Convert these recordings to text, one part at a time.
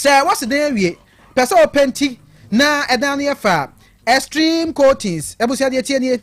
Sɛ woasi dan awie, pɛ sɛ wopenti na ɛdan no yɛ fɛ a, Extreme Coatings abusua deɛ tie nie.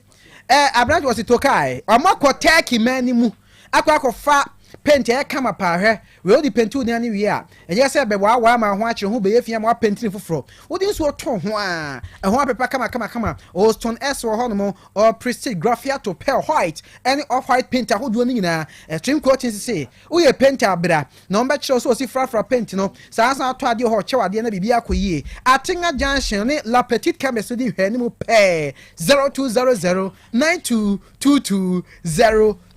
Ɛ aberante wɔsi Tokai, wɔn akɔ Turkey man no mu akɔ akɔfa paint a ɛyɛ kama paa. Hwɛ, wei wode penti wo dan no wie a, ɛnyɛ sɛ ɛbɛwaawaa ama ho akyere ho bɛyɛ fi ama woapenti no foforɔ. Wode nsuo to ho a, ɛho apepa kama kama kama. Ɔwɔ Stone S wɔ hɔnom, ɔwɔ Prestige, Graffiato, Pearl White, ɛne Off White paint ahodoɔ no nyinaa. Extreme Coatings se, Woyɛ painter a, bra na wɔbɛkyerɛ wo sɛ wɔsi frafra paint no. Saa ara nso na atɔ adeɛ wɔ hɔ, kyɛw adeɛ na biribiara akɔ yie. Atenga Junction ne La Petite Chemist no di nhwɛanimu pɛɛ, 0200 9222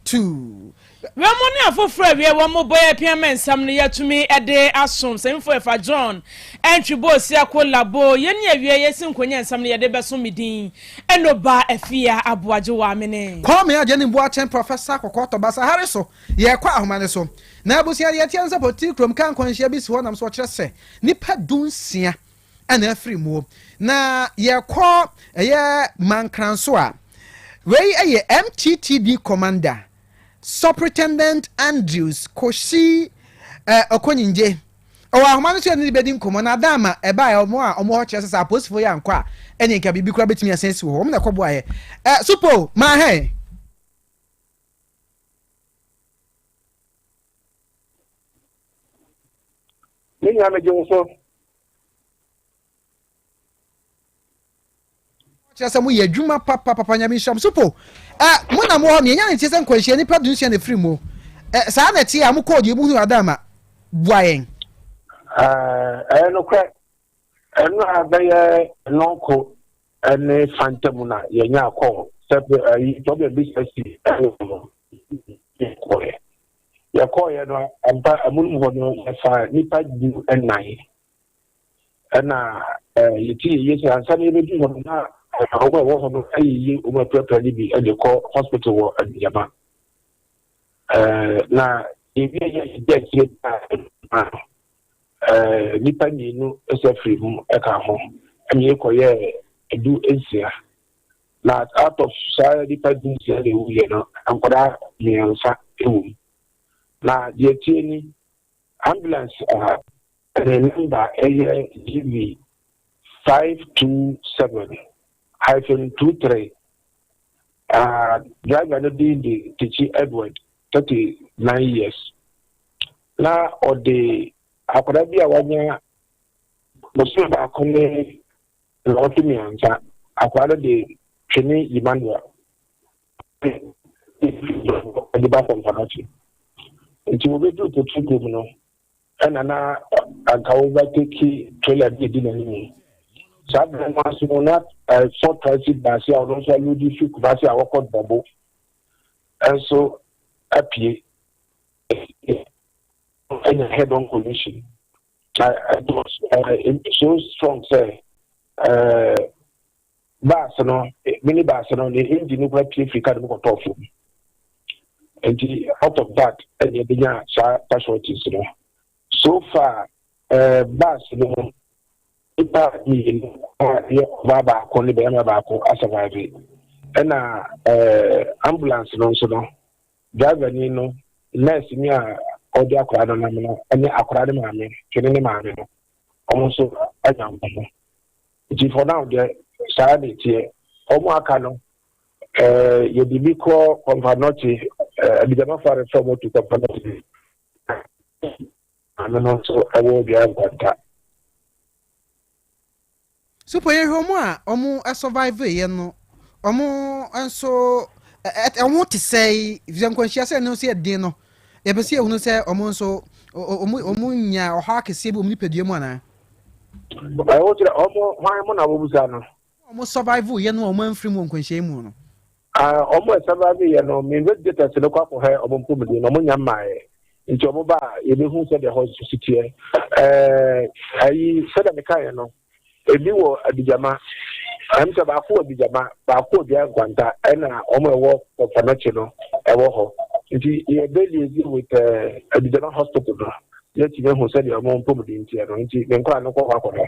02. Wei mo ne afoforɔ a wie wɔn mo bɔ apia ma nsɛm no yɛatumi de asom Sɛmfo Efa John Antwi Boosiako Labo yɛn ne awie yɛsi nkonya nsɛm no yɛde bɛso me din Enoba Afia Aboagye Wamene. Kwame Agyenim Boateng Professor Kɔkɔɔtɔ Basahare so Yɛrekɔ ahoma no so. Na abusua deɛ ɛteɛ ne sɛ Potiri kurom kaa nkwanhyia bi si hɔ nam so ɔkyerɛ sɛ nnipa dunsia na afiri muo. Na yɛrekɔ ɛyɛ Mankranso a, wei yɛ MTTD Commander, Superintendent Andrews Koshi eh, Okonyingye. Ɔwɔ ahoma no so yɛne no bɛdi nkɔmmɔ na ada ama ɛbaeɛ wɔn a wɔn hɔ kyerɛ sɛ sɛ apolisifoɔ yi ankɔ a ɛne nka biribi koraa bɛtumi asan asi wɔ hɔ. Wɔn na ɛkɔboaeɛ. Eh, Supo, maa hɛn. Me nua megye wo so. Kyerɛ sɛ moyɛ adwuma papapapa Nyame nhyira mo. So po ɛ mo na mo hɔ no yɛnya ne nteɛ sɛ nkwanhyia nipa dunsia na ɛfiri mu ɛ saa na ɛteɛ a mo kɔɔ deɛ muhunu Adama boa yɛn. Ɛyɛ nokorɛ ɛno a bɛyɛ nɔnko ne fa ntam na yɛnya kɔɔ sɛ ayi problem bi sɛ si ɛwɔ no yɛkɔɔyɛ yɛkɔɔyɛ no ampa amunum hɔ no yɛfa nipa 14 ɛna yɛti yɛyie sɛ ansa na yɛbɛdu hɔ no na wɔn a ɛwɔ hɔ no ayiyi wɔn apirapira no bi de kɔ hospital wɔ Adugyama na yɛwie yɛ yɛdi akyire a nnipa mmienu sɛ firi mu ka ho ɛna yɛkɔyɛɛ 16. Na out of saa nnipa 16 na ɛwuiɛ no, nkwadaa mmiɛnsa wɔ mu. Na deɛ tie ni, ambulance a ne number ɛyɛ GV 527-23. Driver no din de Tichi Edward, 39 years. Na ɔde akwadaa bi a wanya bosome baako ne nnawɔtwe mmiɛnsa, akwadaa no de Twene Emmanuel de ba Kɔmfanɔkye. Nti wɔbɛduru Potukurom no, ɛna na anka wɔbɛteki trailer bi edi n'anim. Saa bere no nso no, na Ford Transit bus a ɔno nso alodi fi Kumasi a wɔkɔ Dɔbo nso apue anya head on collision. Na it was so strong sɛ bus no, mini bus no, ne engine no kora pie firi car no mu kɔtɔɔ fam. Nti out of that ɛna ebenya saa casualties no. So far bus no mu nipa mmienu a yɛ ɔbaa baako ne barima baako asurvive. Ɛna ambulance no nso no, driver ni no, nurse ni a ɔde akwadaa no nam no, ɛne akwadaa ne maame, twene ne maame no, wɔn nso anya nkɔmɔ. Nti for now deɛ saa na ɛteɛ. Wɔn aka no, yɛde bi kɔ Kɔmfanɔkye, Abigyamafo arefa wɔn atu Kɔmfanɔkye. Maame no nso ɛwɔ dua nkwanta. So po yɛhwɛ wɔn a wɔn survive yɛ no, wɔn nso ɛho te sɛ sɛ nkwanhyia sɛ ɛno nso yɛ den no, yɛpɛ sɛ yɛhunu sɛ wɔn nso wɔn nya ɔhaw akɛseɛ bi wɔn nipadua mu anaa? Ɛwɔ kyerɛ wɔn hwan mo na wɔbusa no? Wɔn survive yɛ no a wɔn amfiri mu wɔ nkwanhyia mu no. Wɔn a survive yɛ no, me investigators no kɔ akɔhwɛ wɔn mpɔmuden na wɔn nya mmaeɛ. Nti wɔn ba a yɛbɛhu sɛdeɛ hɔ nso si teɛ. Ayi sɛdeɛ mekaeɛ no, ebi wɔ Abigyama. Ɛm sɛ baako wɔ Abigyama, baako wɔ Dua Nkwanta, ɛna wɔn a ɛwɔ Kɔfanɔkye no ɛwɔ hɔ. Nti yɛbɛ liaise with Abigyama hospital no, yɛatumi ahu sɛdeɛ wɔn mpɔmuden teɛ no. Nti me nkwadaa no kɔ hɔ akɔhwɛ.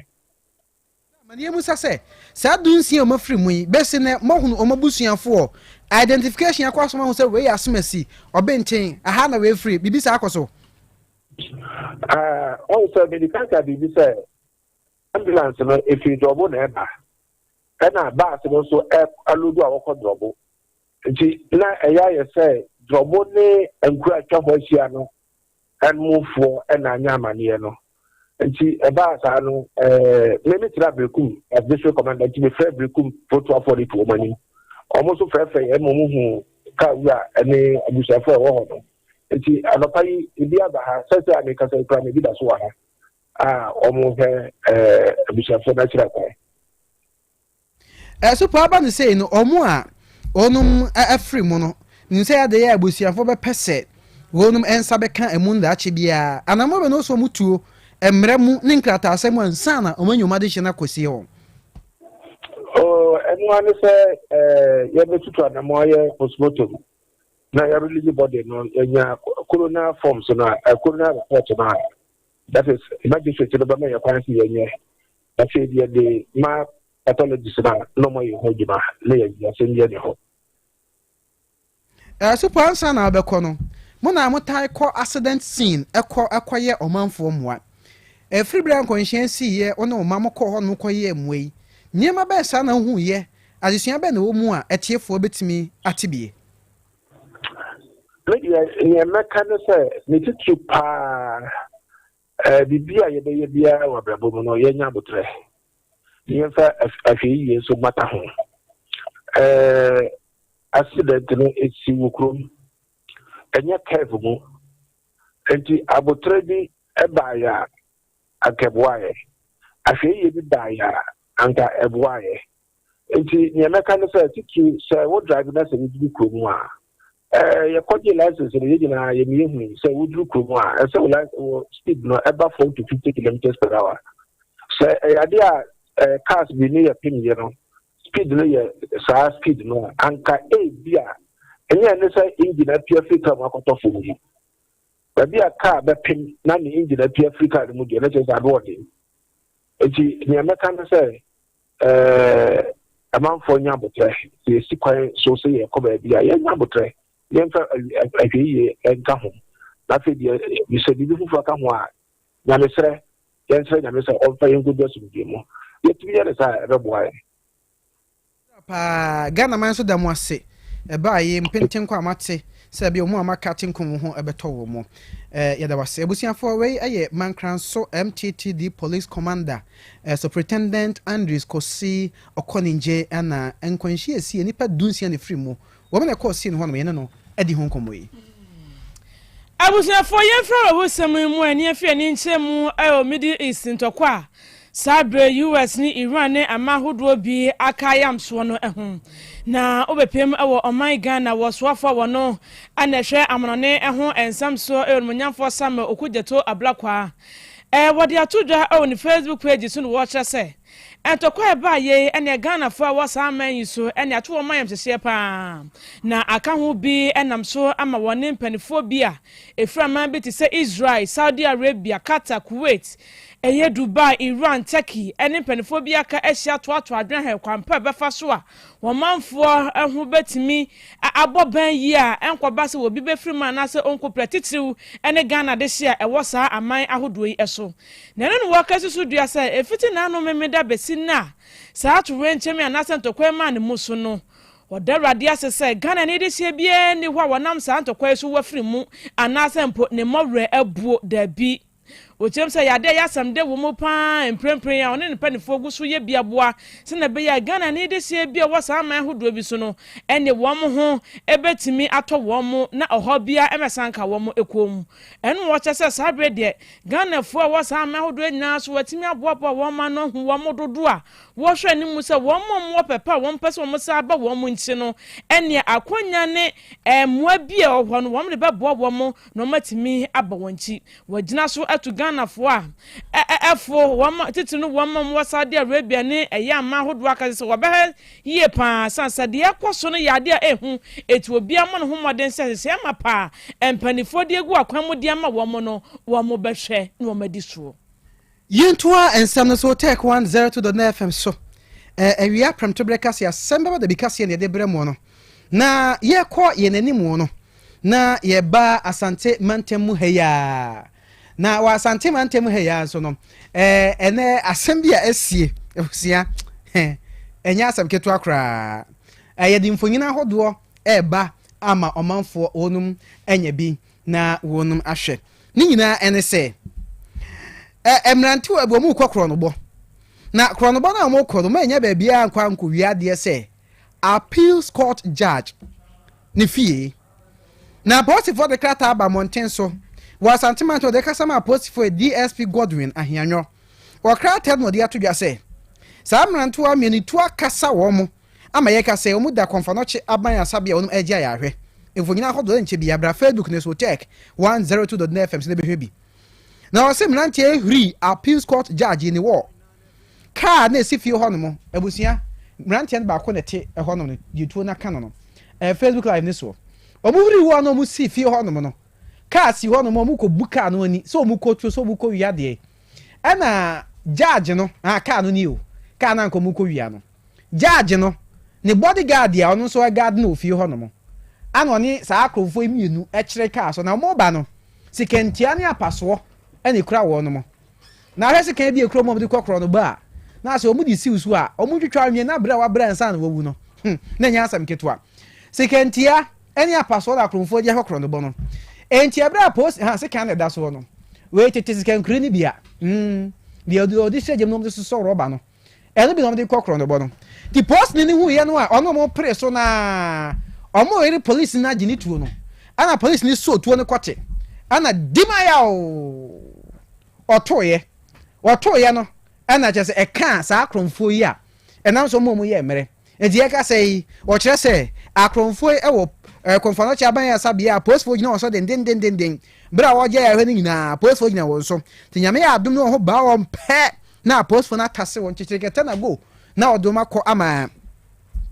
Amanneɛ mu sa sɛ, saa dunsia a wɔafiri mu yi, bɛsi nnɛ, moahunu wɔn abusuafoɔ? Identification akɔ asom ahu sɛ wei yɛ asomasi, ɔbenten, aha na wei firi, biribi saa akɔ so? Ɔhu sɛ mede kan ka biribi sɛ ambulance no ɛfiri Drɔbo na ɛba, ɛna bus no nso alodu a wɔkɔ Drɔbo. Nti na ɛyɛ ayɛ sɛ Drɔbo ne nkuro a atwa hɔ ahyia no mufoɔ na anya amaneɛ no. Nti ɛbaa saa no, me metra Berekum as district commander, nti mefrɛ Berekum fotoafoɔ de to wɔn anim. Wɔn nso frɛfrɛ yɛn ma wɔn hu kaa wura ne abusuafoɔ a ɛwɔ hɔ no. Nti anɔpa yi ebi aba ha, sɛsɛ a mekasa yi koraa no ebi da so wɔ ha a wɔhwɛ abusuafoɔ no akyerɛ kwan. So paa ba no sei no, wɔn a wɔnom afiri mu no, nim sɛ adeɛ a abusuafoɔ bɛpɛ sɛ wɔnom nsa bɛka ɛmu ndaakye biara. Anammɔn bɛ na ɔsɛ wɔn tuo mmara mu ne nkrataasɛm mu ansa na wɔn anya wɔn adehyeɛ no akɔsie wɔn. Oh, ɛno ara ne sɛ yɛbɛtutu anammɔn ayɛ postmortem na yɛrelease body no, yɛnya coroner forms no a, coroner report no a, that is magistrate no bɛma yɛ kwan sɛ yɛnyɛ. Afei deɛ de ma pathologist no a na ɔmo ayɛ ho adwuma na yɛayi asɛm bi ani hɔ. So po ansa na wobɛkɔ no, mo na motae kɔ accident scene kɔ kɔyɛ ɔmanfoɔ mmoa. Ɛfiri berɛ a nkwanhyia siiɛ wo ne wo mma mokɔɔ hɔ nom kɔyɛɛ mmoa yi, nneɛma bɛn saa na wohuiɛ? Adesua bɛn na ɛwɔ mu a atiefoɔ bɛtumi ate bie? Me deɛ, neɛ mɛka ne sɛ, ne titiriw paa, Biribi a yɛbɛyɛ biara wɔ abrabɔ mu no, yɛnyɛ aboterɛ, na yɛmfa ahwɛyiye nso mmata ho. Accident no esi wɔ kurom, ɛnyɛ curve mu. Nti aboterɛ bi baeɛ a, anka ɛboaeɛ. Ahwɛyiye bi baeɛ a, anka ɛboaeɛ. Nti nea mɛka ne sɛ, titiriw sɛ wo drive na sɛ woduru kurom a, eh, yɛkɔgye license no, yɛn nyinaa yɛn yɛhu sɛ woduru kurom a, ɛsɛ wo license wo speed no ɛba fam to 50 kilometers per hour. Sɛ ɛyɛ ade a eh, cars bi ne yɛ pem yɛ no, speed no yɛ saa speed no a, anka ebi a ɛnyɛ ne sɛ engine apia firi car mu akɔtɔ fam yi. Baabi a car bɛpem na ne engine apia firi car no mu deɛ, na kyerɛ sɛ ano ɔden. Nti nea mɛka ne sɛ, Ɛɛ, amanfoɔ nya aboterɛ. Sɛ yɛsi kwan so sɛ yɛrekɔ baabi a, yɛnya aboterɛ. Yɛmfa ahwɛyie nka ho. Na afei deɛ, sɛ biribi foforɔ ka ho a, Nyamesrɛ, yɛnsrɛ Nyame sɛ ɔmfa yɛn nkɔdu asomdwoeɛ mu. Yɛtumi yɛ no saa a, ɛbɛboa yɛn. Paa Ghana man nso da mo ase ɛbaa yi mpentenkɔ a moate sɛ ɛbia ɔmo a moaka atenko mo ho ɛbɛtɔ wɔ mo eh, yɛda wase abusuafoɔ. Wei ɛyɛ Mankranso MTTD Police Commander eh, Superintendent Andrews Kosi Okoningye ɛna nkwanhyia ɛsiiɛ nnipa dunsia na ɛfiri mu wɔn na ɛkɔɔ scene hɔ nom yɛne no adi ho nkɔmmɔ yi. Abusuafoɔ, yɛmfiri awerɛhosɛm yi mu a ani afi ani nkyerɛ mu wɔ Middle East ntɔkwa a saa berɛ yi US ne Iran ne aman ahodoɔ bi aka ayam soɔ no ho. Na wobɛpem wɔ ɔman Ghana wɔ soafoɔ a wɔno na ɛhwɛ amanɔne ho nsɛm soɔ Onimuonyamfoɔ Samuel Okudzeto Ablakwa. Wɔde ato dwa wɔ ne Facebook page so na wɔkyerɛ sɛ Ntɔkwa a ɛbaa yei ne Ghanafoɔ a ɛwɔ saa aman yi so ne ato wɔn ayamhyehyeɛ pa ara, na aka ho bi nam so ama wɔne mpaninfoɔ bi a ɛfiri aman bi te sɛ Israel, Saudi Arabia, Qatar, Kuwait, ɛyɛ Dubai, Iran, Turkey ne mpaninfoɔ bi aka ahyia atoatoa adwene ahwɛ kwan pa a ɛbɛfa so a wɔn manfoɔ ho bɛtumi abɔ ban yie a ɛnkɔba sɛ obi bɛfiri mu anaasɛ ɔnkɔpira titiriw ne Ghana dehye a ɛwɔ saa aman ahodoɔ yi so. Na ɛno na wɔka si so dua sɛ ɛfiti n'ano Memeda bɛsi nnɛ a saa atoyerɛnkyɛm yi anaasɛ ntɔkwa yi maa ne mu so no, ɔda Awurade ase sɛ Ghanani dehyeɛ biara nni hɔ a wɔnam saa ntɔkwa yi so wafiri mu anaasɛ mpo ne mmɔwerɛ abuo. Dabi. Ɔkyerɛm sɛ ɛyɛ adeɛ a ɛyɛ asɛmdɛ wɔ mu pa ara mprempren a ɔne ne mpaninfoɔ gu so yɛ bi aboa sɛdeɛ ɛbɛyɛ a Ghanani dehyeɛ bi a ɔwɔ saa aman ahodoɔ bi so no ne wɔn ho bɛtumi atɔ wɔn na ɔhaw biara mmɛsan nka wɔn kɔn mu. Ɛno na wɔkyerɛ sɛ saa berɛ deɛ Ghanafoɔ a wɔwɔ saa aman ahodoɔ yi nyinaa so wɔatumi aboaboa wɔn ano ahu wɔn dodoɔ a wɔhwɛ anim sɛ wɔn a wɔwɔ pɛ pa a wɔmpɛ sɛ wɔsan ba wɔn nkyi no ɛneɛ akwanya ne mmoa bi a ɛwɔ hɔ no wɔn de bɛboa wɔn na wɔatumi aba wɔn nkyi. Wɔagyina so atu Ghanafoɔ a ɛfo wɔn titiri no wɔn a wɔwɔ Saudi Arabia ne ɛyɛ aman ahodoɔ aka sɛ wɔbɛhwɛ yie pa ara sane sɛ deɛ ɛrekɔ so no yɛ adeɛ a ɛhu, enti obiara mmɔ ne ho mmɔden sɛ nhyehyɛeɛ mapa a mpanimfoɔ de agu akwan mu de ama wɔn no, wɔbɛhwɛ na wɔadi soɔ. Yɛntoa nsɛm no so Tech 102.9 FM so. Awia prɛmtoberɛ kaseɛ asɛm bɛba dabi kaseɛ na yɛde brɛ moɔ no. Na yɛkɔ yɛn anim no, na yɛba Asante mantam mu ha yi ara. Na wɔ Asante mantam ha yi ara nso no, ɛɛ ɛnɛ asɛm bi a asie abusua ɛnyɛ asɛm ketewa koraa. Yɛde mfonyin ahodoɔ ɛreba ama ɔmanfoɔ wɔnom anya bi na wɔnom ahwɛ. Ne nyinaa ɛne sɛ, ɛ mmerantewa bi wɔn rekɔ korɔnobɔ. Na korɔnobɔ no a wɔrekɔ no, wɔn anya baabiara nkɔ ankɔwie adeɛ sɛ appeals court judge ne fie. Na apolisifoɔ de krataa aba mmɔnten so wɔ Asante mantam de kasa ma apolisifoɔ DSP Godwin Ahianyɔ. Wɔ krataa mu na ɔde ato dwa sɛ, saa mmerantewa mmienu tu akasa wɔn ama yɛka sɛ wɔn da Kɔmfanɔkye aban asabea a wɔn regye ayarehwɛ. Mfonyin ahodoɔ nkyɛ biara bra Facebook no so Tech 102.9 FM so na bɛhwɛ bi. Na ɔse mmeranteɛ huri appeals court judge ne wɔ Kaa na ɛsi fie hɔnom. Abusua, mmeranteɛ no baako na ɛte hɔnom no, deɛ tuo no aka no no. Ɛyɛ Facebook live no soɔ. Wɔn huri hɔ na wɔn si fie hɔnom no, kaa si hɔnom, wɔn kɔ bu kaa no ani sɛ wɔn kɔ tuo, sɛ wɔn kɔ wia deɛ. Ɛna judge no, ah kaa no ni o, kaa no anka wɔn kɔ wia no. Judge no, ne body guard a ɔno nso guard no wɔ fie hɔnom, ana ɔne saa akorɔmfoɔ yi mmienu kyere kaa so. Na wɔn ba no, sikantua ne apasoɔ na ekura wɔn. Na ahwɛ sekan bi a ekura mu a wɔde kɔ korɔ no ba a, na sɛ wɔde siw so a, wɔtwitwa nwi na bere a wɔabrɛ ansa na wɔawu no, hmm, na ɛnyɛ asɛm ketewa. Sekantia ne apasoɔ na akorɔmfoɔ de akɔ korɔ no bɔ no. Enti ɛberɛ a polisi, ha, sekan na ɛda soɔ no, wei tete sekankuri no bi a, hmm, deɛ wɔde hyɛ gyam na wɔde sosɔ rɔba no, Ɛno bi na wɔde kɔ korɔnobɔ no. Nti polisini no huiɛ no a ɔne wɔn pere so no ara, wɔreyere polisini no agye ne tuo no, ɛna polisini sɔɔ tuo no kɔte, ɛna dimayaw ɔtoeɛ. Ɔtoeɛ no, ɛna kyerɛ sɛ ɛkaa saa akorɔmfoɔ yi a ɛnam so ma wɔn yɛɛ mmerɛ. Nti yɛka sɛ yi, wɔkyerɛ sɛ akorɔmfoɔ yi wɔ Kɔmfoanɔkye aban ayaresa a apolisifoɔ gyina wɔn so dendendenden. Berɛ a wɔregye ayarehwɛ no nyinaa, apolisifoɔ gyina wɔn so. Nti Nyame yɛ adom ne wɔn ho baa wɔn pɛ, na apolisifoɔ no atase wɔn kyekyere kɛtɛ na go na wɔde wɔn akɔ ama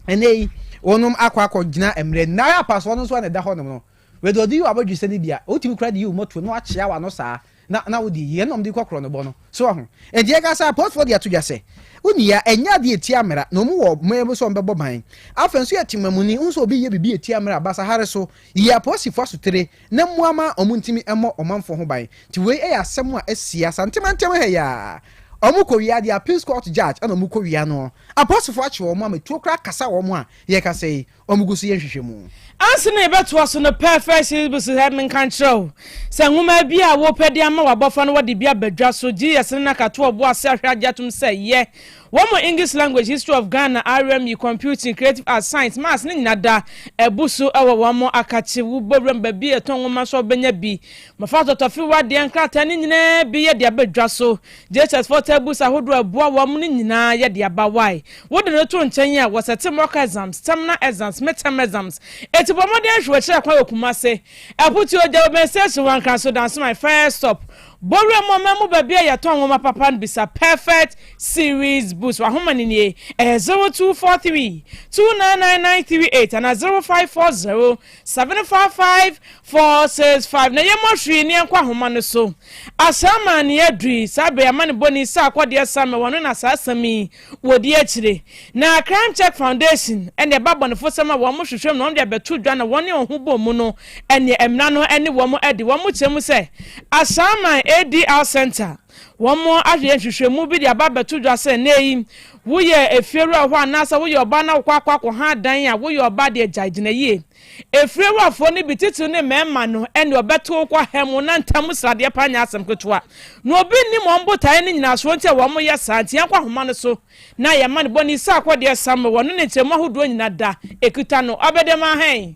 ɛnɛ yi wɔnom akɔ akɔ gyina mmerɛ na apasoɔ no nso a na ɛda hɔnom no wɛde ɔde yi wɔ abɔdwesɛ no bi a wotumi kura de yi wo mɔtuo na wakyea w'ano saa na na wode yi ɛna wɔde kɔ korɔ no bɔ no so ɔho nti yɛka sɛ apolisifoɔ de ato dwa sɛ wonni ya ɛnyɛ adeɛ ɛtia mmara na wɔn wɔ mmerɛ mu sɛ wɔn bɛbɔ ban afei nso yɛ temamuni nso obi yɛ biribi ɛtia mmara basahare so yi apolisifoɔ asotire na mmoa ma wɔntumi mmɔ ɔmanfoɔ ho ban. Nti wei yɛ asɛm a asi Asante mantam ha yi ara. Wɔn kɔ wia deɛ appeals court judge ɛna wɔn kɔ wia no. Apolisifoɔ akye wɔn ama tuo koraa kasa wɔn a yɛkasa yi wɔn gu so yɛ nhwehwɛmu. Ansa na yɛbɛtoa so no, Perfect Syllabus ha menka nkyerɛ wo sɛ nwoma bi a wopɛ de ama w'abɔfra no wɔde bi aba dwa so. GS ne Nakatoa ɔbo ase ahwɛ agye atom sɛ yɛ Wɔn mu English Language, History of Ghana, RME, Computing, Creative Arts, Science, Maths ne nyina da abu so wɔ wɔn mo akakye. Wo bɔ wuram baabi a yɛtɔn nwoma nso a wobɛnya bi. Mmɔfra atɔtɔfewa deɛ nkrataa ne nyinaa bi yɛ de aba dwa so. JHS foɔ taa books ahodoɔ a ɛboa wɔn no nyinaa yɛ de aba. Why? Wode no to nkyɛn a, wɔsɛte mock exams, terminal exams, mid-term exams. Enti bɔ mmɔden hwɛ w'akyiri akwan wɔ Kumase, Aputuo, Gyawobɛn Station, Wankranso, Dansoman, First Stop. Bɔ wuram ɔman mu baabi a yɛtɔn nwoma papa no bisa Perfect Series Books. W'ahoma no nie, ɛyɛ 0243 299938 anaa 0540 755 465. Na yɛmmɔ hwee ne yɛnkɔ ahoma no so. Asaman ne adui, saa bere amanebɔni sɛ akɔdeɛ Samuel wɔno na saa asɛm yi wɔdi akyire. Na Crime Check Foundation ne ɛba abɔnefosɛm a wɔn hwehwɛ mu na wɔn de abɛto dwa na wɔne wɔn ho bɔ mu no ne mmara no ne wɔn adi. Wɔn kyerɛ mu sɛ Ashaiman ADR Centre wɔn ahwɛ nhwehwɛmu bi de aba abɛto dwa sɛ nnɛ yi woyɛ efiewura hɔ anaasɛ woyɛ ɔbaa na wokɔ akɔ akɔha dan a woyɛ ɔbaa deɛ gyae gyina yie. Efiewurafoɔ no bi titiriw ne mmarima no ne ɔbɛto wo kɔ ha mu na ntam sradeɛ paa nyɛ asɛm ketewa. Na obi nnim wɔn botaeɛ ne nyinasoɔ nti a wɔyɛ saa nti yɛnkɔ ahoma no so na yɛma no bɔne sɛ akɔdeɛ Samuel wɔ no ne nkyerɛmu ahodoɔ nyina da ɛkuta no ɔbɛdɛm ahɛn.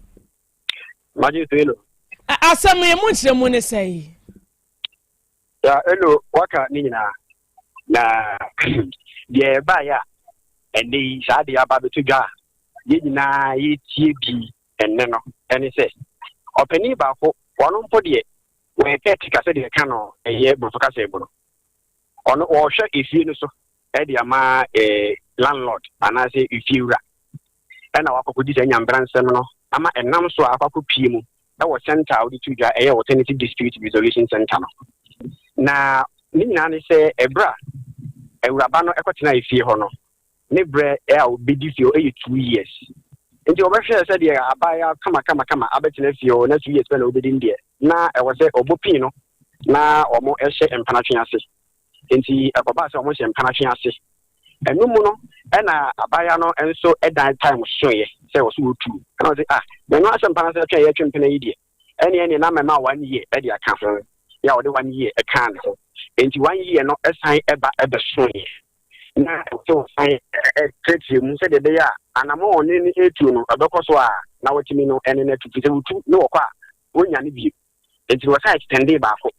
Magye so elo. Asɛm yi mu nkyerɛmu ne sɛe? Ya elo waka ne nyinaa na deɛ ɛbaeɛ a ɛnɛ yi saa deɛ aba abɛto dwa a yɛn nyinaa yɛtie bi ɛnnɛ no ɛne sɛ ɔpanin baako ɔno mpo deɛ wɔyɛ caretaker sɛdeɛ ɛka no ɛyɛ borɔfo kasa mu no ɔno ɔrehwɛ efie no so ɛde ama ɛɛ landlord anaasɛ efie wura ɛna wakɔkɔdi saa nyambra nsɛm no ama ɛnam so a akɔ akɔpie mu ɛwɔ center a wɔde to dwa ɛyɛ Alternative Dispute Resolution Center no. Na ne nyinaa ne sɛ ɛberɛ a awuraba no ɛkɔtena efie hɔ no ne berɛ a obɛdi fie hɔ ɛyɛ 2 years nti wɔbɛhwɛ sɛdeɛ abaayewa kama kama kama abɛtena fie hɔ na 2 years pɛ na obɛdi no deɛ na ɛwɔ sɛ ɔbɔ pii no. na wɔhyɛ mpenatwe ase. Enti ɛkɔbaa sɛ wɔhyɛ mpenatwe ase. Ɛno mu no, ɛna abaayewa no nso dan time soeɛ sɛ ɔso ɔtu. Ɛna ɔse, ah, na ɛno asɛ mpena sɛ ɛtwe a yɛtwe mpena yi deɛ, ɛne ɛne na mɛma one year ɛde aka ho. Yɛ a ɔde one year ɛkaa ne ho. Enti one year no ɛsan ɛba ɛbɛsoeɛ. Na ɛwɔ sɛ ɔsan ɛkyerɛkyerɛ mu sɛdeɛ ɛbɛyɛ a anamɔ a ɔne no ɛretu no ɛbɛkɔ so a na watumi no ɛne no atu. Firi sɛ wɔtu ne wɔkɔ a, wɔnnya no bio. Enti no wɔsan extendee baako,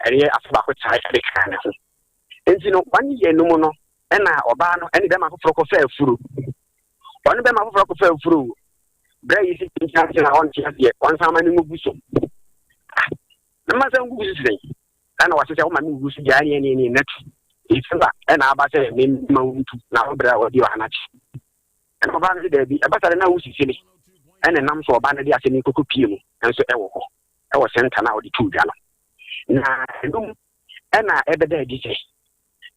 ɛyɛ afe baako saa de kaa ne ho. Enti no one year no mu no ɛna ɔbaa no ɛne bɛrima foforɔ kɔfaa afuro. Ɔne bɛrima foforɔ kɔfaa afuro o. Berɛ yi sɛ nti ase na ɔnte aseɛ, ɔnsan ma ne ngugu so. Ah, na mma sɛ ngugu so sɛn? Ɛna wɔse sɛ woma me ngugu so deɛ ɛne ɛne ɛne natu. Ɛfiri a ɛna aba sɛ mema wo ntu na wo berɛ a wɔde ɔha no akyi. Ɛna ɔbaa no sɛ daabi, ɛba saa de na wosisi me. Ɛna ɛnam so ɔbaa no de asɛm yi kɔkɔ pie mu nso ɛwɔ hɔ, ɛwɔ sɛnta no a ɔde too dwa no. Na ɛno mu ɛna ɛbɛda adi sɛ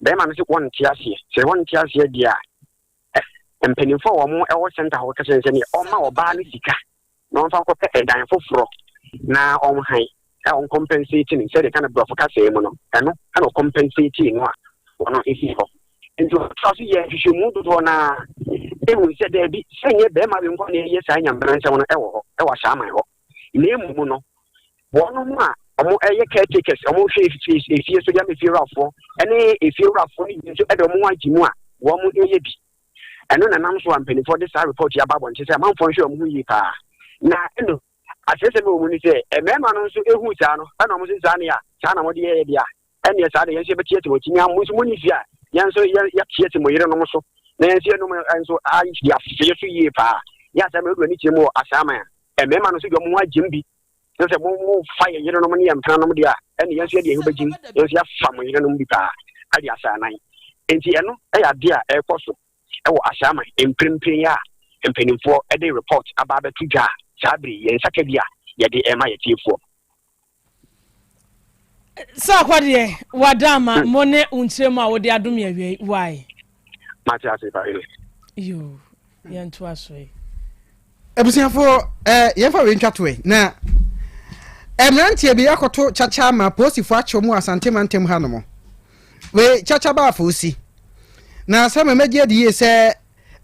bɛrima no sɛ wɔnte aseɛ. Sɛ wɔnte aseɛ deɛ a, mpanimfoɔ a wɔn ɛwɔ sɛnta hɔ kɛsɛ sɛ neɛ ɔma ɔbaa no sika na ɔmfa nkɔpɛ ɛdan foforɔ na ɔnhan a ɔnkɔmpɛnseti no sɛdeɛ ka no borɔfo kasaa mu no, ɛno ɛna ɔkɔmpɛnseti no a ɔno ɛfiri hɔ. Nti ɔtoa so yɛ nhwehwɛmu dodoɔ no ara ɛhu sɛ daabi, sɛ nyɛ bɛrima wei nko na ɛyɛ saa nyamena nsɛm no ɛwɔ hɔ, ɛwɔ Ahyɛaman hɔ, na mmom no wɔn a wɔn ɛyɛ caretakers, wɔn hwɛ efie so de ama efiewurafoɔ ɛne efiewurafoɔ no bi nso ɛde wɔn ho agye mu a wɔn ɛyɛ bi. Ɛno na nam so a mpanimfoɔ de saa report yi aba abɔnten sɛ amanfoɔ nhwɛ wɔn ho yie paa. Na ɛno asɛsɛm ɛwɔ mu ne sɛ mmarima no nso ehu saa no ɛna wɔn nso saa ne a saa na wɔde yɛyɛ deɛ a ɛneɛ saa de yɛn nso yɛbɛteɛte mo akyi na mo nso mo ni fie a yɛn nso yɛteɛte mo yerenom so na yɛn nso yɛnom nso ayɛ afee so yie paa. Yɛ asɛm ɛwɔ ani kyerɛ mu wɔ asaaman a mmarima no nso de wɔn ho agyem bi sɛ sɛ mo mo fa yɛn yerenom ne yɛn mpenanom deɛ a ɛne yɛn nso yɛde yɛn ho bɛgyim, yɛn nso yɛafa mo yerenom bi paa ade asa anan. Nti ɛno ɛyɛ adeɛ a ɛrekɔ so ɛwɔ Ashaiman mprempren a mpanimfoɔ ɛde report aba abɛto dwa a saa bere yɛn nsa ka bi a yɛde ɛrema yɛn tiefoɔ. Sɛ akɔ deɛ wada ama mo ne wo nkyerɛ mu a wode adom yɛ awiei why? Mate ase pa eh. Yoo, yɛntoa so yi. Abusuafoɔ, eh, yɛmfa wei ntwa toɛ na mmeranteɛ bi akɔto kyakya ma polisifoɔ akye wɔn wɔ Asante mantam ha nom. Wei kyakya baafo si. Na sɛ mɛmɛgye adi yie sɛ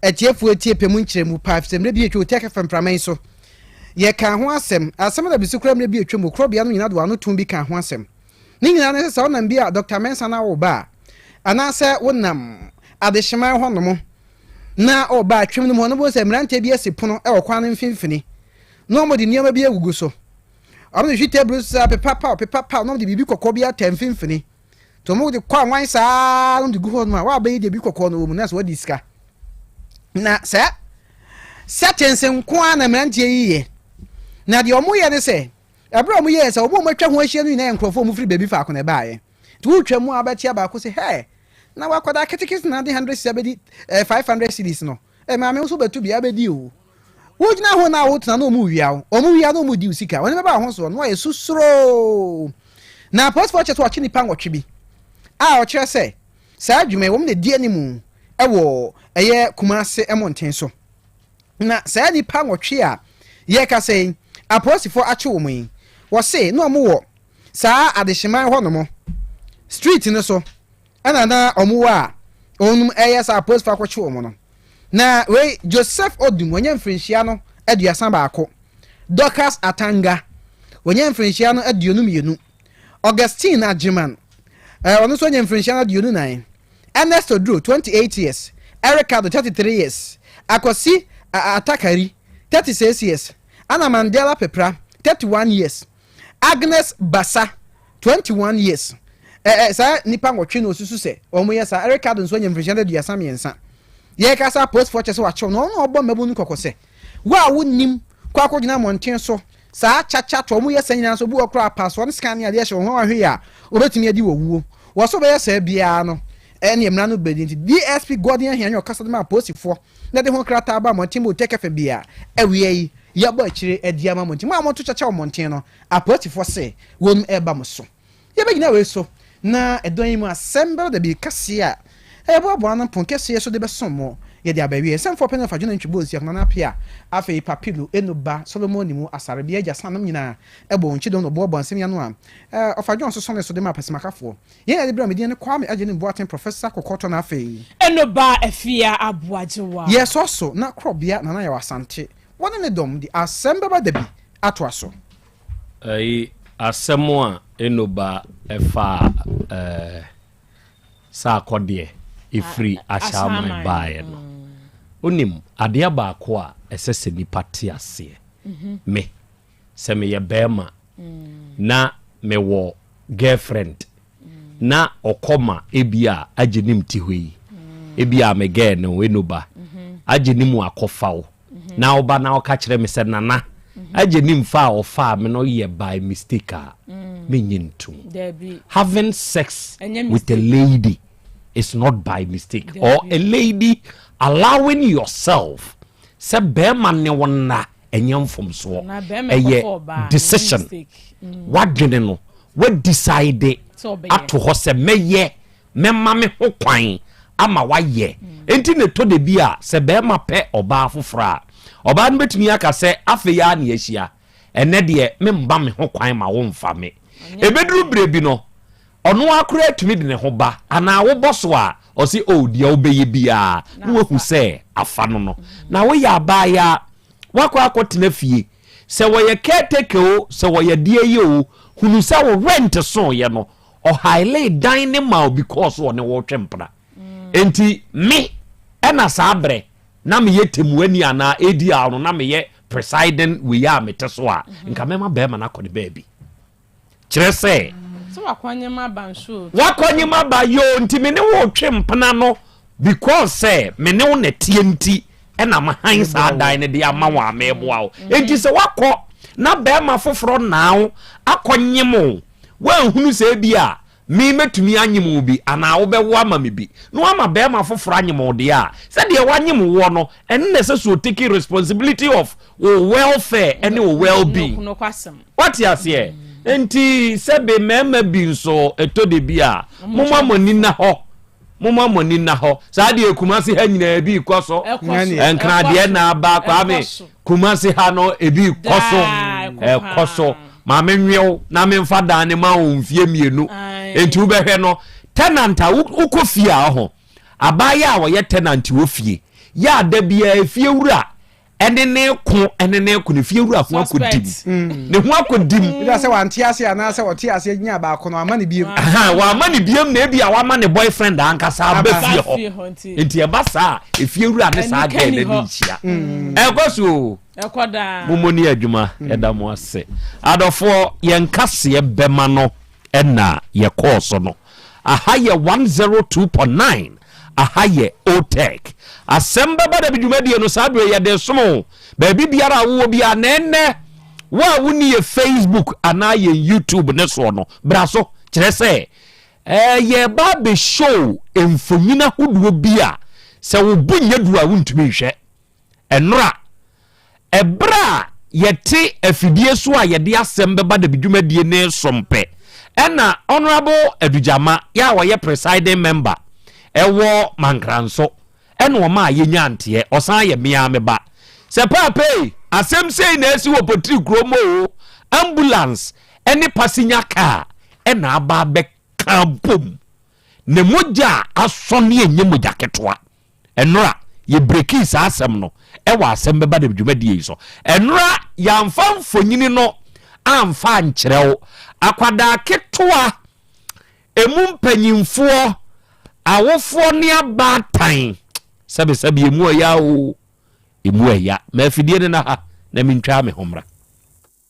atiefoɔ atie pɛ mu nkyerɛmu paa efisɛ mmerɛ bi atwa Otec FM mframa yi so yɛkaa ho asɛm. Asɛm da bi so koraa mmerɛ bi atwa mu korɔbea no nyinaa de wɔn ano tom bi kaa ho asɛm. Ne nyinaa ne sɛ sɛ wonam bi a Dɔkta Mensah na woreba a anaasɛ wonam Adehyeman hɔnom na ɔreba atwam no mu hɔ no, wobɛhu sɛ mmeranteɛ bi asi pono wɔ kwan no mfimfini na wɔde nneɛma bi agugu so. Wɔde hwi table so saa pepa paw pepa paw na wɔde biribi kɔkɔɔ bi ataa mfimfini. Nti wɔde kɔ anwan saa na wɔde gu hɔ nom a wɔabɛyi deɛ biribi kɔkɔɔ no wɔ mu na sɛ wɔadi sika. Na sɛ settings nko ara na mmeranteɛ yi yɛ. Na deɛ wɔyɛ ne sɛ ɛberɛ a wɔyɛɛ sɛ wɔn a wɔatwa ho ahyia no nyinaa yɛ nkurɔfoɔ a wɔfiri baabi faako na ɛbaeɛ. Nti wotwa mu a wobɛtea baako sɛ hɛ na wakwadaa ketekete na ade hundred cedis abɛdi eh, 500 cedis no eh, maame wo nso wobɛto bi abɛdi o. Wogyina ho na wotena na ɔmu wia wo, ɔmu wia na ɔmu di wo sika, wɔne bɛba wo ho soɔ na wɔayɛ susuroo. Na apolisifoɔ kyerɛ sɛ wɔakye nnipa nwɔtwe bi a ɔkyerɛ sɛ saa adwuma yi wɔn na ɛdi anim wɔ ɛyɛ Kumase mmɔnten so. Na saa nnipa nwɔtwe a yɛrekasa yi apolisifoɔ akye wɔn yi, wɔse na wɔn wɔ saa adehyeman hɔ nom street no so ɛna na wɔn wɔ a wɔn ɛyɛ saa apolisifoɔ akɔkye wɔn no. Na wei Joseph Odum wɔnyɛ mfirinhyia no 31, Dorcas Atanga wɔnyɛ mfirinhyia no 22, Augustine Agyeman ɔno nso ɔnyɛ mfirinhyia no 24, Ernest Oduro 28 years, Eric Ado 33 years, Akwasi Atakari 36 years, Anna Mandela Pepra 31 years. Agnes Basa, 21 years. Ɛ ɛ saa nnipa nwɔtwe na osusu sɛ wɔyɛ saa. Eric Addo nso anya mfirihyia 33. Yɛrekasa apolisifoɔ kyerɛ sɛ wɔakyew no. Ɔno na ɔbɔ mmabun no kɔkɔ sɛ, Wo a wonnim kɔ akɔgyina mmɔnten so saa kyakya to a wɔyɛ saa nyinaa nso, obi wɔ hɔ koraa a apasoɔ ne sekan ne adeɛ hyɛ wɔn ho a wɔanhwɛ yie a, wɔbɛtumi adi wɔ wuo. Wɔ sɛ wobɛyɛ saa biara no, ɛne mmara no bɛdi. Nti DSP Gordon Ahianyɔ ɔkasa de ma apolisifoɔ na ɛde ho krataa ba mmɔnten ma Otec FM bi a awia yi yɛabɔ akyire adi ama mo nti mo a moto kyakya wɔ mmɔnten no apolisifoɔ se wɔn reba mo so. Yɛbɛgyina wei so na ɛdɔn yi mu asɛm bɛba dabi kɛseɛ a ɛyɛboaboa ano pon kɛseɛ so de bɛsom mo. Yɛde aba awiei. Nsɛmfua pɛ na fa dwene ntwebɔ nsi Nana Appiah, afei Papilu, Enu Ba, Solomon Nimu, Asare, Bea Agya Sanom nyinaa bɔ wɔn kyidɔm na wɔboaboa nsɛm yi ano a ɔfa John so sɔne so de ma apɛsɛmakafoɔ. Yɛn a yɛde brɛ mo din ne Kwame Agyenim Boateng, Professor Kɔkɔɔtɔ na afei. Enu Ba Afia Aboagyewa. Yɛsɔ so na Korɔbea Nana Yaw Asante, wɔne ne dɔm de asɛm bɛba da bi atoa so. Ɛyi asɛm a Enu Ba faa ɛɛ. Sɛ akɔdeɛ ɛfiri Ahyɛaman baeɛ no. Wonim, adeɛ baako a ɛsɛ sɛ nnipa te aseɛ, me, sɛ meyɛ barima na mewɔ girlfriend na ɔkɔ ma ebia agye ne ti hɔ yi, ebia me girl no, Enoba, agye ne mu akɔfa wo, na woba na woka kyerɛ me sɛ Nana agye ne mfa a ɔfaa me no yɛ by mistake a, menyɛ ntom. Having sex with a lady is not by mistake, or a lady allowing yourself sɛ bɛrima ne wo nna ɛnyɛ mfomsoɔ, ɛyɛ decision. Wadwene no, wadecide ato hɔ sɛ mɛyɛ, mɛma me ho kwan ama wayɛ. Enti na ɛtɔ da bi a sɛ bɛrima pɛ ɔbaa foforɔ a, ɔbaa no bɛtumi aka sɛ afei ara na yɛahyia, ɛnnɛ deɛ memma me ho kwan ma womfa me. Ɛbɛduru berɛ bi no, ɔno ara koraa tumi de ne ho ba, anaa wobɔ so a, ɔse oh deɛ wobɛyɛ biara, na wahu sɛ afa no no. Na woyɛ abaayaa, woakɔ akɔtena fie, sɛ wɔyɛ caretaker o, sɛ wɔyɛ deɛ yɛ o, hunu sɛ wo rent soeɛ no, ɔhailee dan ne ma wo because ɔne wo retwe mpena. Enti me ɛna saa berɛ na meyɛ temuani anaa ADR no na meyɛ presiding wei a mete so a, nka mɛma bɛrima no akɔ ne baabi. Kyerɛ sɛ. Sɛ wakɔnyem aba nso o. Wakɔnyem aba yoo, nti me ne wo retwe mpena no because sɛ me ne wo na ɛteɛ nti ɛna mahan saa dan no de ama wo a meboa wo. Enti sɛ wakɔ na bɛrima foforɔ naa wo akɔnyem wo, woanhunu sɛ ebia me mɛtumi anyem wo bi anaa wobɛwo ama me bi na woama bɛrima foforɔ anyem wo deɛ a, sɛdeɛ wanyem woɔ no, ɛno na ɛsɛ sɛ ɔtake responsibility of wo welfare ne wo well-being. Woate aseɛ? Enti sɛbe mmarima bi nso ɛtɔ da bi a, momma mo ani nna hɔ. Momma mo ani nna hɔ. Saa deɛ Kumasi ha nyinaa ebi rekɔ so. Nkradeɛ na aba Kwame. Kumasi ha no ebi rekɔ so. Ɛkɔ so. Maame nwew na memfa dan ne ma wo mfie mmienu. Enti wobɛhwɛ no tenant a wokɔ fie a ɔho. Abaayewa a ɔyɛ tenant wɔ fie. Yɛ a da biara efie wura ɛne ne ko ɛne ne ko ne fie wura ho akɔdim mm. ne ho akɔdim. Ebi sɛ wante ase anaasɛ ɔte ase nya baako no ama ne biem. Wama ne biem na ebi a wama ne boyfriend ankasa aba fie hɔ nti ɛba saa efie wura ne saa gɛɛ n'ani nhyia mm. ɛkɔ so o mo ni adwuma mm. ɛda mo ase adɔfoɔ yɛn kaseɛ bɛma no ɛna yɛkɔɔ so no. Aha yɛ 102.9, aha yɛ OTEC. Asɛm bɛba da bi dwumadie no saa berɛ yɛde resom wo baabi biara a wowɔ biara na ɛnnɛ wo a wonni yɛ Facebook anaa yɛn YouTube ne soɔ no bra so kyerɛ sɛ eh, yɛreba abɛshow mfonyin ahodoɔ bi a sɛ wo bo nyɛ duru a wontumi nhwɛ. Ɛnora, ɛberɛ a yɛte afidie so a yɛde asɛm bɛba dabi dwumadie ne som pɛ, ɛna Honourable Adugyama yɛ a ɔyɛ presiding member ɛwɔ Mankranso ɛna ɔma a yɛnya nteɛ, ɔsan yɛ mea me ba. Sɛ paapei, asɛm sei na asi wɔ Potiri kurom o, ambulance ɛne passenger car ɛna aba abɛka bom. Ne mogya a asɔne ɛnyɛ mogya ketewa. Ɛnora, yɛ brekii saa asɛm no wɔ asɛm bɛba dɛm dwumadie yi so. Ɛnora, yɛamfa mfonyini no amfa ankyerɛ wo. Akwadaa ketewa, emu mpanyinfoɔ, awofoɔ ne abaatan, sɛbesɛbe emu ɛya o, emu ɛya. Ma afidie no na ha na mentwaa me ho mmra.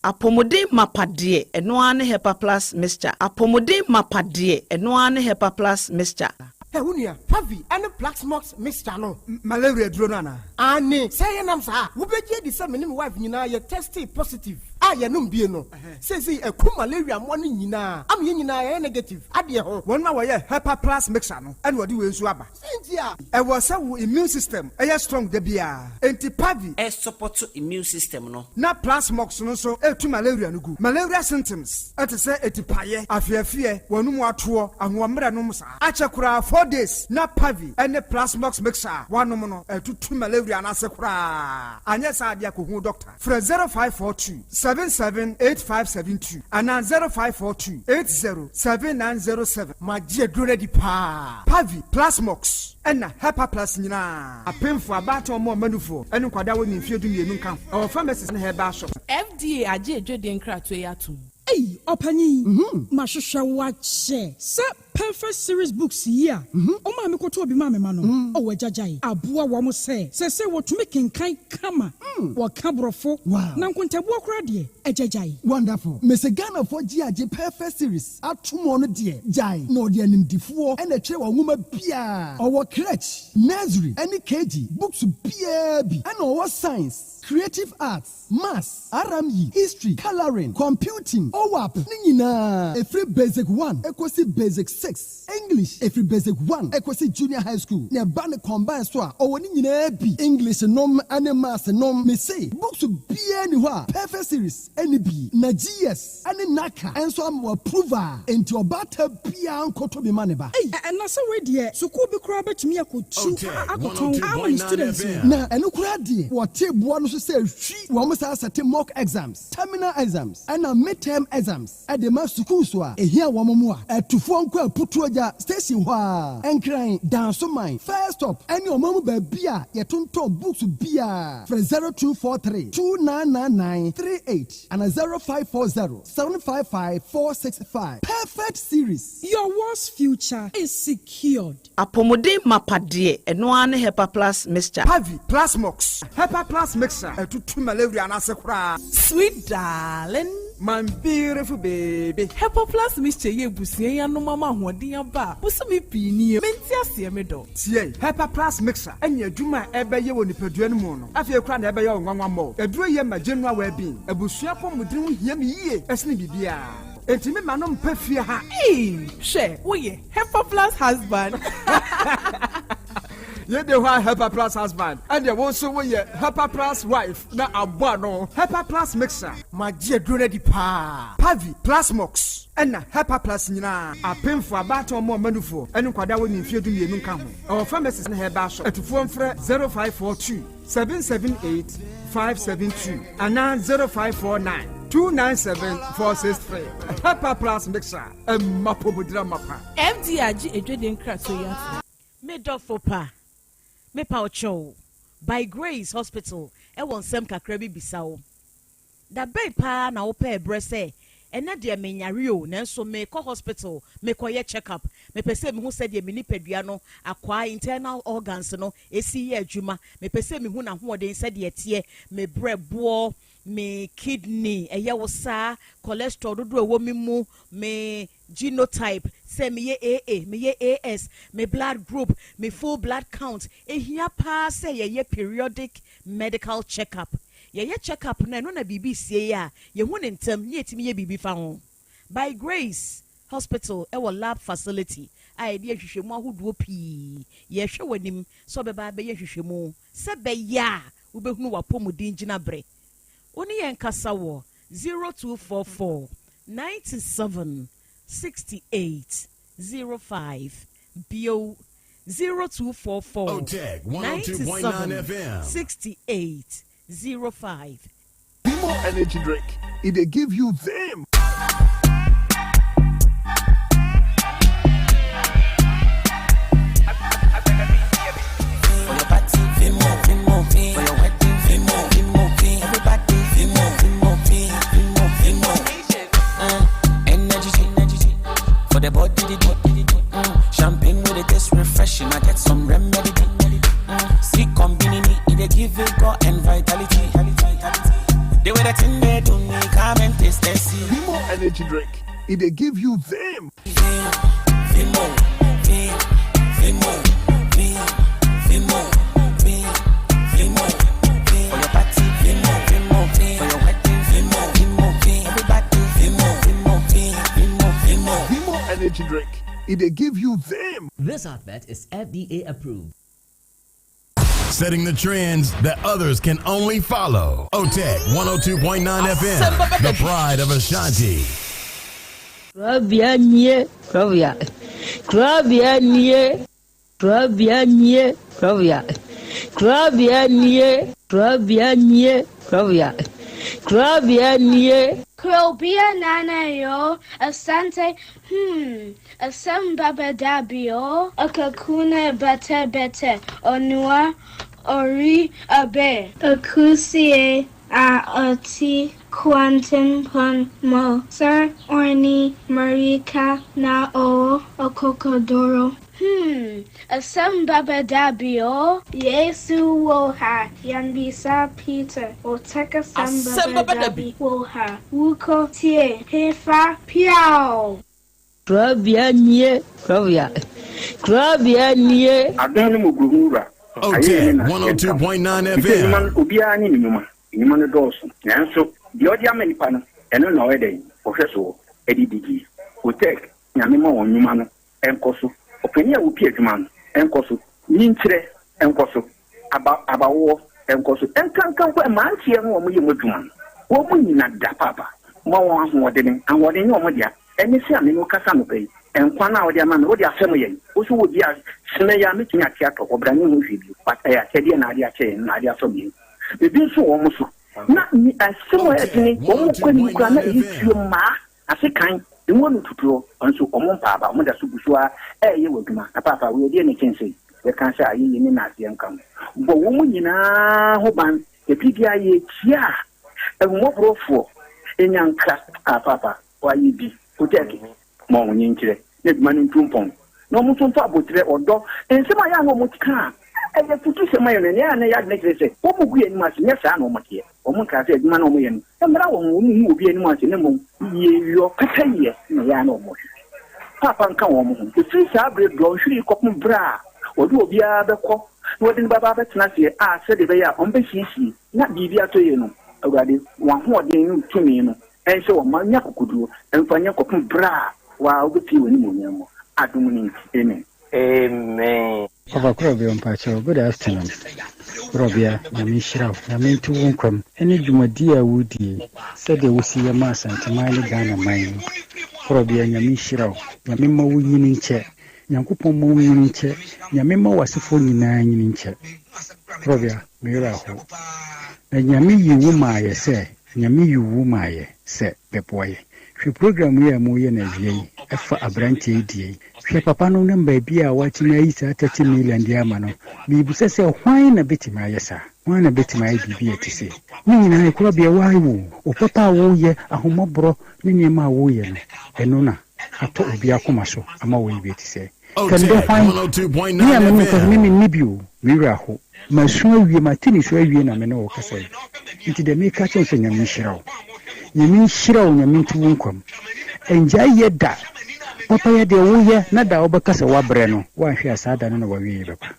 Apɔmuden mapa deɛ, ɛno ara ne Hepa Plus Mixture. Apɔmuden mapa deɛ, ɛno ara ne Hepa Plus Mixture. Hɛ wo nua, Pavi ne Plaxmox mixture no, malaria aduro no anaa? Aane, sɛ ɛyɛ nam saa a, wobɛgye adi sɛ me ne me wife nyinaa yɛ testee positive. A yɛnom bie no, seesei ɛku malaria mmoa no nyinaa ama yɛn nyinaa yɛyɛ negative adeɛ ho. Wɔn a wɔyɛ Hepa Plus mixture no na wɔde wei nso aba. Sɛ nti a. Ɛwɔ sɛ wo immune system yɛ strong da biara, enti Pavi. Ɛsupɔto immune system no. Na Plasmox no nso ɛtu malaria no gu. Malaria symptoms te sɛ atipaeɛ, afeafeɛ, w'anum atoɔ, ahoɔmmerɛ nom saa. Akyɛ koraa 4 days na Pavi ne Plasmox mixture a woanom no atutu malaria no ase koraa. Anyɛ saa deɛ a kɔhu doctor. Frɛ 0542 77 8572 anaa 0542 80 7907. Magye aduro no adi paa. Pavi, Plasmox, ɛna Hepa Plus nyinaa. Apemfo, abaatan, ɔmo a ɔmanufoɔ, ne nkwadaa a wɔnni mfeɛ 12 nka ho. Ɛwɔ pharmacies ne herbal shops. FDA agye adwadie nkratoɔ yi atom. Ei, ɔpanyin, mahwehwɛ wo akyɛ sɛ Perfect Series books yi a ɔmaa me kɔtɔɔ bi maa me ma no, ɔwɔ agyagyae aboa wɔn sɛ sɛsɛ wɔtumi kenkan kama, wɔka Borɔfo na nkontabuo koraa deɛ, agyagyae. Wonderful. Mese Ghanafoɔ gye agye Perfect Series ato mu. Ɔno deɛ gyae na ɔde animdifoɔ ɛna ɛtwerɛ wɔ nwoma biara. Ɔwɔ crèche, nursery ɛne KG books biara bi, ɛna ɔwɔ science, creative arts, maths, RME, history, colouring, computing, OWAP ne nyinaa, ɛfiri basic 1 ɛkɔsi basic 6, English ɛfiri basic 1 ɛkɔsi junior high school, na ɛba ne combine so a, ɔwɔ ne nyinaa bi, English nom ne maths nom. Mese books biara ni hɔ a Perfect Series ɛne bi, na GS ɛne NaCCA ɛnso ama approve a, enti ɔbaata biara nkɔtɔ bi ma ne ba. Ei, ɛna sɛ wei deɛ, sukuu bi koraa bɛtumi akɔtu akɔtɔn ama ne students no. Na ɛno koraa deɛ, wɔte boa no so sɛ hwi wɔn saa sɛte mock exams, terminal exams ɛna midterm exams ɛde ma sukuu so a ehia wɔn mu a ɛtufoɔ nkɔ Aputuogya station hɔ a, Nkran, Dansoman first stop, ɛne ɔman mu baabi a yɛtontɔn books biara. Frɛ 0243 299938 ana 0540 755 465. Perfect Series. Your world's future is secured. Apɔmuden mapa deɛ, ɛno ara ne Hepa Plus mixture. Pavi, Plasmox, Hepa Plus mixture ɛtutu malaria no ase koraa. Sweet darling. My beautiful baby. Hepa Plus mixture yɛ ebusua yi anom ama ahoɔden aba a bosome pii nie. Mente aseɛ, me dɔ. Tie, Hepa Plus mixture ɛnyɛ adwuma a ɛbɛyɛ wɔ nipadua no mu no, afei koraa na ɛbɛyɛ wo nwanwa mmɔ. Aduro yɛ ma general well-being. Abusua pɔmuden ho hia me yie ɛsene biribiara. Enti me ma no mpɛ fie ha. Ee, hwɛ, woyɛ Hepa Plus husband. Yɛde hɔ a, Hepa Plus husband, ɛdeɛ wo nso woyɛ Hepa Plus wife na aboa no. Hepa Plus mixture. Magye aduro no adi paa. Pavi, Plasmox, ɛna Hepa Plus nyinaa. Apemfo, abaatan, ɔmo ɔmanufoɔ, ɛne nkwadaa wɔ ne mfeɛ 12 nka ho. Ɛwɔ pharmacies ne herbal shop. Atufoɔ mfrɛ 0542 778 572 anaa 0549 297 463. Hepa Plus mixture, ɛma pomodira mapa. FDA agye adwadie nkratoɔ yi atom. Me dɔfo pa, mepa wo kyɛw, By Grace Hospital ɛwɔ nsɛm kakra bi bisa wo. Da bɛn paa na wopɛ ɛberɛ sɛ ɛnɛ deɛ menyare o, nanso mekɔ hospital mekɔyɛ check up, mepɛ sɛ mehu sɛdeɛ me nipadua no akwaa, internal organs no, ɛsi yɛ adwuma, mepɛ sɛ mehu n'ahoɔden sɛdeɛ ɛteɛ, me brɛboɔ, me kidney, ɛyɛ wo saa, cholesterol dodoɔ ɛwɔ me mu, me genotype, sɛ meyɛ AA, meyɛ AS, me blood group, me full blood count? Ehia paa sɛ yɛyɛ periodic medical check up. Yɛyɛ check up no, ɛno na biribi sie a yɛhu ne ntɛm ne yɛtumi yɛ biribi fa ho. By Grace Hospital ɛwɔ lab facility a yɛde ahwehwɛmu ahodoɔ pii. Yɛhwɛ w'anim sɛ ɔbɛba abɛyɛ nhwehwɛmu sɛ bɛyɛ a wobɛhunu w'apɔmuden gyina berɛ. Wo ne yɛn kasa wɔ 0244 97 68 05 bio, 0244 Otec 102.9 97 FM. 68 05. Vimo energy drink. It dey give you vim. For your party, Vimo, Vimo, V. For your wedding, Vimo, Vimo, V. Everybody, Vimo, Vimo, V, Vimo, Vimo. Energy, energy. For the body, the body, champagne with it taste refreshing. I get some remedy. See, combini, it dey give vigor and vitality. The way that thing they do me, come and taste and see. Vimo energy drink. It dey give you vim. Vimo, V, Vimo, V, Vimo, V, Vimo, V. For your party, Vimo, Vimo, V. For your wedding, Vimo, Vimo. It dey give you vim. This advert is FDA approved. Setting the trends that others can only follow. OTEC 102.9 FM, the pride of Ashanti. Kurabea nie, kurabea. Kurabea nie, kurabea nie, kurabea. Kurabea nie, kurabea nie, kurabea. Kurabea nie. Krobea nana yo, asante, hmm, asem baba dabio, akakuna bete bete, onua, ori abe. Akusie a oti kwantenpon mo, sir orni marika na o okokodoro. Asem baba dabio, Yesu woha, yanbisa Peter, oteka Asem sem baba baba dabi. dabi woha, wuko tie, hefa piao. Kurabea nie, kurabea. Kurabea nie. Adan no mu guruhu wura. OTEC 102.9 Nti nnwuma FM. no obiara ne ne nnwuma. Nnwuma no dɔɔso. Nanso deɛ ɔde ama nipa no, ɛno na ɔyɛ dɛn? Ɔhwɛ so ɛde didi. Otek, nyame ma wɔn nnwuma no ɛnkɔ so. Ɔpanin a wopi adwuma no ɛnkɔ so. Nyinkyerɛ ɛnkɔ so. Aba abawoɔ ɛnkɔ so. Ɛnkankan kɔ mmeranteɛ no a wɔyɛ mu adwuma no. Wɔn mu nyina da paapa. Ma wɔn ahoɔden. Ahoɔden nyɛ wɔn dea. Ɛne sɛ a me ne wo kasa anɔpa yi, nkwa no a wode ama me, wode asɛm yɛn. Wo so wɔ bi a sene yi a metumi ate atɔ ɔbra ne ho hwee bio. But ɛyɛ akyɛdeɛ na ade akyɛ yɛn na ade asɔ yɛn. Ebi nso wɔ wɔn so. Na ni asɛm a ɛdene wɔn kɔ anim koraa na ɛyɛ tuo mmaa ase kan emu anu tutuo nso wɔn mpaaba wɔn da so gu so a ɛyɛ wɔ adwuma. Na paapa wei ɛdeɛ ne kyɛn sɛ yɛka sɛ ayɛyie ne naaseɛ nka ho. Bɔ wɔn nyinaa ho ban. Ebi biara yɛkyia a ahummɔborɔfoɔ ɛnya a paapa wayɛ bi. Otɛki ma wɔn nyinkyerɛ na adwuma no ntu mpɔn. Na wɔn nso mfa abotire ɔdɔ nsɛm a yɛ a na wɔn ka a ɛyɛ futu sɛm ayɛ no nea a na yɛ adwene kyerɛ sɛ wɔn mu gu yɛn anim ase nyɛ saa na wɔn teɛ. Wɔn nkaa sɛ adwuma na wɔn yɛ no mmara wɔn wɔn mu hu obi anim ase ne mmom yie yɔ pɛpɛ yɛ na yɛ a na wɔn hwehwɛ. Paapa nka wɔn ho. Efiri saa abere dɔnhwere kɔpem bere a wɔde obiara bɛkɔ na wɔde ne baba abɛtena aseɛ a sɛdeɛ ɛbɛyɛ a wɔn bɛsiesie na biribi atɔ yie no Awurade wɔn ahoɔden ne tumi no ɛnhyɛ wɔn ma nya kokoduro ɛmfa nyɛ kɔpem bere a waa wobɛpie wɔ animuonyam mu adom no nti amen. Amen. Papa Korɔbea mpakyɛw, good afternoon. Korɔbea, Nyame nhyira wo, Nyame nto wo nkwam ɛne dwumadie a wodie sɛdeɛ wosi yɛ ma Asanteman ne Ghana man yi. Korɔbea, Nyame nhyira wo, Nyame mma wo nyini nkyɛ, Nyankopɔn mma wo nyini nkyɛ, Nyame mma w'asefoɔ nyinaa nyini nkyɛ. Korɔbea, me werɛ aho. Na Nyame yi wo maayɛ sɛ, Nyame yi wo maayɛ sɛ bɛboa yɛ. Hwɛ program yi a moyɛ no awia yi, ɛfa aberanteɛ yi deɛ yi. Hwɛ papa no ne baabi a watumi ayi saa 30 million de ama no. Miribisa sɛ hwan na bɛtumi ayɛ saa? Hwan na bɛtumi ayɛ biribi a ɛte sei? Ne nyinaa korɔbea waayɛ wo. Wo papa a woyɛ, ahommɔborɔ ne nneɛma a woyɛ no, ɛno na atɔ obi akoma so ama wɔyɛ bi ɛte sɛ. Kɛndɛ OTEC hwan? Me a me 102.9 ne wo kasa, me FM. menni bi o. Me werɛ aho. Masu awie, mate nisuo awie na me ne wo kasa yi. Nti deɛ meka kyerɛ wo sɛ Nyame nhyira wo. Nyame nhyira wo, Nyame nto wo nkwam. Ɛngyae yɛ da. Papa yɛ deɛ woyɛ na da a wobɛka sɛ woabrɛ no, woanhwɛ a saa da no na wawie bɛba.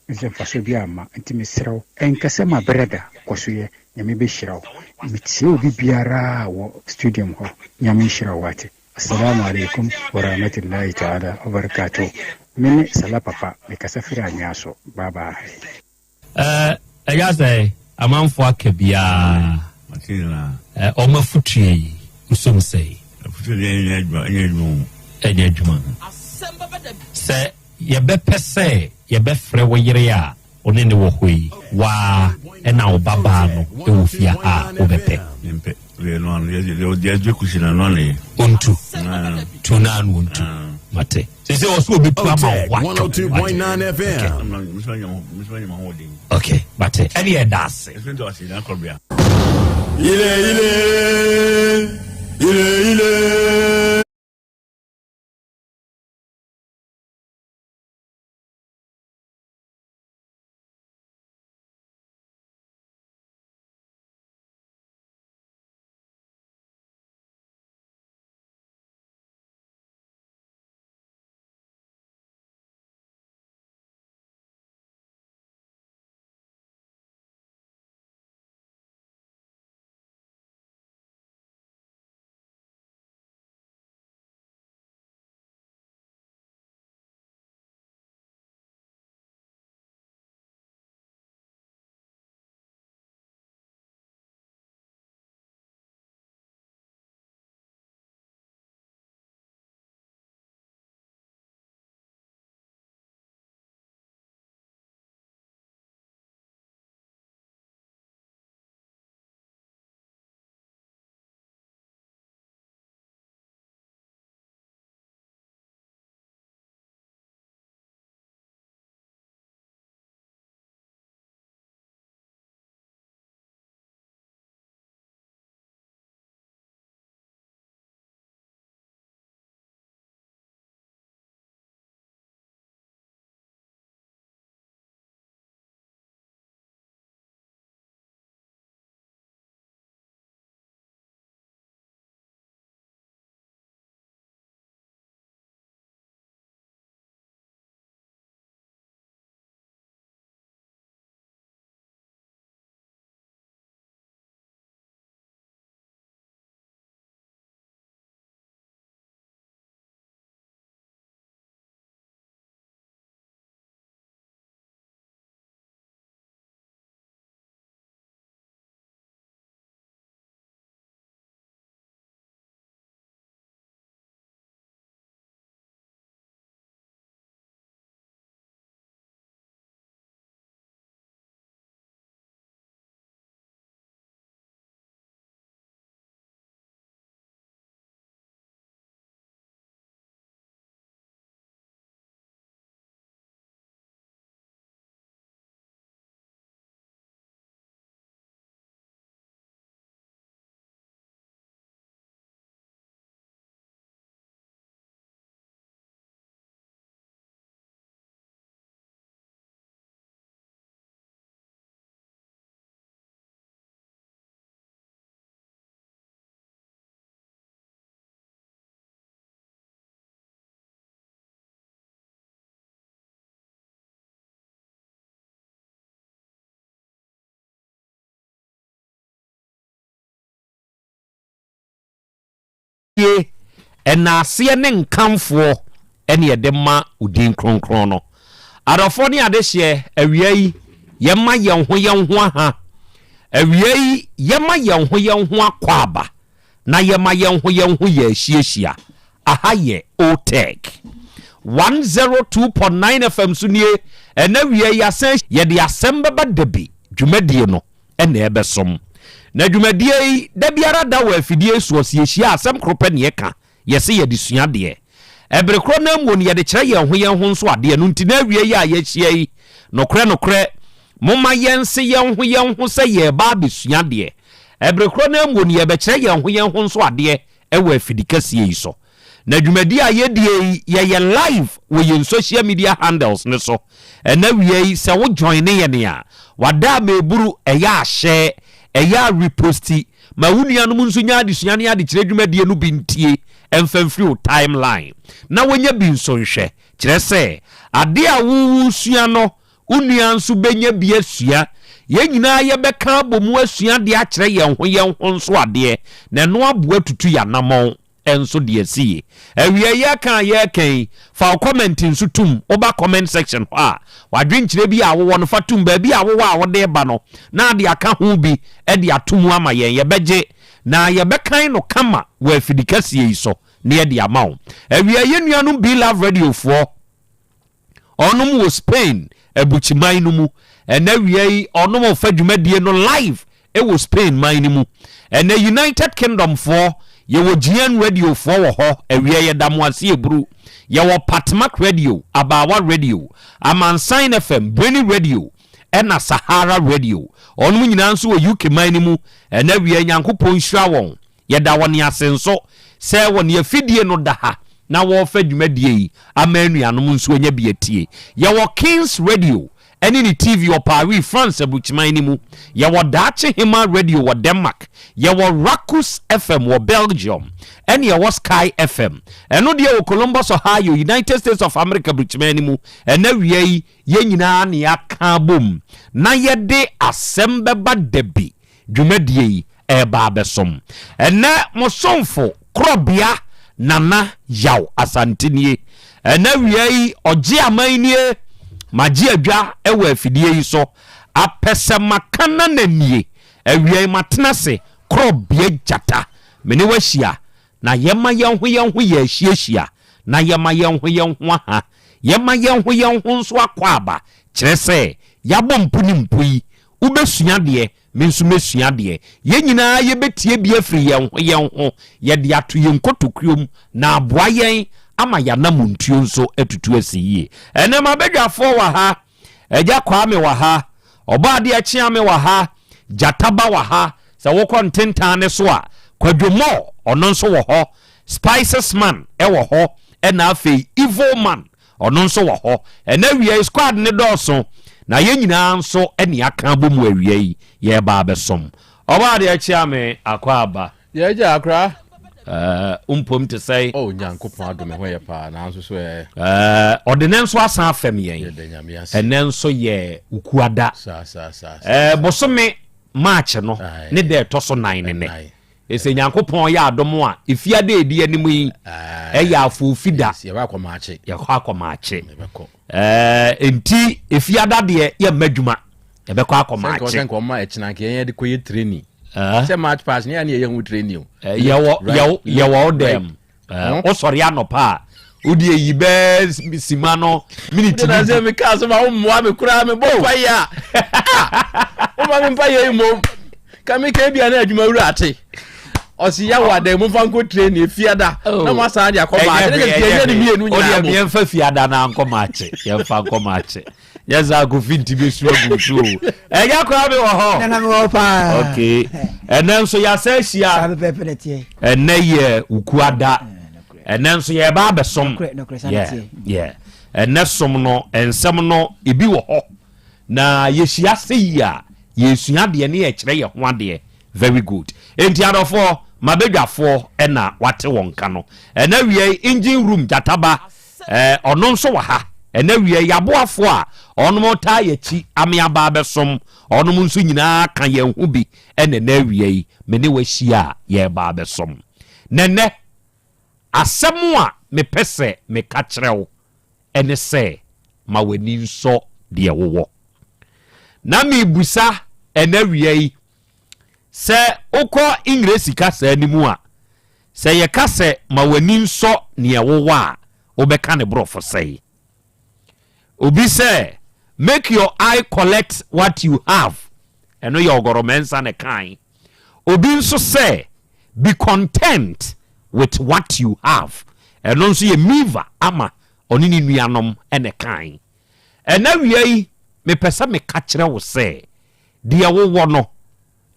Nso mfasoɔ bi amma. Nti mesrɛ wo, ɛnka sɛ mabrɛ da. Kɔ so yɛ. Nyame bɛhyira wo. Metie obi biara a wɔ studium hɔ. Nyame nhyira wo wate. Assalamu alaikum warahmatullahi ta'ala wabarakatuh. Me ne Salah Papa, mekasa firi anwea so. Bye bye. Ɛyɛ sɛ amanfoɔ aka biara ɔma afotuo yi wosom sɛe ɛnyɛ adwuma sɛ yɛbɛpɛ sɛ yɛbɛfrɛ wo yere a ɔne ne wɔ hɔ yi waa ɛna wo babaa no ɛwɔ fie ha a wobɛpɛ ɔntu tu naa no ɔntu mate sɛ sɛ ɔsɛ ɔbɛtu ama OTEC wo 102.9 FM. Ok, mate ɛne ɛda ase. Ile, ile, ile, ile. Ayɛyie, ɛnaaseɛ ne nkamfoɔ ne yɛde ma wo din kronkron no. Adɔfoɔ ne adehyeɛ, awia yi, yɛma yɛn ho yɛn ho aha. Awia yi, yɛma yɛn ho yɛn ho akwaaba, na yɛma yɛn ho yɛn ho yɛ ahyiahyia. Aha yɛ OTEC 102.9 FM so nie. Ɛnɛ awia yi asan yɛde asɛm bɛba dabi dwumadie no na ɛbɛsom. Na dwumadie yi, da biara da wɔ afidie yi soɔ, sɛ yɛhyia a, asɛm koro pɛ na yɛka, yɛse yɛde sua adeɛ. Ɛbere korɔ no ara mu no, yɛde kyerɛ yɛn ho yɛn ho nso adeɛ. Ɛno nti, na awie yi a yɛahyia yi, nokorɛ nokorɛ, momma yɛnse yɛn ho yɛn ho sɛ yɛreba abɛsua adeɛ. Ɛbere korɔ no ara mu no, yɛrebɛkyerɛ yɛn ho yɛn ho nso adeɛ wɔ afidikɛseɛ yi so. Na dwumadie a yɛdie yi, yɛyɛ live wɔ yɛn social media handles no so. Ɛnɛ awia yi, sɛ wo joine yɛn a, wada a meburu, ɛyɛ a share, ɛyɛ a reposti, ma wo nuanom nso nya adesua ne adekyerɛ dwumadie no bi ntie mfa mfiri wo timeline na wɔnya bi nso nhwɛ. Kyerɛ sɛ, adeɛ a wo wosua no, Wo nua nso bɛnya bi asua. Yɛn nyinaa yɛbɛka abɔ mu asua adeɛ akyerɛ yɛn ho yɛn ho nso adeɛ, na ɛno aboa atutu yɛn anammɔn nso de asi yie. Awieɛ yɛreka a yɛreka yi, fa wo comment nso tom. Woba comment section hɔ a, w'adwenkyerɛ bi a wowɔ no fa tom. Baabi a wowɔ a wode reba no, na ade aka ho bi de ato mu ama yɛn. Yɛbɛgye, na yɛbɛkan no kama wɔ afidikɛseɛ yi so na yɛde ama wo. Awieɛ yɛn nuanom Be Love Radio foɔ, Ɔnom wɔ Spain abukyiman no mu. Ɛnɛ awia yi ɔnom ɔfa dwumadie no live wɔ Spain man no mu. Ɛnɛ United Kingdom foɔ yɛwɔ GN Radio foɔ wɔ hɔ awia yɛda mo ase eburu. Yɛwɔ Patmak Radio, Abaawa Radio, Amansan FM, Breni Radio ɛna Sahara Radio. Ɔnom nyinaa nso wɔ UK man no mu. Ɛnɛ awia yi Nyankopɔn nhyira wɔn. Yɛda wɔn ase nso sɛ wɔn afidie no da ha na wɔrefa dwumadie yi ama anuanom nso anya bi atie. Yɛwɔ Kings Radio ne ne TV wɔ Paris, France aburukyiman no mu. Yɛwɔ Daakye Hemaa Radio wɔ Denmark. Yɛwɔ Rakus FM wɔ Belgium. Ɛne yɛwɔ Sky FM. Ɛno deɛ wɔ Columbus, Ohio, United States of America aburukyiman no mu. Ɛnɛ awia yi, yɛn nyinaa na yɛaka abom na yɛde asɛm bɛba dabi. dwumadie yi reba abɛsom. Ɛnnɛ mo somfo Korɔbea Nana Yaw Asante nie. Ɛnnɛ awia yi ɔgye aman nie, magye adwa wɔ afidie yi so. Apɛsɛmaka Nana nie, awia yi matena ase Korɔbea Gyata, me ne wo ahyia na yɛma yɛn ho yɛn ho yɛ ahyiahyia, na yɛma yɛn ho yɛn ho aha, yɛma yɛn ho yɛn ho nso akwaaba, kyerɛ sɛ yɛabɔ mpu ne mpu yi, Wobɛsua adeɛ, me nso mɛsua adeɛ. Yɛn nyinaa yɛbɛtie bi afiri yɛn ho yɛn ho, yɛde ato yɛn nkotokuo mu, na aboa yɛn ama yɛn anamontuo nso atutu asi yie. Ɛnnɛ m'abadwafoɔ wɔ ha, Agya Kwame wɔ ha, Ɔbɔadeɛ Kyeame wɔ ha, Gyata Ba wɔ ha, sɛ wokɔ ntentan no so a, Kwadwo Moore ɔno nso wɔ hɔ, Spices Man wɔ hɔ, ɛna afei Evil Man Ɔno nso wɔ hɔ. Ɛnɛ awia yi squad no dɔɔso na yɛn nyinaa nso ne aka abɔ mu awia yi yɛreba abɛsom. Ɔbaa deɛ kyea me akɔ aba. Yɛ agya akora. Ɛɛ wo mpom te sɛn? Oh Nyankopɔn adom me ho yɛ paa nanso so ɛɛ. Ɛɛ ɔde ne nso asan afɛm yɛn. Yɛda Nyame ase. Ɛnɛ nso yɛ Wukuada. Saa saa saa. Ɛɛ bosome March no ne da ɛtɔ so nan ne nɛ. Sɛ Nyankopɔn yɛ adom a, efiada a edi anim yi ɛyɛ afoofi da. Yɛbɛ akɔ maakye. Yɛkɔ akɔ maakye. Ɛɛ nti efiada deɛ yɛmma adwuma. Yɛbɛkɔ akɔ maakye. Sɛ nka ɔma ɛkyena nka yɛn yɛde kɔ yɛ training. Sɛ march pass ne yɛ ne yɛyɛ ho training o. Yɛwɔ yɛwɔ wo dɛm. Wosɔre anɔpa a wode ayi bɛɛ sima no miniti bi. Sɛ meka asɛm a wommoa me koraa mebɔ mpa yɛ a woma me mpa yɛ mmom ka meka bia na adwuma wura ate ɔsi yɛ wɔ adan mu nfa nkɔ train efiada oh. na mo asan de akɔ maakye ne yɛ yɛ ne mmienu nyinaa mo. Yɛn fa fiada na nkɔ maakye yɛn fa nkɔ maakye yɛ sɛ akofi nti bɛ su agu so o ɛyɛ koraa mi wɔ hɔ. Nana mi wɔ paa. Ok ɛnɛ nso yasa ahyia. Saa pɛpɛɛpɛ na teɛ. Ɛnɛ yɛ wukuada ɛnɛ nso yɛba abɛsom. Yɛ yɛ ɛnɛ som no nsɛm no ebi wɔ hɔ na yɛhyia sɛ yi a yɛsua adeɛ ne yɛkyerɛ yɛ ho adeɛ very good enti adɔfoɔ mabadwafoɔ ɛna wate wɔn ka no ɛnɛ wia yi engine room gyataba Eh, ɔno nso wɔ ha. Ɛnɛ awia yi, aboafoɔ a ɔnom taa yɛakyi ame aba abɛsom, ɔnom nso nyinaa ka yɛn ho bi ɛna ɛnɛ awia yi, me ne wahyia a yɛreba abɛsom. Na ɛnɛ, Asɛm a mepɛ sɛ meka kyerɛ wo ne sɛ, ma w'ani nsɔ deɛ wowɔ. Na merebisa ɛnnɛ awia yi, sɛ wokɔ Engiresi kasa no mu a, sɛ yɛka sɛ ma w'ani nsɔ neɛ wowɔ a, wobɛka ne borɔfo sɛn? Obi sɛ, make your eye collect what you have. Ɛno yɛ Ɔgɔrɔ Mensah na ɛkae. Obi nso sɛ, be content with what you have. Ɛno nso yɛ Miva Ama ɔne ne nuanom na ɛkae. Ɛnnɛ awia yi, mepɛ sɛ meka kyerɛ wo sɛ, deɛ wowɔ no,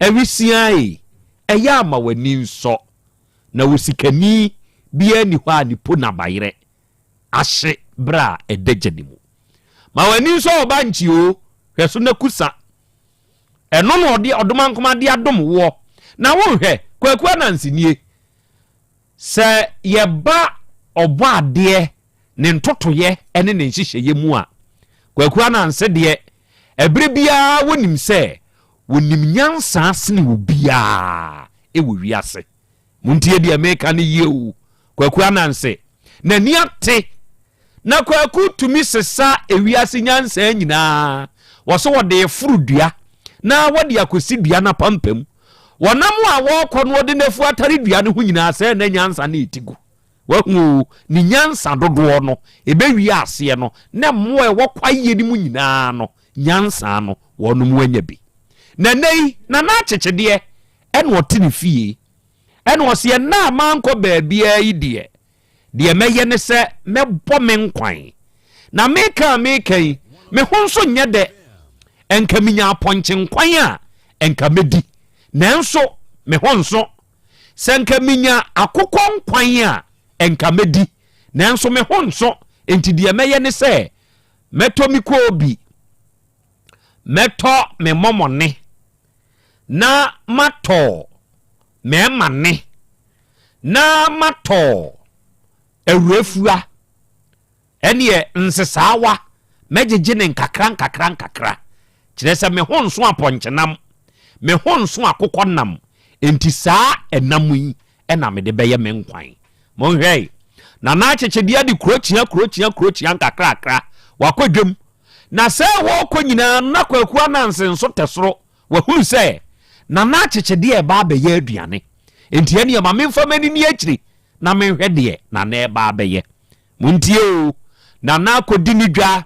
awisiaa ei, ɛyɛ a ma w'ani nsɔ. Na osikani biara nni hɔ a ne po n'abayerɛ ahye berɛ a ɛda gya no mu. Ma w'ani nsɔ wo ba nkyi o, hwɛ so na kusa. Ɛno na ɔde ɔdomankoma de adom woɔ. Na wonhwɛ, Kwaku Ananse nie. Sɛ yɛba Ɔbɔadeɛ ne ntotoeɛ ne ne nhyehyɛeɛ mu a, Kwaku Ananse deɛ, ɛberɛ biara wonim sɛ wɔnim nyansa sene obiara wɔ wiase. Montie deɛ meka no yie o, Kwaku Ananse n'ani ate na Kwaku tumi sesa ewiase nyansa nyinaa. Wɔso wɔde reforo dua na wɔde akɔsi dua no apampam. Wɔnam a wɔrekɔ no wɔde n'afu atare dua no ho nyinaa sɛ na nyansa no reti gu. Wahu o, ne nyansa dodoɔ no, ɛbɛwie aseɛ no, na mmoa a ɛwɔ kwaeɛ no mu nyinaa no, nyansa no, wɔnom anya bi. Na nnɛ yi, Nana Akyekyedeɛ ɛna ɔte ne fie, ɛna ɔse ɛnnɛ a mankɔ baabiara yi deɛ, deɛ mɛyɛ ne sɛ mɛbɔ me nkwan. Na meka a meka yi, me ho nso nyɛ dɛ. Ɛnka menya apɔnkye nkwan a, ɛnka mɛdi. Nanso me ho nso. Sɛ nka menya akokɔ nkwan a, ɛnka mɛdi. Nanso me ho nso. Enti deɛ mɛyɛ ne sɛ, mɛtɔ me koobi, mɛtɔ me mɔmɔne, na matɔ m'ɛmane, na matɔ awurafua, ɛneɛ nsesaawa, mɛgyegye ne nkakra nkakra nkakra. Kyerɛ sɛ me ho nso apɔnkyenam, me ho nso akokɔ nam, enti saa ɛnam yi na mede bɛyɛ me nkwan. Monhwɛ, Nana Akyekyedeɛ de kurokyia kurokyia kurokyia nkakrakra, wakɔ dwam. Na sɛ wɔrekɔ nyinaa no, na Kwaku Ananse nso tɛ soro Wahunu sɛ Nana akyekyedeɛ reba abɛyɛ aduane, enti ɛnneɛ ma memfa m'ani nni akyiri na menhwɛ deɛ Nana reba abɛyɛ. Montie o, Nana akɔdi ne dwa,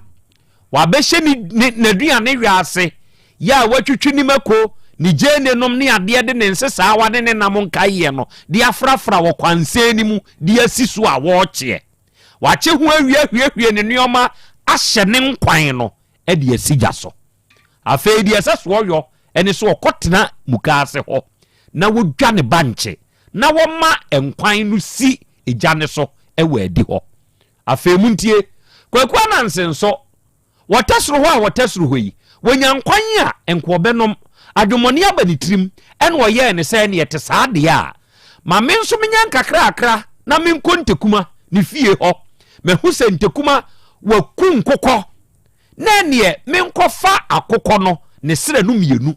wabɛhyɛ ne, ne, n'aduane wɛ ase, yɛ a watwitwi ne mako, ne gyeene nom ne adeɛ de ne nsesaawa ne ne nam nkaeɛ no de afrafra wɔ kwansɛn no mu de asi so a wɔrekyeɛ. Wakye ho awie ahwiehwie ne nneɛma ahyɛ ne nkwan no de asi gya so. Afei deɛ ɛsɛ sɛ ɔyɔ ne sɛ ɔkɔtena mukaase hɔ na wɔdwa ne bankye na wɔma nkwan no si gya no so wɔ adi hɔ. Afei montie, Kwaku Ananse nso, wɔtɛ soro hɔ a wɔtɛ soro hɔ yi, wɔnya nkwan a nka ɔbɛnom. Adwemmɔne aba ne tirim, ɛna ɔyɛɛ ne sɛ ɛneɛ ɛte saa deɛ a, ma me nso menyɛ nkakrakra na menkɔ Ntekuma ne fie hɔ. Mahu sɛ Ntekuma waku nkokɔ Na ɛneɛ menkɔfa akokɔ no ne serɛ no mmienu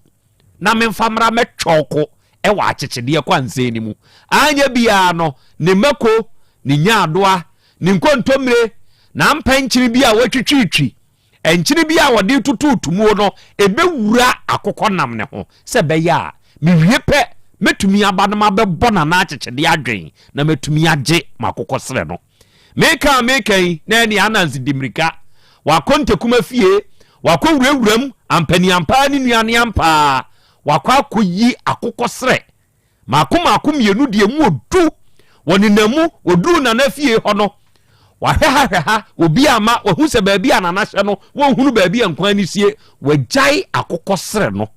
na memfa mmra mɛtwɔko wɔ akyekyedeɛ kwansɛn no mu. Anyɛ biara no, ne mako, ne nyaadoa, ne nkontommire, n'ampɛnkyene bi a watwitwitwi, nkyene bi a wɔde retoto tumuo no, ɛbɛwura akokɔ nam no ho sɛ ɛbɛyɛ a mewie pɛ mɛtumi aba na mabɛbɔ Nana akyekyedeɛ adwen na matumi agye m'akokɔ serɛ no. Meka a meka yi, na ɛne Ananse di mmirika. Wakɔ Ntekuma fie, wakɔ wurawuram, ampaniampaa ne nua ne ampaa, wakɔ akɔyi akokɔserɛ mako mako mmienu deɛ mu odu. Wɔnenam mu, wɔduruu Nana fie hɔ no, wahwɛ ha hwɛ ha, obi ama, wahu sɛ baabi a Nana hyɛ no, wɔnhunu baabi a nkwan no sie. Wagyae akokɔserɛ no.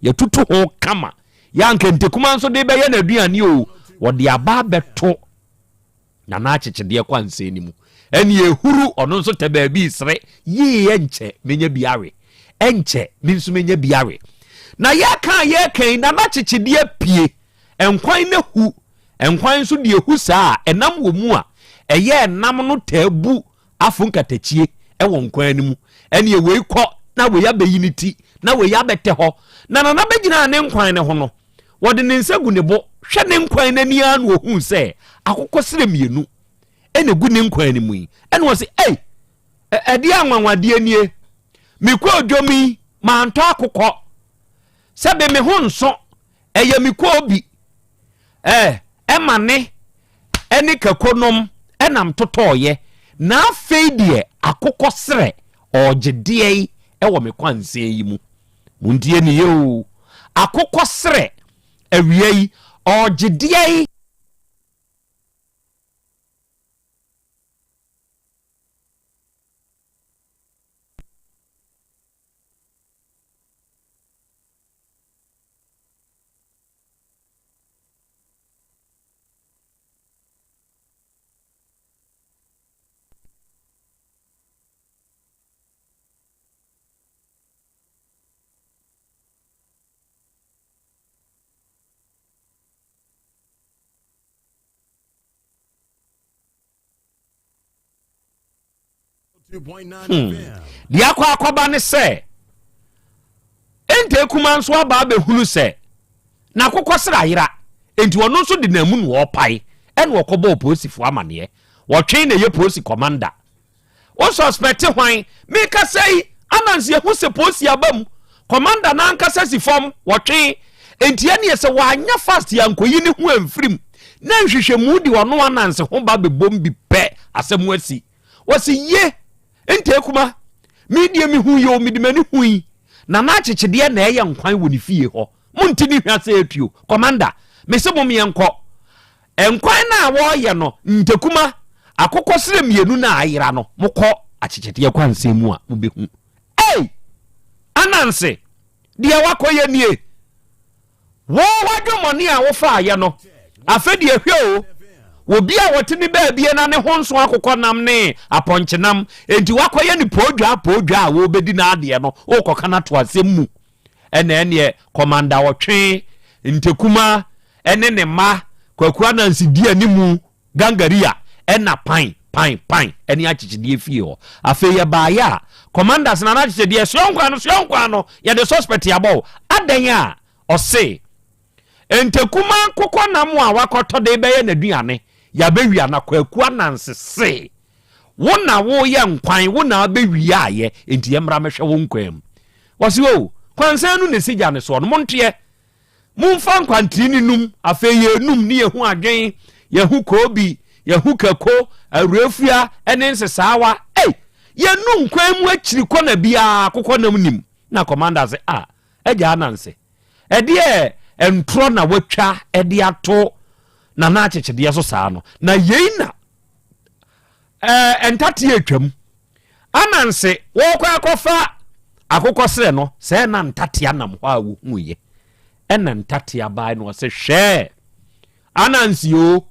Yɛtutu ho kama. Yɛ anka Ntekuma nso de bɛyɛ n'aduane o, wɔde aba abɛto Nana akyekyedeɛ kwansɛn no mu. Ɛne ehuru ɔno nso tɛ baabi resere yie ɛnkyɛ menya bi awe ɛnkyɛ me nso menya bi awe. Na yɛka a yɛka yi Nana akyekyedeɛ pie nkwan no hu nkwan nso deɛ ehu saa a ɛnam wɔ mu a ɛyɛ ɛnam no taa bu afo nkatakyie ɛwɔ nkwan no mu ɛne wei kɔ na wei abɛyi ne ti na wei abɛtɛ hɔ na Nana bɛgyinaa ne nkwan no ho no Wɔde ne nsa gu ne bo hwɛ ne nkwan no ani ara na ɔhuu sɛ akokɔsrɛ mmienu. ɛna egu ne nkwan no mu yi. Ɛna ɔse, ei, ɛdeɛ anwanwadeɛ nie. Mekɔɔ dwom yi, mantɔ akokɔ. Sɛbe me ho nso, ɛyɛ me koobi. Ɛɛ, ɛma ne ɛne kako nom ɛnam totɔɔyɛ. Na afei deɛ akokɔ serɛ ɔɔgye deɛ ɛwɔ me kwansɛn yi mu. Montie ne yie o. Akokɔ serɛ awia yi ɔɔgye deɛ. Hmm. Deɛ akɔ akɔba ne sɛ ente kuma nso aba abɛhunu sɛ n'akokɔ sra ayera enti ɔno nso de n'amu na ɔrepae ɛna ɔkɔbɔɔ polisifoɔ amaneɛ wɔtwe na ɛyɛ polisi kɔmanda Wo suspect hwan? Mekasa yi, Anansi ahu sɛ polisi aba mu. Commander no ankasa si fam, wɔtwe. Enti ɛneɛ sɛ wanyɛ fast ankɔyi ne ho amfiri mu na nhwehwɛmu de ɔno Anansi ho ba bɛbom bi pɛ, asɛm asi. Wɔse ye, Ntee Kuma, me deɛ mehu yɛ o, mede m'ani hui. Nana Akyekyedeɛ na ɛyɛ nkwan wɔ ne fie hɔ. Monte ne hwa sɛ atuo. Commander, mese mom yɛnkɔ. Nkwan no a wɔreyɛ no, ntakuma, akokɔsrɛ mmienu no a ayera no, mokɔ akyekyedeɛ kwansɛn mu a, mobɛhu. Ei! Ananse, deɛ woakɔyɛ nie. Wo w'adwemmɔne a wofaeɛ no, afei deɛ hwɛ o, obi a wɔte ne baabie na ne ho nso akokɔnam ne apɔnkyenam, enti woakɔyɛ no poodwaa poodwaa a wɔrebɛdi n'adeɛ no, worekɔka no ato asɛm mu. Ɛna ɛneɛ Kɔmanda Ɔtwe, Ntekuma ɛne ne mma Kwaku Anansi di animu Gangaria ɛna pan pan pan ɛne akyekyedeɛ fie hɔ. Afei yɛbaeɛ a Kɔmanda se Nana Akyekyedeɛ soɛ nkwan no soɛ nkwan no yɛde suspect abɔ wo. Adɛn a? Ɔse Ntekuma nkokɔ nam a wakɔtɔ de rebɛyɛ n'aduane yɛabɛwia na Kwaku Anansi se Wo na woyɛ nkwan, wo na abɛwiaeɛ, enti yɛmmra mmɛhwɛ wo nkwan mu. Wɔse, O, kwansɛn no na ɛsi gya no soɔ no, monteɛ. Momfa nkwantene no num. Afei yɛnum ne yɛhu adwen, yɛhu koobi, yɛhu kako, awurafua ne nsesaawa. Ei, yɛnu nkwan mu akyiri kɔna biara, akokɔnam nim. Na kɔmanda se, Ah, Agya Ananse, ɛdeɛ ntorɔ na watwa de ato Nana Akyekyedeɛ so saa no? Na yei na Ɛɛ ntateɛ atwam. Ananse wɔrekɔ akɔfa akokɔserɛ no, sɛ na ntatea nam hɔ a wɔhuiɛ. Ɛna ntatea bae na ɔse hwɛ Ananse o,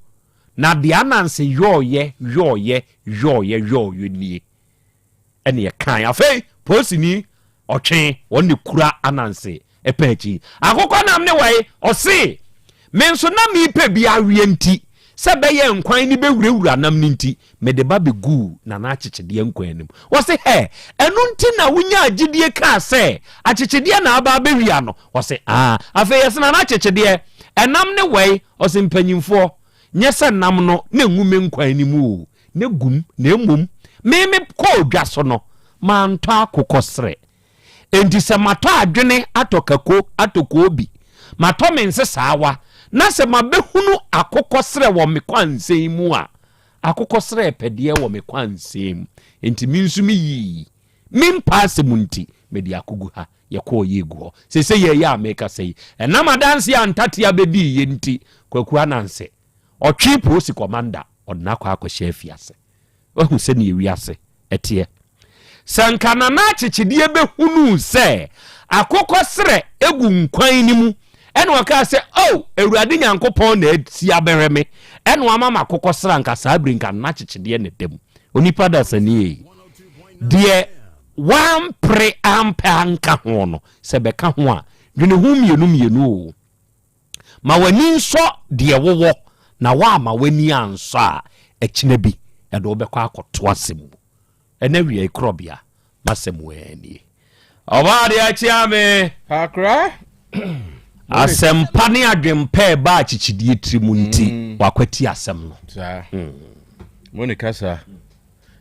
na deɛ Ananse yɔɔyɛ yɔɔyɛ yɔɔyɛ yɔɔyɛ nie. Ɛne ɛkae. Afei polisini ɔtwe wɔn ne kura Ananse ɛpɛ akyi. Akokɔ nam ne wɔe, ɔse, Me nso na merepɛ bi aweɛ nti, sɛ ɛbɛyɛ nkwan no bɛwurawura nam no nti, mede ba bɛguu Nana Akyekyedeɛ nkwan no mu. Ɔse, Hɛ, ɛno nti na wonyaa gyidie kaa sɛ akyekyedeɛ na aba abɛwia no? Ɔse, Aa. Afei yɛse Nana Akyekyedeɛ, ɛnam ne wɔe? Ɔse, Mpanyimfoɔ, nyɛ sɛ nam no na ɛngu me nkwan no mu o, na ɛgu mu, na mmom me mekɔɔ dwa so no, mantɔ akokɔserɛ. Enti sɛ matɔ adwene, atɔ kako, atɔ koobi, matɔ me nsesaawa, na sɛ mabɛhunu akokɔserɛ wɔ me kwansɛn mu a, akokɔserɛ repɛ deɛ wɔ me kwansɛn mu. Enti me nso meyii me mpaasɛm nti, mede akɔgu ha. Yɛkɔɔ yɛ gu hɔ. Seesei yɛreyɛ a merekasa yi, ɛnam adanseɛ a Ntatea bɛdiiɛ nti, Kwaku Ananse, ɔtwee polisi kɔmanda, ɔde no akɔ akɔhyɛ afiase. Wahu sɛdeɛ wiase teɛ. Sɛ anka Nana Akyekyedeɛ bɛhunuu sɛ akokɔserɛ gu nkwan no mu, ɛna ɔkaa sɛ, O Awurade Nyankopɔn na asi abɛhwɛ me, ɛna wama me akokɔserɛ, anka saa bere nka Nana Akyekyedeɛ na ɛda mu. Onipa dasani ei, deɛ wampere ampɛ anka ho no, sɛ bɛka ho a, dwene ho mmienu mmienu o. Ma w'ani nsɔ deɛ wowɔ, na woamma w'ani ansɔ a, ɛkyena bi ɛde wo bɛkɔ akɔto asɛm mu. Ɛnɛ awia yi korɔbea, m'asɛm ara nie. Ɔbaa deɛ akyea me. Kakra. Asɛmpa ne adwempa ɛba akyekyedeɛ tiri mu nti, mm. wakwati asɛm no. Saa. Mm. Mo ne kasa.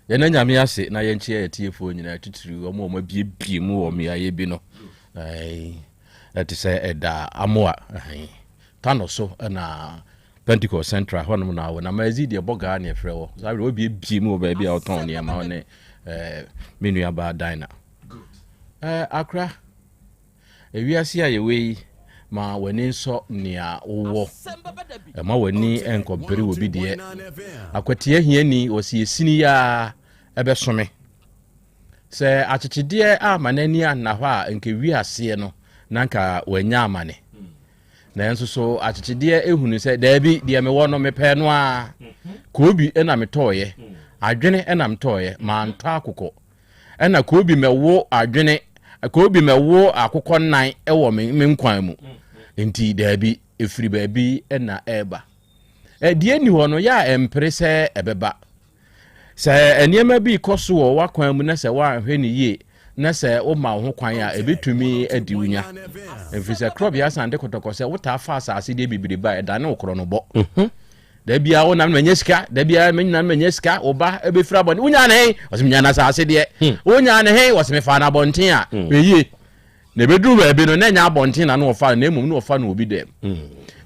Yɛn Nyame ase na yɛnkyea atiefoɔ nyinaa titiriw wɔn a wɔabiebie mu wɔ mmeaeɛ bi no. Ɛte sɛ ɛda Amoa Tano so na Pentecost Central hɔnom na wɔ na Mazi deɛ bɔgaa ne ɛfrɛ wɔ. Saa berɛ wɔabiebie mu wɔ baabi a wɔtɔn nneɛma hɔ ne me nuabaa Dinah. Akra. Ewiase a yɛwɔ yi, ma w'ani nsɔ nea wowɔ. Mma w'ani nkɔbere obi deɛ. Akwatia hiani, ɔsi esini yi ara ɛbɛso me. Sɛ akyekyedeɛ amma n'ani anna hɔ a, nka ewi aseɛ no, na nka wanya amane. Nanso so akyekyedeɛ ehunu sɛ, daabi, deɛ mewɔ no, mepɛɛ no ara. Koobi na metɔeɛ, adwene na metɔeɛ, mantɔ akokɔ. Ɛna Kobi mɛwo adwene, Kobi mɛwo akokɔ nan wɔ me me nkwan mu. Nti daabi, ɛfiri baabi na ɛreba. Deɛ nni hɔ no, yɛ a ɛmpere sɛ ɛbɛba. Sɛ nneɛma bi kɔ so wɔ w'akwan mu na sɛ woanhwɛ no yie na sɛ woma wo ho kwan a, ɛbɛtumi adi wo nya. Ɛfiri sɛ korɔbea san de kɔtɔkɔ sɛ wotaa fa asase deɛ bebrebe a, ɛdane wo korɔ no bɔ. Mhm. Da biara wo nam manya sika, da biara me nam manya sika, wo ba ɛbɛfiri abɔnten. Wonya ne he? Ɔsɛ menya no asase deɛ. Hmm. Wonya ne he? Ɔsɛ mefaa no abɔnten a. Hmm. Ɛyie. Na ɛbɛduru baabi no, na ɛnyɛ abɔnten na na ɔfa no, na mmom na ɔfa no obi dɛm. Hmm.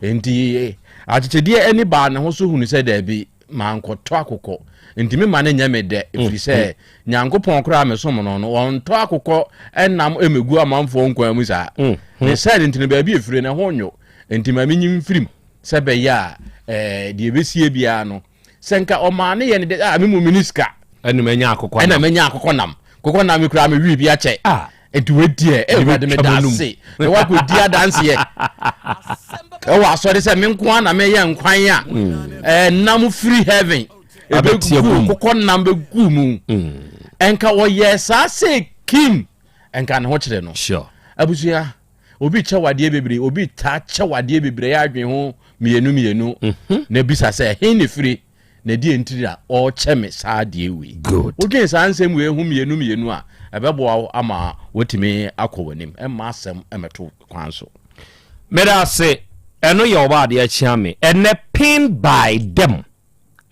Nti akyekyedeɛ ani baa ne ho so hunu sɛ daabi, mankɔtɔ akokɔ. Nti me ma no nyɛ me dɛ, ɛfiri sɛ Nyankopɔn koraa mesom no no, ɔntɔ akokɔ nam ɛmɛgu amanfoɔ nkwan mu saa. Ne sɛ no nti no baabi ɛfiri no ɛho nwo. Nti ma menyi mfirim. Sɛ ɛbɛyɛ a ɛɛ deɛ ɛbɛsie biara no, sɛ nka ɔmaa ne yɛ ne de a me mu mini sika. Ɛna manya akokɔ nam. Ɛna manya akokɔ nam. Akokɔ nam koraa me wii bi akyɛ. Ah. Nti wadiɛ ɛwurade me da ase na wakɔdi adanseɛ ɛwɔ asɔre sɛ me nko ara na meyɛ nkwan a ɛnam hmm. firi heaven ɛbɛgu akokɔ nam bɛgu mu hmm. ɛnka ɔyɛ saa sɛ kim ɛnka ne ho kyerɛ no sure. Abusua Obi kyɛ wo adeɛ bebree, obi taa kyɛ wo adeɛ bebree, ɛyɛ adwene ho mmienu mmienu mhm. na bisa sɛ ɛhe na efiri na ɛdeɛ ntiri na ɔrekyɛ me saa adeɛ wei. Good. Wodwen saa nsɛm wei ho mmienu mmienu a, ɛbɛboa wo ama woatumi akɔ w'anim, ɛmma asɛm mmɛto kwan so. Meda ase, ɛno yɛ ɔba adeɛ akyia me. Ɛnɛ pin by them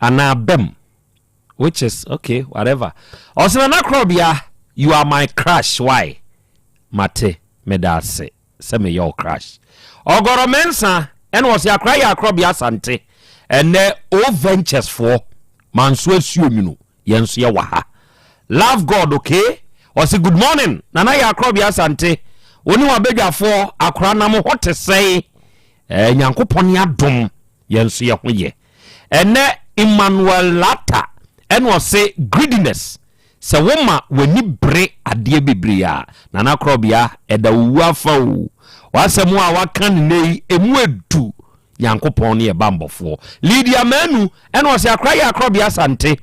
anaa bɛm. Which is okay whatever. Ɔse Nana Korɔbea you are my crush why? Mate meda ase sɛ meyɛ wo crush. Ɔgɔrɔ Mensah ɛna ɔse akora yɛ Akorɔbea Asante ɛnɛ O Ventures foɔ manso asuo nwunu yɛn nso yɛ wɔ ha. Love God okay ɔse good morning Nana yɛ Akorɔbea Asante wo ne wabadwafoɔ akora na mo ho te sɛn? Ɛɛ Nyankopɔn adom yɛn nso yɛ ho yɛ. Ɛnɛ Emmanuel Latta ɛna ɔse greediness sɛ woma w'ani bere adeɛ bebree a Nana Korɔbea ɛda wo wu afa o. W'asɛm a waka no nnɛ yi ɛmu ɛdu Nyankopɔn ne yɛ bambɔfoɔ. Lydia Manu ɛna ɔse akora yɛ Akorɔbea Asante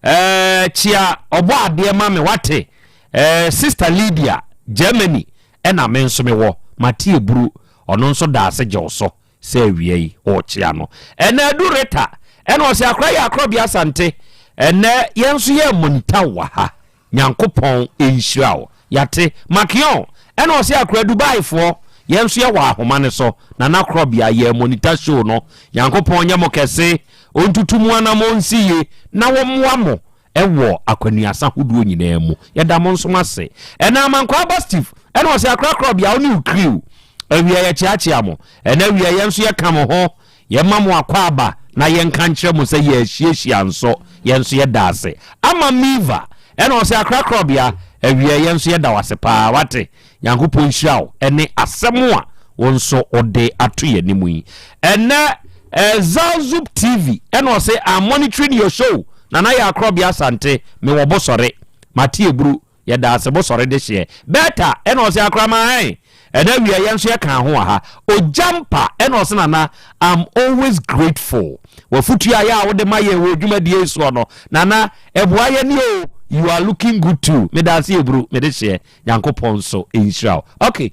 ɛɛ kyea ɔbɔ adeɛ ma me wate ɛɛ sister Lydia Germany ɛna me nso mewɔ mate aburu ɔno nso da ase gye wo so. Sɛ awia yi ɔrekyea no. Ɛnɛ adu Rita ɛna ɔsɛ akora yɛ akorɔbea Asante ɛnɛ yɛn nso yɛ montaw wɔ ha Nyankopɔn nhyira wo yate Makion ɛna ɔsɛ akora Dubai foɔ yɛn nso yɛ wɔ ahoma no so Nana korɔbea yɛ monitor show no Nyankopɔn nyɛ mo kɛse ɔntutu mo anamɔn nsi yie na wɔmmoa mo wɔ akwannuasa hodoɔ nyinaa mu. Yɛda mo nso mo ase. Ɛna Amankwaa Aba Steve ɛna ɔse akora korɔbea wo ne wo crew awia yɛkyeakyea mo. Ɛna awia yɛn nso yɛka mo ho yɛma mo akwaaba na yɛnka nkyerɛ mo sɛ yɛahyiahyia nso yɛn nso yɛda ase. Ama Miva ɛna ɔse akora korɔbea awia yɛn nso yɛda wo ase paa wate. Nyankopɔn nhyira wo ɛne asɛm a wo nso wode ato yɛn anim yi. Ɛnɛ eh, Zalzub TV ɛna ɔse I'm monitoring your show Nana Yaa Korɔbea Asante mewɔ Bosɔre mate eburu yɛda ase Bosɔre dehyeɛ Bertha ɛna ɔse Akoraman ɛn ɛnɛ awia yɛn nso yɛka ho wɔ ha Ogyampa ɛna ɔse Nana I'm always grateful wafutuo a yɛ a wode ma yɛn wɔ dwumadie yi soɔ no Nana ɛboa yɛn o you are looking good too meda ase eburu mede hyeɛ Nyankopɔn nso nhyira wo. Ok,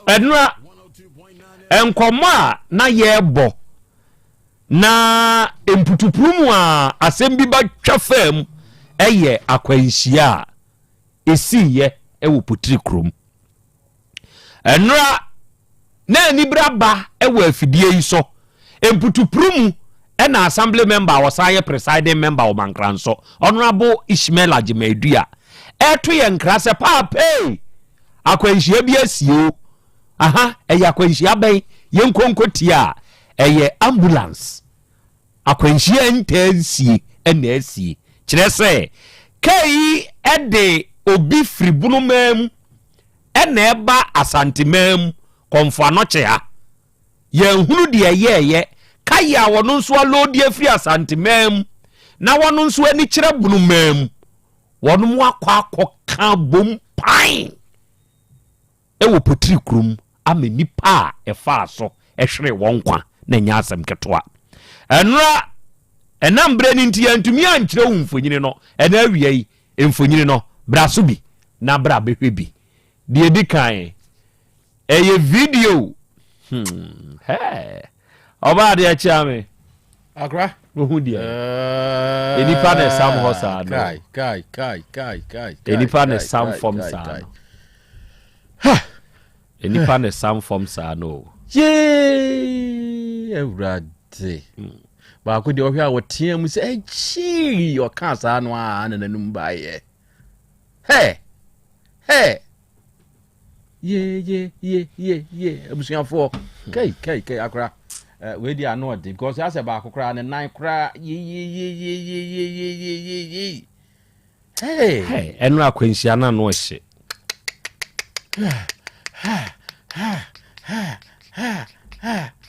ɛnora nkɔmmɔ a na yɛrebɔ na mputupuru mu a asɛm bi ba twa faa mu ɛyɛ akwanhyia a ɛsiiɛ ɛwɔ Potiri kurom. Ɛnora na anibere aba ɛwɔ afidie yi so mputupuru mu. Ɛna Assembly member a ɔsan yɛ presiding member wɔ Mankranso, Honourable Ishmael Agyemang-Duah, ɛreto yɛn nkra sɛ paapee akwanhyia bi asi o. Aha, ɛyɛ akwanhyia bɛn? Yɛnkɔ nkɔtie a, ɛyɛ ambulance. Akwanhyia a ɛntaa nsie na asie. Kyerɛ sɛ, kaa yi de obi firi Bonomaa mu na ɛba Asantemaa mu, Kɔmfo Anɔkye ha. Yɛnhunu deɛ ɛyɛeɛ. Kae a ɔno nso aloodi afiri Asanteman mu na wɔno nso ani kyerɛ Bonoman mu. Wɔnom akɔ akɔka abom pan wɔ Potiri kurom ama nnipa a ɛfaa so hweree wɔn nkwa na ɛnyɛ asɛm ketewa. Ɛnora, ɛnam berɛ no nti yɛantumi ankyerɛ wo mfonyini no. Ɛna awia yi, mfonyini no, bra so bi na bra bɛhwɛ bi. Deɛ ɛdi kan, Ɛyɛ video. Hmm. Hey. Ɔbaa adeɛ kyea me. Akra. Wohu deɛ. Enipa na ɛsam hɔ saa no. Kai kai kai kai kai. Enipa na ɛsam fam saa no. Ha. Enipa na ɛsam fam saa no. Yee awurade. Hmm. Baako deɛ ɔhwɛ a wɔteɛ mu sɛ ɛkyii ɔka saa no a na n'anum baeɛ. Hɛ hɛ. Ye ye ye ye ye abusuafoɔ kai kai kai akora eh, wei di ano ɔden because asɛ baako koraa ne nan koraa ye ye ye ye ye ye ye ye ye ye hey hey ɛno akwanhyia no ano ɔhye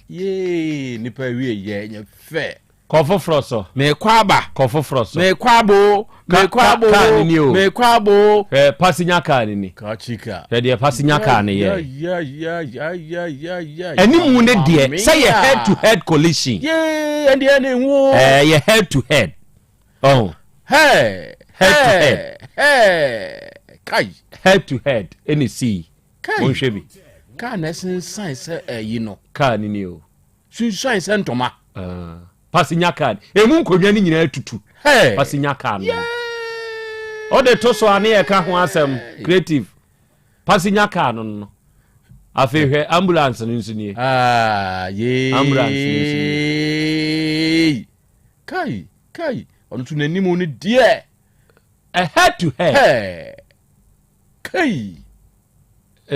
yee nipa wie yɛ nyɛ fɛ Kɔ foforɔ so. Mekɔ aba. Kɔ foforɔ so. Mekɔ aba o. Mekɔ aba o. Kaa ni ni o. Mekɔ aba o. Hwɛ pasinya kaa ni ni. Kachika. Hwɛ deɛ pasinya kaa ni yɛ. Ɛnimu ne deɛ sɛ yɛ head to head collision. Yee ɛndeɛ ɛne nwo. Ɛɛ yɛ head to head. Ɔn. Head head to head. Head. Kai. Head to head ɛna si. Kai. Monhwɛ bi. Kaa na ɛsensan sɛ ɛyi no. Kaa ni ni o. Sunsuan sɛ ntoma. Ah, passenger car. Emu nkonnwa no nyinaa tutu. Hey. Passenger car no. Ɔde to so a ne yɛka ho asɛm creative. Passenger car no no. Afei hwɛ ambulance no nso nie. Ah, yee. Ambulance no nso nie. Kai, kai. Ɔno nso n'anim no deɛ. A head to head. Hey. Kai.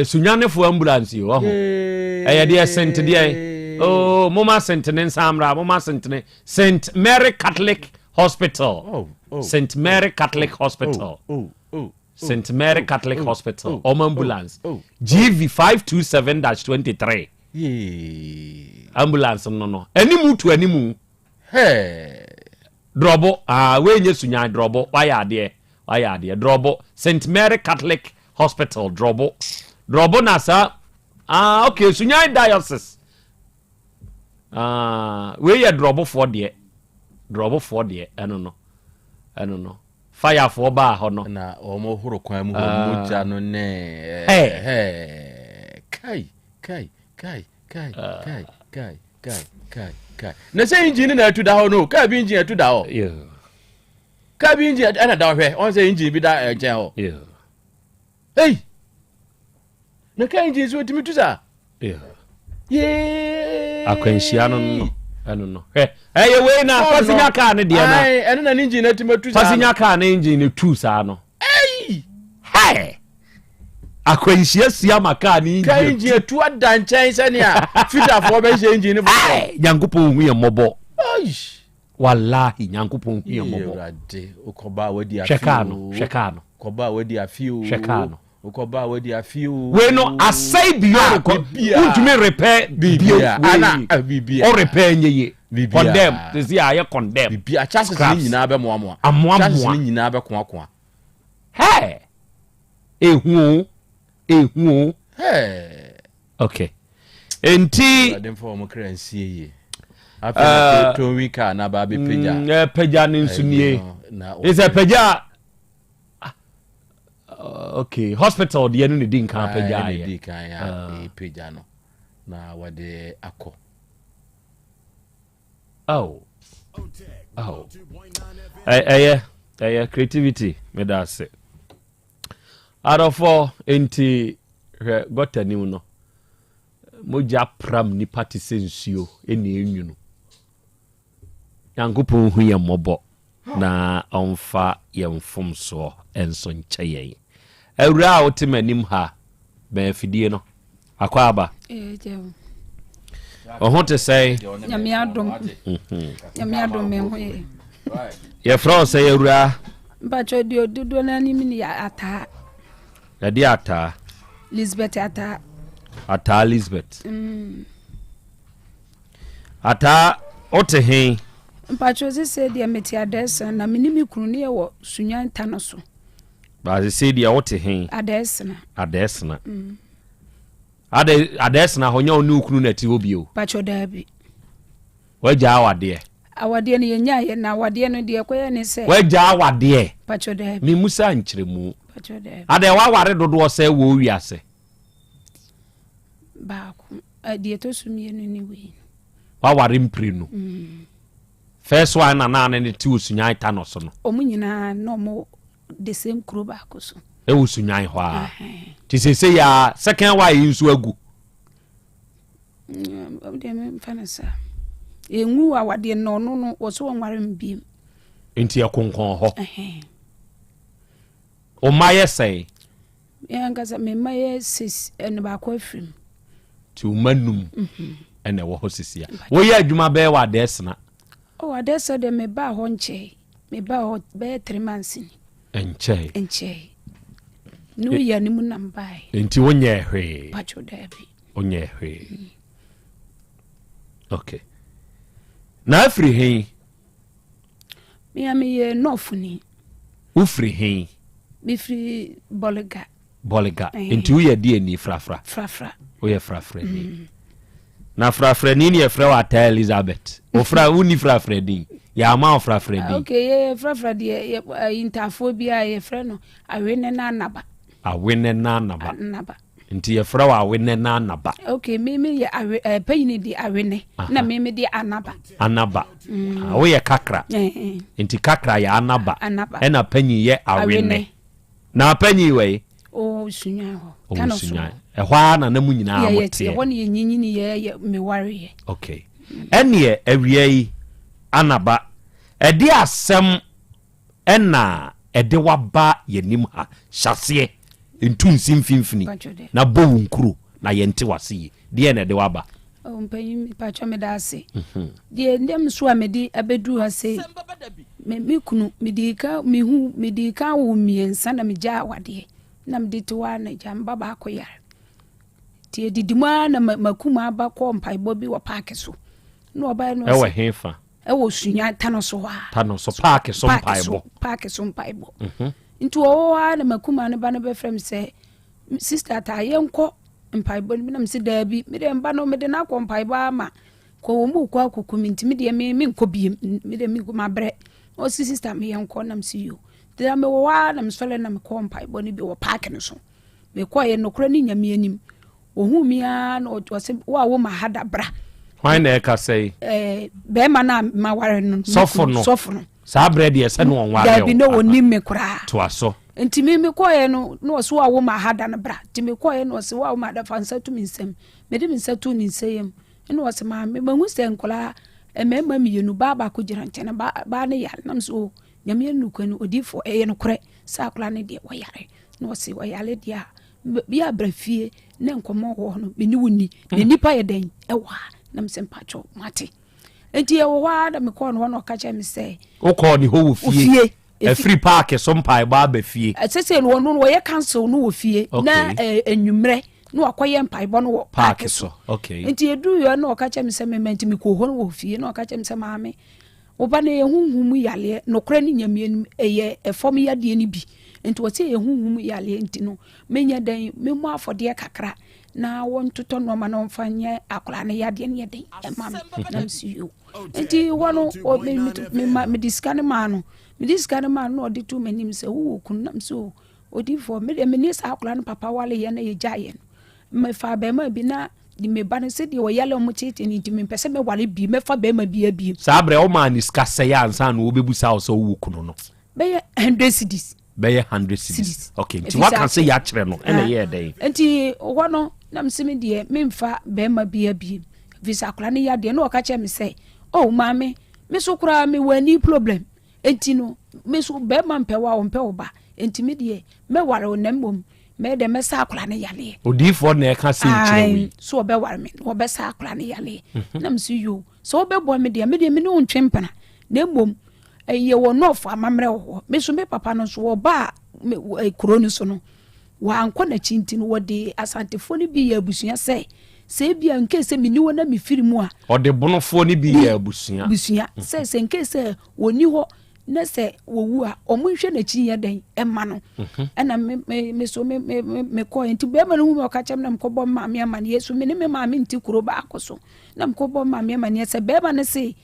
Sunyanefo ambulance yi wɔ ho. Ɛyɛ deɛ Saint deɛ. Oh, moma Saint ne nsa mmra, moma Saint ne Saint Mary Catholic Hospital. Oh, oh, Saint Mary oh, Catholic oh, Hospital. Oh, oh, oh, Saint Mary oh, Catholic oh, Hospital. oh, Ɔmo ambulance. oh, oh. GV 527-23. Yee. Ambulance no no. Animu to animu. Hey. Drɔbo, ah, wei nyɛ Sunyan, Drɔbo, wayɛ adeɛ, wayɛ adeɛ, Drɔbo, St. Mary Catholic Hospital, Drɔbo, Drɔbo na saa, ah, okay, Sunyan Diocese, ah, wei yɛ Drɔbofoɔ deɛ, Drɔbofoɔ deɛ, ɛno no, ɛno no, firefoɔ baa hɔ no. Na wɔn horo kwan mu hɔ, Ah. mogya no ne, Hey. ɛɛ, kai, kai, kai, kai, kai, kai. Kai, kai, kai. Na sɛ engine no na atu da hɔ no, kaa bi engine atu da hɔ. Yeah. Kaa bi engine ɛna da hɔ hwɛ, ɔn sɛ engine bi da eh, nkyɛn hɔ. Yeah. Hey! Na kaa engine so etumi tu saa. Yeah. Yee! Akwanhyia no no ɛno no. Hwɛ, ɛyɛ wei na pasinya kaa ne deɛ no. Ayi, ɛno na ne engine atumi atu saa. Pasinya kaa ne engine no tu saa no. Hey! Hey! Akwanhyia si ama kaa ne Kaa engine atu ada nkyɛn sɛnea fitafoɔ bɛhyɛ engine no foforɔ. Nyankopɔn hu yɛn mmɔbɔ. Wallahi Nyankopɔn hu yɛn mmɔbɔ. Awurade, wokɔba a wadi afi Hwɛ kaa no, hwɛ kaa no. Kɔba a wadi afi o. Hwɛ kaa no. Wokɔba a wadi afi o. Wei no asɛe beyond ah, wontumi repair bio wei. O repair nyɛ yie. Condemn, sisi a ayɛ condemn. Bibia chassis ne nyinaa bɛmoamoa. Amoamoa. Chassis ne nyinaa bɛkoakoa. Hey! Ehu o, ehu o. Hey! Okay. Enti. Awurade mfa wɔn kra nsie yie. Afei na eh, tonwi kaa na ba abɛpagya. Mm, eh, pagya ne nso nie. Ɛsɛ pagya. Ah, okay, hospital deɛ no na di nkan pagya yɛ. Ɛna di kan a ah. pagya no na wɔde akɔ. Oh. Oh. Ɛyɛ ɛyɛ creativity meda ase. Adɔfoɔ nti hwɛ gɔta nim no mogya pram nipa te sɛ nsuo ɛna enwunu. Nyankopɔn hu yɛn mmɔbɔ na ɔmfa yɛn mfomsoɔ nso nkyɛ yɛn. Awuraa a wote m'anim ha, bɛn afidie no. Akwaaba. Wo ho te sɛn? Nyame adom. Nyame adom me ho yɛ. Yɛfrɛ wo sɛ awuraa? Mpakyɛ deɛ dodoɔ no anim ne yɛ Ataa. Ɛde Ataa? Lisbeth Ataa. Ataa Lisbeth. Ataa, wote he? Mpakyɛ sesei deɛ mete Adɛɛsena na me ne me kunu ne yɛwɔ Sunyan ta no so. Ba sesei deɛ wote he? Adɛɛsena. Adɛɛsena. Adɛ Adɛɛsena hɔ nyɛ wo ne wo kunu na ɛte hɔ bio? Mpakyɛ daabi. Wagyaa awadeɛ? Awadeɛ no yɛnyaeɛ na awadeɛ no deɛ ɛkɔyɛ ne sɛ. Wagyaa awadeɛ? Mpakyɛ daabi. Memusa nkyerɛmu. Mpakyɛ daabi. Adɛ waware dodoɔ sɛ wɔ wiase? Baako. Deɛ ɛtɔ so mmienu ne wei. Waware mprenu. First one na naa ne ne te Osunyan Tano so no. Wɔn nyinaa na wɔn the same kuro baako so. Ɛwɔ Sunyan hɔ a. Te sese ya second one yi nso agu. Deɛ memfa no saa. Ɛngu awadeɛ no ɔno no wɔ so wɔnware m biem. Nti ɛkonkɔn hɔ. Wo mma yɛ sɛn? Me ankasa me mma yɛ six ɛna baako afiri mu. Ti wo mma num mhm. ɛna ɛwɔ hɔ sisi a. Woyɛ adwuma bɛyɛ wɔ Adɛsena? Oh Adɛsena deɛ me baa hɔ nkyɛe. Me baa hɔ bɛyɛ three months ni. Nkyɛe. Nkyɛe. Ne woyɛ ne mu nam bae. Nti wonyɛɛ hwee? Patro daabi. Wonyɛɛ hwee. Okay. Na afiri he? Me a meyɛ Nɔɔfoni. Wofiri he? Mefiri Bɔlega. Bɔlega. Nti woyɛ deɛ ni frafra? Frafra. Woyɛ frafrani. Na frafrani ne yɛfrɛ wo Ataa Elizabeth. Wofra wonni frafra din. Yɛama wo frafra din. Okay, yɛ frafra deɛ yɛ ntaafoɔ bi a yɛfrɛ no Awene na Anaba. Awene na Anaba. Anaba. Nti yɛfrɛ wo Awene na Anaba. Okay, me me yɛ awe eh, panyini de Awene na me me de Anaba. Anaba. Ah, woyɛ kakra. Eh, eh. Nti kakra yɛ Anaba. Anaba. Ɛna panyin yɛ Awene. Awene. Na panyin wɔ yi? Oh, Sunyan hɔ. Oh, Tano so. Sunyan. Ɛhɔ ara na na mu nyinaa mo teɛ. Ɛhɔ ne yɛnyinyini yɛ yɛ meware yɛ. Okay. Ɛneɛ awia yi Anaba, ɛde asɛm Ɛna ɛde wo aba yɛn anim ha. Hyɛ aseɛ, ntu nsi mfimfini, na bɔ wo nkuro na yɛnte w'ase yie. Deɛn na ɛde wo aba? Oh, mpanyin, mepakyɛ meda ase. Mhm. Deɛ ndɛm so a mede abɛduru ha sei, me, me kunu, mede ka, mehu, mede ka wo mmiɛnsa na megyaa awadeɛ. Na mede te hɔ a na gya mba baako yare. Nti ɛdidi mu ara na makum aba kɔɔ mpaebɔ bi wɔ paake so. Na ɔbaeɛ no Ɛwɔ hefa? Ɛwɔ Sunya Tano so hɔ a. Tano so paaki so mpaebɔ. Paaki so mpaebɔ. Mhm. Nti ɔwɔ hɔ ara na makuma ne ba no bɛfrɛ me sɛ sista taa yɛnkɔ mpaebɔ no bi na mese daabi me deɛ mba no mede no akɔ mpaebɔ ama kɔ wɔn mu kɔ akɔku me nti me deɛ me menkɔ biem me deɛ menkɔ mabrɛ ɔsi sista me yɛnkɔ na mese yo nti na mewɔ hɔ ara na mesɔre na mekɔ mpaebɔ no bi wɔ paaki no so mekɔɛ nokorɛ ne nyame anim Ohuu me ara na ɔse wo a wo ma ha da bra. Hwan na ɛkasa yi? Ɛɛ bɛrima no a maware no. Sɔfo no. Sɔfo no. Saa berɛ deɛ sɛ no ɔnware o. Dabi na ɔnim me koraa. Toa so. Nti me mekɔɛ no na ɔse wo a wo ma ha da no bra. Nti mekɔɛ na ɔse wo a wo ma ha da fa nsa to me nsam. Mede me nsa too ne nsa yam. Ɛna ɔse maame mahu sɛ nkwadaa mmarima mmienu baa baako gyina nkyɛn na baa no yare nam so o nyame anukwa no odiifoɔ ɛyɛ nokorɛ sɛ akwadaa no deɛ wɔyare na ɔse ɔyare deɛ a Bi a bra fie ne nkɔmmɔ wɔ hɔ no me ne wo ni na mm. nipa yɛ dɛn ɛwɔ ha na mesɛ mpakyɛw mate nti ɛwɔ hɔ ara na mekɔɔ no hɔ na ɔka kyerɛ me sɛ wokɔɔ ne hɔ wɔ fie ɛfiri paake so mpaebɔ aba fie ɛsɛ sɛ no ɔno wɔyɛ council no wɔ fie na anwummerɛ na wakɔyɛ mpaebɔ no wɔ paake so nti ɛduru yɛ na ɔka kyerɛ me sɛ mema nti mekɔɔ hɔ no wɔ fie na ɔka kyerɛ me sɛ maame Wo ba no ɛyɛ honhom mu yareɛ, nokorɛ ne Nyame anim ɛyɛ ɛfam yadeɛ no bi, nti wɔse ɛyɛ honhom mu yareɛ nti no menyɛ dɛn memmɔ afɔdeɛ kakra na wɔntotɔ nnoɔma na wɔmfa nyɛ akwadaa no yadeɛ no yɛ dɛn ɛma me na mese yoo nti hɔ no mede sika no maa no mede sika no maa no na ɔde too m'anim sɛ wowɔ kunu na mese o odiyifoɔ me deɛ mene saa akwadaa no papa waleɛ na yɛgyaeɛ no Mefaa barima bi na me ba no sɛdeɛ ɔyale a wɔteetee no nti mempɛ sɛ mɛware bio mɛfa barima bi abiem. Saa berɛ womaa no sika sɛe ansa na wɔbɛbusa wo sɛ wowɔ kunu no? Bɛyɛ hundred cedis. Bɛyɛ hundred cedis. Okay, nti waka sɛ yɛakyerɛ no ɛna ɛyɛɛ dɛn? Nti hɔ no na mese me deɛ memfa barima bi abiem ɛfiri sɛ akwadaa no yadeɛ na ɔka kyerɛ me sɛ oh maame. Me so koraa mewɔ ani problem. Enti no, me so bɛrima mpɛ wo a ɔmpɛ wo ba. Enti me deɛ, mɛware wo na mmom mɛyɛ dɛ mɛsa akwadaa no yareɛ. Odiyifoɔ na ɛka sei kyerɛ wo yi. So ɔbɛware me na ɔbɛsa akwadaa no yareɛ. Mhm. Na mese yoo, sɛ wobɛboa me deɛ, me deɛ me ne wo ntwe mpena. Na mmom, yɛwɔ nɔɔfo amammerɛ wɔ hɔ. Me so me papa no nso wɔbaa kuro no so no, Wankɔ n'akyi nti no, wɔde Asantefoɔ no bi yɛɛ abusua sɛ, sɛ ebia nkei sɛ menni hɔ na mefiri mu a. Ɔde Bonofoɔ no bi yɛɛ abusua. Abusua sɛ, sɛ nkei sɛ wɔnni hɔ na sɛ wɔwu a, wɔn nhwɛ n'akyi nyɛ dɛn mma no. Mhm. Ɛna me me me so me me me mekɔɛ nti bɛrima no hu me ɔka kyerɛ me na mekɔbɔ me maame amaneɛ so me ne me maame nte kuro baako so na mekɔbɔ me maame amaneɛ sɛ bɛrima no se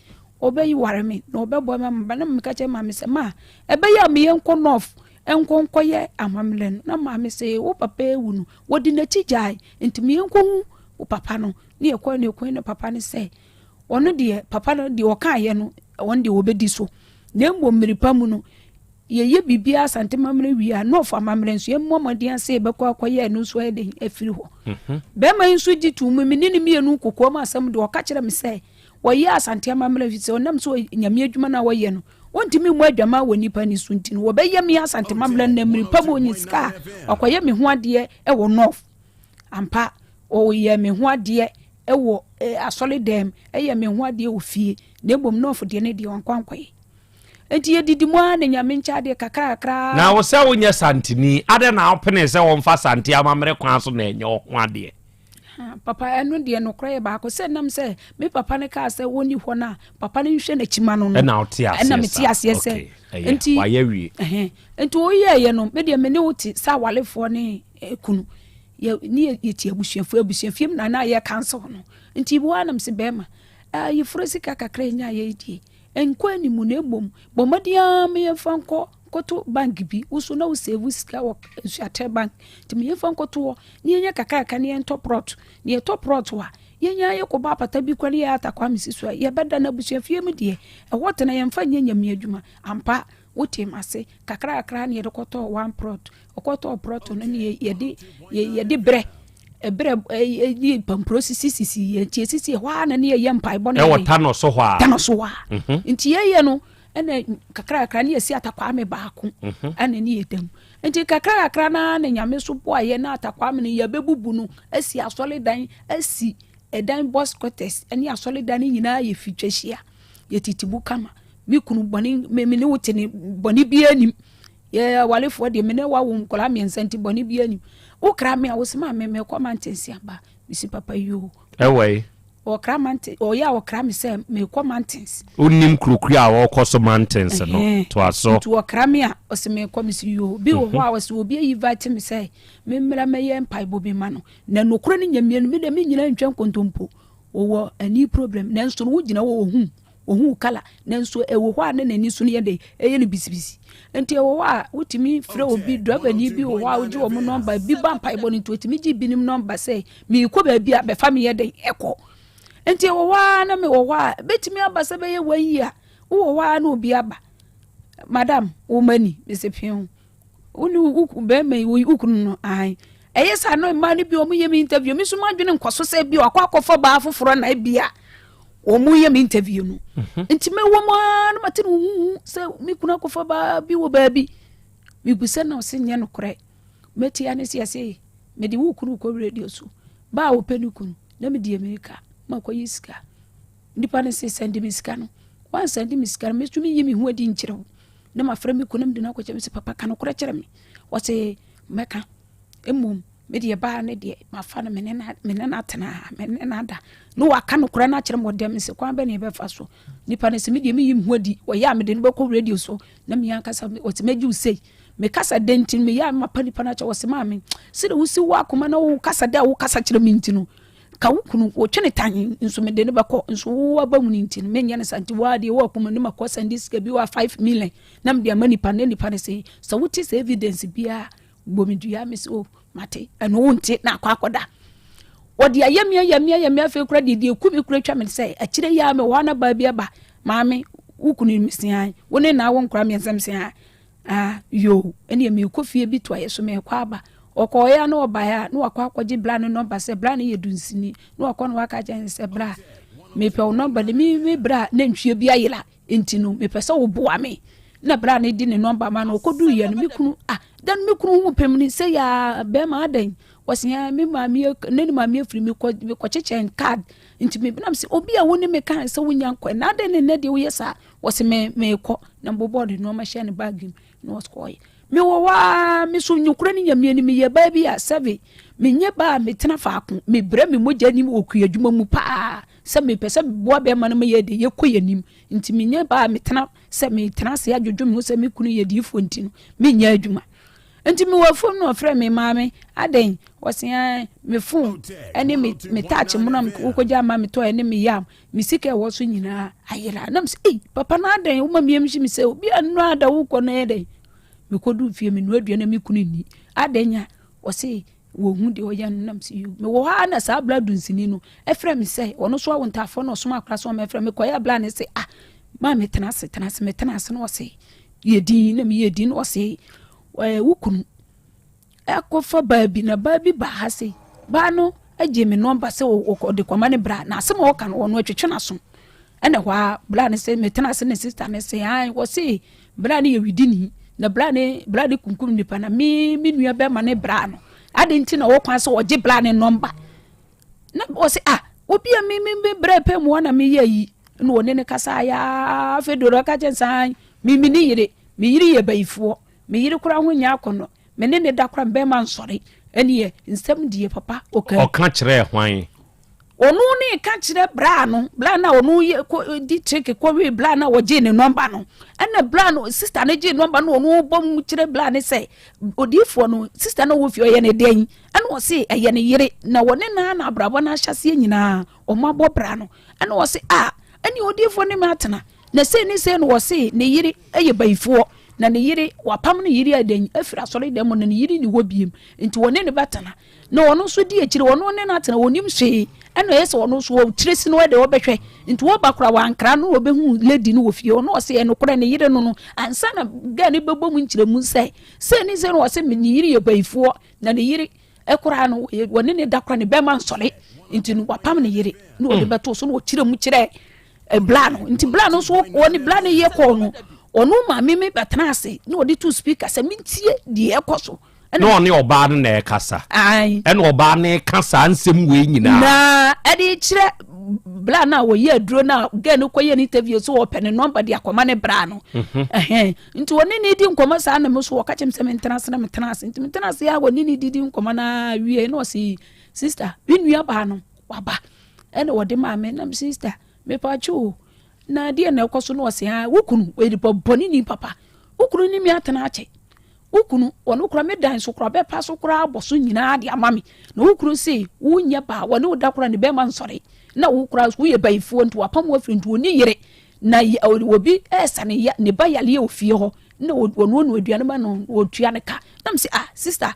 ɔbɛyi ware me na ɔbɛboa me ama na meka kyerɛ maame sɛ ma ɛbɛyɛ a meyɛ nkɔ north Nkɔ nkɔyɛ amammerɛ no. Na maame se, Wo papa awu no, wɔde n'akyi gyae, nti ma yɛnkɔhu wo papa no. Ne yɛkɔe no, yɛkɔhu ne papa no sɛ, ɔno deɛ, papa no deɛ ɔkaeɛ no, ɔno deɛ wɔbɛdi so. Na mmom mmere pa mu no, yɛyɛ biribiara Asante amammerɛ wie a, North amammerɛ nso, yɛmmɔ mmɔden sɛ yɛbɛkɔ akɔyɛ ɛno nso ayɛ dɛn afiri hɔ. Mhm. Bɛrima yi nso gye too mu, me ne no mmienu kokoam asɛm deɛ, ɔka kyerɛ me sɛ, wɔyɛ Asante amammerɛ fi sɛ ɔnam sɛ Nyame adwuma no a wɔyɛ no, Wɔntumi mmɔ adwaman wɔ nnipa ani so nti no, wɔbɛyɛ me Asante Mammerɛ no na mmere pa mu ɔnya sika a, wakɔyɛ me ho adeɛ wɔ North. Ampa, ɔyɛɛ me ho adeɛ wɔ eh, asɔre dɛm, ɛyɛ me ho adeɛ wɔ fie, na mmom North deɛ no deɛ wankɔ ankɔyɛ. Nti yɛdidi mu ara na Nyame nkyɛ adeɛ kakra kakra. Na wo sɛ wonyɛ Santeni, adɛn na wopenee sɛ wɔmfa Sante amammerɛ kwan so na ɛnyɛ wo ho adeɛ? Papa ɛno deɛ nokorɛ yɛ baako sɛ nam sɛ me papa no kaa sɛ wɔnni hɔ no a papa no nhwɛ n'akyi ma no no ɛna wote aseɛ ɛna mete aseɛ sɛ nti wayɛ wie nti woyɛɛyɛ no me deɛ me ne wo te sɛ awalefoɔ ne eh, kunu yɛ ne yɛte abusuafoɔ abusuafie mu na na yɛ council no nti wo anam sɛ bɛrima ayeforo sika kakra nya yɛ die nkɔ animu na mmom bɔ mmɔden ara ma yɛmfa nkɔ kɔto bank bi wo so na wo save sika wɔ nsuatɛ bank nti ma yɛmfa nkɔto hɔ na yɛnyɛ kakraka na yɛntɔ prɔt na yɛtɔ prɔt a yɛnya yɛkɔbɔ apata bi kora ne yɛ atakwa mesi so a yɛbɛda no abusuafie mu deɛ ɛhɔ tena yɛmfa nyɛ nyame adwuma ampa wote m'ase kakrakra na yɛde kɔtɔɔ one prɔt ɔkɔtɔɔ prɔt no ne yɛde yɛde brɛ ɛbrɛ ɛyi pampuro sisi sisi yɛ nti esisi ɛhɔ ara na ne yɛyɛ mpaebɔ no ɛwɔ tanɔ so hɔ a tanɔ so hɔ a mhm. nti yɛyɛ no ɛna kakra kakra ne yɛsi atakwame baako mhm. ɛna ne yɛ dam nti kakra kakra naa na nyame so boa yɛ na atakwame no yɛbɛbubu no asi asɔredan asi ɛdan box quarters ɛne asɔredan no nyinaa yɛ fitwa hyia yɛtete mu kama me kunu bɔne me ne wo te ne bɔne biara nim yɛ awalefoɔ deɛ me ne wawo nkwadaa mmiɛnsa nti bɔne biara nim wokra me a wo sɛ ma me mekɔ mantensi aba mesi papa yoo ɛwɔ yi Ɔkra mountain ɔyɛ a ɔkra me sɛ mekɔ mountains. Wonim kurokuro a wɔkɔ so mountains no toa so. Nti ɔkra me a ɔsɛ mekɔ me si yoo bi wɔ hɔ a ɔsɛ obi ayi invite me sɛ memmra mɛyɛ mpaebɔ bi ma no na nokorɛ no nyɛ mmienu me deɛ mennyina ntwa nkontompo ɔwɔ ani problem nanso no wogyina hɔ ɔhu Ohuu kala, nanso ɛwɔ hɔ a na n'ani so no yɛ dɛ, ɛyɛ no bisibisi. Nti ɛwɔ hɔ a wotumi frɛ obi, drɔbani bi wɔ hɔ a wogye wɔn nɔmba, bi ba mpaebɔ no nti otumi gye binom nɔmba sɛ merekɔ baabi a bɛfa me yɛ dɛn ɛkɔ. Nti ɛwɔ hɔ a na mewɔ hɔ a bɛtumi aba sɛ bɛyɛ wɔn yi a wowɔ hɔ a na obi aba. Madam, wo mani, mese pee Wo ne wo bɛrima yi wo kunu no ahan. Ɛyɛ saa no mmaa no bi wɔn yɛ mi interview mi nso mo adwene nkɔ so sɛ bi wakɔ akɔfa baa foforɔ na ebi a wɔn yɛ mi interview no. Mhm. Nti mɛ wɔ mu ara na ma te no huhu sɛ mi kunu akɔfa baa bi wɔ baabi. Mi bu sɛ na ɔsi nyɛ no korɛ. Mɛtia ne si ɛsɛ mɛ de wo kunu kɔ radio so. Baa wɔpɛ ne kunu na mi di emirika ma kɔ yi sika. Nipa no se, Sɛnde me sika no. Woansɛnde me sika no, me nso menyi me ho adi nkyerɛ wo. Na mafrɛ me kunu na mede no akɔkyerɛ me sɛ, Papa, ka nokorɛ kyerɛ me. Ɔse, Mɛka. Mmom, me deɛ baa no deɛ, mafa no, me ne no atena ha, me ne no ada. Na waka nokorɛ no akyerɛ me ɔdɛm sɛ, kwan bɛ ne yɛbɛfa so. Nipa no se, me deɛ meyi me ho adi. Ɔyɛ a mede no bɛkɔ radio so. Na me ankasa, ɔse, mɛgye wo sei. Mekasa dɛn nti no, meyɛ a mapa nipa no akyɛ. Ɔse, maame, sɛdeɛ wosi wɔ akoma na wokasa dɛ a wokasa kyerɛ me nti no, Ka wo kunu, wotwe ne tan, nso mede no bɛkɔ, nso wo aba mu no nti no, menyɛ no saa. Nti woa deɛ wɔ akoma no makɔ sɛnde sika bi wɔ 5 million na mede ama nipa na nipa no sɛ sɛ wote sɛ evidence biara bɔ me dua me sɛ o oh, mate ɛno wo nte na akɔ akɔda wɔde ayɛ me ayɛ me ayɛ me afei kora deɛ deɛ ku me kora twa me sɛ akyire yi a mewɔ ana baa bi aba maame wo kunu mesia wo ne na wo nkora mmiɛnsa mesia Ah, yoo, ɛneɛ merekɔ fie bi toaeɛ so merekɔ aba. Ɔkɔɔeɛ a na ɔbaeɛ a na wakɔ akɔgye bra no nɔmba sɛ bra no yɛ dunsini na wakɔ na waka kyerɛ no sɛ bra. Mepɛ wo nɔmba no, me me bra nantwie bi ayera nti no mepɛ sɛ woboa me. Na bra no de ne nɔmba ma no, ɔkɔduruiɛ no me kunu ah da no me kunu ho pem no sɛ yaa bɛrima adɛn? Ɔse ɛɛ me maame ne ne maame afiri me kɔ mekɔkyekyɛ card nti me nam sɛ obi a wo ne me kan sɛ wonya nkɔ na adɛn ne nnɛ deɛ woyɛ saa? Ɔse me mekɔ na mbobɔɔ ne nneɛma hyɛɛ ne bag mu na ɔkɔeɛ. Mewɔ hɔ ara, me so nokorɛ ne Nyame anim, meyɛ baa bi a sɛbe menyɛ baa a metena faako, mebrɛ me mogya anim wɔ kuadwuma mu paa sɛ mepɛ sɛ meboa bɛrima no ma yɛ de yɛkɔ yɛn anim, nti menyɛ baa a metena sɛ metena ase adwodwo me ho sɛ me kunu yɛ diifoɔ nti no menyɛ adwuma. Nti mewɔ afuom na ɔfrɛ me maame, adɛn? Ɔse ɛɛ me phone ɛne me me touch mono a wokɔgya ama metɔɔ ɛne me yam me sika ɛwɔ so nyinaa ayera. Na mesɛ ei papa na adɛn woma meyam hye me sɛ obi a nnora ada wokɔ no ɛyɛ dɛn? Mekɔduu fie menoa aduane na me kunu nni. Adɛn nya? Ɔse wɔhu deɛ ɔyɛ no nam sɛ yo. Mewɔ hɔ a na saa bla dunsini no ɛfrɛ me sɛ ɔno so awo ntaafoɔ na ɔsoma akora sɛ ɔmɛfrɛ me kɔyɛ bla ne se ah maa metena ase tena ase metena ase na ɔse yɛ din na meyɛ din na ɔse ɛɛ wo kunu Ɛkɔfa baa bi na baa bi baa ha sei. Baa no gye me nɔmba sɛ ɔde kɔma ne bra na asɛm a ɔka no ɔno atwetwe n'aso. Ɛna hɔ a bra no sɛ metena ase ne sista no sɛ an wɔse bra no yɛ widini na bra ne bra no kunkum nipa na me me nua bɛrima ne bra no. Ade nti na ɔwɔ kwan sɛ ɔgye bra ne nɔmba. Na ɔse ah obi a me me me brɛ pɛ mu na meyɛ yi na ɔne ne kasa ya afei de ɔka kyɛn saa me me ne yere me yere yɛ bayifoɔ. Me yere koraa ho nyɛ akɔnnɔ. Me ne no da koraa, me bɛrima nsɔre. Ɛneɛ, nsɛm deɛ papa, ɔka. Ɔka kyerɛɛ hwan? Ɔno ne ka kyerɛ braa no, braa no a ɔno yɛ kɔ di trick kɔwee braa no a ɔgyee ne nɔmba no. Ɛna braa no, sista no gyee nɔmba no, ɔno bɔ mu kyerɛ braa no sɛ, odiifoɔ no, sista no a ɔwɔ fie ɔyɛ ne dɛn? Ɛna ɔse ɛyɛ ne yere, na wɔne no ara na abrabɔ no ahyɛseɛ nyinaa, wɔn abɔ bra no. Ɛna ɔse a, ɛne odiifoɔ ne me atena. Na sei ne sei na ɔse ne yere yɛ bayifoɔ, na ne yere, wapam ne yere adan afiri asɔredan mu, na ne yere nni hɔ biem, nti wɔne no bɛtena. Na ɔno nso di akyire, ɔno ne no atena, ɔnim hwee, ɛna ɛyɛ sɛ ɔno nso ɔkyerɛ si no ɛde ɔbɛhwɛ, nti wɔba koraa wankra no na ɔbɛhu lady no wɔ fie hɔ, na ɔse ɛnokorɛ ne yere no no, ansa na girl no bɛbɔ mu nkyerɛmu sɛ sei ne sei na ɔse ne yere yɛ bayifoɔ, na ne yere koraa no wɔne ne da koraa ne bɛrima nsɔre, nti no wapam ne yere, na ɔde bɛto so na ɔkyerɛ mu kyerɛ bla no nti bla no nso wɔne bla no yɛ kɔɔ no ɔno maame mi bɛtena ase na ɔde to speaker sɛ mentie deɛ ɛkɔ so. Na ɔne ɔbaa no na ɛkasa. Ɛna ɔbaa no ka saa nsɛm wei nyinaa. Na ɛde kyerɛ bla no a wɔyɛ aduro no a gɛn no kɔyɛ ne interview so wɔpɛ ne nɔmba de akɔma ne bra no. Mhm. Nti wɔne ne di nkɔmmɔ saa na me so wɔka kyerɛ me sɛ mentena ase na metena ase nti metena ase a wɔne ne didi nkɔmmɔ no wie na ɔse sister me nua baa no waba. Ɛna wɔde maa me na me sister mepaakyɛ o na deɛ na ɛkɔ so na ɔse ha wo kunu ɔyɛ nipa bɔne ni papa wo kunu ne me atena akyɛ wo kunu ɔno kora me dan so kora bɛpa so kora abɔ so nyinaa de ama me na wo kunu se wonyɛ baa wɔne wo da kora ne bɛrima nsɔre na wo kora woyɛ bayifoɔ nti wapam wo afiri nti ɔni yere na obi ɛsa ne ya ne ba yareɛ wɔ fie hɔ na ɔno ɔno aduane ma no ɔtua ne ka na me se ah sister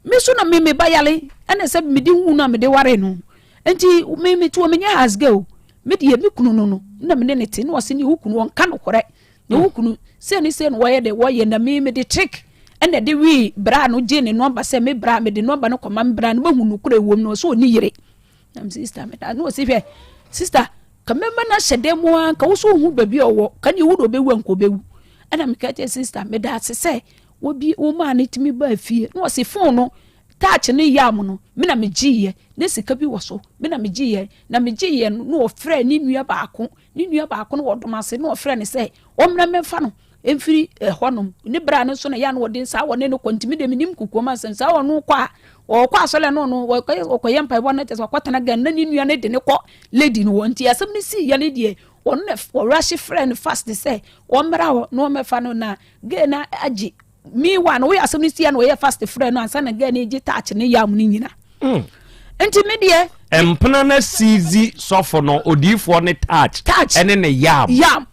Me nso na me me ba yare ɛna sɛ mede hu no a mede ware no nti me me tuo menyɛ house girl me deɛ me kunu no no na me ne ne te na ɔse ne wo kunu ɔnka nokorɛ na wo kunu sɛ ne sɛ no wɔyɛ de wɔyɛ na me mede trick ɛna de wii bra no gye ne nɔmba sɛ me bra mede nɔmba no kɔma me bra no bɛhu nokorɛ wom no ɔsɛ ɔni yere na me sister me da na ɔsi hwɛ sister ka mɛma no ahyɛ dan mu ara nka wo so wohu baabi a ɔwɔ ka ne wu na ɔbɛwu a nka ɔbɛwu ɛna meka kyerɛ sister meda ase sɛ wobi womaa no tumi baa fie na ɔsi fon no touch ne yam no me na megyeeɛ ne sika bi wɔ so me na megyeeɛ na megyeeɛ no na ɔfrɛ ne nua baako ne nua baako no wɔ dɔm ase na ɔfrɛ no sɛ ɔmmra mmɛfa no mfiri ɛhɔnom ne bra no nso na yɛ a na wɔde saa wɔne no kɔ ntumi deɛ menim kokoam asɛm saa ɔno kɔ a ɔkɔ asɔre no ɔno ɔkɔyɛ mpaebɔ no kyɛ sɛ ɔkɔtena gan na ne nua no de ne kɔ lady no wɔ nti asɛm no sii yɛ no deɛ ɔno na ɔrahye frɛ no fast sɛ ɔmmra hɔ na ɔmmɛfa no na gay no agye meanwhile no woyɛ asɛm no si yɛ na ɔyɛ fast frɛ no ansa na gay no gye touch ne yam no nyina mm. nti me deɛ mpena no sizi sɔfo no odiifoɔ ne touch ɛne ne yam yam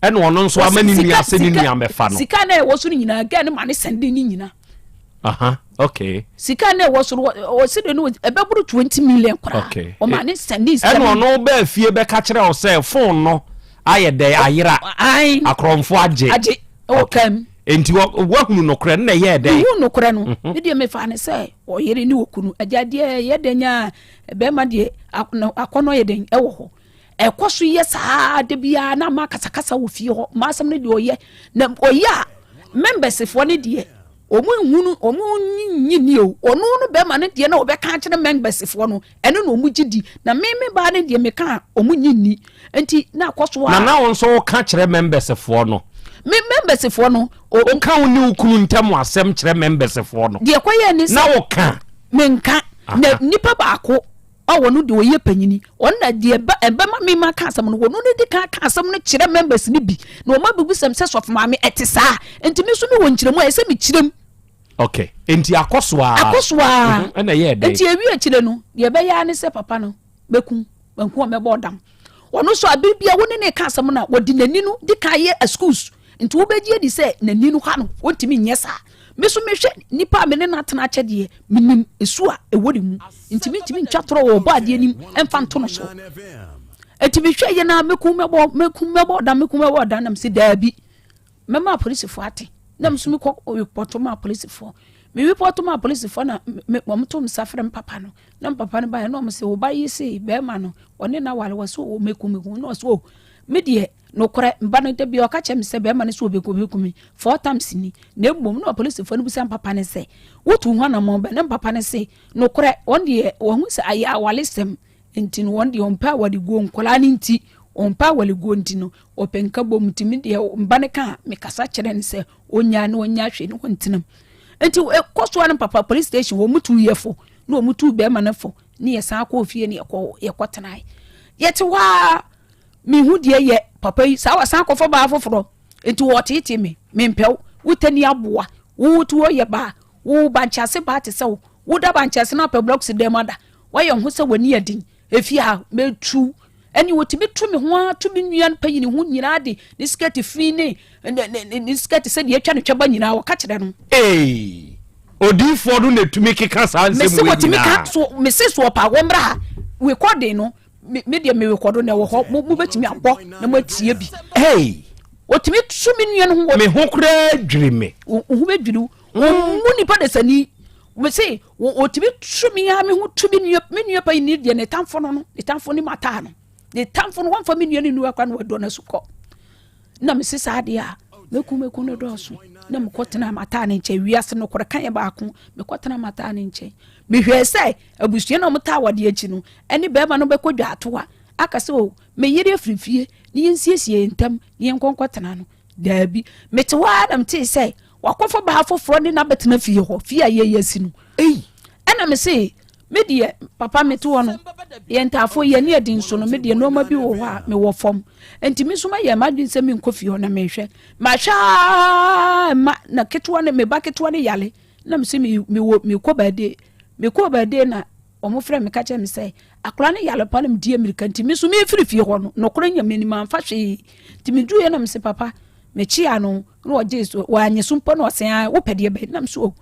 ɛna ɔno nso ama ne nua sɛ ne nua mɛfa no sika na ɛwɔ so no nyinaa gɛɛ no ma ne sɛnde ne nyina aha okay sika na ɛwɔ so no ɔsi de no ɛbɛboro 20 million koraa okay ɔma ne sɛnde sika ɛna ɔno bɛɛ fie bɛka kyerɛ wo sɛ phone no ayɛ dɛ ayera akorɔmfo agye agye ɛwɔ kam nti wahunu nokorɛ no na ɛyɛɛ dɛn mehu nokorɛ no mhm. ne deɛ mefa ne sɛ ɔyere ne ɔkunu agya deɛ yɛ dɛn a bɛrima deɛ akɔnnɔ yɛ dɛn ɛwɔ hɔ. Ɛkɔ so yɛ saa da biara na ama akasakasa wɔ fie hɔ. Mmaa asɛm no deɛ ɔyɛ na ɔyɛ a members foɔ no deɛ wɔn nhunu wɔn nyi ni o. Ɔno no bɛrima no deɛ na ɔbɛka akyerɛ members foɔ no ɛno na wɔn gye di na me me baa no deɛ meka a wɔn nyi ni nti na akɔ so a. Na na wɔn nso ka kyerɛ members foɔ no. Me members foɔ no. Woka wo ne wo kunu ntam asɛm kyerɛ members foɔ no. Deɛ kɔyɛ ne sɛ. Na woka. Menka na nipa baako. A ɔno deɛ ɔyɛ panyini, ɔno na deɛ ɛbɛ ɛbɛma me ma ka asɛm no, ɔno no di kan ka asɛm no kyerɛ members no bi, na wɔn abɛbisa me sɛ sɔfo maame ɛte saa, nti me nso mewɔ nkyerɛmu a ɛsɛ mekyerɛ mu. Okay, nti akɔ so ara. Akɔ so ara. Mhm, ɛna ɛyɛɛ dɛn? Nti ewie akyire no, deɛ ɛbɛyɛ ara ne sɛ papa no bɛku, manku a mɛbɔ ɔdam. Ɔno nso abere bia wo ne ne ka asɛm no a, wɔde n'ani no di kan yɛ excuse, nti wobɛgye adi sɛ n'ani no ha no, ɔntumi nyɛ saa. Me nso mehwɛ nipa a me ne no atena akyɛ deɛ, menim su a ɛwɔ ne mu, nti mentumi ntwa torɔ wɔ ɔbɔ adeɛ nim mfa nto no so. Nti mehwɛ yɛ na mɛku mɛbɔ mɛku mɛbɔ ɔdan mɛku mɛbɔ ɔdan na mese daabi mɛma apolisifoɔ ate na me nso mekɔ repɔto ma apolisifoɔ me repɔto ma apolisifoɔ na me wɔn to nsa frɛ me papa no na me papa no baeɛ na wɔn sɛ ɔba yi se bɛrima no ɔne na ware wɔ so mɛku mɛku na ɔsɛ o me deɛ Nokorɛ, me ba no, da biara ɔka kyerɛ me sɛ bɛrima no sɛ ɔbɛku me four times ni, na mmom na apolisifoɔ no bisa me papa no sɛ, Wotuu ho anammɔn bɛn? Na me papa no se, Nokorɛ, wɔn deɛ wɔahu sɛ ayɛ awaresɛm nti no, wɔn deɛ wɔmpɛ awareguo, nkwadaa no nti, wɔmpɛ awareguo nti no, wɔpɛ nkabom nti me deɛ me ba no ka a, mekasa kyerɛ no sɛ ɔnnyaa na ɔnyɛ hwee na ɔntena mu. Nti ɛkɔ so ara no papa police station wɔn tuu yɛ fo na wɔn tuu bɛrima no fo ne yɛsan kɔɔ fie ne yɛkɔ yɛkɔtenae. Yɛte hɔ ara Mehu deɛ yɛ papa yi saa wasan akɔfa baa foforɔ nti wɔteetee me mempɛ wo wotani aboa wo te hɔ yɛ baa wo bankyase baa te sɛ wo woda bankyase no apɛ blocks dan mu ada woayɛ ho sɛ w'ani yɛ den efie ha mɛtu ɛne wɔtumi to me ho ara to me nua panyini ho nyinaa de ne skirt fi ne ne ne ne skirt sɛdeɛ atwa ne twɛba nyinaa wɔka kyerɛ no. Ee, odiifoɔ no na ɛtumi keka saa nsɛm wei nyinaa. So mese so ɔpa wɔmmra ha recording no Me me deɛ merekɔdo na ɛwɔ hɔ mo mobɛtumi abɔ na moatie bi. Hey! Wɔtumi tu me nua no ho wɔ. Me ho koraa dwiri me. Wo ho bɛdwiri wo. Wɔmmu nipa dasani. Me se wɔtumi tu me ara me ho tu me nua me nua panyin ni deɛ ne tamfo no no ne tamfo ne mataa no ne tamfo no wɔmfa me nua no nua koraa na wɔadɔ no so kɔ. Na me se saa deɛ a mɛku mɛku no dɔɔso na mekɔtena mataa ne nkyɛn wiase no korɛ ka yɛ baako mekɔtena mataa ne nkyɛn mehwɛɛ sɛ Abusua no a wɔtaa awadeɛ akyi no ne barima no bɛkɔ dwaatoa aka sɛ, O, me yere afiri fie na yɛnsiesie yɛn ntam na yɛnkɔ nkɔtena no. Daabi. Mete hɔ ara na metee sɛ wakɔfa baa foforɔ ne no abɛtena fie hɔ, fie a yɛyɛ asi no. Ei! Ɛna me se, me deɛ, papa mete hɔ no, yɛn ntaafoɔ yɛn ani adi nso no, me deɛ nneɛma bi wɔ hɔ a mewɔ fam. Nti me nso mayɛ m'adwene sɛ menkɔ fie hɔ na mehwɛ. Mahwɛ ara ma na ketewa no, me ba ketewa no yare. Na me se me mewɔ mekɔ baade mekɔɔ baade na wɔn frɛ me ka kyerɛ me sɛ akwadaa no yare pa na medi mmirika nti me nso mefiri fie hɔ no nɔkorɛ nyame anim amfa hwee nti meduiɛ na mese papa mekyea no na ɔgye so wanyɛ so mpo na ɔsɛn a wopɛ deɛ bɛn na mese o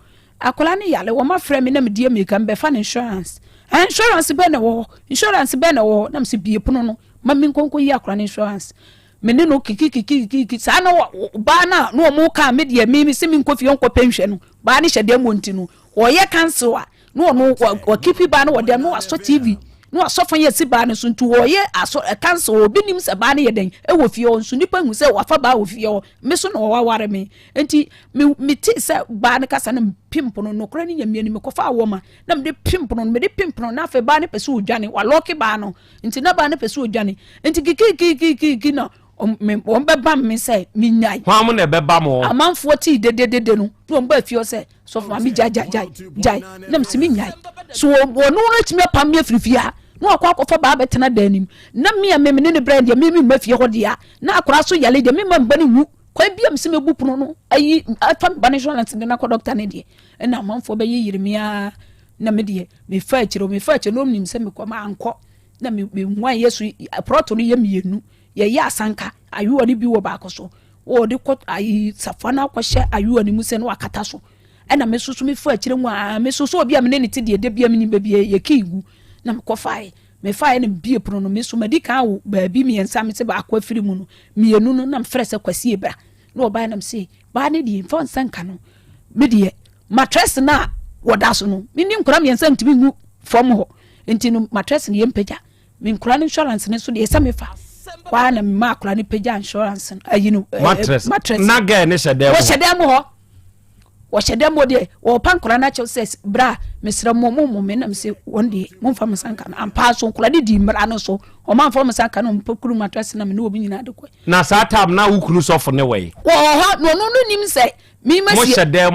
akwadaa no yare wɔn afrɛ me na medi mmirika mebɛfa no insurance ah, insurance bɛn na ɛwɔ hɔ insurance bɛn na ɛwɔ hɔ na mese bie pono no ma me nkonko yi akwadaa no insurance Me ne no kikikikikiki saa na baa no a na wɔn ka me deɛ me se me nkɔ fie nkɔ pɛ nhwɛ no baa no hyɛ dɛm wɔ nti no wɔyɛ cancel a na ɔno wɔkipi baa no wɔ dɛm na wasɔ tv na wasɔ fan yɛ si baa no so nti wɔyɛ asɔ cancel obi nim sɛ baa no yɛ dɛn ɛwɔ fie hɔ nso nipa hu sɛ wafa baa wɔ fie hɔ me so na wɔwaware me nti me me te sɛ baa no kasa no pimp no nokora ne nyamia ni mekɔfa awɔ ma na mede pimp no mede pimp no na afei baa no pɛ sɛ ɔdwane walɔke baa no nti na baa no pɛ sɛ ɔdwane nti kikikikikiki na wɔn bɛbam me sɛ menyae. Hwan mo na ɛbɛbam wɔn? Amanfoɔ tii dededede no na wɔn baa fie hɔ sɛ sɔfo maame gyae gyae gyae gyae na mesi menyae so wɔn no atumi apam me afiri fie ha na wakɔ akɔfa baa bɛtena dan nim na me a me ne ne brɛ deɛ me me mma fie hɔ deɛ na akora so yale deɛ me mma mba ne wu kwan bi a mesi mebu pono no ayi afa me ba ne insurance de no akɔ dɔkta ne deɛ ɛna amanfoɔ bɛyɛ yere me ara na me deɛ mefa akyire mefa akyire na ɔnim sɛ mekɔ mankɔ na mehuan yɛ so prɔto no yɛ mmienu yɛyɛ asanka ayowa no bi wɔ baako so wɔde kɔ ayi safoa no akɔhyɛ ayowa no mu sɛ na wakata so ɛna me soso mefa akyire mu a me soso obi a me ne ne te deɛ da bia me nim baabi yɛ kii gu na mekɔ fae mefae na mebie pono no me so madi kan wo baabi mmiɛnsa me se baako afiri mu no mmienu no na mefrɛ sɛ kwasi ebra na ɔbaa na mese baa ne deɛ mfa nsa nka no me deɛ Matress no a wɔda so no, me ne nkwadaa mmiɛnsa ntumi ngu fam hɔ. Nti no matress no yɛmpagya. Me nkora no insurance no so deɛ sɛ mefa hɔ a na mema akora no pagya insurance no ayi no eh, mattress mattress na girl ne hyɛ dɛm wɔhyɛ dɛm hɔ wɔhyɛ dɛm hɔ deɛ wɔpa nkora no akyɛw sɛ bra mesrɛ mo mo mo me nam sɛ wɔn deɛ momfa mo nsa nka no ampa so nkora no di mmara no so wɔn amfa mo nsa nka no wɔn kuru mattress na me ne wɔn nyinaa de kɔ na saa tam na wo kunu sɔfo ne wɔ yi wɔ hɔ na ɔno no nim sɛ mema sie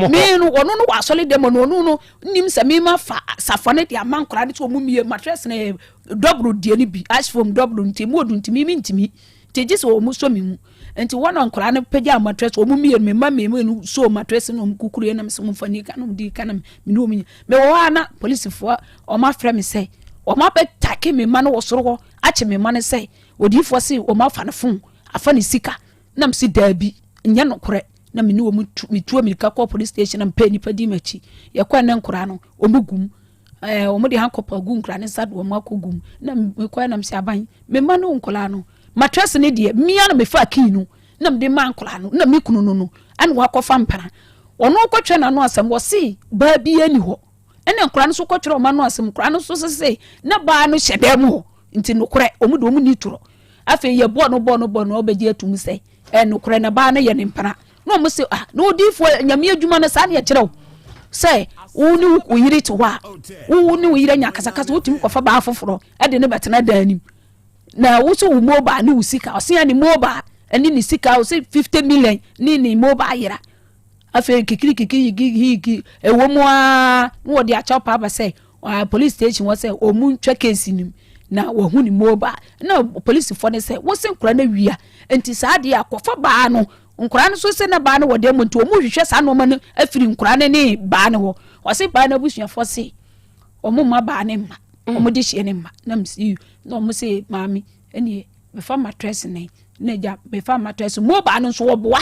me no ɔno no wɔ asɔre dɛm no ɔno no nim sɛ mema fa safoa no de ama nkora no sɛ ɔmu mie matress no yɛ dɔboro deɛ no bi ash foam dɔboro nti mu ɔdu nti meme ntumi nti gye sɛ ɔmu sɔ me mu nti wɔn na nkora no pagya matress ɔmu mie no mema mmienu no so matress no ɔmu kukuru yɛ nam sɛ ɔmu fa ni ka no di ka na me ne ɔmu nyɛ mewɔ hɔ a na polisifoɔ ɔmo afrɛ me sɛ ɔmo abɛtake me ma no wɔ soro hɔ akye me ma no sɛ odiyifoɔ se ɔmo afa no fon afa ne sika Na mese, Daabi, ɛnyɛ nokorɛ. Na me ne wɔn tu, metu amirika kɔɔ police station na mepɛɛ nnipa dii m'akyi. Yɛkɔɛ na nkoraa no, wɔn gu mu. Ɛɛ, wɔn de handcuff agu nkoraa no nsa de wɔn akɔ gu mu. Na mekɔɛ na mese, aban, me mma ne nkoraa no, matress no deɛ, mia na mefaa key no, na mede maa nkoraa no, na me kunu no no, ɛna wakɔfa mpena. Ɔno kɔtwɛ n'ano asɛm, wɔse baa biara ni hɔ. Ɛna nkoraa no nso kɔtwerɛ wɔn ano asɛm, nkoraa no nso sese na baa no hyɛ dan mu hɔ. Nti nokorɛ, wɔn de wɔn ni torɔ. Afei yɛbɔɔ no bɔɔ no bɔɔ no ɔbɛgye atum sɛ ɛyɛ nokorɛ na baa no yɛ ne mpena. Na wɔn se ah na odiifoɔ nyame adwuma no saa ne ɛkyerɛ wo sɛ wo ne wo yere te hɔ a wo ne wo yere anya akasakasa wotumi kɔfa baa foforɔ ɛde ne bɛtena dan anim na wo so wo mobile ne wo sika ɔse ne mobile ɛne ne sika ɔse 50 million ne ne mobile yera Afei kikirikiki yigigihigi ɛwɔ mu ara na wɔde akyɛw pa aba sɛ uh, police station hɔ sɛ wɔn ntwa case nim na wɔahu ne mobile na polisifoɔ no sɛ wɔsi nkora no awia nti saa adeɛ akɔfa baa no nkora no so sɛ na baa no wɔ dan mu nti wɔn hwehwɛ saa nneɛma no afiri nkora no ne baa no hɔ wɔsi baa no abusuafoɔ se wɔn mma baa ne mma wɔn de hyɛ ne mma na msi na wɔn se maame ɛnie mefa matress ne na agya mefa matress mobile no nso wɔboa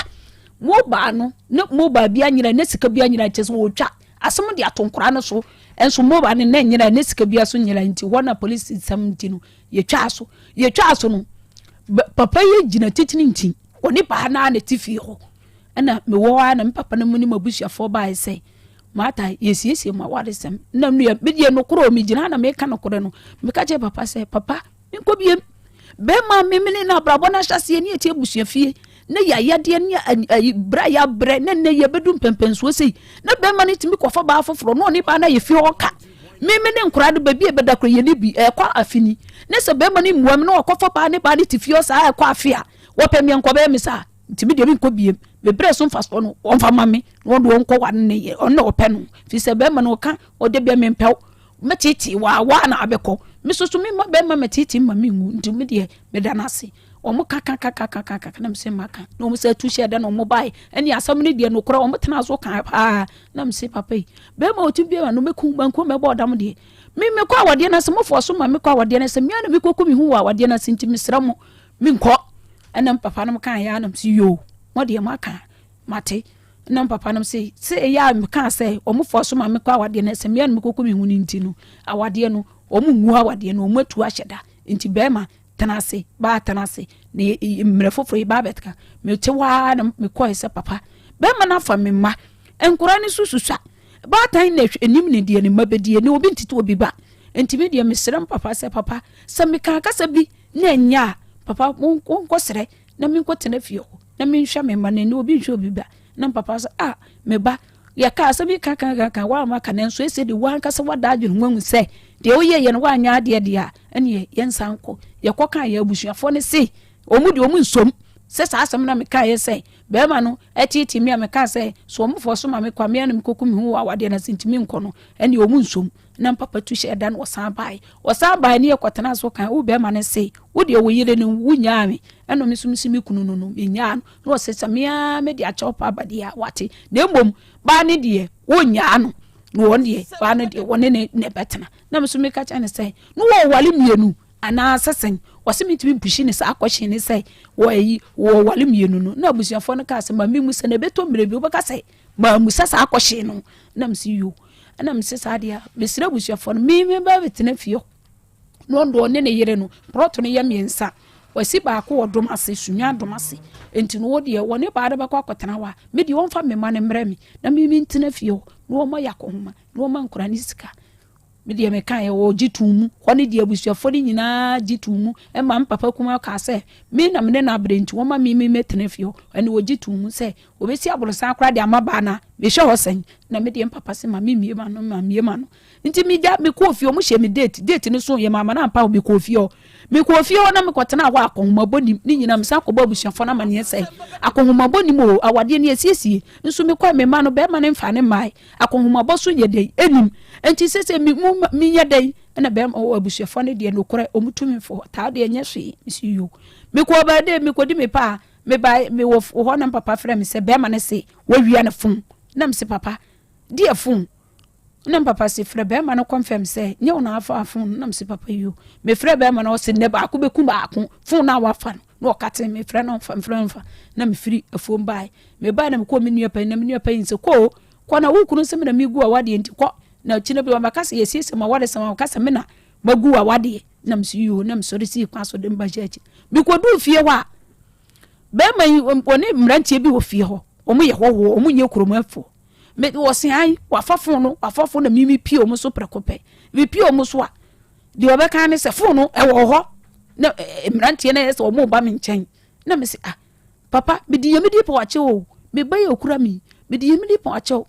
mobile no ne mobile bi anyina ne sika bi anyina kyɛ sɛ wɔtwa asɛm de ato nkora no so nso mobile no na nyina ne sika bi so nyina nti hɔ na polisi nsɛm nti no yɛtwa so yɛtwa so no papa yi gyina titiri nti ɔne baa naa na ti fie hɔ ɛna mewɔ hɔ a na me papa no mu ne m'abusuafoɔ baeɛ sɛ Martha, yɛsiesie mu awaresɛm na nua medeɛ nokorɛ o megyina na meka nokorɛ no meka kyerɛ papa sɛ papa menkɔ biem bɛrima memene no abrabɔ no ahyɛseɛ ne yɛte abusua fie ne yɛayɛdeɛ ne ayi berɛ a yɛabrɛ ne nnɛ yɛbɛdu mpɛmpɛnsoɔ sei na bɛrima no tumi kɔfa baa foforɔ na ɔne baa no ayɛ fie hɔ ka meme ne nkoraa no baabi a ɛbɛda korɔ yɛne bi ɛkɔ afini ne sɛ bɛrima no mmua me na ɔkɔfa baa ne baa no te fie hɔ saa ɛkɔ afe a wɔpɛ meɛ nkɔbɛyɛ me saa nti me deɛ menkɔ biem mebrɛ so mfasoɔ no ɔmfa ma me na ɔde ɔnkɔ ware ne yɛ ɔno na ɔpɛ no firi sɛ bɛrima no ɔka ɔde bia mempɛw mɛtete waa waa na abɛkɔ me soso me ma bɛrima mɛtete ma menwu nti me deɛ meda no ase wɔn ka ka ka ka ka ka ka na mesɛ maka na wɔn sɛ atu hyɛ da na wɔn bae ɛne asɛm no deɛ nokorɛ wɔn tena so ka paa na mesɛ papa yi bɛrima ɔtumi bi no mɛku manku mɛbɔ ɔdam deɛ me mekɔ awadeɛ no ase mofoɔ so ma mekɔ awadeɛ no ase mmea na mekɔku me ho wɔ awadeɛ no ase nti mesrɛ mo menkɔ ɛna papa no kaa yɛ anam sɛ yoo mo deɛ moaka mate na papa no sɛ sɛ ɛyɛ a mekaa sɛ wɔn fɔ so ma mekɔ awadeɛ no sɛ mmea no mekɔkɔ me ho no nti no awadeɛ no wɔn ngu awadeɛ no wɔn atu ahyɛ da nti bɛrima tena ase baa tena ase na mmerɛ foforɔ yi baa bɛteka mete waa na mekɔɛ sɛ papa bɛrima no afa me mma nkora no so susua baatan na anim ne deɛ ne mma bɛdie ne obi ntete obi ba nti me deɛ mesrɛ m papa sɛ papa sɛ meka kasa bi na ɛnyɛ a papa monkɔsrɛ na menkɔtena fie hɔ na menhwɛ me mma no ɛne obi nhwɛ obi ba na papa sɛ ah me ba yɛka asɛm yi kakakaka woama ka nanso ɛsɛ de woankasa woada adwene ho ahu sɛ deɛ woyɛ yɛ no woanyɛ adeɛ deɛ a ɛneɛ yɛnsan nkɔ yɛkɔ ka yɛ abusuafoɔ no se wɔn deɛ wɔn nsom sɛ saa asɛm na mekaeɛ sɛ bɛrima no ɛteetee me a mekaa sɛ so wɔn fɔ so ma me kwa me a na mekɔku me ho wɔ awadeɛ no ase ntumi nkɔ no ɛneɛ wɔn nsom na papa tu hyɛɛ da na ɔsan bae. Ɔsan bae ne yɛkɔtenaa so kae, wo bɛrima no se, wo deɛ wo yere no, wonyaa me. Ɛna me nso mese me kunu no no, menyaa no. Na ɔse sɛ me ara mede akyɛw pa aba deɛ a, wate. Na mmom, baa no deɛ, wonyaa no. Na wɔn deɛ, baa no deɛ, wɔne ne na ɛbɛtena. Na me nso meka kyerɛ no sɛ, na wɔware mmienu anaa sɛ sɛn? Ɔse mentumi mpushi ne saa kɔhye ne sɛ wɔayi wɔware mmienu no. Na abusuafoɔ no kaa sɛ, ma memu sɛ na ɛbɛtɔ mmerɛ bi, wobɛka sɛ Mammisa saa kɔhyee no na mese yo ɛna mese saa deɛ a mesrɛ abusuafoɔ no me me ba bɛtena fie hɔ na ɔno ɔne ne yere no prɔto no yɛ mmiɛnsa wasi baako wɔ dom ase sunwa dom ase nti no wo deɛ wɔne baa no bɛkɔ akɔtena hɔ a me deɛ ɔmfa me ma no mmerɛ me na me mentena fie hɔ na wɔma yɛ akɔhoma na wɔma nkora ne sika. Me deɛ mekaeɛ, wɔgye too mu. Hɔ no deɛ abusuafoɔ no nyinaa gye too mu. Ɛma me papa kumaa kaa sɛ, me na me ne no abrɛ nti wɔmma me memmɛtena fie hɔ. Ɛnna wɔgye too mu sɛ wɔbɛsi aborosan koraa de ama baa no a, mehwɛ hɔ sɛn? Na me deɛ me papa se ma memmue m'ano, mammue m'ano. Nti megya, mekɔɔ fie, wɔhyɛɛ me date, date no soeɛ, mamma no ampa hɔ, mekɔɔ fie hɔ. Mekɔɔ fie hɔ na mekɔtenaa hɔ a akɔnhomabɔ nnim, ne nyinaa mesan kɔbɔɔ abusuafoɔ no amanneɛ sɛ, akɔnhomabɔ nnim oo, awadeɛ no yɛasiesie. Nso mekɔe, me mma no, barima no mfaa ne mmaeɛ. Akɔnhomabɔ so nyɛ dɛn? Ɛnnim. Enti seesei me mu menyɛ dɛn? Ɛna bɛrima ɔwɔ abusuafoɔ no deɛ nokorɛ wɔn tu me fo taa deɛ nyɛ hwee. Mesi yo. Mekɔɔ baabi mekɔdi me paa mebae mewɔ hɔ na papa frɛ me sɛ bɛrima no se wawia ne fon. Na mese papa deɛ fon? Na papa se frɛ bɛrima no kɔnfɛm sɛ nyɛ wo na afa fon no. Na mese papa yo. Mefrɛ bɛrima no ɔse nnɛ baako bɛku baako fon no a wafa no. Na ɔka te mefrɛ no ɔmfa mefrɛ no ɔmfa na mefiri afuom bae. Mebae na mekɔɔ me nua panyin na me nua panyin sɛ kɔ o kɔ na wo kunu sɛ me na megu awadeɛ nti kɔ na akyi no bi wɔbɛka sɛ yɛsiesie ma awadeɛ sɛ wɔka sɛ me na magu awadeɛ na mesɛ yoo na mesɔre sii kwan so de mba hyɛ akyi mekɔduu fie hɔ a bɛrima yi wɔne mmeranteɛ bi wɔ fie hɔ wɔn yɛ hɔhoɔ wɔn nyɛ kurom afoɔ me wɔse an wafa fon no wafa fon na mimi pie wɔn so prɛko pɛ me pie wɔn so a deɛ wɔbɛka ne sɛ fon no ɛwɔ hɔ na mmeranteɛ no yɛ sɛ wɔn ba me nkyɛn na mese ah Papa, mede Nyame din pɔw akyɛw o, me ba yi a okura me yi, mede Nyame din pɔw akyɛw.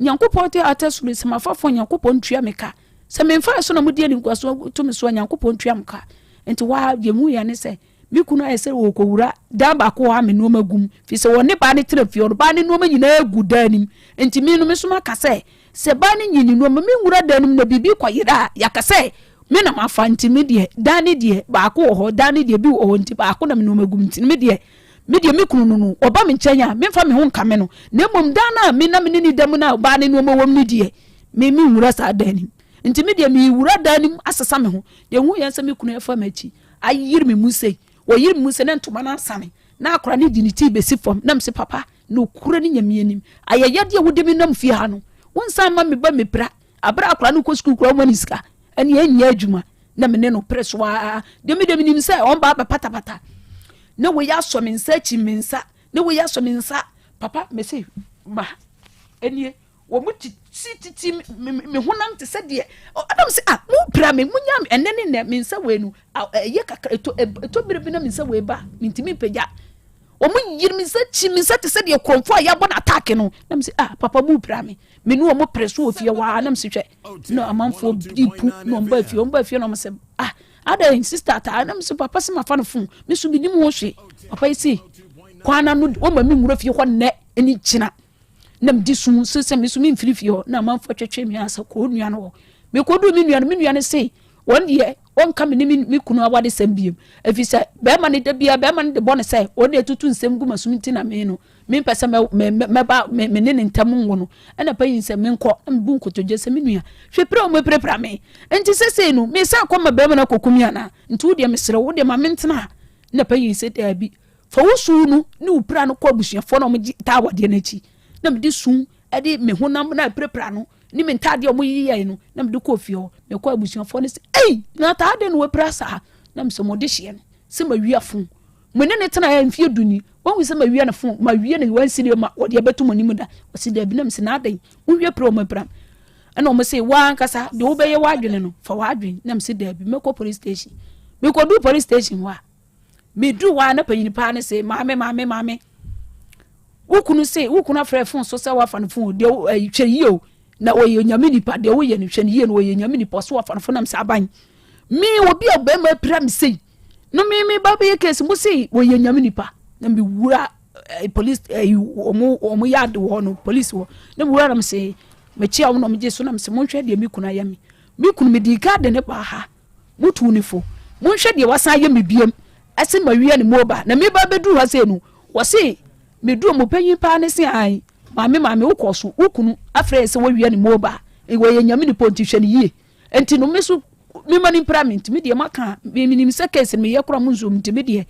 Nyankopɔn te ate soro yi, sɛ mafa fon a, Nyankopɔn ntua me ka. Sɛ memfaa so na mode animguaso to me so a, Nyankopɔn ntua mo ka. Nti hɔ ara, deɛ mehuiɛ ne sɛ, me kunu ayɛ sɛ ɔrekɔwura dan baako hɔ a me nneɛma gu mu, firi sɛ wɔne baa no tena fie hɔ no, baa no nneɛma nyinaa gu dan no mu. Nti me no, me nso maka sɛ, Sɛ baa no nyi ne nnoɔma, me nwura dan no mu na biribi kɔyera a, yɛaka sɛ me na mafa nti me deɛ dan no deɛ baako wɔ hɔ, dan no deɛ bi wɔ hɔ nti baako na me nnoɔma gu mu nti me deɛ me deɛ me kunu no no ɔba me nkyɛn a memfa me ho nkame no na mmom dan no a me na me ne ne da mu no a baa ne nnoɔma wɔ mu no deɛ me me nwura saa dan no mu nti me deɛ mewura dan no mu asesa me ho deɛ hu yɛn sɛ me kunu ɛfa m'akyi ayere me mu sei wɔyere me mu sɛ ne ntoma no asane na akora ne de ne ti bɛsi fam na mese papa Nokorɛ ne Nyame anim, ayɛyɛdeɛ a wode me nam fie ha no, wonsan mma me ba mmɛpira. Aberɛ a akwadaa no kɔ sukuu koraa woma no sika, ɛneɛ ɛnyɛ adwuma. Na me ne no pere so ara. Deɛ me deɛ menim sɛ ɔmba abɛpatapata. Na wei asɔ me nsa akyi me nsa, na wei asɔ me nsa. Papa, mese ma ɛnie. Wɔn titi titi me me honam te sɛ deɛ ɔdam sɛ ah mo pira me mo nya me ɛnɛ ne nɛ me nsa wei no ɛyɛ kakra eto eto bere bi na me nsa wei ba me ntumi mpagya wɔn yiri me nsa kyi me nsa te sɛ deɛ kurɔmfo a yɛabɔ no ataake no na me sɛ ah papa mo pira me me ne wɔn pere so wɔ fie hɔ a na me sɛ hwɛ na amanfoɔ di pu na wɔn ba fie wɔn ba fie na wɔn sɛ ah adan sista ataa na me sɛ papa sɛ ma fa no fon me so me nim ho hwee papa yi si kwan na no wɔn ma me nwura fie hɔ nnɛ ɛni kyina. na medi su sɛ sɛ me so memfiri fie hɔ na amanfoɔ twetwe me asa kɔɔ nua no hɔ mekɔduu me nua no me nua no se wɔn deɛ wɔnka me ne me kunu awadesɛm biem ɛfiri sɛ bɛrima no da biara bɛrima no de bɔ no sɛ wɔn na ɛtutu nsɛm gu m'asom nti na me no mempɛ sɛ mɛba me ne ne ntam nwo no ɛna panyin sɛ menkɔ na mebu nkotodwe sɛ me nua hwɛ pira a wɔapirapira me nti sɛsei no mesan kɔ ma bɛrima no akɔku me anaa nti wo deɛ mesrɛ wo deɛ ma mentena ha na panyin sɛ daabi Fa wo su no ne wo pira no kɔ abusuafoɔ no a wɔgye taa awadeɛ no akyi. Na mede su de me honam no a ɛpirapira no ne me ntaadeɛ a wɔyeyɛe no na mede kɔɔ fie hɔ. Mekɔɔ abusuafoɔ no sɛ, Ei, na ataade no wapira saa? Na mesɛ, mo dehyeɛ no sɛ mawia fon. Mo ne ne tenaeɛ mfeɛ du ni, wahu sɛ mawia ne fon, mawia ne wansiri ma wɔde abɛto mo anim da. Wɔse daabi. Na mesɛ, na adɛn? Monhwɛ pira a wɔapira me. Ɛna wɔn se, w'ankasa deɛ wobɛyɛ w'adwene no, fa w'adwene. Na mesɛ, daabi, mɛkɔ police station. Mekɔduu police station hɔ a, Meduu hɔ a na panyin paa no se, Maame, maame, maame, wo kunu se, wo kunu afrɛ fon so sɛ wafa no fon, deɛ ɛyi hwɛ yie o, na ɔyɛ onyame nipa, deɛ woyɛ no hwɛ no yie no, ɔyɛ onyame nipa, ɔso wafa no fon nam sɛ aban. Me, obi a bɛrima apira me sei, no me me ba bɛyɛ case, mo se ɔyɛ nyame nipa, na me wura eh, police eh, wɔn wɔn yard wɔ hɔ no, police wɔ, na me wura na me se, mekyia wɔn na wɔn gye so na me se, monhwɛ deɛ me kunu ayɛ me, me kunu me di ka de ne ba ha. Motuu no fo, Monhwɛ deɛ wasan ayɛ me biam, ɛse mawia ne moba, na meba bɛduru ha sei no, wɔse meduru mo panyin paa no se ae, maame maame wokɔɔ so, wo kunu afrɛ yɛ sɛ wawia ne moba, wɔyɛ nyame nipa nti hwɛ no yie, nti no me so mema no mpira me, nti me deɛ maka a, menim sɛ case no meyɛ koraa mo nsuo mu, nti me deɛ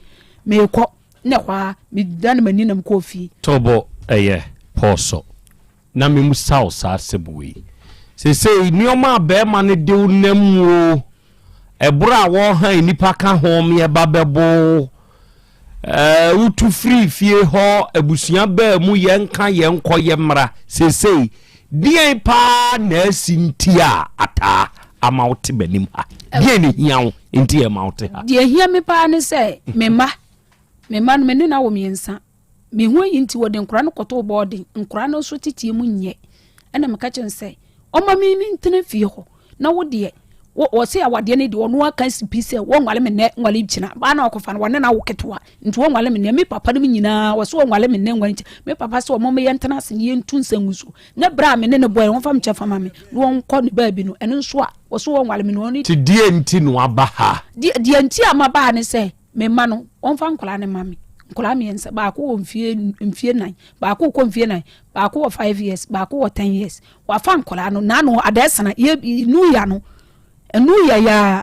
meekɔ, na ɛhɔ ara medane m'ani na mekɔɔ fie. Tobo ɛyɛ pɔɔsɔ. Na memmisa wo saa asɛm wei. Seesei nneɛma a barima no de wo nam mu o, ɛboro a wɔhan nnipa ka ho meɛba bɛbo wo, ɛɛ wotu firi fie hɔ, abusua baa mu yɛnka yɛnkɔ yɛmmra. Seesei deɛn paa na asi nti a ataa ama wote m'anim ha? Deɛ na ehia wo nti ɛma wote ha? Deɛ ehia me paa ne sɛ me mma, me mma no me ne no awo mmiɛnsa. Me ho ayi nti wɔde nkwadaa no kɔtoo bɔɔden. Nkwadaa no nso teteɛ mu nyɛ. Ɛna meka kyerɛ no sɛ ɔma me mentena fie hɔ na wo deɛ wɔse awadeɛ no deɛ ɔno aka si pi sɛ wɔnwale me nnɛ nwale kyina baa na ɔkɔfa no wɔne no awo ketewa nti wɔnwale me nnɛ me papa no nyinaa wɔse wɔnwale me nnɛ nwale kyina me papa sɛ ɔmo yɛ ntena ase ne yɛntu nsa ngu so ne berɛ a me ne no bɔɛ wɔmfa me kyɛfa ma me na wɔnkɔ ne baabi no ɛno nso a wɔse wɔnwale me no ɔne Ti deɛ nti na waba ha? Deɛ nti a maba ha ne sɛ Me mma no, wɔmfa nkwadaa no mma me. Nkwadaa mmiɛnsa, baako wɔ mfie mfie nan, baako rekɔ mfie nan, baako wɔ five years, baako wɔ ten years. Wafa nkwadaa no, n'ano adɛsena, yɛ nuya no, nuya ya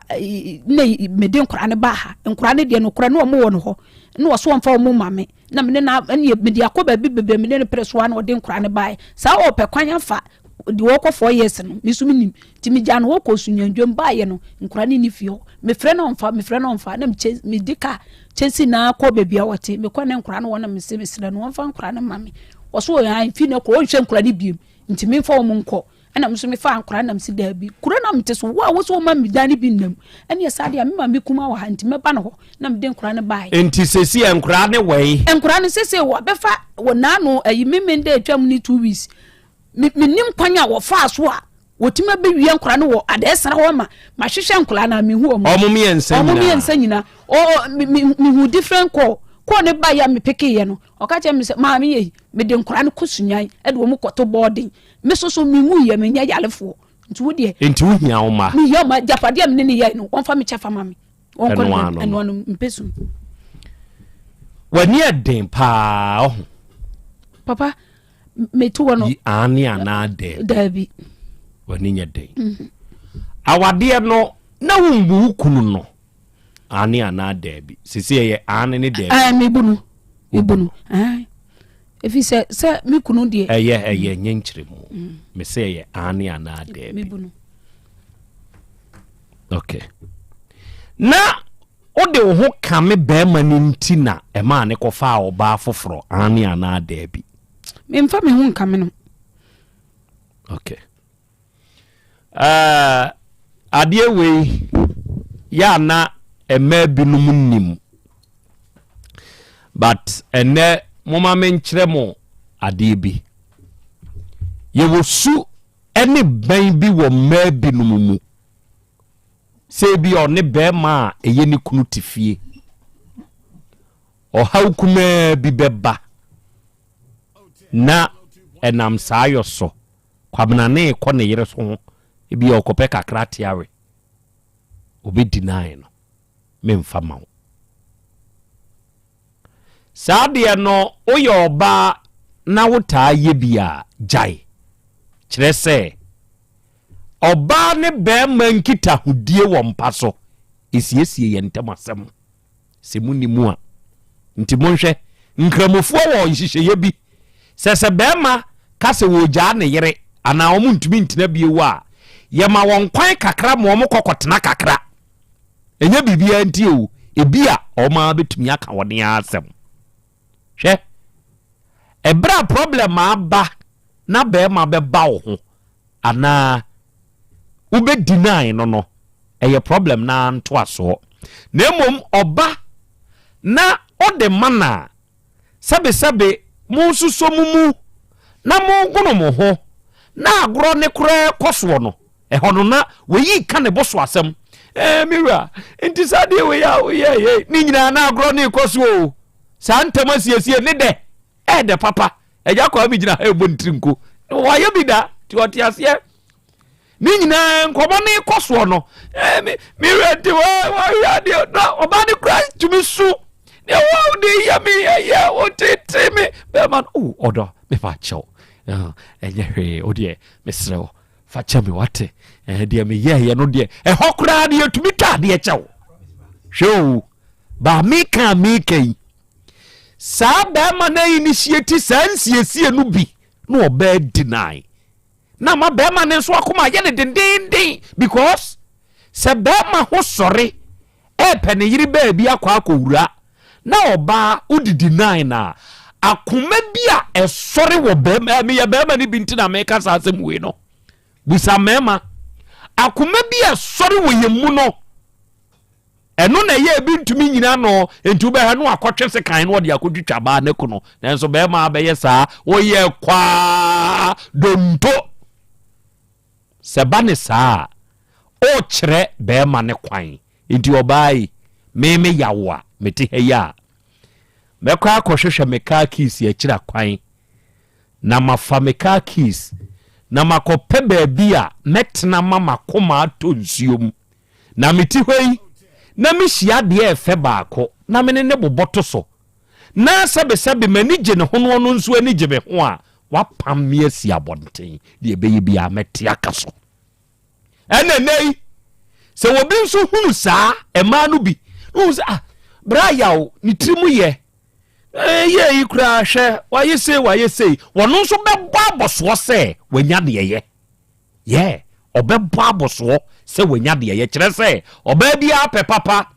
na mede nkwadaa no baa ha. Nkwadaa no deɛ nokorɛ na wɔn wɔ no hɔ, na wɔso wɔmfa wɔn mma me. Na mene na ɛne mede akɔ baabi bebree mene no pere so a na ɔde nkwadaa no baeɛ. Saa ɔpɛ kwan afa deɛ ɔkɔ four years no, me nso menim. Nti megyaa no hɔ kɔɔ Sunyandwam baeɛ no, nkwadaa no nni fie hɔ. Mefrɛ no ɔmfa, mefrɛ no ɔmfa, na mekyɛ medi kaa kyɛnse na kɔ baabi a wɔte. Mekɔ ne nkwadaa no hɔ na mese mesrɛ no wɔmfa nkwadaa no mma me. Ɔso ɔhan fi no kɔ ɔnhwɛ nkwadaa no biem nti memfa wɔn nkɔ. Ɛna me nso mefaa nkwadaa no na mese daabi. Kuro na mete so, wo a wo sɛ woma me dan no bi nnam. Ɛneɛ saa deɛ me maame kuma wɔ ha nti mɛba no hɔ na mede nkwadaa no baeɛ. Nti seesei nkwadaa no wɔ he? Nkwadaa no seesei wɔabɛfa wɔ naano ayi Memenda atwam ne two weeks. Me mennim kwan a wɔfaa so a wɔtumi abɛwia nkwadaa no wɔ adɛɛsra hɔ ma mahwehwɛ nkwadaa no a mehu wɔn. Wɔn mmiɛnsa nyinaa. Wɔn mmiɛnsa nyinaa. Ɔ me me mehu different call. Call ne ba yɛ a mepekeeɛ no ɔka kyerɛ me sɛ maame yɛ mede nkwadaa no kɔ sunyan de wɔn kɔto bɔɔden. Me soso menwu yɛ menyɛ yarefoɔ nti wo deɛ. Nti wohia wo mma. Mehia mma agyapadeɛ a mene ne yɛe no wɔmfa me kyɛfa ma me. Wɔnkɔ Ɛno ano ɛno no. ano mpɛ sum. W'ani ɛden paa ɔho. Papa mete hɔ no. Yi aane anaa daabi. Daabi. W'ani nyɛ den. Mhm. Awadeɛ no na wombu wo kunu no aane anaa daabi. Sese ɛyɛ aane ne daabi. Ɛɛ mebu no. Mebu no. Ɛɛ efi sɛ sɛ me kunu deɛ. Ɛyɛ ɛyɛ nyɛ nkyerɛmu. Mm. Me sɛ ɛyɛ aane anaa daabi. Mebu no. Okay. Na wode wo ho kame barima no nti na ɛmaa ne kɔfaa ɔbaa foforɔ, aane anaa daabi? Memfa me ho nkame no. Okay. Uh, adeɛ wei yɛ ana mmaa binom nim but ɛnɛ moma menkyerɛ mo adeɛ bi yɛwɔ su ne bɛn bi wɔ mmaa binom mu Sɛ ebia ɔne barima a ɛyɛ ne kunu te fie. Ɔhaw kumaa bi bɛba na ɛnam saa yɔ so, Kwabena ne rekɔ ne yere so ho, ebia ɔkɔpɛ kakra te awe. Ɔbɛ deny no, memfa ma wo. Saa deɛ no, woyɛ ɔbaa na wotaa yɛ bi a, gyae. Kyerɛ sɛ, Ɔbaa ne barima nkitahodie wɔ mpa so ɛsiesie yɛn ntam asɛm. Sɛ monni mu a. Nti monhwɛ, Nkramofoɔ wɔ nhyehyɛeɛ bi sɛ sɛ barima ka sɛ wɔregyaa ne yere anaa wɔn ntumi ntena bio a, yɛma wɔn kwan kakra ma wɔn kɔ kɔtena kakra. Ɛnyɛ biribiara nti o, ebia wɔn ara bɛtumi aka wɔn ara asɛm. Hwɛ, ɛberɛ a problem aba na barima bɛba wo ho anaa wobɛ deny no no, ɛyɛ problem no ara ntoasoɔ. Na mmom ɔba na ɔde ma no a, sɛbesɛbe monsosɔ mo mu na mongono mo ho na agorɔ ne koraa kɔ soɔ no, ɛhɔ no na wei ka ne bo so asɛm. Ɛɛ me wura, nti saa deɛ wei a woyɛɛyɛ ne nyinaa na agorɔ ne kɔ so o. Saa ntam asiesie ne dɛ ɛɛdɛ papa. Agya kwaa mi gyina ha ɛbɔ ne tiri nko. Wayɛ bi da, nti ɔte aseɛ. Ne nyinaa nkɔmɔ ne kɔ soɔ no, ɛɛ me me wura nti wɔyɛ adeɛ na ɔbaa ne kura tumi su. Deɛ wɔn de yɛ me ɛyɛ wɔtete me. Bɛrima no, oh ɔdɔ, mepa kyɛw. Ɛnyɛ hwee, o deɛ mesrɛ wo. Fa kyɛ me wate. Ɛɛ deɛ meyɛɛyɛ no deɛ ɛhɔ koraa no yɛtumi tɔ adeɛ kyɛ wo. Hwɛ o, baa meka a meka yi, saa bɛrima no initiate saa nsiesie no bi na ɔbaa deny. Na ama bɛrima no nso akoma ayɛ no dendenden because sɛ bɛrima ho sɔre ɛɛpɛ ne yere baabi akɔ akɔwura na ɔbaa wode deny no a, akoma bi a ɛsɔre wɔ bɛrima, meyɛ bɛrima no bi nti na meka saa asɛm wei no. Bisa mmarima. Akoma bi a ɛsɔre wɔ yɛn mu no, ɛno na ɛyɛ ebi ntumi nyina no, nti wobɛhwɛ no akɔtwe sekan no ɔde akɔtwitwa baa no ku no. Nanso bɛrima abɛyɛ saa, woyɛ kwaa donto. Sɛ ba ne saa a, ɔrekyerɛ bɛrima ne kwan. Nti ɔbaa yi, me me yawo a, mete ha yi a, mɛkɔ akɔhwehwɛ me car keys akyira kwan na mafa me car keys na makɔpɛ baabi a mɛtena ma m'akoma atɔ nsuo mu. Na mete hɔ yi, na mehyia adeɛ ɛfɛ baako na me ne ne bobɔ to so, na sɛbesɛbe m'ani gye ne ho na ɔno nso ani gye me ho a, wapam me asi abɔnten. Deɛ ɛbɛyɛ biara mɛte aka so. Ɛna nnɛ yi, sɛ obi nso hunu saa mmaa no bi, na ohun sɛ ah, bra yaw, ne tiri mu yɛ, ɛyɛ yi koraa hwɛ, wayɛ sei, wayɛ sei, wɔn nso bɛbɔ abɔsoɔ sɛ wanya deɛ yɛ. Yɛ, ɔbɛbɔ abɔsoɔ sɛ wanya deɛ yɛ. Kyerɛ sɛ, ɔbaa biara pɛ papa.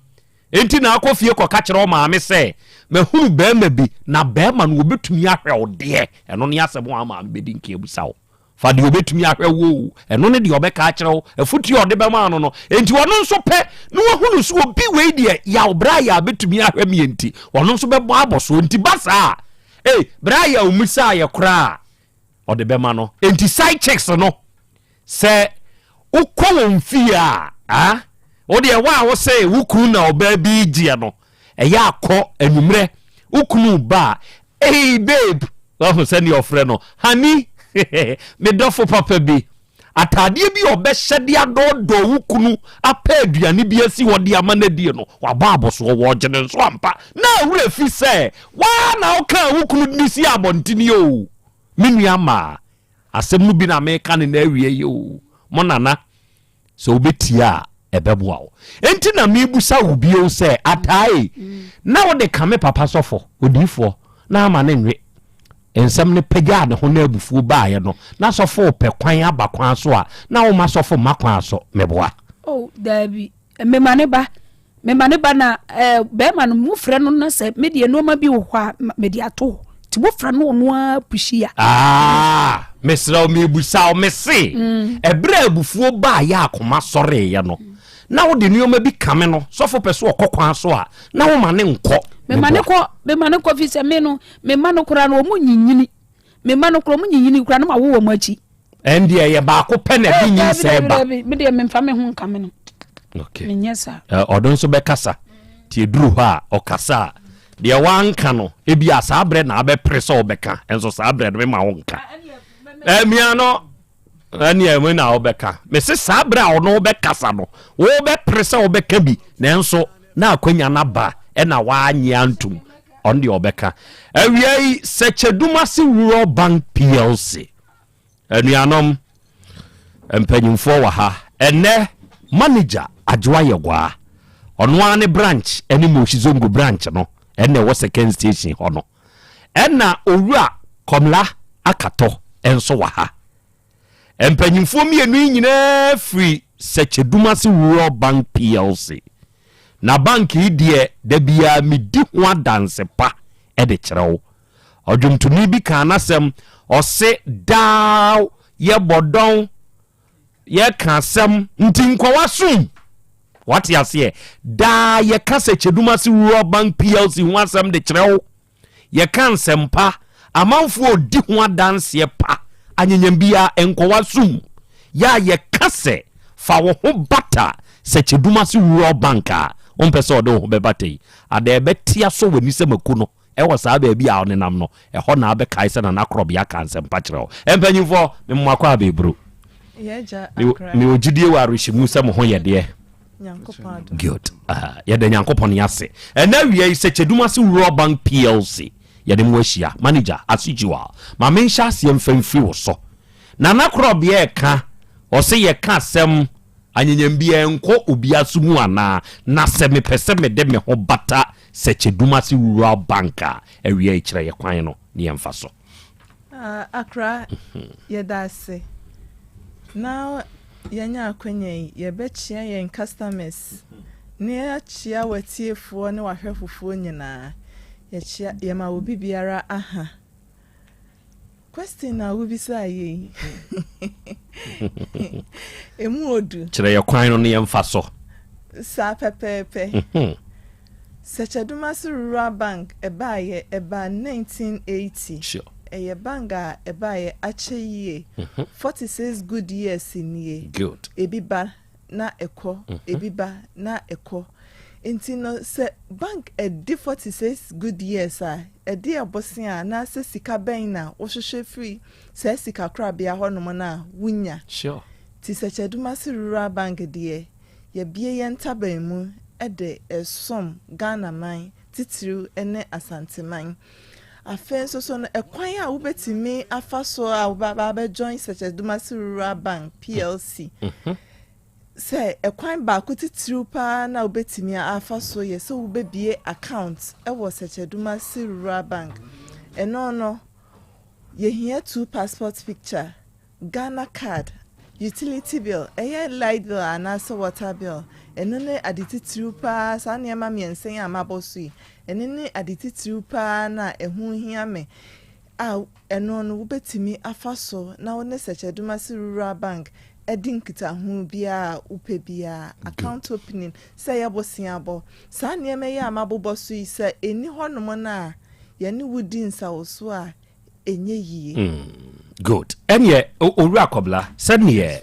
Enti na akɔ fie kɔka kyerɛ ɔmaame sɛ, mahunu bɛrima bi, na bɛrima no wɔbɛtumi ahwɛ wo deɛ. Ɛno ne asɛm a maame bɛdi nka abusa wo. Fa deɛ ɔbɛtumi ahwɛ wo o, ɛno ne deɛ ɔbɛka akyerɛ wo, afotuo a ɔde bɛma no no. Enti ɔno nso pɛ na wahunu sɛ obi wei deɛ, yaw berɛ a yaw bɛtumi ahwɛ me nti, ɔno nso bɛbɔ abɔsoɔ. Nti ba saa a, ei, berɛ a yaw mmisaeɛ koraa a, ɔde bɛma no. Enti side chicks no, sɛ wokɔ wɔn fie a, ah, wo deɛ wo a wo se wo kunu na ɔbaa bi regyeɛ no, ɛyɛ akɔ anwummerɛ, wo kunu ba a, ei babe, wahu sɛdeɛ ɔfrɛ no, honey, me dɔfo papa bi, ataadeɛ bi a ɔbɛhyɛ de adɔɔdɔɔ wo kunu apɛ aduane bi asi hɔ de ama no adie no, wabɔ abɔsoɔ, wɔregye ne nso ampa, na awura fi sɛ, waa na wokaa wo kunu de ne si abɔntene o, me nua maa. Asɛm no bi na meka no na awie yi o, mo nana, sɛ wobɛtie a ɛbɛboa wo. Enti na mebusa wo bio sɛ, Ataa na wode ka me papa sɔfo, odiyifoɔ, na ama no nwe? Nsɛm no pagyaa ne ho na abufuo baeɛ no, na sɔfo repɛ kwan aba kwan so a, na woma sɔfo mma kwan so, meboa? Oh, daabi. Mema ne ba. Mema ne ba na eh, bɛrima no mofrɛ no na sɛ me deɛ nneɛma bi wɔ hɔ a mede ato hɔ nti mofrɛ no ɔno ara pusi a. Ah, mesrɛ wo mebusa wo mese mm. ɛberɛ a abufuo baa yɛ akoma sɔreeɛ no na wode nneɛma bi kame no sɔfo pɛ so ɔkɔ kwan so a na woma ne nkɔ. Mema ne kɔ mema ne kɔ fi sɛ me no mema no koraa no ɔmo nyinyini mema no koraa ɔmo nyinyini koraa no ma wo wɔ mo akyi. Ɛndeɛ ɛyɛ baako pɛ na ɛde nyinsɛn ba. Me deɛ memfa me ho nka me no. Okay. Menyɛ saa. Ɔno nso bɛkasa. Nti ɛduru hɔ a ɔkasa a deɛ wanka no ebi a saa berɛ na abɛpere sɛ ɔbɛka nso saa berɛ no mema wo nka. Ɛmia no ɛneɛ me na wobɛka. Mese saa berɛ a ɔno wobɛkasa no wobɛpere sɛ wobɛka bi nanso na akwanya no aba ɛna wanye antom ɔno deɛ ɔbɛka. Awia yi Sɛkyɛdumase Rural Bank PLC Anuanom mpanyimfoɔ wɔ ha ɛnnɛ. Manager Adwoa Yɛgwaa, ɔno ara ne branch ɛne Moshi Zongo branch no ɛna ɛwɔ second station hɔ no. Ɛna Owura Kɔmla Akatɔ nso wɔ ha. Mpanyimfoɔ mmienu yi nyinaa firi Sɛkyɛdumase Rural Bank PLC. Na bank yi deɛ da biara medi ho adanse pa de kyerɛ wo. Ɔdwomtoni bi kaa n'asɛm, ɔse, Daa yɛbɔ dɔn, yɛka asɛm, nti nkɔwa som. Wate aseɛ? Daa yɛka sɛ Kyedumase Rural Bank PLC ho asɛm de kyerɛ wo. Yɛka nsɛmpa, amanfoɔ ɔdi ho adanseɛ pa, anyenyam biara nkɔwa som. Yɛ a yɛka sɛ fa wo ho bata sɛ Kyedumase Rural Bank a, wompɛ sɛ ɔde wo ho bɛbata yi. Ada ɛbɛte asɔ w'ani sɛ mako no. Ɛwɔ saa baabi a ɔnenam no, ɛhɔ na abɛkae sɛ Nana Korɔbea kaa nsɛmpa kyerɛ wo. Mpanyimfoɔ, me mo akɔ abɛɛburo. Mewɔ gyidie wɔ awerɛhyɛmu sɛ mo ho yɛ deɛ. Good. Uh, yɛda Nyankopɔn ase. Ɛnɛ awia yi sɛ Kyedumase Rural Bank PLC yɛde mo ahyia. Manager, as usual, ma menhyɛ aseɛ mfa mfiri wo so. Nana Korɔbea ɛka, ɔse yɛka asɛm anyenyam bi ɛnkɔ obi aso mu anaa? Na sɛ mepɛ sɛ mede me ho bata Sɛ Kyedumase Rural Bank a awia yi kyerɛ yɛ kwan no ne yɛmfa so. Ah, Accra, yɛda ase. Na yɛanya akwanya yi, yɛbɛkyea yɛn customers na yɛakyea w'atiefoɔ ne w'ahwɛfofoɔ nyinaa. Yɛkyea, yɛma obi biara aha. Question a wobisaa yɛ yi. Emu odu. Kyerɛ yɛ kwan no ne yɛmfa so. Saa pɛpɛɛpɛ. Sɛkyɛdomase Rural Bank ɛbaeɛ, ɛbaa 1980. Sure. Ɛyɛ bank a ɛbaeɛ akyɛ yie. 46 good years nie. Good. Ebi ba na ɛkɔ, ebi ba na ɛkɔ. Nti no sɛ bank ɛdi 46 good years a, ɛde bosea anaasɛ sika bɛn na wohwehwɛ firi saa sika korabea hɔnom no a wonya. Nti Sɛkyɛdomase Rural Bank deɛ, yɛbie yɛn ntaban mu de ɛsom Ghana man, titiriw ne Asanteman. Afei nso so no, ɛkwan a wobɛtumi afa so a wobɛba abɛjoin Sɛkyɛdomase Rural Bank PLC, sɛ ɛkwan baako titiriw paa na wobɛtumi afa so yɛ sɛ wobɛbie account ɛwɔ Sɛkyɛdomase Rural Bank. Ɛno no, yɛhia two passport picture, Ghana card, utility bill, ɛyɛ light bill anaasɛ water bill. Ɛno ne ade titiriw paa, saa nneɛma mmiɛnsa yi a mabɔ so yi, ɛno ne ade titiriw paa na ɛho hia me a ɛno no wobɛtumi afa so na wo ne Sɛkyɛdomase Rural Bank ɛdi nkitaho biara a wopɛ biara, account opening, sɛ ɛyɛ boseabɔ. Saa nneɛma yi a mabobɔ so yi, sɛ ɛni hɔnom no a, yɛne wo di nsawoso a ɛnyɛ yie. Good. Ɛneɛ Owura Kɔbla, sɛneɛ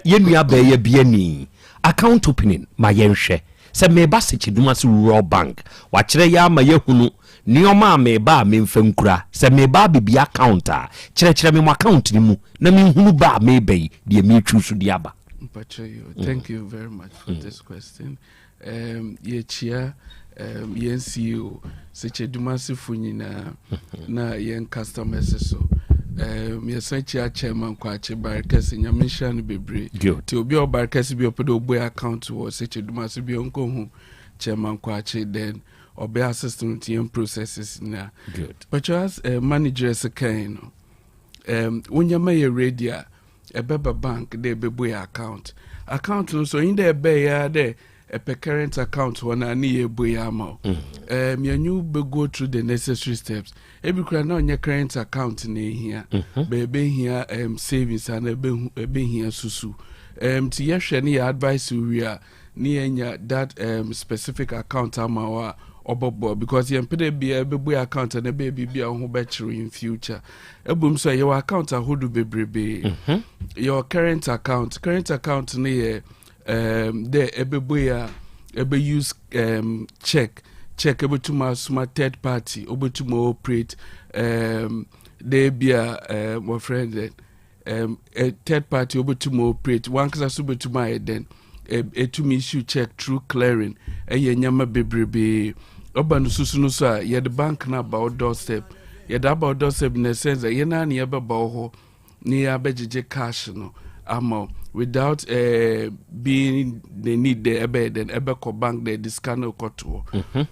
yɛn nua bɛyɛ biani account opening, ma yɛnhwɛ sɛ meba Sɛkyɛdomase Rural Bank, wakyerɛ yɛ ama yɛhunu nneɔma a meba a memfa nkura. Sɛ meba abɛbi account a, kyerɛkyerɛ me mo account no mu na menhunu ba a meba yi deɛ metwi so de aba. Mpacho, thank you very much for this question. Yɛkyia yɛn CEO, Sɛkyɛdumasefo nyinaa na yɛn customers so. Yɛsan kyia Chairman Kwakye Barekɛse, Nyame nhyira no bebree. Nti obi a ɔbarekɛse bi a ɔpɛ dɛ ɔbue account wɔ Sɛkyɛdumase bi a, ɔnkɔhu Chairman Kwakye, then ɔbɛ assist no nti yɛn processes nyinaa. Mpacho, as managers kan no, wo nneɛma yɛ ready a, ɛbɛba bank dɛ ɛbɛbue account. Account no so, ɔnyi dɛ ɛbɛyɛ a dɛ ɛpɛ current account hɔ na ne yɛ ebue ama wo. Yɛnye wo bɛ go through the necessary steps. Ebi kura na ɔnyɛ current account na ehia, bɛ ebehia savings ana ebehia susu. Ti yɛhwɛ ne yɛ advice wie a, ne yɛnya that specific account ama wo a ɔbɛbɔ, because yɛn mpɛ dɛ bia ɛbɛbue account na ɛbɛyɛ biribi a wo ho bɛkyerɛ in future. Ebom so, yɛwɔ account ahodoɔ bebrebe. Yɛwɔ current account. Current account no yɛ dɛ ɛbɛbue a ɛbɛ use check, ɛbɛtum asoma third party, wobɛtum operate dɛ bia wɔfrɛ dɛ a third party wobɛtum operate, wankasa so wobɛtum ayɛ dɛn, ɛtumi issue check through clearing, ɛyɛ nneɛma bebrebee. Ɔba no susu no so a, yɛde bank no aba wo doorstep. Yɛde aba wo doorstep in the sense that yɛn ara ne yɛbɛba wo hɔ ne yɛabɛgyegye cash no ama wo without being the need dɛ ɛbɛyɛ dɛn, ɛbɛkɔ bank dɛ de sika no kɔto hɔ.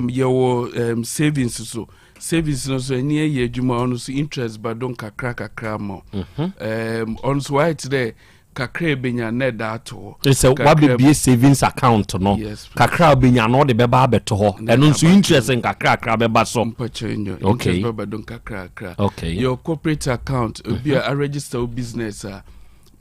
Yɛwɔ savings so. Savings no so, ɛni ɛyɛ adwuma, ɔno so interest ba do nkakra kakra ma wo. Ɔno so wayɛ te dɛ kakra ebenya na ɛda ato hɔ. Sɛ wabɛbie savings account no, Yes, please. kakra a wobɛnya no, wode bɛba abɛto hɔ, ɛno nso interest nkakrakra bɛba so. Mpakyɛ nyo, interest bɛba do nkakrakra. Your corporate account, obi a register wo business a,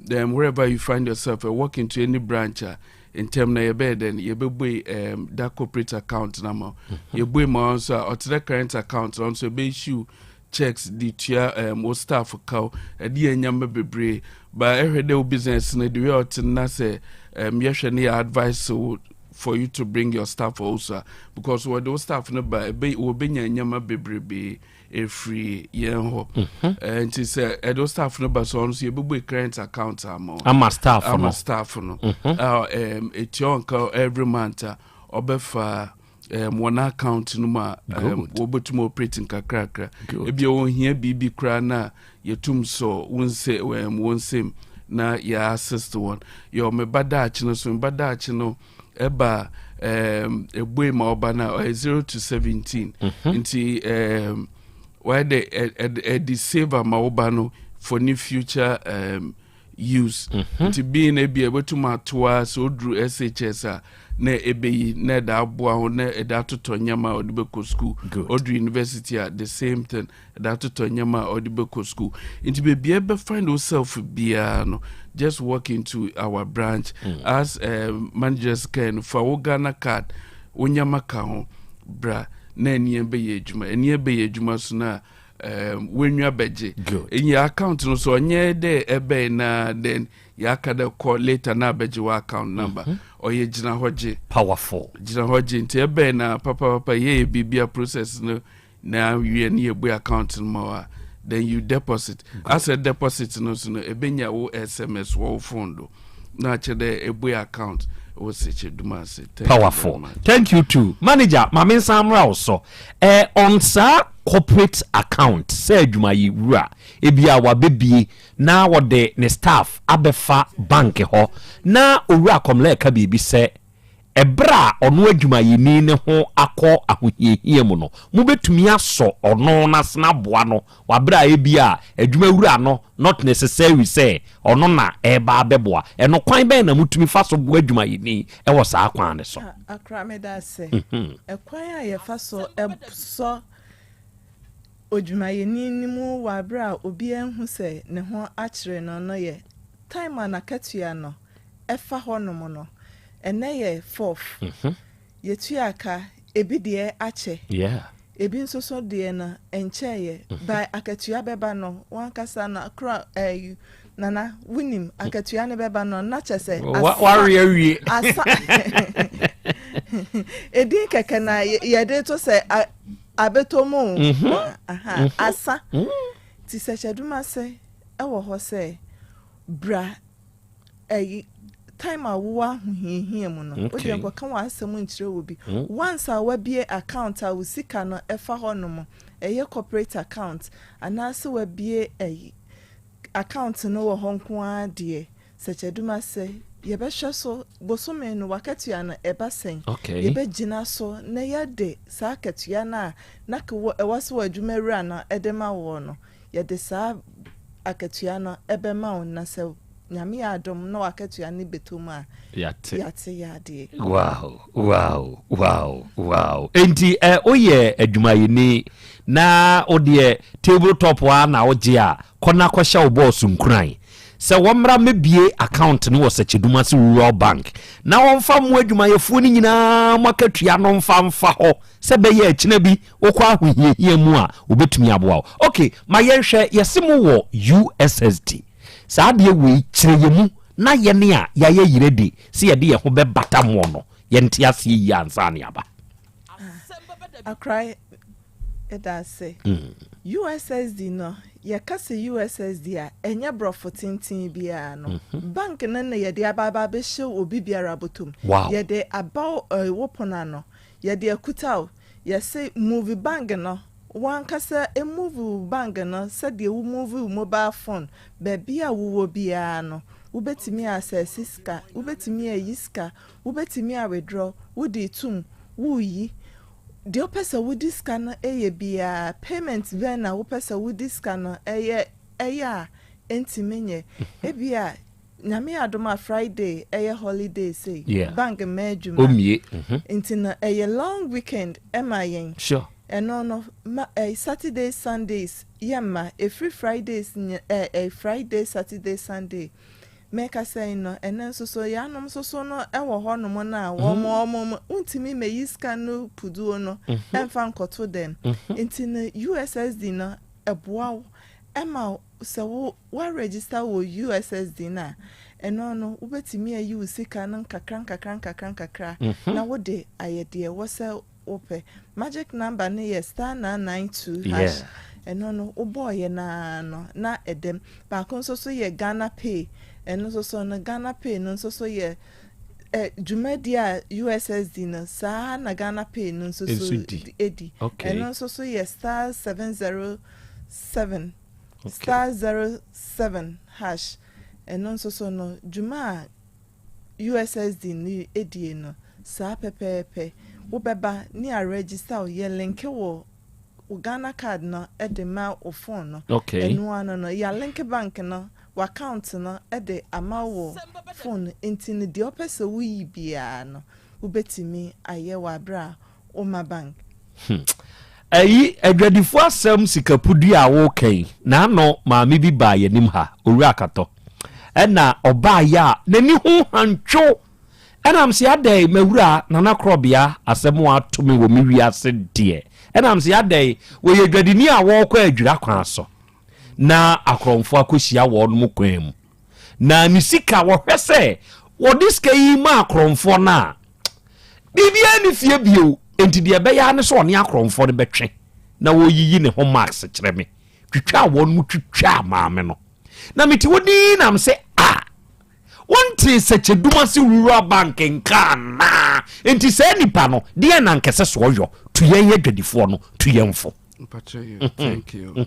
then wherever you find yourself, walk into any branch a, ntɛm na yɛbɛyɛ dɛn, yɛbɛbue that corporate account na ma wo. Yɛbue ma wo nso a, ɔte dɛ current account no nso, yɛbɛ issue checks de tua wo staff kaw, ɛde yɛ nneɛma bebree. But ɛhwɛ dɛ wo business no, the way ɔte no na sɛ yɛhwɛ ne yɛ advice wo for you to bring your staff also a, because wɔde wo staff no ba, ɛbɛ wɔbɛnya nneɛma bebrebe efiri yɛn hɔ. Nti sɛ ɛde wo staff no ba so, ɔno nso yɛbɛbue current account ama wo. Ama staff no. Ama staff no. A etua ɔnka every month a, ɔbɛfa wɔn account no mu a wɔbɛtum operate nkakrakra. Ebi a wɔhia biribi koraa na yɛtum sɔ wɔn nsa wɔn nsam na yɛ assist wɔn. Yɛ ɔmɛba daakye no so, meba daakye no ɛba ebue ma ɔba na ɔyɛ 0 to 17. Nti wɔayɛ dɛ ɛde save ama ɔba no for ne future. use. Nti being ebia ebotum atoa sɛ oduru SHS a na ebeyi na ɛde aboa ho na ɛde atotɔ nneɛma a ɔde bɛkɔ school. Oduru university a the same thing, ɛde atotɔ nneɛma a ɔde bɛkɔ school. Nti baabi a ɛbɛ find yourself biara no, just walk into our branch. As managers kan no, fa wo Ghana card, wo nneɛma ka ho bra na ɛne bɛyɛ adwuma. Ɛne bɛyɛ adwuma so na w'enyiwa bɛgye. Ɛnyɛ account no so ɔnyɛ dɛ ɛbɛn na then yɛaka dɛ kɔ later na abɛgye wɔ account number. Ɔyɛ gyina hɔ gye. Powerful. Gyina hɔ gye nti ɛbɛn na papapapa yɛyɛ biribia process no na wie ne yɛbue account no ma wo a, then you deposit. Asɛ deposit no so no, ɛbɛnya wo SMS wɔ wo phone do na akyerɛ dɛ ebue account wɔ Sekyedumase. Thank you very Powerful. much. Thank you too. Manager, ma me nsan mmra wo so. On saa corporate account sɛ adwumayɛwura ebi a wabɛbie na wɔde ne staff abɛfa bank hɔ na owura Kɔmlɛ ka biribi sɛ ɛberɛ a ɔno adwumayɛni ne ho akɔ ahohiahia mu no, mobɛtumi asɔ ɔno n'asena aboa no waberɛ a ebi a adwumawura no not necessary sɛ ɔno na ɛreba abɛboa. Ɛno kwan bɛn na motumi fa so boa adwumayɛni ɛwɔ saa kwan ne so? Akra, meda ase. Ɛkwan a yɛfa so sɔ odwumayɛni no mu wɔ abere a obiara hu sɛ ne ho akyerɛ no no yɛ time a n'akatua no ɛfa hɔnom no. Ɛnɛ yɛ fourth. Yɛtua ka, ebi deɛ akyɛ, ebi nso so deɛ no nkyɛeɛ ba. Akatua bɛba no, wankasa no kora ɛyi nana wunim akatua no bɛba no na kyɛ sɛ Ware awie. Asa edin kɛkɛ na yɛde to sɛ abɛtɔ mu o. Aha, asa ti Sɛkyɛdumase ɛwɔ hɔ sɛ bra ɛyi time a wowɔ ahohiahia mu no, wode nkɔka wɔ asɛm nkyerɛ wɔ bi. Once a wabie account a wo sika no ɛfa hɔ nom, ɛyɛ corporate account anaasɛ wabie ɛyi account no wɔ hɔ nko ara deɛ, Sɛkyɛdumase yɛbɛhwɛ so bosome no wakatua no ɛba sɛn. Yɛbɛgyina so na yɛde saa akatua no a na ɛwɔ sɛ wɔ adwumawura no ɛde ma wɔ no, yɛde saa akatua no ɛbɛma wo. Na sɛ Nyame yɛ adom na wakatua no bɛtɔ mu a, yɛate. Yɛate yɛ adeɛ. Wow. Enti woyɛ adwumayɛni na wodeɛ table top a na wogye a, kɔ na kɔhyɛ wo boss nkuran sɛ wɔmmra mmɛbie account no wɔ Sɛkyɛdumase Rural Bank na wɔmfa mo adwumayɛfoɔ no nyinaa mo akatua no mfa mfa hɔ sɛ bɛyɛ akyina bi wokɔ ahohiahia mu a wobɛtumi aboa wo. Ok, ma yɛnhwɛ, yɛse mo wɔ USSD. Saa adeɛ wei kyerɛ yɛ mu na yɛne a yɛayɛ yerɛ de sɛ yɛde yɛn ho bɛbata moɔ no, yɛnte aseɛ yie ansa ne aba. Akra, ɛda ase. USSD no, yɛka sɛ USSD a, ɛnyɛ borɔfo tenten biara no. Bank no na yɛde aba aba abɛhyɛ obi biara bɔtɔm. Yɛde aba wo pono ano, yɛde akuta wo. Yɛse move bank no, wankasa move wo bank no sɛdeɛ wo move wo mobile phone. Baabi a wowɔ biara no, wobɛtumi access sika, wobɛtumi ayi sika, wobɛtumi a withdraw, wode tum, woyi deɛ wopɛ sɛ wode sika no yɛ biara. Payment bɛn na wopɛ sɛ wode sika no ɛyɛ ɛyɛ a ɛntumi nyɛ? Ebi a Nyame adom a Friday ɛyɛ holiday sei, bank mma adwuma. Omie. Nti no ɛyɛ long weekend ɛma yɛn. Ɛno no ma Saturday, Sundays yɛ mma. Ɛfiri Fridays nyɛ ɛ ɛ Friday, Saturday, Sunday mɛka sɛn no. Ɛnɛ nso so yɛanom nso so no ɛwɔ hɔnom no a wɔn wɔn wontumi mmɛyi sika no puduo no ɛmfa nkɔto dɛm. Nti no USSD no ɛboa wo ɛma sɛ wo wa register wɔ USSD no a, ɛno no wobɛtumi ayi wo sika no nkakra nkakra nkakra nkakra na wode ayɛ deɛ ɛwɔ sɛ wopɛ. Magic number no yɛ *992#. Ɛno no wobɔɔyɛ naa no na ɛdɛm. Baako nso so yɛ Ghana Pay. Ɛno nso so no, Ghana Pay no nso so yɛ dwumadi a USSD no saa na Ghana Pay no nso so di. Ɛno nso so yɛ *707 *07#. Ɛno nso so no, dwuma a USSD no edie no saa pɛpɛɛpɛ. Wobɛba ne a register wo, yɛ link wɔ wo Ghana card no de ma wo phone no. Ɛno ano no yɛ link bank no. w'account no de ama wo phone nti no deɛ wopɛ sɛ woyi biara no wobɛtumi ayɛ wɔ aberɛ a woma bank. Hmm. Ayi, adwadifoɔ asɛm sikapudua a woreka yi, n'ano maame bi baa yɛn anim ha, Owura Akatɔ. Ɛna ɔbaeɛ a, n'ani ho hantwo. Ɛna mese adɛn, m'awura, Nana Korɔbea, asɛm a ato me wɔ me wiase deɛ. Ɛna mese adɛn, wɔyɛ dwadini a wɔrekɔ adwira kwan so, na akorɔmfoɔ akɔhyia wɔn kwan mu. Na ne sika, wɔhwɛ sɛ wɔde sika yi ma akorɔmfoɔ no a, biribiara nni fie bio. Enti deɛ ɛbɛyɛ ara ne sɛ ɔne akorɔmfoɔ no bɛtwe na wɔreyiyi ne ho marks kyerɛ me. Twitwa a wɔn mu twitwaa maame no. Na mete hɔ dinn na mese, ah, wontee Sɛkyɛdumase Rural Bank nka anaa? Enti saa nipa no, deɛn na anka ɛsɛ sɛ ɔyɔ? Tu yɛn adwadifoɔ no, tu yɛn fo. Mpakyɛ yo, thank you.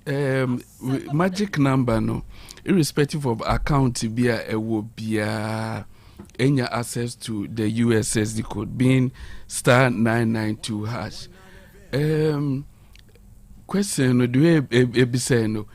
Um, magic number no, irrespective of account bi a ɛwɔ biara, enya access to the USSD code being star 992 hash. Um, question no, the way ebisa no,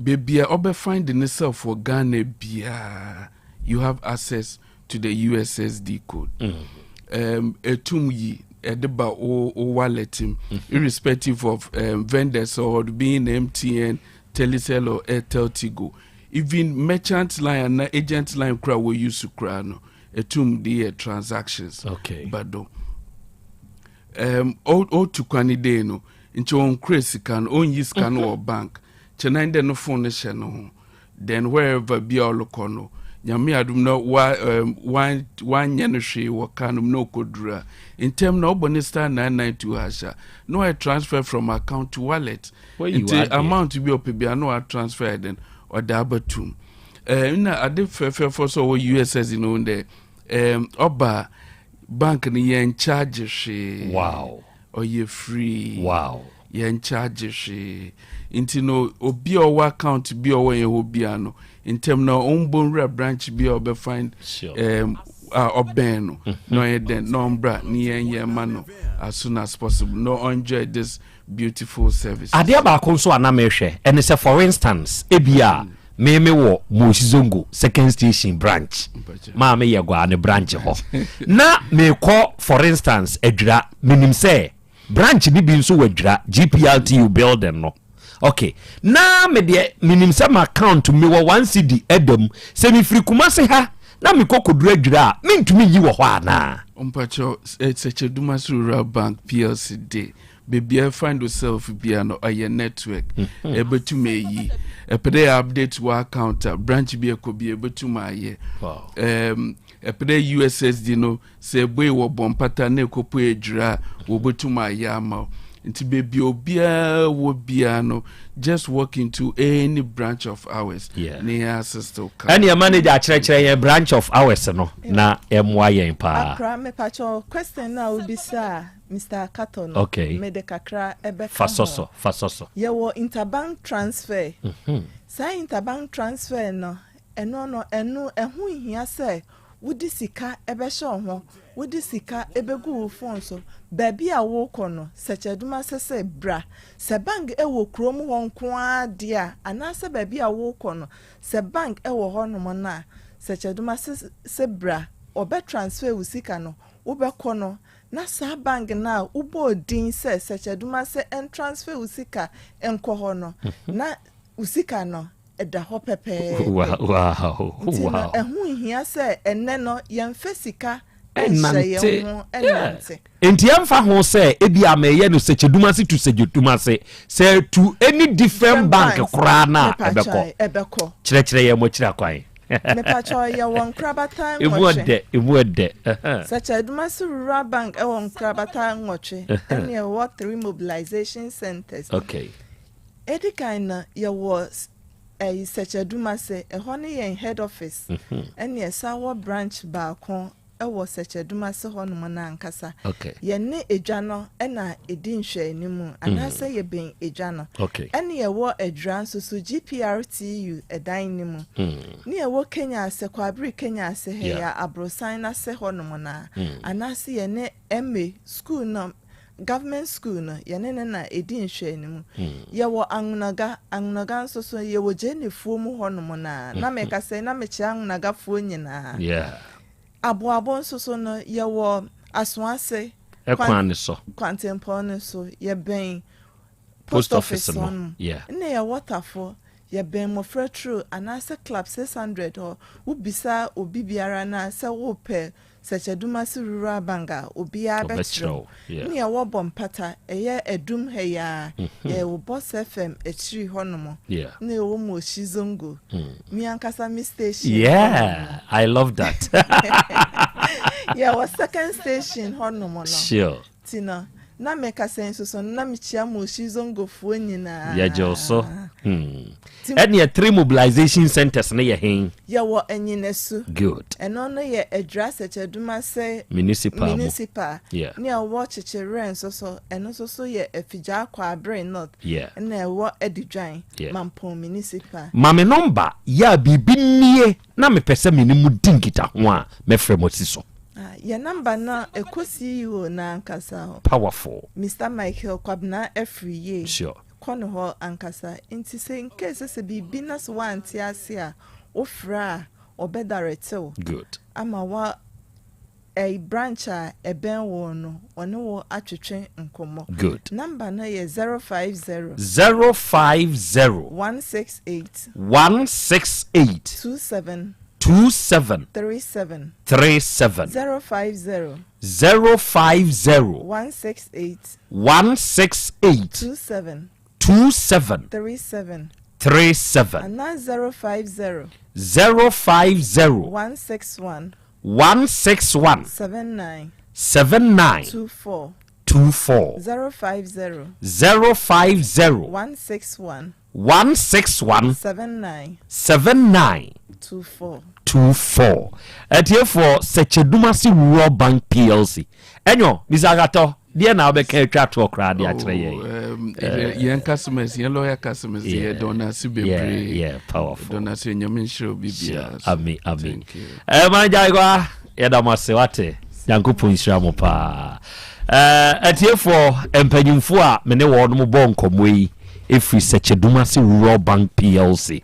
baby a ɔbɛ find ne self for Ghana biara, you have access to the USSD code. Mm. Um, etum yi ɛde ba wo wallet mu mm-hmm. irrespective of um, vendors or being MTN, Telecel or Airtel Tigo. Even merchant line and agent line kura wɔ use kura no etum de yɛ transactions. Okay. But do um, otu kwan day no nkyɛn wɔn kura sika no wɔn yi sika no wɔ bank kyɛn nan dɛ no phone no hyɛ no ho. Then wherever bia ɔlokɔ no Nyame adom na wa um, wanyɛ no hwee wɔ car no mu na ɔkɔduru a ntɛm na ɔbɔ ne star 992 hash a na wayɛ transfer from account to wallet nti amount bi ɔpɛ bia na wa transfer then ɔde abatum eh, na ade fɛfɛɛfɔ sɛ ɔwɔ USS no dɛ um, ɔba bank no yɛn charge hwee wow Ɔyɛ free. Wow. Yɛn charge hwee. Nti no obi a ɔwɔ account bi a ɔwɔ yɛn hɔ biara no ntɛm na ɔmbɔ nwura branch bi a ɔbɛ find um, a ɔbɛn no na ɔyɛ dɛn na ɔmbra ne yɛn yɛn ma no as soon as possible na ɔnjoy this beautiful service. Adeɛ baako nso a na mehwɛ ɛne sɛ for instance ebia Me me wɔ Moshi Zongo second station branch maa me yɛ guaa ne branch hɔ na me kɔ for instance Adwira me nim sɛ branch ne bi nso wɔ Adwira GPRTU building no ok na me deɛ me nim sɛ ma account me wɔ one cedi ɛda mu sɛ me firi Kumasi ha na me kɔ kɔduru Adwira a me ntumi nyi wɔ hɔ anaa. Mpakyɛw Sɛkyɛ-Dumasi Rural Bank PLC de Baabi a find yourself bia no ɔyɛ network ɛbɛtum ayi ɛpɛ dɛ update wɔ account a branch bi ɛkɔ bi ɛbɛtum ayɛ ɛpɛ dɛ USSD no sɛ ɛbue wɔ bɔmpata na ɛkɔpue adwira a wɔbɛtum ayɛ ama wo nti baabi obiara wɔ biara no just walk into any branch of ours yeah. na yɛn assist wo ka ɛneɛ manager akyerɛkyerɛ yɛn branch of ours no na ɛmmoa yɛn paa akra mepakyɛ question no a wobisa a Mister Akato no, Okay. mede kakra bɛka Fa ho. sɔ so, fa sɔ so. Yɛwɔ interbank transfer. Saa interbank transfer no, ɛno no, ɛno ɛho nhia sɛ wode sika bɛhyɛ wo ho, wode sika bɛgu wo phone so. Baabi a worekɔ no, Sɛkyɛdwuma sɛ sɛ bra. Sɛ bank wɔ kurom hɔ nko ara deɛ a, anaasɛ baabi a worekɔ no, sɛ bank wɔ hɔnom no a, Sɛkyɛdwuma sɛ sɛ bra, wɔbɛ transfer wo sika no, wobɛkɔ no, Na saa bank no a wobɔɔ din sɛ Sɛkyɛduma sɛ ɛntransfer wo sika nkɔ hɔ no, na wo sika no ɛda hɔ pɛpɛɛpɛ. Wow, Nti no wow. ɛho nhia sɛ ɛnnɛ no yɛmfa sika nhyɛ Ɛnante. yɛn ho Yeah. nnante. Nti ɛmfa ho sɛ ebia meyɛ no Sɛkyɛdumase to Sɛkyɛdumase, sɛ to any different Different bank banks, koraa no a, mepakyɛw, ɛbɛkɔ. ɛbɛkɔ. Kyerɛkyerɛ yɛn mo akyiri akwan. Mepakyɛw yɛwɔ nkorabata Emu nwɔtwe. ɔdɛ, emu ɔdɛ. Sɛkyɛ Adumasi Rural Bank wɔ nkorabata nwɔtwe ɛne ɛwɔ three mobilization centers. Okay. Edi kan no yɛwɔ ɛyi Sɛkyɛ Adumase, ɛhɔ ne yɛn head office ɛne ɛsan wɔ branch baako wɔ Sɛkyɛdumase hɔnom no ankasa. Yɛne edwa no na ɛdi nhwɛanimu, anaasɛ yɛbɛn edwa no. Ɛne yɛwɔ Adwira nso so, GPRTU dan no mu. Ne yɛwɔ Kenya ase, Kwabere Kenya ase ha yi a, aborosan no ase hɔnom no ara. Anaasɛ yɛne MA, sukuu no. Government school no, yɛne no na ɛdi nhwɛanimu. Yɛwɔ Anwonaga, Anwonaga nso so, yɛwɔ Gyenefuo mu hɔnom no ara. Na mekasa yi, na mekyerɛ Anwonagafoɔ nyinaa. Yeah. Aboabo nso so no, yɛwɔ Asoase. Ɛkwan no so. Kwantempɔn no so, yɛbɛn Post office no. Yeah. Ɛna yɛwɔ Tafo, yɛbɛn Mmɔfra Turo anaasɛ Club 600 hɔ. Wobisa obi biara no a sɛ wopɛ Sɛkyɛdumase Rural Bank a, obiara bɛkyerɛ wo. Ne yɛwɔ Bɔ Mpata, ɛyɛ Adum ha yi ara. Yɛwɔ Boss FM akyiri hɔnom. Ne yɛwɔ Moshi Zongo. Me ankasa me station. Yeah, I love that. Yɛwɔ second station hɔnom no. Sure. Ti no, na mekasa yi nso so no, na mekyia Moshi Zongofoɔ nyinaa. Yɛgye wo so. Hmm. Ɛneɛ three mobilization centers no yɛ hen? Yɛwɔ Anyinasu. Good. Ɛno no yɛ Adwira Sɛkyɛdumase Municipal mu. Municipal. Yeah. Ne ɛwɔ Kyekyewerɛ nso so, ɛno nso so yɛ Afigyaa Kwaabere North. Yeah. Ɛna ɛwɔ Adidwan, Yeah. Mampong Municipal. Ma me nɔmba yɛ a biribi nie na mepɛ sɛ me ne mo di nkitaho a, mɛfrɛ mo asi so. Ah, yɛn nɔmba no ɛkɔ CEO no ankasa hɔ. Powerful. Mister Michael Kwabena Afriyie. Sure. Kɔ no hɔ ankasa. Nti sɛ in case sɛ biribi na sɛ woante ase a, wofrɛ a, ɔbɛ direct wo. Good. Ama wa ɛyi branch a ɛbɛn wo no, ɔne wo atwetwe nkɔmmɔ. Good. Number no yɛ 050. 050. 168. 168. 27. 27. 37. 37. 050. 050. 168. 168. 27. 27. 37. 37. Anaa 050. 050. 161. 161. 79. 79. 24. 24. 050. 050. 161. 161. 79. 79. 24. 24. Atiefoɔ, Sɛkyɛdumase Rural Bank PLC. Ɛnyɔ, Mr. Akatɔ, deɛ na wobɛka atwa toɔ koraa de akyerɛ yɛn? Oh, yɛn customers, yɛn loyal customers, yɛ dɔn ase bebree. Yeah, powerful. Dɔn ase, Nyame nhyira obi biara. Ami, ami. Eh, manager Igwa, yɛda mo ase wate. Nyankopɔn nhyira mo paa. Eh, atiefoɔ, mpanyimfoɔ a me ne wɔn bɔ nkɔmmɔ yi ɛfiri Sɛkyɛdumase Rural Bank PLC.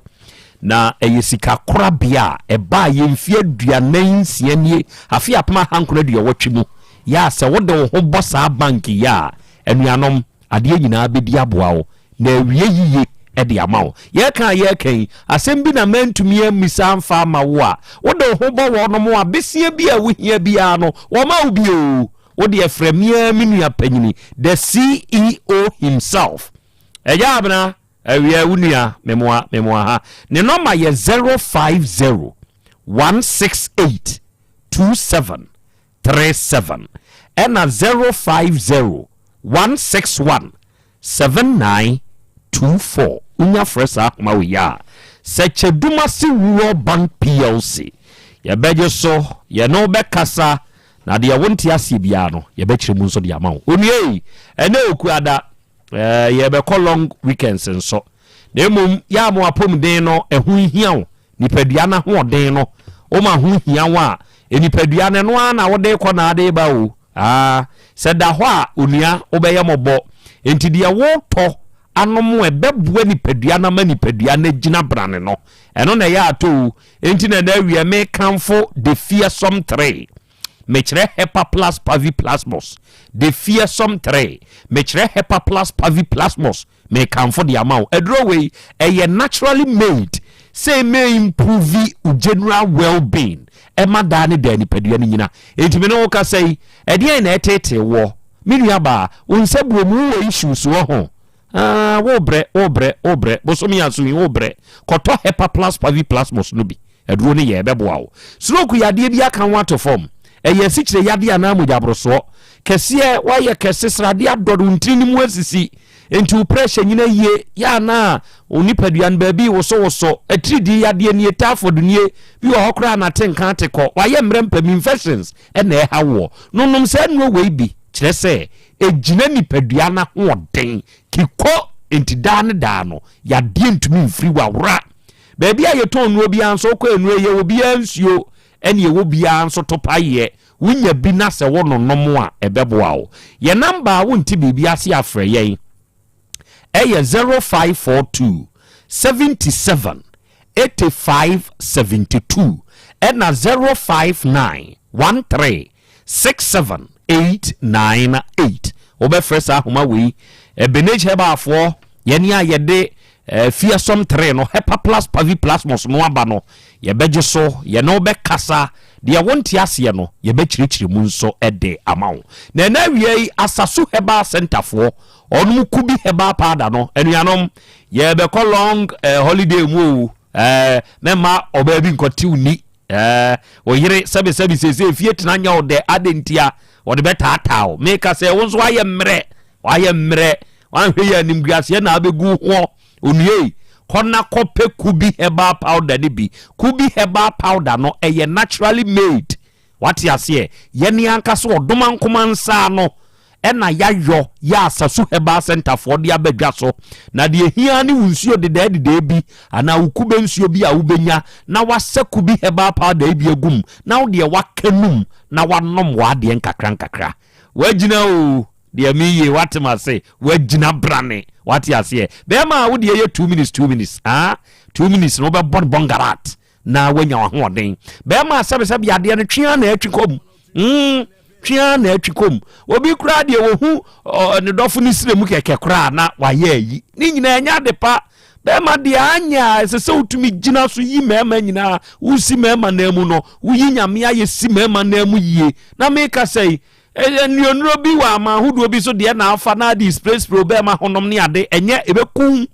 Na ɛyɛ sikakorabea a ɛbaa yɛ mfeɛ 46 nie, afe 1980 mu. Yɛ a sɛ wode wo ho bɔ saa bank yi a, anuanom, adeɛ nyinaa bɛdi aboa wo na awie yiye de ama wo. Yɛreka a yɛreka yi, asɛm bi na mantumi ammisa amfa amma wo a, wode wo ho bɔ wɔnom a, besia bi a wohia biara no, wɔma wo bi oo. Wo deɛ frɛ me ara me nua panyini, the CEO himself. Agya Abena, Awia wo nua memoa memoa ha. Ne nɔma yɛ 050 168 27 37 ɛna 050 161 79 24. Wonya frɛ saa ahoma wei a, Sɛkyɛdumase Rural Bank PLC yɛbɛgye so, yɛne wo bɛkasa na deɛ wonte aseɛ biara no yɛbɛkyerɛ mu nso de ama wo. Onua ei, ɛnɛ Okuada Eh, yɛbɛkɔ long weekends nso. Na mmom, yɛ a mo apɔmuden no, ɛho hia wo. Nipadua no ahoɔden no, woma ho hia wo a, nipadua no, ɛno ara na wode kɔ na ade ba o. Ah, sɛ da hɔ a, onua, wobɛyɛ mmɔbɔ. Enti deɛ wotɔ anom a ɛbɛboa nipadua no ama nipadua no agyina brane no, ɛno na ɛyɛ atɔ o. Enti na ɛnɛ awia mekamfo The Fearsome 3. Mekyerɛ Hepa Plus Pavi Plasmos, The Fearsome 3. Mekyerɛ Hepa Plus Pavi Plasmos, mekamfo de ama wo. Aduro wei, ɛyɛ naturally made sɛ ɛmɛ improve wo general well-being, ɛma daa ne daa nipadua no nyina. Enti me ne wo kasa yi, ɛdeɛn na ɛtetee woɔ? Me nua baa, wo nsa buo mu, wowɔ issues wɔ ho? Ah, wobrɛ, wobrɛ, wobrɛ, bosome aso yi, wobrɛ. Kɔtɔ Hepa Plus Pavi Plasmos no bi. Aduro no yɛ, ɛbɛboa wo. Stroke yadeɛ bi aka wo ato fam. Ɛyɛ asikyire yadeɛ anaa mogyaborosoɔ. Kɛseɛ, woayɛ kɛse, sradeɛ adɔre wo ntini no mu asisi. Enti wo pressure nyina yie. Yɛ anaa wo nipadua no baabi wosowoso. Atiridii yadeɛ nie, typhoid nie, bi wɔ hɔ koraa na ate nka ate kɔ. Wayɛ mmerɛ mpam, infections na ɛha woɔ. Nonom saa nnuro wei bi, kyerɛ sɛ ɛgyina nipadua no ahoɔden. Kikɔ, enti daa ne daa no, yadeɛ ntumi mfiri w'awora. Baabi a yɛtɔn nnuro biara nso, wokɔ nnuro yi, yɛwɔ biara nsuo, ɛne yɛwɔ biara nso topaeɛ. Wonya bi na sɛ wononom a, ɛbɛboa wo. Yɛn number a wonte biribi ase a frɛ yɛn ɛyɛ 0542 77 85 72 ɛna 059 13 67 898. Wobɛfrɛ saa ahoma wei. Ebenage Herbalfoɔ, yɛne a yɛde eh, Fearsome 3 no, Hepa Plus Pavi Plasmos no aba no, yɛbɛgye so, yɛne wo bɛkasa, deɛ wonte aseɛ no, yɛbɛkyerɛkyerɛ mu nso de ama wo. Na ɛnɛ awia yi, Asasu Herbal Centerfoɔ, ɔnom Kubi Herbal Powder no, anuanom, yɛbɛkɔ long eh, holiday mu o, eh, mɛma ɔbaa bi nkɔtew ni. Ɛɛ, wo yere sɛbesɛbe seesei fie tena nyɛ wo dɛ, adɛn ntia? Wɔde bɛtaataa wo. Meka sɛ wo nso woayɛ mmerɛ, woayɛ mmerɛ, woanhwɛ yɛ animguaseɛ na abɛgu hoɔ. Onua kɔ na kɔpɛ Kubi herbal powder no bi. Kubi herbal powder no, ɛyɛ naturally made. Wate aseɛ? Yɛne ankasa ɔdomankoma nsa ano na yayɔ yɛ Asasu Herbal Centre foɔ de aba dwa so. Na deɛ ɛhia ara ne wo nsuo dedɛɛ dedɛɛ bi anaa wo kube nsuo bi a wobɛnya na wasa kubi herbal powder yi bi agu mu na wo deɛ waka num na wanom w'adeɛ nkakra nkakra. Wagyina o, deɛ meyie wate m'ase, wagyina brane, wate aseɛ. Bɛrima a wo deɛ yɛ 2 minutes 2 minutes, ah, 2 minutes no wobɛbɔ no bɔngarat na wanya w'ahoɔden. Bɛrima a sɛbesɛbe adeɛ no twe ara na atwi kɔ mu. Mm, twe ara na atwi kɔ mu. Obi koraa deɛ wɔhu ne dɔfo no srɛ mu kɛkɛ koraa na wayɛ ayi. Ne nyinaa ɛnyɛ ade pa. Bɛrima deɛ anyɛ a ɛsɛ sɛ wotumi gyina so yi mmarima nyinaa. Wosi mmarima nan mu no, woyi nyame ayɛ si mmarima nan mu yie. Na meka sɛ yi, nnuonuro bi wɔ aman ahodoɔ bi so deɛ na afa na ade spray spray bɛrima honom ne ade ɛnyɛ ɛbɛkum.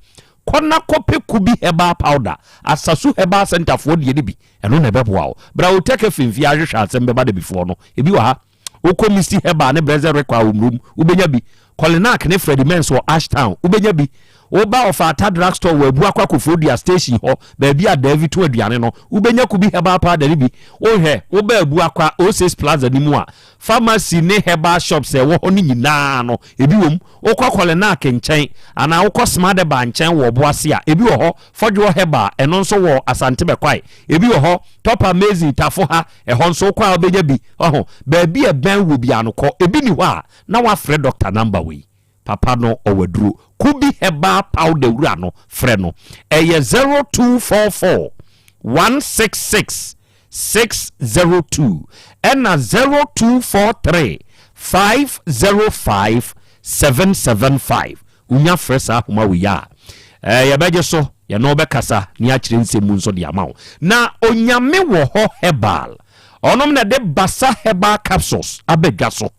Kɔ na kɔpɛ Kubi herbal powder, Asasu Herbal Centre foɔ deɛ no bi, ɛno na ɛbɛboa wo. Bra Otec FM fie ahwehwɛ asɛm bɛba da bi foɔ no, ebi wɔ ha. Wokɔ Misty Herbal ne Brɛsɛ Rekɔ a wɔ Murom, wobɛnya bi. Kɔlenak ne Freddie Mens wɔ Ashtown, wobɛnya bi. Woba Ɔfaata Drug Store wɔ Abuakwa Koforidua Station hɔ, baabi a Davy tɔn aduane no, wobɛnya Kubi herbal powder no bi. Wohwɛ, woba Abuakwa, Oasis Plaza no mu a, Pharmacy ne herbal shops a ɛwɔ hɔ no nyinaa no, ebi wɔ mu. Wokɔ Kɔlenak nkyɛn anaa wokɔ Smadeba nkyɛn wɔ Ɔboase a, ebi wɔ hɔ. Fɔdwoɔ Herbal, ɛno nso wɔ Asante Bɛkwae, ebi wɔ hɔ. Top Amazing, Tafo ha, ɛhɔ nso wokɔ a wobɛnya bi. Wahu? Baabi a ɛbɛn wo biara no, kɔ. Ebi nni hɔ a, na woafrɛ dɔkta number wei. Papa no ɔwɔ aduro. Kubi herbal powder wura no frɛ no. Ɛyɛ 0244 166 602 ɛna 0243 505 775. Wonya frɛ saa ahoma wei a, eh, yɛbɛgye so, yɛne wo bɛkasa ne akyerɛ nsɛm mu nso de ama wo. Na Onyame wɔ hɔ herbal, ɔnom na ɛde Basa herbal capsules aba dwa so.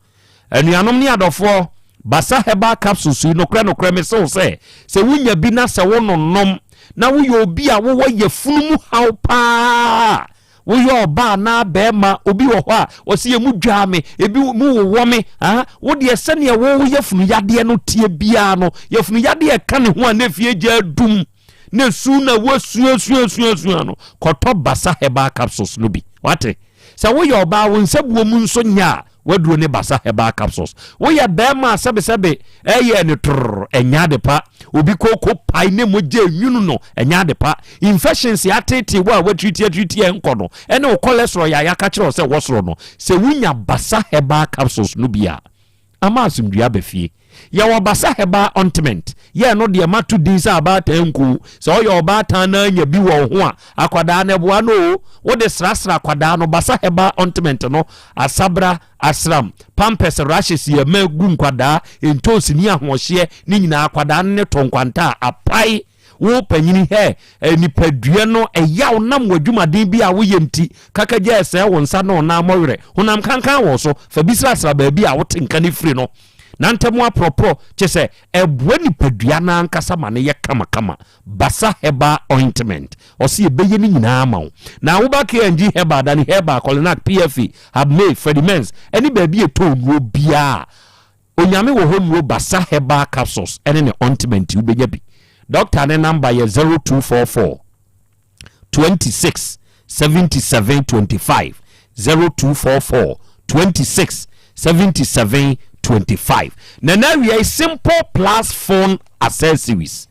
Anuanom ne adɔfoɔ, Basa Herbal Capsules yi, nokorɛ nokorɛ mese wo sɛ, sɛ wonya bi na sɛ wononom, na woyɛ obi a wowɔ yafunu mu haw paa, woyɛ ɔbaa anaa bɛrima, obi wɔ hɔ a ɔse yɛ mu dwaa me, ebi mu wowɔ me, ah, wo deɛ sɛdeɛ wo yafunu yadeɛ no teɛ biara no, yafunu yadeɛ ɛka ne ho a na efie gya adum, na esu na woasuasuasuasua no, kɔtɔ Basa Herbal Capsules no bi. Wate? Sɛ woyɛ ɔbaa, wo nsabuo mu nso nyɛ a, W'aduro ne Basa Herbal Capsules. Woyɛ bɛrima a sɛbesɛbe ɛyɛ ne torr, ɛnyɛ ade pa. Obi kooko pae ne mogya enwunu no, ɛnyɛ ade pa. Infections ateetee wo a woatiriti atiriti a ɛnkɔ no, ɛne wo cholesterol yɛ a yɛaka kyerɛ wo sɛ wɔ soro no, sɛ wunya Basa Herbal Capsules no bi a, ama asomdwoe aba fie. Yɛwɔ Basa Herbal Ointment, yɛ ɛno deɛ mato din sɛ abaatan nku. Sɛ ɔyɛ ɔbaatan na anya bi wɔ wo ho a, akwadaa no ɛboa no o. Wode srasra akwadaa no Basa Herbal Ointment no, asabra, asram, pampers, rashes yɛ ma gu nkwadaa, ntoosi ne ahoɔhyeɛ ne nyinaa akwadaa no ne tɔ nkwanta a apae. Wo panyini hɛ, nipadua no ɛyaw nam w'adwumaden bi a woyɛ nti, kakagya ɛsɛe wo nsa ne wo nan mmɔwerɛ, honam kankan wɔ so, fa bi srasra baabi a wote nka no firi no. Na ntɛm aprɔprɔ, kyɛ sɛ ɛboa nipadua no ankasa ma no yɛ kamakama. Basa Herbal Ointment, ɔse yɛbɛyɛ ne nyinaa ama wo. Na woba KNG Herbal, Dani Herbal, Kolinak, PFA, Habmay, Freddie Mens, ɛne baabi a ɛtɔ nnuro biara, Onyame wɔ hɔ nnuro Basa Herbal Capsules ɛne ne ointment wobɛnya bi. Doctor ne number yɛ 0244 26 77 25 0244 26 77 25. Na na awia yi Simple Plus Phone Accessories.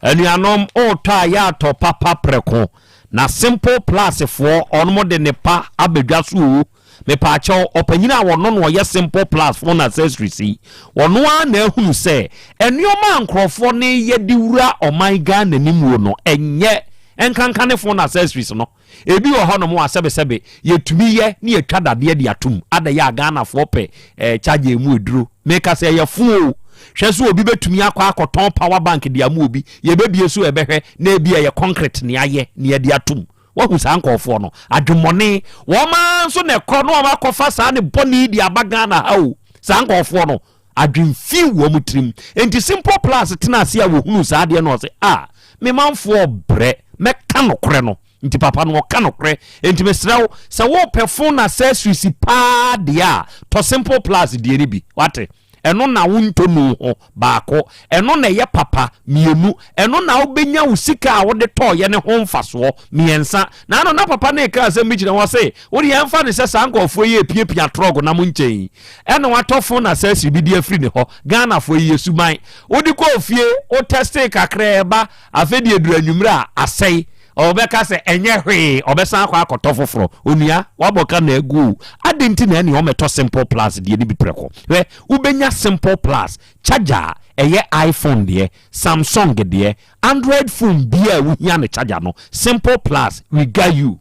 Anuanom ɔretɔ a yɛ atɔ papa prɛko. Na Simple Plus foɔ ɔnom de ne pa abɛdwa so o. Mepaakyɛw, ɔpanyin a wɔno na ɔyɛ Simple Plus phone accessories yi, ɔno ara na ahunu sɛ nnoɔma a nkorɔfoɔ no yɛ de wura ɔman Ghana no muo no, ɛnyɛ nkanka ne phone accessories no. Ebi wɔ hɔnom a sɛbesɛbe yɛtumi yɛ na yɛtwa dadeɛ de atom, adɛyɛ a Ghanafoɔ pɛ eh, charger emu aduro. Meka sɛ ɛyɛ fo o. Hwɛ sɛ obi bɛtumi akɔ akɔtɔn power bank de ama obi, yɛbɛbie so ɛbɛhwɛ na ebi ɛyɛ concrete na yɛayɛ na yɛde atom. Wahu saa nkurɔfoɔ no? Adwemmɔne. Wɔn ara nso na ɛkɔ na wɔn akɔfa saa ne bɔne yi de aba Ghana ha o. Saa nkurɔfoɔ no, adwemfi wɔ wɔn tirim. Enti Simple Plus tena ase a wɔhunuu saa adeɛ no ɔse, ah, me manfoɔ brɛ, mɛka nokorɛ no. Nti papa no ɔka nokorɛ. Enti mesrɛ wo, sɛ wopɛ phone accessories paa deɛ a, tɔ Simple Plus deɛ no bi. Wate? Ɛno na wontɔ nuu ho, baako. Ɛno na ɛyɛ papa, mmienu. Ɛno na wobɛnya wo sika a wode tɔeɛ no ho mfasoɔ, mmiɛnsa. Naano na papa no reka asɛm bi kyerɛ wɔn, ɔse, wo deɛ ɛmfa no sɛ saa nkurɔfoɔ yi repiapia trɔg nam nkyɛn yi, ɛna watɔ phone accessory bi de afiri ne hɔ. Ghanafoɔ yi yɛ suban. Wode kɔɔ fie, wo testee kakraa ba, Afei deɛ ɛduru anwummerɛ a, asɛe. Ɔbɛka sɛ, Ɛnyɛ hwee, ɔbɛsan akɔ akɔtɔ foforɔ. Onua, woabɔ ka na agu o. Adɛn nti na ɛnneɛ ɔmmɛtɔ Simple Plus deɛ no bi prɛko? Hwɛ, wobɛnya Simple Plus charger a ɛyɛ iPhone deɛ, Samsung deɛ, Android phone biara a wohia ne charger no, Simple Plus, we got you.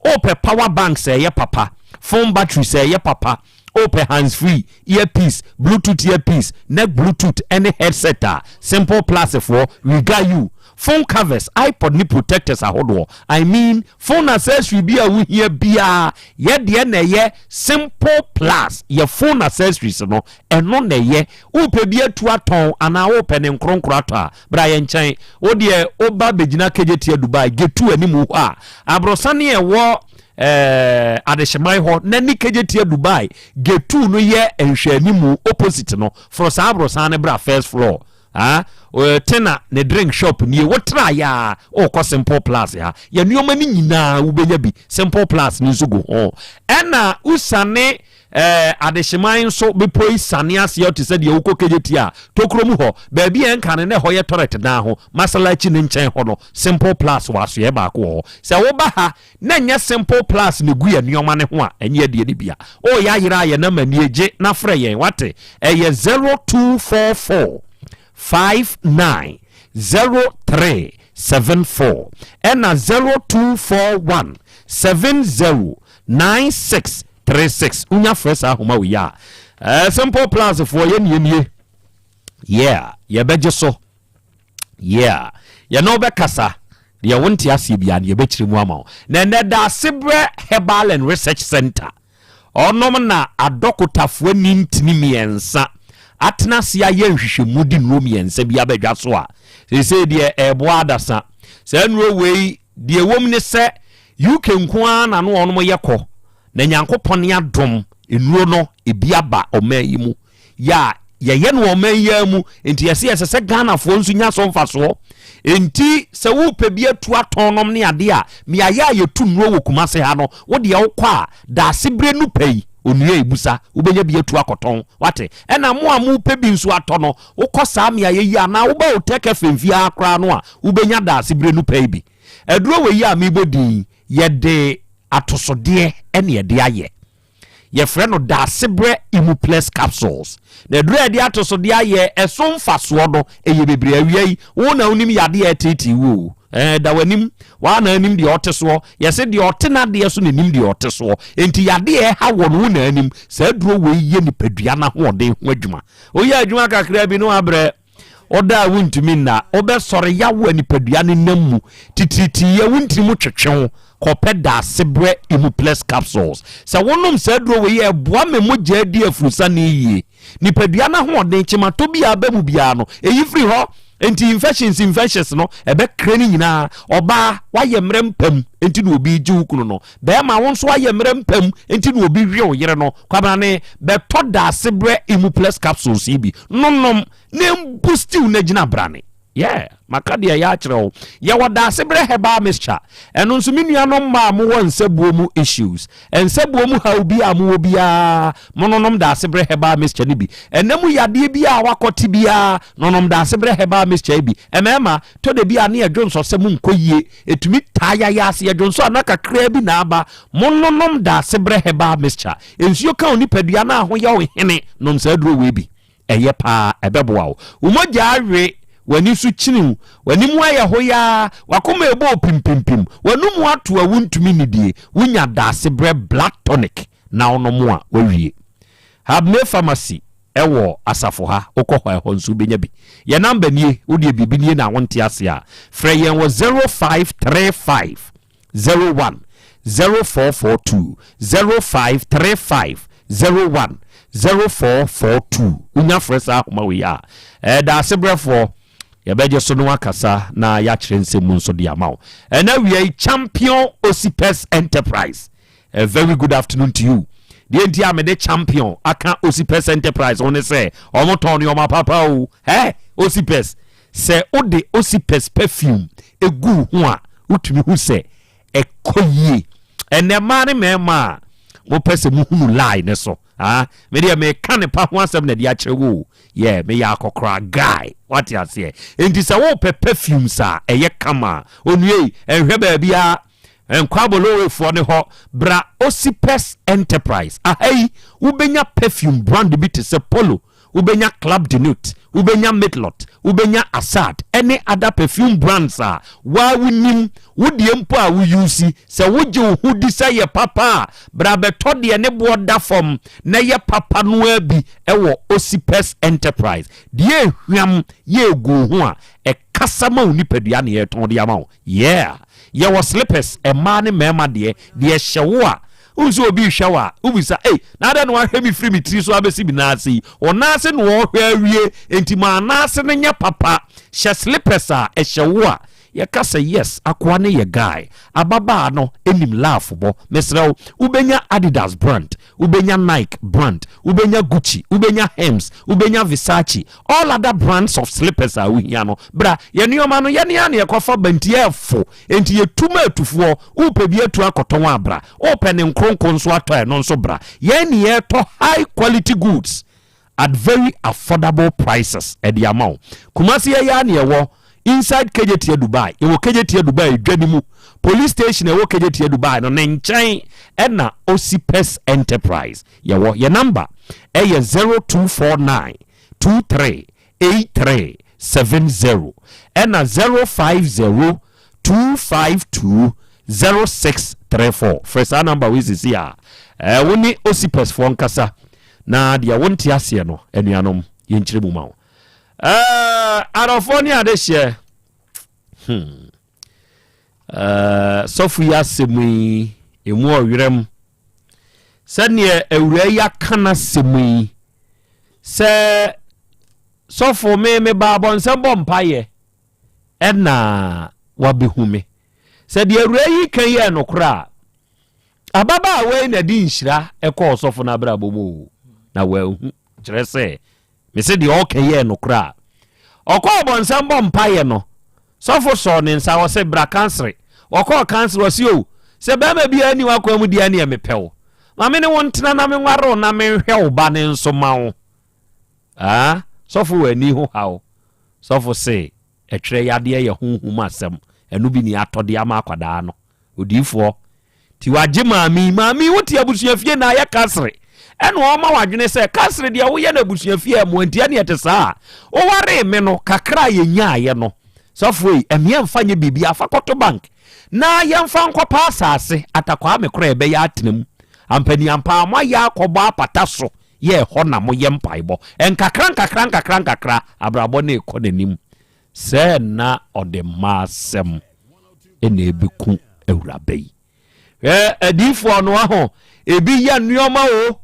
Wopɛ power bank sɛ ɛyɛ papa, phone battery sɛ ɛyɛ papa, wopɛ hands free, earpiece, bluetooth earpiece, neck bluetooth ɛne headset a, Simple Plus foɔ, we got you. Phone covers, iPod ne protectors ahodoɔ, I mean phone accessory bi a wohia biara, yɛ deɛ na ɛyɛ Simple Plus, yɛ phone accessories no, ɛno na ɛyɛ. Wopɛ bi atu atɔn anaa wopɛ ne nkronkro atɔ a, Bra yɛn nkyɛn. Wo deɛ woba bɛgyina Kejetia Dubai gate anim hɔ a, aborɔsane a ɛwɔ eh, Adehyeman hɔ na ne Kejetia Dubai gate no yɛ nhwɛanimu opposite no, foro saa aborɔsan no bra first floor. Ah, eh, Tena ne drink shop nie, wotra yɛ a, wokɔ Simple Plus ha. Yɛ nneɛma no nyinaa wobɛnya bi. Simple Plus no nso gu ho. Ɛna wosane Ɛɛ, adehyeman nso, bepɔ yi sane aseɛ te sɛ deɛ wokɔ Kejetia a, tokuro mu hɔ, baabi a ɛnka no na ɛhɔ yɛ tɔrɛt dan ho, Masalachi no nkyɛn hɔ no, Simple Plus wɔ asoɛeɛ baako wɔ hɔ. Sɛ woba ha na ɛnyɛ Simple Plus na ɛgu yɛn nneɛma no ho a, ɛnyɛ adeɛ no bi a. O, yɛayera a, yɛn amannie, gye na frɛ yɛn, woate? Ɛyɛ 0244 59 0374 ɛna 0241 70 96 36 wonya frɛ saa ahoma wei a eh, simple plus foɔ yɛ nie nie yeah yɛbɛgye so yeah yɛne wobɛkasa deɛ wonte aseɛ biara no yɛbɛkyerɛ mu ama wo na ɛnɛ da asebrɛ herbal and research center ɔnom na adɔkotafoɔ ni ntini mmiɛnsa atena ase ayɛ nhwehwɛmu de nnuro mmiɛnsa bi abɛdwa so a seesei deɛ ɛreboa adasa saa nnuro wei deɛ ɛwom ne sɛ UK nko ara na no wɔnom yɛ kɔ na Nyankopɔn adom nnuro no ebi aba ɔman yi mu yɛ a yɛyɛ no ɔman yi ara mu nti yɛsɛ yɛsɛ sɛ Ghanafoɔ nso nya so mfasoɔ nti sɛ wopɛ bi atu atɔn nom ne adeɛ a meayɛ a yɛtu nnuro wɔ Kumase ha no wo deɛ wokɔ a daase berɛ nu pɛ yi onua ebusa wobɛnya bi atu akɔtɔn wate ɛna mo a mopɛ bi nso atɔ no wokɔ saa meayɛ yi anaa woba Otec FM fie ha koraa no a wobɛnya daase berɛ nu pɛ yi bi Aduro wei a merebɔ din yi, yɛde atosodeɛ na yɛde ayɛ. Yɛfrɛ no Daasebrɛ Imuplex Capsules. Na aduro a yɛde atosodeɛ ayɛ, ɛso mfasoɔ no, ɛyɛ bebree. Awia yi, wo na wonim yadeɛ a ɛteetee wo o. Ɛɛ, da w'anim. Woa na anim deɛ ɔte soɔ. Yɛse deɛ ɔte n'adeɛ so na ɛnim deɛ ɔte soɔ. Enti yadeɛ a ɛha wɔ no, wo na anim. Saa aduro wei yɛ nipadua no ahoɔden ho adwuma. Woyɛ adwuma kakra bi na wabrɛ. Ɔda a wontumi nna, wobɛsɔre yaw a nipadua no nam mu titiritii a wo ntini mu twetwe wo. Kɔpɛ Daasebrɛ Imuplex capsules. Sɛ wonom saa aduro wei a, ɛboa ma mogya di afurusane yie. Nipadua no ahoɔden, kyematɔ bi a aba mu biara no, ɛyi firi hɔ. Enti infections infections no, ɛbɛkra ne nyinaa. Ɔbaa, woayɛ mmerɛ mpam, enti na obi regye wo kunu no. Bɛrima, wo nso woayɛ mmerɛ mpam, enti na obi we wo yere no. Kwabrane, bɛtɔ Daasebrɛ Imuplex capsules yi bi. Nonom na ɛmbustiw na gyina brane. Yeah, maka deɛ ɛyɛ akyerɛ wo. Yɛwɔ Daasebrɛ Herbal Mixture. Ɛno nso me nuanom mmaa a mowɔ nsabuo mu issues, nsabuo mu haw bi a mowɔ biara, mononom Daasebrɛ Herbal Mixture no bi. Ɛna mu yadeɛ bi a wakɔte biara, nonom Daasebrɛ Herbal Mixture yi bi. Mmarima, tɔ da bi a ne yɛdwo nsɔsɛm nkɔ yie, ɛtumi taa yaya ase, yɛdwo nsɔ a na kakraa bi na aba. Mononom Daasebrɛ Herbal Mixture. Nsuo ka wo nipadua na ahoyɛ wo hene, nom saa aduro wei bi. Ɛyɛ paa, ɛbɛboa wo. Wo mogya awe, w'ani so kyini wo, w'anim ayɛ hoyaa, w'akoma rebɔ wo pimpimpim, w'anomu ato a wuntumi nnidie, wunya Daasebrɛ Blood Tonic na wonom a, woawie. Habmay Pharmacy wɔ Asafo ha, wokɔ hɔ a ɛhɔ nso wobɛnya bi. Yɛn namba nie, wo deɛ biribi nie na wonte ase a, frɛ yɛn wɔ 0535 01 0442 0535 01 0442 Wonya frɛ saa ahoma wei a, ɛda ase brɛfoɔ yɛbɛgye so no akasa na yɛakyerɛ nsɛm mu nso de ama wo. Ɛna awia yi Champion Osipes Enterprise, a very good afternoon to you. Deɛ nti a mede Champion aka Osipes Enterprise ho ne sɛ ɔmo tɔn nneɛma papa o. Ɛ Osipes Sɛ wode Osipes perfume gu wo ho a, wotumi hu sɛ ɛkɔ yie. Ɛnnɛ mmaa ne mmarima a mopɛ sɛ mohunu lie no so, ah, me deɛ meka ne pa ho asɛm na ɛde akyerɛ wo o. Yeah, meyɛ akɔkora guy, wate aseɛ. Enti sɛ wopɛ perfumes a ɛyɛ kama a, onua yi, ɛnhwɛ baabiara, nkɔ abolowefoɔ no hɔ, bra Osipes Enterprise. Aha yi, wobɛnya perfume brand bi te sɛ Polo, wobɛnya Club de Nuit, wobɛnya Midlot, wobɛnya Assad ɛne other perfume brands a waa wonim, wo deɛ mpo a wo use, sɛ wogye wo ho di sɛ yɛ papa a, bra bɛtɔ deɛ ne boɔ da fam na ɛyɛ papa no ara bi wɔ Osipes Enterprise. Deɛ ɛhwam yɛ ɛgu wo ho a, ɛkasa ma wo nipadua na yɛtɔn de ama wo. Yeah! Yɛwɔ slippers, mmaa ne mmarima deɛ, deɛ ɛhyɛ wo a, wohu sɛ obi rehwɛ wo a, wobisa, ei, na adɛn na wahwɛ me firi me tiri so abɛsi me nan ase yi? Wo nan ase na ɔrehwɛ awie, enti ma nan ase no nyɛ papa. Hyɛ slippers a ɛhyɛ wo a, yɛka sɛ yes, akoa no yɛ guy. Ababaa no nim laugh bɔ. Mesrɛ wo, wobɛnya Adidas brand, wobɛnya Nike brand, wobɛnya Gucci, wobɛnya Hermes, wobɛnya Versace, all other brands of slippers a wohia no. Bra, yɛn nneɛma no, yɛne ara na yɛkɔfa ba nti ɛfo. Enti yɛtu ma atufoɔ. Wopɛ bi atu akɔtɔn a, bra. Wopɛ ne nkronko nso atɔ a, ɛno nso bra. Yɛn ne yɛtɔ high quality goods at very affordable prices ɛde ama wo. Kumasi yɛ yaa ne ɛwɔ inside Kejetia Dubai. Yɛwɔ Kejetia Dubai dwa no mu. Police station ɛwɔ Kejetia Dubai no ne nkyɛn ɛna Osipes Enterprise yɛwɔ. Yɛ number ɛyɛ 0249 23 83 70 ɛna 050 252 0634. Frɛ saa number wei sisi a wo ne Osipes foɔ nkasa Na deɛ wonte aseɛ no, anuanom, yɛnkyerɛ mu ma wo. Ɛɛ, adɔfoɔ ne adehyeɛ. Hmm. Ɛɛ, sɔfo yi asɛm yi, emu ɔwerɛm. Sɛdeɛ awura yi aka n'asɛm yi, sɛ sɔfo me meba abɔnsɛm bɔ mpaeɛ, ɛna wabɛhu me. Sɛ deɛ awura yi ka yi yɛ nokorɛ a, Ababaawa yi na ɛde nhyira kɔɔ ɔsɔfo no abrabɔ mu o, na wanhu. Kyerɛ sɛ, mese deɛ ɔreka yi yɛ nokorɛ a. Ɔkɔɔ bɔnsam bɔ mpaeɛ no, sɔfo sɔɔ ne nsa, ɔse bra kansere. Ɔkɔɔ kansere, ɔse o, sɛ barima biara nni w'akwan mu deɛ ɛneɛ mepɛ wo. Ma me ne wo ntena na menware wo na menhwɛ wo ba no nso ma wo. Ah, sɔfo wɔ ani ho haw. Sɔfo se, ɛtwerɛ yadeɛ yɛ honhom asɛm, ɛno bi ne atɔ de ama akwadaa no. Odiyifoɔ, nti wagye maame yi. Maame yi wote abusuafie na ayɛ kasere. Ɛna ɔma wadwene sɛ kasere deɛ woyɛ no abusuafie a ɛmoa nti ɛne ɛte saa. Wowaree me no kakra a yɛnyaeɛ no, sɔfoɔ yi, ɛmeɛ mfa nyɛ biribi afa kɔto bank na yɛmfa nkɔpa asase atakwaa me koraa ɛbɛyɛ atena mu. Ampaniampa moayɛ akɔbɔ apata so yɛ ɛhɔ na moyɛ mpaebɔ. Nkakra nkakra nkakra nkakra abrabɔ no rekɔ n'anim. Sɛ na ɔde mma asɛm na ɛbɛku awuraba yi. Hwɛ adiifoɔ no aho ebi yɛ nneɛma o.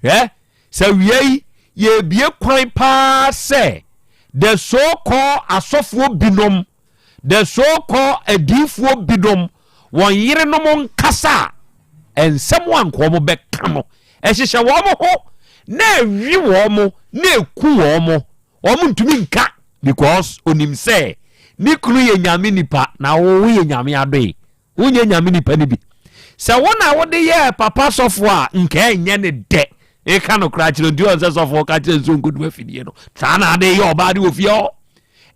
Hwɛ sɛ wia yi yɛbie kwan paa sɛ the so called asɔfoɔ binom, the so called adiifoɔ binom wɔn yerenom nkasa a nsɛm a nka wɔn bɛka no ɛhyehyɛ wɔn ho na ɛwe wɔn na ɛku wɔn wɔn ntumi nka. Because onim sɛ ne kunu yɛ Nyame nipa na wo woyɛ Nyame adoe. Wonyɛ Nyame nipa no bi. Sɛ wo na wode yɛɛ papa sɔfo a nka ɛnyɛ ne dɛ. Eka no koraa kyerɛ nti ɔn sɛ sɔfo ka kyerɛ nsuo nkodu afidie no. Saa na ade yɛ ɔbaa de wɔ fie hɔ.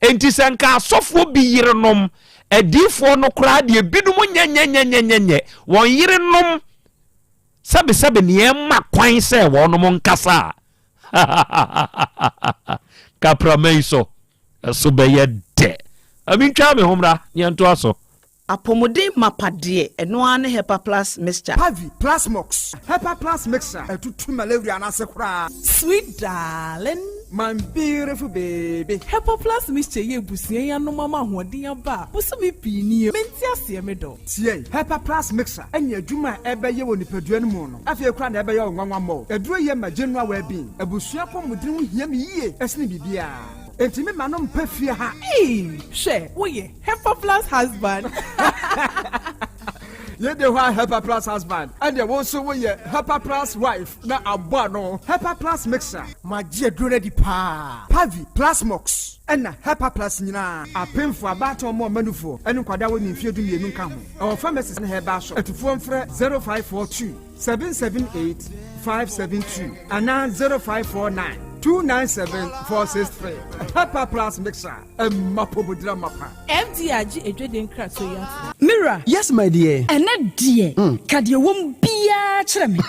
Enti sɛ nka asɔfoɔ bi yerenom, adiifoɔ no koraa deɛ binom nyɛnyɛnyɛnyɛnyɛ wɔn yerenom sɛbesɛbe neɛ ɛma kwan sɛ wɔnom nkasa a kaprama yi so ɛso bɛyɛ dɛ. Mentwaa me ho mmra ne yɛntoa so. Apɔmuden mapa deɛ, ɛno ara ne Hepa Plus Mixture. Pavi, Plasmox, Hepa Plus Mixture ɛtutu malaria no ase koraa. Sweet darling. My beautiful baby. Hepa Plus Mixture yi abusua yi anom ama ahoɔden aba a bosome pii nie mente aseɛ me dɔ. Tie, Hepa Plus Mixture ɛne adwuma a ɛbɛyɛ wɔ nipadua no mu no afei koraa na ɛbɛyɛ wo nwanwa mmɔɔ. Aduro yi ɛma general well being. Abusua apɔmuden ho hia me yie ɛsene biribiara. Enti me ma no mpɛ fie ha. Eii hwɛ woyɛ Hepa plus husband. Yei de hɔ a Hepa plus husband ɛneɛ wo nso wo yɛ Hepa plus wife na abɔ ano. Hepa plus mixer. Magye aduro no adi paa. Pavi, Plasmox ɛna Hepa plus nyinaa. Apemfoɔ, abaatan ɔmo ɔma nufoɔ ɛne nkwadaa a wɔnni mfeɛ 12 nka ho. Ɛwɔ pharmacies ne herbal shop. Atufoɔ mfrɛ 0542 778 572 anaa 0549 297 463. Hepa plus mixer. Ɛmma pomodira mapa. FDA agye adwadie nkratoɔ yi atom. Me wura. Yes my dear. Ɛnnɛ deɛ, ka deɛ ɛwɔ mu biara kyerɛ me.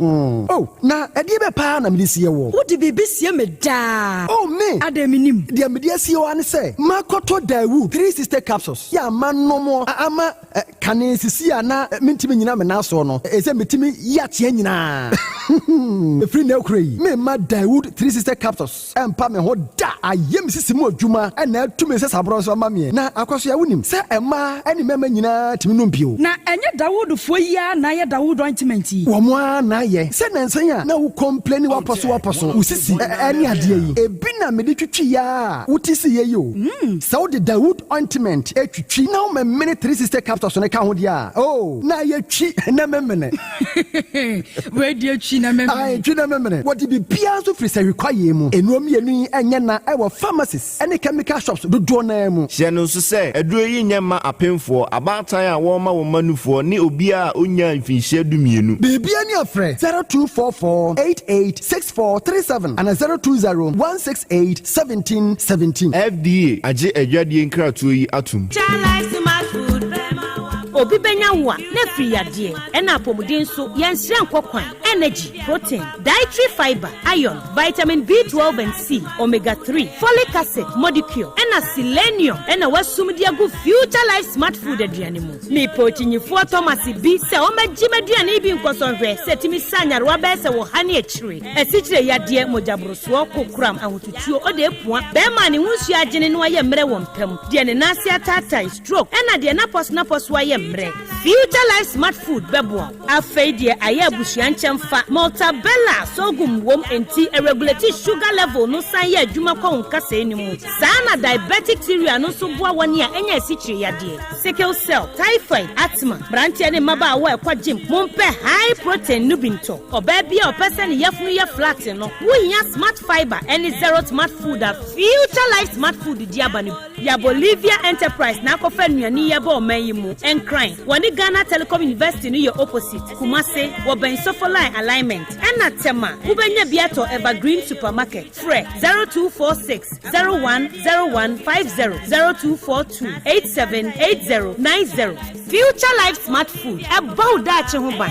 Oh, na ɛdeɛ bɛ paa na mede sie woɔ? Wode biribi sie me daa. Oh, me! Adɛn mennim? Deɛ mede asie wo ara ne sɛ, makɔtɔ Daewoo 360 capsules yɛ a manom a ama kane sisi a na mentumi nnyina me nan soɔ no, ɛsɛ metumi yi ateɛ nyinaa. Ɛfiri nnɛ rekora yi, meremma Daewoo 360 capsules. Ɛmpa me ho da. Ayɛ me sisi mu adwuma na atu me nsasaborɔ nso ama meɛ. Na Akwasoa, wonim sɛ mmaa ne mmarima nyinaa tumi nom bio. Na ɛnyɛ Dawoodfoɔ yi ara na ayɛ Dawood ointment yi? Wɔn ara na ayɛ. Sɛ nnansa yi a na wo complaini wapɔ so wapɔ so, wo sisi ne adeɛ yi, ebi na mede twitwi ara a wote siiɛ yi o. Sɛ wode Dawood ointment twitwi na womemene 360 capsules no ka ho deɛ a, oh, na ayɛ twi na memene. Wei deɛ twi na memene. Ae, twi na memene. Wɔde biribiara nso firi sahwi kwaeɛ mu. Nnuro mmienu yi nyɛ na wɔ pharmacies ne chemical shops dodoɔ no ara mu. Hyɛ no nso sɛ, aduro yi nyɛ mma apemfoɔ, abaatan a wɔrema wɔn mma nufoɔ, ne obiara a ɔnnyaa mfinhyia dumienu. Biribiara ni a frɛ 0244 88 6437 anaa 020 168 1717. FDA agye adwadie nkratoɔ yi atom. Obi bɛnya wo a, na afiri yadeɛ, ɛna apɔmuden nso, yɛnsrɛ nkɔ kwan, energy, protein, dietary fibre, iron, vitamin B12 and C, omega 3, folic acid, modicure, ɛna selenium ɛna wasum de agu Future Life Smart Food aduane mu. Mepɛ okyinyifoɔ Thomas bi sɛ ɔmmɛgye m'aduane yi bi nkɔsɔ nhwɛ sɛ ɛtumi sa nyarewa bɛyɛ sɛ wɔ ha ne akyire, asikyire yadeɛ, mogyaborosoɔ, kokoram, ahotutuo, ɔde apua, bɛrima a ne ho nsuo agyene na wayɛ mmerɛ wɔ mpa mu, deɛ ne nan ase ataatae, stroke, ɛna deɛ n'apɔsonapɔso ayɛ mmerɛ. Future Life Smart Food bɛboa wo. Afei deɛ ayɛ abusua nkyɛmfa, Maltabella sorghum wom enti ɛregulate sugar level no san yɛ adwuma kɔ wo nkasɛɛ no mu. Saa na diabetic cereal no nso boa wɔn a anya asikyire yadeɛ, sickle cell, typhoid, asthma. Mmeranteɛ ne mmabaawa a ɛkɔ gym, mompɛ high protein no bi ntɔ. Ɔbaa bi a ɔpɛ sɛ ne yafunu yɛ flat no, wohia Smart Fibre ne Zero Smart Food a Future Life Smart Food de aba no bi. Ya Bolivia Enterprise na akɔfa nnuane yi aba ɔman yi mu. Nkran, wɔne Ghana Telecom University no yɛ opposite. Kumase, wɔbɛn Sofoline Alignment. Ɛna Tema, wobɛnya bi atɔ Evergreen Supermarket. Frɛ 0246 01 01 50, 0242 87 80 90. Future Life Smart Food, ɛbɔ wo daakye ho ban.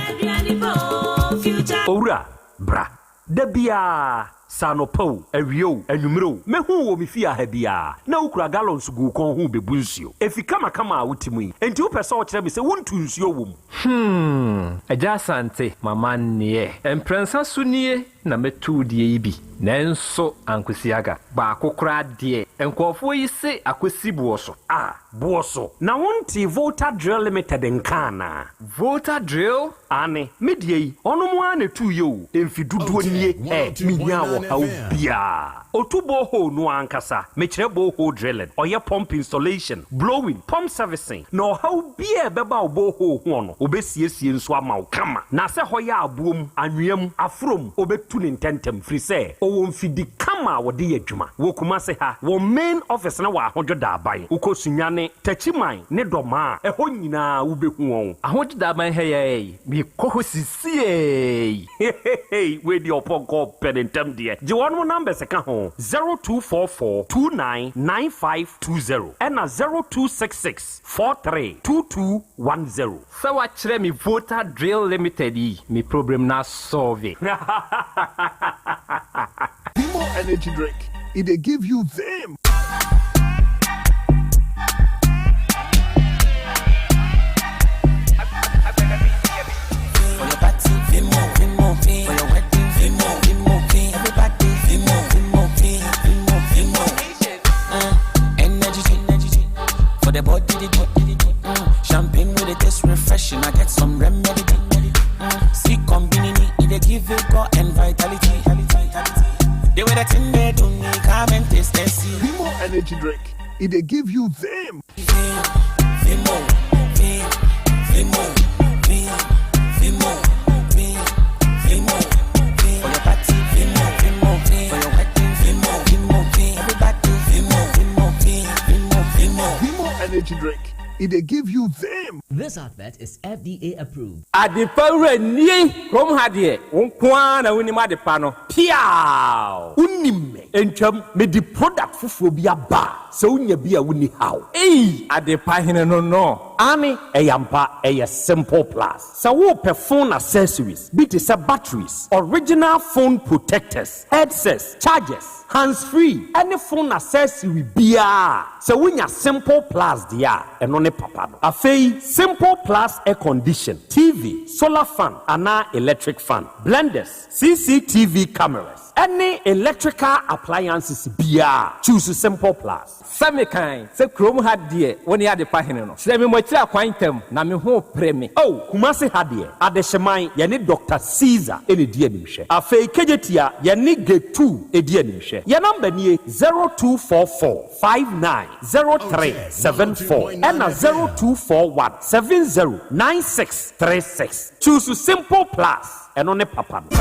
Owura, bra. Da biara, sɛ anɔpa o, awia o, anwummere o, mehu wo wɔ me fie ha biara, na wokura gallons gu wo kɔn ho rebebu nsuo. Efi kamakama a wote mu yi, enti wopɛ sɛ wokyerɛ me sɛ wontu nsuo wɔ mu? Hmm, Agya Asante, m'amanneɛ. Mprɛnsa so nie na mɛtu wo deɛ yi bi, nanso ankosi aga. Baako koraa deɛ, nkurɔfoɔ yi se akɔsi boɔ so. Ah, boɔ so. Na wontee Volta Drill Limited nka anaa? Volta Drill? Aane, me deɛ yi, ɔnom ara na ɛtuiɛ o, mfe dodoɔ nie ɛ, menyaa wɔ. ɔhaw biara. Ɔtu borehole no ankasa, mekyerɛ borehole drilling, ɔyɛ pump installation, blowing, pump servicing, na ɔhaw biara a ɛbɛba wo borehole ho no, ɔbɛsiesie nso ama wo kama. Na sɛ hɔ yɛ aboɔ mu, anwea mu, aforɔ mu, ɔbɛtu no ntɛntɛm firi sɛ ɔwɔ mfidi kama a wɔde yɛ adwuma. Wɔ Kumase ha, wɔn main office no wɔ Ahodwo Daaban. Wokɔ Sunyani, Takyiman ne Dɔmaa a, ɛhɔ nyinaa wobɛhu wɔn. Ahodwo Daaban ha yi ara yi, mekɔ hɔ sisiei. Hehehe wei deɛ ɔpɔnkɔ pɛ ne ntɛm deɛ. Gye wɔnom numbers ka ho, 0244 29 9520 ɛna 0266 43 2210. Sɛ wakyerɛ me Volta Drill Limited yi me problem no asɔlve. Vimo energy drink, e dey give you vim. For your party, Vimo, Vimo, For your wedding, Vimo, Vimo, Everybody, Vimo, Vimo, Vimo, Vimo. Energy, energy. For the body, the body. Champagne with it taste refreshing. I get some remedy. See, combinini, it dey give vigor and vitality. The way that thing they do me, come and taste and see. Vimo energy drink, e dey give you vim. Vimo, Vim, Vimo, Vim, Vimo, Vim, Vimo, Vim. For your party, Vimo, Vimo, Vim. For your wedding, Vimo, Vimo, Vim. Everybody, Vimo, Vimo, Vim, Vimo, Vimo. Vimo energy drink, e dey give you vim. This advert is FDA approved. Adepa wura nie! Kurom ha deɛ, wo nko ara na wonim adepa no. Piaaww! Wonim me? Ntwam, mede product foforɔ bi aba a, sɛ wonya bi a wonni haw. Ei! Adepa hene no no. Aane, ɛyɛ ampa, ɛyɛ Simple Plus. Sɛ worepɛ phone accessories bi te sɛ batteries, original phone protectors, headsets, chargers, hands free ɛne phone accessory biara a, sɛ wonya Simple Plus deɛ a, ɛno ne papa no. Afei Simple Plus air condition, TV, solar fan anaa electric fan, blenders, CCTV cameras ɛne electrical appliances biara a, choose Simple Plus. Sɛ mekan sɛ kurom ha deɛ wo ne adepa hene no. Kyerɛ me mo akyiri akwan ntɛm, na me ho repere me. Oh, Kumasi ha deɛ, Adehyeman, yɛne Doctor Caesar na ɛdi animhwɛ. Afei Kejetia, yɛne Getu di animhwɛ. Yɛn number nie, 0244 59 0374 ɛna 0241 70 9636. Choose Simple Plus. Ɛno ne papa no.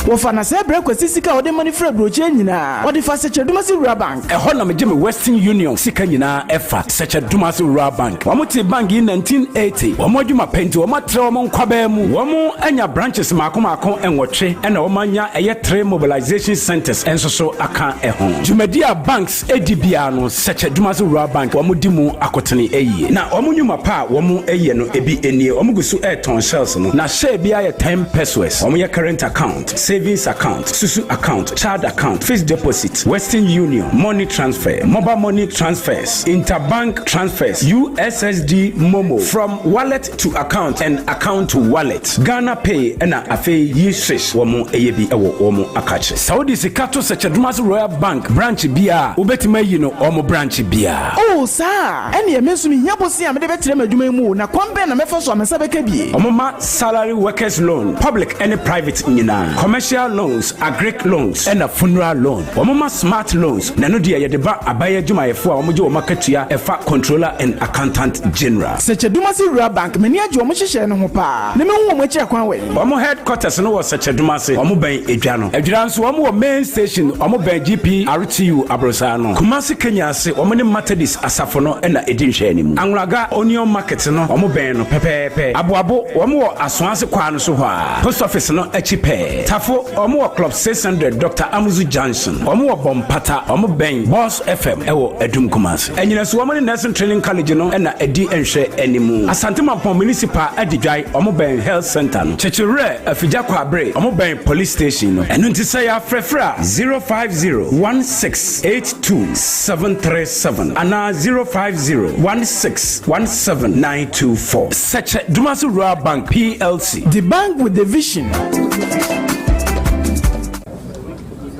Wɔfa na sɛɛ brɛ Kwasi sika a ɔde ma no firi aburokyire nyinaa. Ɔde fa Sɛkyɛ-Dumasi Rural Bank. Ɛhɔ na megye me Western Union sika nyinaa ɛfa, Sɛkyɛ-Dumasi Rural Bank. Wɔn tee bank yi 1980. Wɔn adwuma pɛ nti wɔn atrɛ wɔn nkwabaa mu. Wɔn anya branches mmaako mmaako nwɔtwe ɛna wɔn anya ɛyɛ three mobilization centers nso so aka ɛho. Dwumadi a banks di biara no, Sɛkyɛ-Dumasi Rural Bank wɔn di mu akotene yie. Na wɔn nnwuma pa a wɔn yɛ no ebi nie, wɔn gu so retɔn shells no, na share biara yɛ ten pesewas. Wɔn yɛ current account, savings account, susu account, child account, fixed deposit, Western Union, money transfer, mobile money transfers, interbank transfers, USSD momo, from wallet to account and account to wallet, Ghana Pay ɛna afei yi swish wɔn yɛ bi wɔ wɔn akakye. Sɛ wode sika to Sɛkyɛdomase Royal Bank branch biara a, wobɛtumi ayi no wɔn branch biara. Oh, saa a? Ɛnneɛ me nso mehia bosea a mede bɛtrɛ m'adwuma yi mu o, na kwan bɛn na mɛfa so a me nsa bɛka bi? Wɔma salary workers loan, public ne private nyinaa, commercial loans, agric loans ɛna funeral loan. Wɔma smart loans, na ɛno deɛ yɛde ba aban adwumayɛfoɔ a wɔgye wɔn akatua ɛfa Controller and Accountant General. Sɛkyɛdumase Rural Bank, m'ani agye wɔn nhyehyɛɛ no ho paa, na mehu wɔn akyiri akwan wɛn? Wɔn headquarters no wɔ Sɛkyɛdumase, wɔn bɛn Edwa no. Adwira nso wɔn wɔ main station, wɔn bɛn GPRTU aborosaa no. Kumasi Kenya ase, wɔn ne Methodist asafo no na ɛdi nhwɛanimu. Anwulaga Onion Market no, wɔn bɛn no pɛpɛɛpɛ. Aboabo, wɔn wɔ Asoase kwaa no so hɔ ara, Post office no akyi pɛɛ. Tafo, wɔn wɔ Club 600, Doctor Amuzu Junction. Wɔn wɔ Bompata, wɔn bɛn Boss FM wɔ Adum Kumasi. Anyinaso, wɔn ne Nursing Training College no na ɛdi nhwɛanimu. Asante Mampong Municipal Adidwae, wɔn bɛn Health Centre no. Kyekyewerɛ, Afigya Kwaabere, wɔn bɛn Police Station no. Ɛno nti sɛ yɛafrɛfrɛ a, 050 1682 737 anaa 050 1617 924. Sɛkyɛ Dumasi Rural Bank PLC. The bank with the vision.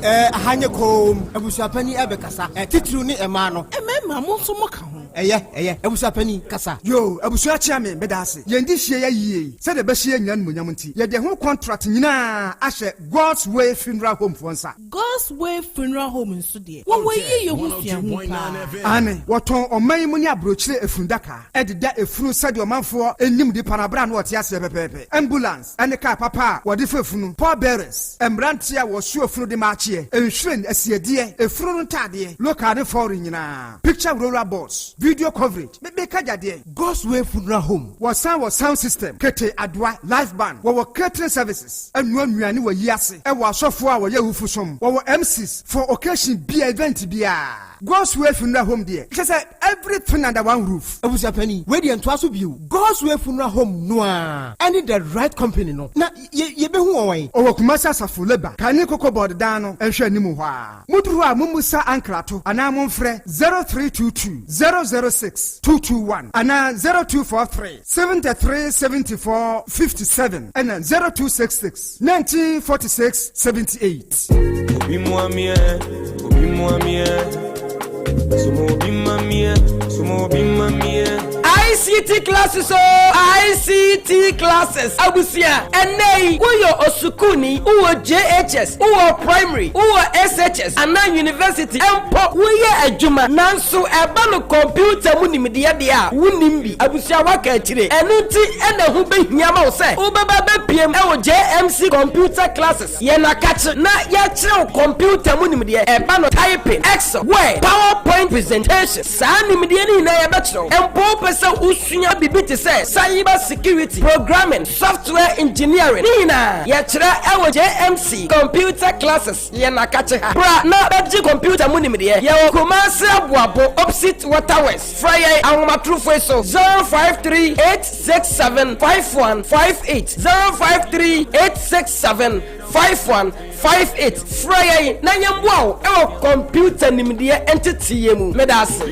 Ɛɛ, aha nyɛ komm. Abusuapanin ɛbɛkasa. Titiriw ne mmaa no. Mmarima, mo nso moka ho. Ɛyɛ, ɛyɛ. Abusua panin, kasa. Yoo, abusua kyeame, meda ase. Yɛn de hyia yɛ yie yi, sɛdeɛ ɛbɛhyɛ yɛn nyinaa animuonyam nti, yɛde ɛho contract nyinaa ahyɛ God's Way Funeral Home foɔ nsa. God's Way Funeral Home nso deɛ, wɔwɔ yiye ho suahu paa. Aane, wɔtɔn ɔman yi mu ne aburokyire efundaka de da efunu sɛdeɛ ɔmanfoɔ nim nipa no aberɛ a na ɔte aseɛ pɛpɛɛpɛ. Ambulance ne kaa papa a wɔde fa efunu, pallbearers, mmeranteɛ a wɔsoa efunu de ma akyeɛ, nhwiren, asiedeɛ, efunu no ntaadeɛ, local ne foreign nyinaa, picture roller boards, video coverage, me meka gyadeɛ. God's Way Funeral Home. Wɔsan wɔ sound system, kete, adoa, live band, wɔwɔ catering services, ɛnoa nnuane wɔ yi ase, ɛwɔ asɔfoɔ a wɔyɛ awufo som, wɔwɔ MCs for occasion bia, event biara. God's Way Funeral Home deɛ, kyerɛ sɛ everything under one roof. Abusua panin, wei deɛ ntoa so bio. God's Way Funeral Home no ara ɛne the right company no, na yɛ yɛbɛhu wɔn wɛn? Ɔwɔ Kumasi Asafo Labour, kane Cocoa Board dan no nhwɛ anim hɔ ara. Moduru hɔ a, mommisa ankrato anaa momfrɛ 0322 006 221 anaa 0243 73 74 57 ɛna 0266 19 46 78. Obi mua miɛ, obi mua miɛ, sumo obi ma miɛ, sumo obi ma miɛ. ICT classes o ICT classes abusua ɛnɛ yi woyɛ osukuuni wowɔ JHS wowɔ primary wowɔ SHS anaa university mpo woyɛ adwuma nanso ɛba no kɔmputa mu nimdeɛ deɛ a wonnim bi abusua woaka akyire ɛno nti ɛna ɛho bɛhia ma wo sɛ wobɛba bɛpiem ɛwɔ JMC computer classes yɛn akakye na yɛakyerɛ wo kɔmputa mu nimdeɛ ɛba no typing Excel Word PowerPoint presentation Saa nimdeɛ no nyinaa yɛbɛkyerɛ wo. Mpo wopɛ sɛ wosua biribi te sɛ cyber security, programming, software engineering, ne nyinaa yɛkyerɛ wɔ JMC Computer Classes yɛn akakye ha. Bra na bɛgye computer mu nimdeɛ. Yɛwɔ Kumasi Aboabo opposite Water Works. Frɛ yɛn ahomatorofo yi so, 053 867 5158, 053 867 5158 Frɛ yɛn na yɛmmoa wo wɔ kɔmputa nimdeɛ nteteeɛ mu. Meda ase.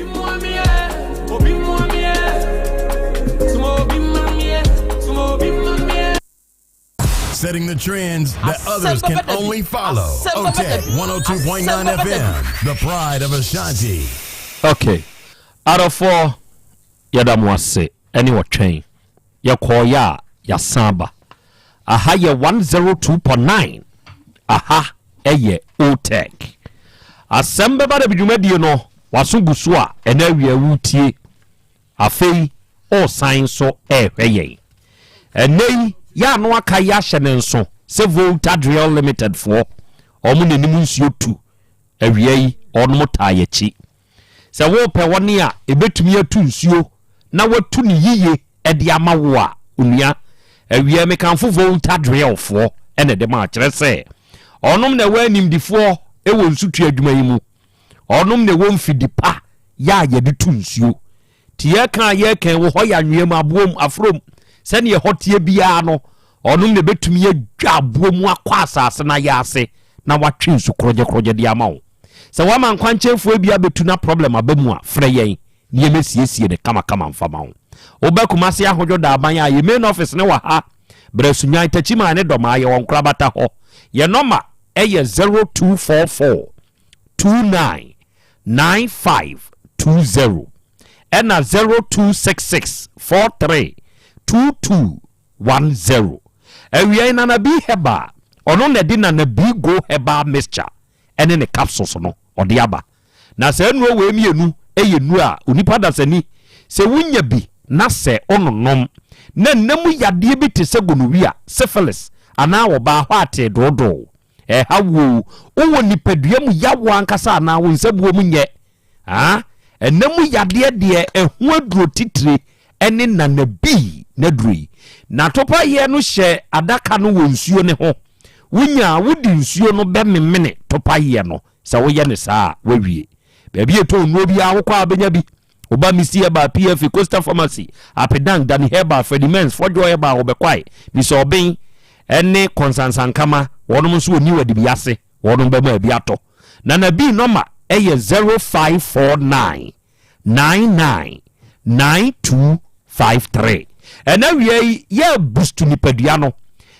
Setting the trends that others can only follow. OTEC 102.9 FM, the pride of Ashanti. Okay. Adɔfoɔ, yɛda mo ase ɛne ɔtwɛn. Yɛkɔɔeɛ a, yɛasan aba. Aha yɛ 102.9, aha yɛ Otec. Asɛm bɛba da bi dwumadie no, w'aso gu so a, ɛnɛ awia woretie. Afei, ɔresan nso rehwɛ yɛn. Ɛnɛ yi, yɛ ano aka yi ahyɛ ne nso sɛ Volta Drill Limited foɔ, wɔn na anim nsuo tu awia yi, wɔnom taa yɛakyi. Sɛ worepɛ wɔn a ɛbɛtumi atu nsuo na watu no yiye de ama wo a, onua, awia mekamfo Volta Drill-foɔ na ɛde ma kyerɛ sɛ ɔnom na ɛwɔ animdifoɔ wɔ nsutu adwuma yi mu. Ɔnom na ɛwɔ mfidi pa yɛ a yɛde tu nsuo. Nti yɛka a yɛka wɔ hɔ yɛ anwea mu, aboɔ mu, aforo mu, sɛdeɛ ɛhɔ teɛ biara no, ɔnom na ɛbɛtumi adwa aboɔ mu akɔ asase no ayɛ ase na watwe nsu korɔgyekorɔgye de ama wo. Sɛ woama nkwankyɛnfoɔ bi abɛtu na problem aba mu a, frɛ yɛn na yɛmmɛsiesie no kamakama mfa ma wo. Woba Kumasi Ahodwo Daaban a, yɛn main office no wɔ ha, Brɛ Sunyani, Takyiman ne Dɔmaa, yɛwɔ Nkorabata hɔ. Yɛn nɔma yɛ 0244 29 9520 ɛna 0266 43 22 10. Awia yi Nana B Herbal, ɔno na ɛde Nana B Go Herbal Mixture ne ne capsules no ɔde aba. Na saa nnuro wei mmienu yɛ nnuro a onipa dasani sɛ wonya bi na sɛ ɔnonom na nna mu yadeɛ bi te sɛ gonorrhea, syphilis anaa ɔbaa hɔ atee doodoo ɛha wo o, wowɔ nipadua mu yawoɔ ankasa anaa wo nsabuo mu nyɛ a, ɛnna mu yadeɛ deɛ ɛho aduro titire ne nana bii n'aduro yi. Na topaeɛ no hyɛ adaka no wɔ nsuo no ho. Wonya a, wode nsuo no bɛmemene topaeɛ no. Sɛ woyɛ no saa a, woawie. Baabi a ɛtɔn nnuro biara wokɔ a wobɛnya bi. Woba Misty Herbal, PFA, Coastal Pharmacy, Apedang, Danny Herbal, Freddie Mens, Fɔdwoɔ Herbal, Wɔbɛkwae, Bisa Ɔben, ne Kɔnsansankama, wɔnom nso wɔ New Adibiase, wɔnom bɛma bi atɔ. Nana Bii nɔma yɛ 0549 99 9253. Ɛna awia yi yɛ boost nipadua no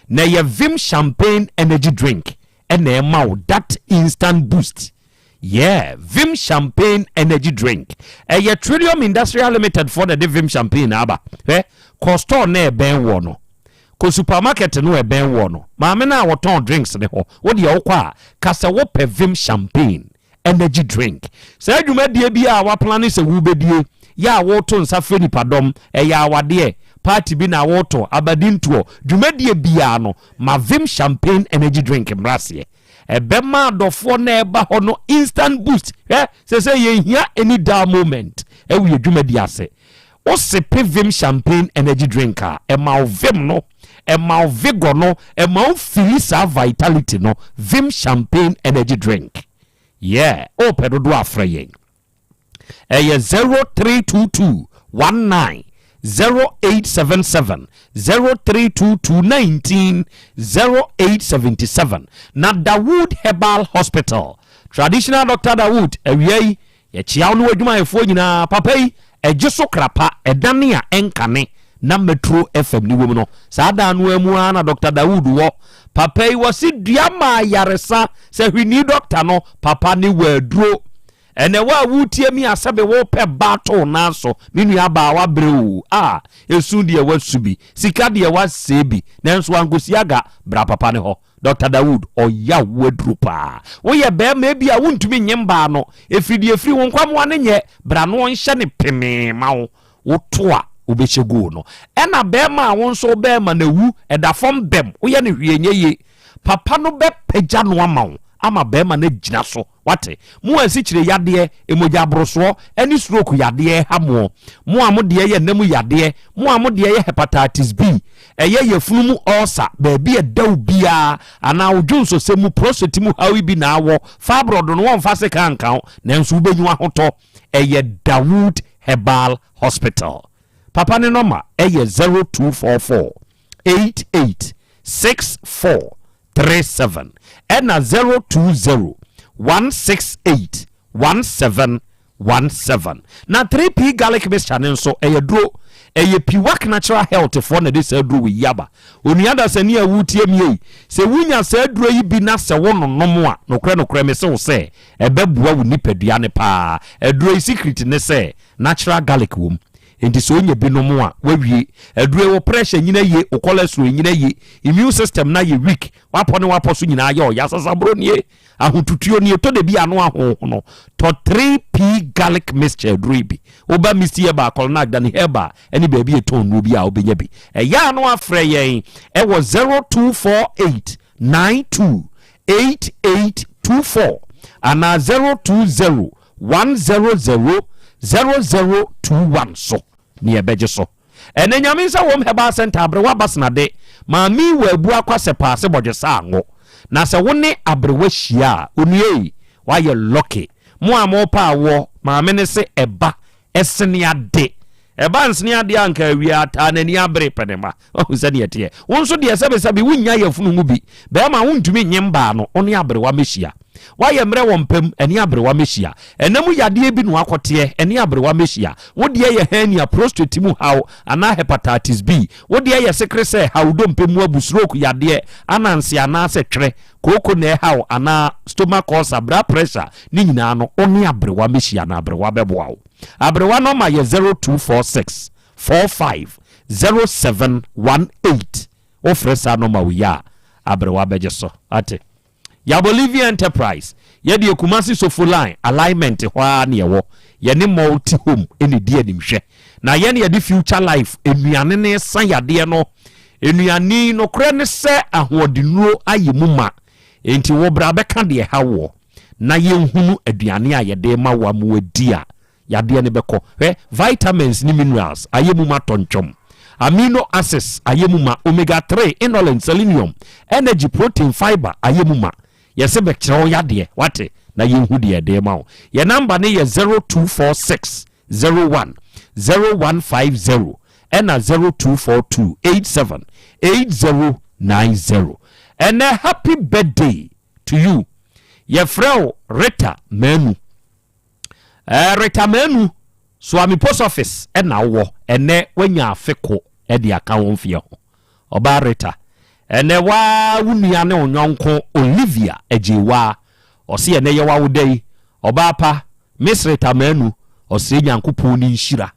na ɛyɛ Vim Champagne Energy Drink ɛna ɛma wo that instant boost. Yeah, Vim Champagne Energy Drink. Ɛyɛ Trillium Industrial Limited foɔ na ɛde Vim Champagne aba. Hwɛ, kɔ store na ɛbɛn woɔ no. Kɔ supermarket no ɛbɛn woɔ no. Maame no a ɔtɔn drinks no hɔ, wo deɛ wokɔ a, ka sɛ wopɛ Vim Champagne Energy Drink. Saa dwumadie biara a woaplane sɛ wobɛdie, yɛ a woto nsa frɛ nipadɔm, ɛyɛ awadeɛ, party bi na woto, abadintoɔ, dwumadie biara no, ma Vim Champagne Energy Drink mmra aseɛ. Ɛbɛma adɔfoɔ na ɛba hɔ no instant boost. Hwɛ, sɛsɛ yɛnhia any dull moment ɛwɔ yɛ dwumadi ase. Wo sipe Vim Champagne Energy Drink a, ɛma wo vim no, ɛma wo vigor no, ɛma wo fili saa vitality no. Vim Champagne Energy Drink. Yeah, wopɛ dodoɔ a frɛ yɛn. Ɛyɛ 0322 19 0877 0322 19 0877 na Dawood Herbal Hospital Traditional Doctor Dawood awia yi yɛkyea wo ne w'adwumayɛfoɔ nyinaa papa yi ɛgye so krapa ɛdane a ɛnkane na Metro FM ne wom no saa dan no ara mu ara na Doctor Dawood wɔ papa yi wɔse dua ma ayaresa sɛ hwini doctor no papa ne wɔ aduro Ɛnɛ wo a woretie me a sɛbe worepɛ ba ato wo nan so, me nua baa wabrɛ o, ah, esu deɛ wasu bi, sika deɛ wasɛe bi, nanso wankosi aga, bra papa no hɔ. Doctor Dawood, ɔyaw wo aduro paa. Woyɛ barima ebi a wontumi nye mbaa no, efiri deɛ efiri wo nkwamoa no nyɛ, bra na ɔnhyɛ no pemee ma wo, woto a wobɛhyɛ goal no. Ɛna barima a wo nso wo barima no awu, ɛda fam bɛm, woyɛ no hwee nyɛ yie, papa no bɛpagya no ama wo ama barima no agyina so. Wate? Mo a asikyire yadeɛ, mogya aborosoɔ, ne stroke yadeɛ reha moɔ, mo a mo deɛ yɛ nna mu yadeɛ, mo a mo deɛ yɛ hepatitis B, ɛyɛ yafunu mu ulcer, baabi a ɛda wo biara, anaa wo dwonsɔsɛm mu, prostate mu haw yi bi na awɔ, fibroid no wɔmfa sekan nka wo, nanso wobɛnyu ahotɔ. Ɛyɛ Dawood Herbal Hospital. Papa ne nɔma ɛyɛ 0244 88 64 37 ɛna 020 168 1717. Na 3P garlic mixture no nso ɛyɛ duro. Ɛyɛ Piwak Natural Health foɔ na ɛde saa duro wei yi aba. Onua dasani a woretie me ei, sɛ wonya saa duro yi bi na sɛ wononom a, nokorɛ nokorɛ mese wo sɛ ɛbɛboa wo nipadua no paa. Aduro yi secret ne sɛ natural garlic wɔ mu. Enti sɛ onya bi nom a, wawie. Aduro yi, wo pressure nyina yie, wo cholesterol nyina yie, immune system no ayɛ weak, w'apɔ ne w'apɔ so nyinaa ayɛ ɔya, sasaborɔ nie, ahotutuo nie, tɔ da bi ano ahohono. Tɔ 3P garlic mixture aduro yi bi. Woba Misty Herbal, Colnac, Dani Herbal ne baabi a yɛtɔn nnuro bi a wobɛnya bi. Ɛyɛ a na wafrɛ yɛn ɛwɔ 0248 92 8824 anaa 020 100 0021 so ne yɛbɛgye so. Ɛnɛ Nyame nsa wom Herbal Center Aberewa Basenade Maame yi wɔ abu akwa sɛ paase bɔdwe saa ngo na sɛ wo ne aberewa hyia a onua yi wayɛ lucky mo a mo pɛ awoɔ maame no se ɛba ɛsene ade ɛba nsene ade a anka awia ataa n'ani abere pɛ ne ma wahu sɛdeɛ ɛteɛ wo nso deɛ sɛbesɛbe wonnya yafunu mu bi bɛrima wontumi nye mbaa no wo ne aberewa mɛhyia woayɛ mmerɛ wɔ mpam ɛne aberewa mɛhyia ɛna mu yadeɛ bi na wakɔteɛ ɛne aberewa mɛhyia wo deɛ yɛ hernia prostate mu haw anaa hepatitis B wo deɛ yɛ sekere sɛ haw dompe mu abu stroke yadeɛ ananse anaasɛ twerɛ kooko na ɛhaw anaa stomach ulcer blood pressure ne nyinaa no wo ne aberewa mɛhyia na aberewa bɛboa wo aberewa nɔma yɛ 0246 45 0718 wofrɛ saa nɔma wei a aberewa bɛgye so ate Yabɔ Enterprise yɛdeɛ Kumasi Sofo line alignment hɔ ara ne ɛwɔ yɛne multi home ɛna ɛdi animhwɛ na yɛne yɛde future life nnuane ne sa yadeɛ no nnuane yi nokorɛ ne sɛ ahoɔdennuro ayɛ mu ma enti wo bra bɛka deɛ ɛha woɔ na yɛnhunu aduane a yɛde ma wo ama wadi a yadeɛ no bɛkɔ. Hwɛ, vitamins ne minerals ayɛ mu ma tɔntwɔm. Amino acids ayɛ mu ma, omega 3, inulin, selenium, energy, protein, fiber ayɛ mu ma. Yɛse bɛkyerɛ wo yadeɛ, wate, na yɛnhu deɛ yɛde rema wo. Yɛn number no yɛ 0246 01 0150 ɛna 0242 87 8090. Ɛnɛ happy birthday to you. Yɛfrɛ wo Rita Manu. Eh, Rita Manu, Suame Post Office na wowɔ. Ɛnɛ woanya afe ko de aka wo mfeɛ ho. Ɔbaa Rita, ɛnɛ waa wo nua ne wo yɔnko Olivia Agyeiwaa, ɔse ɛnɛ yɛ w'awoda yi. Ɔbaa pa, Mesre Tamanu, ɔsrɛ Nyankopɔn ne nhyira,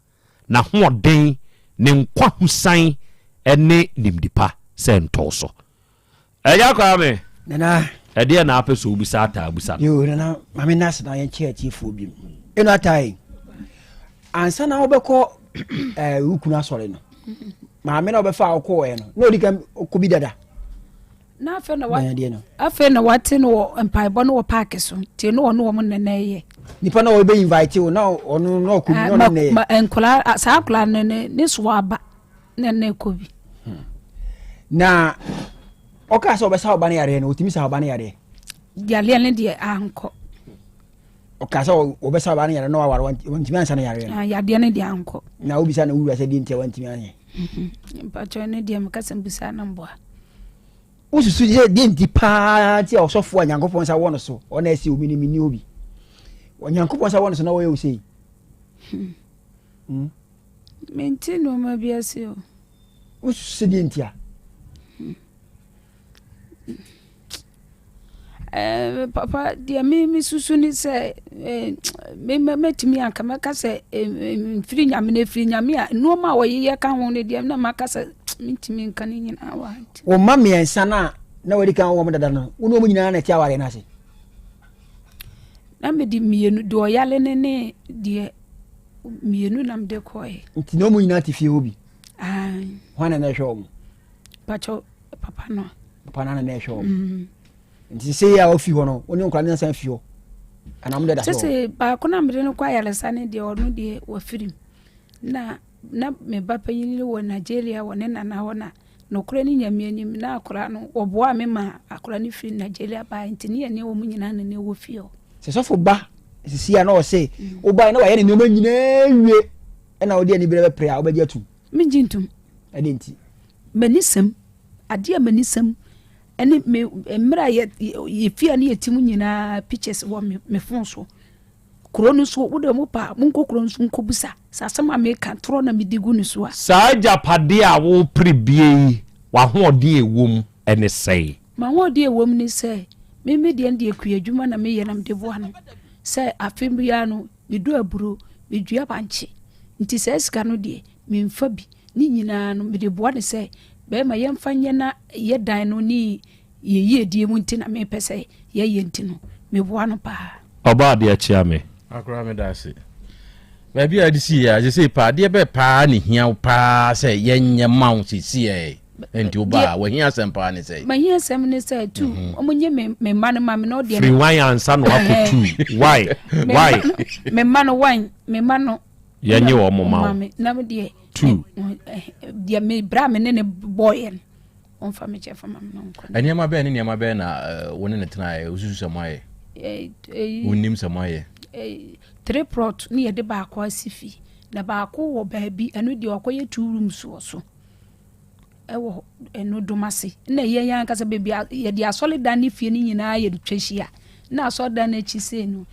n'ahoɔden, ne nkwahosan ne nimde pa sɛ ɛntɔɔ so. Agya Kwame, Nana. Ɛdeɛn na apɛ sɛ wobisa Ataa busa no? Yoo Nana, ma me nase na yɛnkyɛ atiefoɔ bi mu. Eno Ataa yi, ansa na wobɛkɔ eh, wo kunu asɔre no, maame na wobɛfa a wokɔɔɛ no, na ɔdi kan kɔ bi dada. Na afei na wa afei na wate no wɔ mpaebɔ no wɔ paaki so nti no ɔno wɔn nana yɛ. Nipa na ɔbɛ invite wo na ɔno na ɔkɔ bi na ɔno nana yɛ. Nkɔla saa akɔla no ne ne so aba na na ɛkɔ bi. Hmm. Na ɔkaa sɛ ɔbɛsa ɔba no yareɛ no ɔtumi sa ɔba no yareɛ. Yareɛ no deɛ ankɔ. Ɔkaa sɛ ɔbɛsa ɔba no yareɛ na waware wantumi ansa no yareɛ no. Ah, yadeɛ no deɛ ankɔ. Na wobisa na wowura sɛ deɛ nti a wantumi anyɛ. Mhm. Mpakyɛ no deɛ meka sɛ mbusa na mboa. Wosusu sɛ deɛ nti paa nti a ɔsɔfoɔ a Nyankopɔn nsa wɔ no so ɔna ɛsɛ obi ne menni obi. Onyankopɔn nsa wɔ no so na wɔyɛ wo sei. Hmm. Hmm. Mente nneɛma bi ase o. Wosusu sɛ deɛ nti a? Hmm. Eh, papa deɛ me mesusu ne sɛ eh, me mɛtumi anka mɛka sɛ eh, mfiri nyame no ɛfiri nyame a nneɛma a wɔyeyɛ ka ho no deɛ na maka sɛ mentumi nka no nyinaa wɔ nti. Wo mma mmiɛnsa no a na wɔadi kan wɔ wɔn dada no, wo ne wɔn nyinaa na ɛte awareɛ no ase? Na mede mmienu deɛ ɔyale no ne deɛ mmienu na mede kɔɛ. Nti na wɔn nyinaa te fie hɔ bi? Aane. Hwan na na ɛhwɛ wɔn? Pakyɛ papa no. Papa no na na ɛhwɛ wɔn. Mm. Nti sɛ yɛ a ofi hɔ no, wo ne nkwadaa no san fi hɔ. Anaa mo de da so. Sese baako na mede no kɔ ayaresa ne deɛ ɔno deɛ wafirim. Na na me ba panyin no wɔ Nigeria wɔ ne nana hɔ na nokorɛ ne Nyame anim na akwadaa no wɔboaa me ma akwadaa no firi Nigeria baeɛ nti ne yɛne wɔn nyinaa na na ɛwɔ fie hɔ. Sɛ sɔfo ba sisi a na ɔse wobae na wayɛ ne nneɛma nyinaa wie ɛna wode anibere bɛpere a wobɛgye atum? Mengye ntom. Ɛde nti? M'anisɛm, adeɛ a m'anisɛm ɛne me mmerɛ a yɛ yɛfie a ne yɛte mu nyinaa pictures wɔ me me phone so. Kuro no so wo deɛ mo pa monkɔ kuro no so nkɔbisa sɛ asɛm a meka torɔ na medi gu ne so a. Saa agyapadeɛ a worepere bie yi, w'ahoɔden a ɛwɔ mu ne sɛn? M'ahoɔden a ɛwɔ mu ne sɛ, me me deɛ no deɛ kuadwuma na meyɛ na mede boa no. Sɛ afe biara no, medɔ aburo, medua bankye. Nti saa sika no deɛ, memfa bi. Ne nyinaa no, mede boa no sɛ, bɛrima yɛmfa nyɛ na yɛ dan no ne yɛn yiedie mu nti na mepɛ sɛ yɛyɛ nti no, meboa no paa. Ɔbɔ adeɛ kyea me. Akora meda ase. Baabi a wode sii a sesei paa adeɛ bɛɛ paa na ehia wo paa sɛ yɛnyɛ ma wo sesiɛ nti wo ba a wahia asɛm paa ne sɛ. Mahia asɛm ne sɛ tu mhm. wɔn nye me me mma no ma me na ɔdeɛ. Firi wan ansa na wakɔ tu why why. Me mma no wan me mma no. Yɛnye wɔn ma wo. Na me deɛ. Tu. Deɛ me bra me ne ne bɔɔyɛ no. Wɔmfa me kyɛfa ma me na ɔnkɔ. Nneɛma bɛn ne nneɛma bɛn na wo ne no tenaeɛ wosusu sɛ moayɛ? Wonim sɛ moayɛ? Three plot ne yɛde baako asi fi na baako wɔ baabi ɛno deɛ ɔkɔyɛ two rooms wɔ so ɛwɔ ɛno dom ase na yɛn yɛn ankasa baabi yɛde asɔredan ne fie no nyinaa yɛde twa hyia na asɔredan no akyi sei no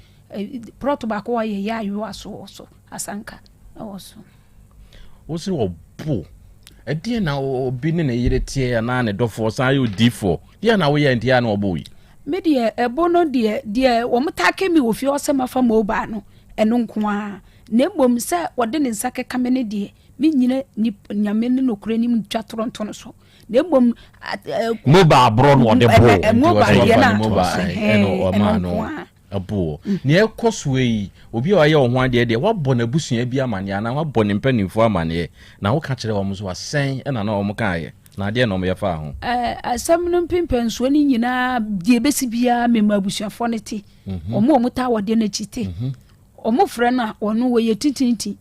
plot baako wɔ yɛyɛ ayowa so wɔ so asanka ɛwɔ so. Wo se ɔbo. Ɛdeɛn na obi ne ne yere teɛ anaa ne dɔfoɔ san yɛ odiifoɔ? Deɛn na woyɛ nti a na ɔbo yi? Me deɛ ɛbo no deɛ deɛ wɔn take me wɔ fie hɔ sɛ mafa mobile no ɛno nko ara na mmom sɛ wɔde ne nsa kɛka me no deɛ menyina nip nyame ne nokorɛ nim ntwa torɔ nto no so na mmom mobile aborɔ no ɔde bo mobile deɛ no ɛno nko ara Ɛboɔ. Nea ɛkɔ soɔ yi, obi a wayɛ wo ho adeɛ deɛ, woabɔ n'abusua bi amaneɛ anaa woabɔ ne mpanimfoɔ amaneɛ, na woka kyerɛ wɔn nso a, sɛn na na wɔkaeɛ, na adeɛn na wɔyɛ faa ho? Asɛm no mpempansoɔ no nyinaa, deɛ ɛbɛsi biara, mema abusuafoɔ no te. Wɔn a wɔtaa wɔdeɛ no akyi te. Wɔfrɛ no a, wɔn wɔyɛ tititi.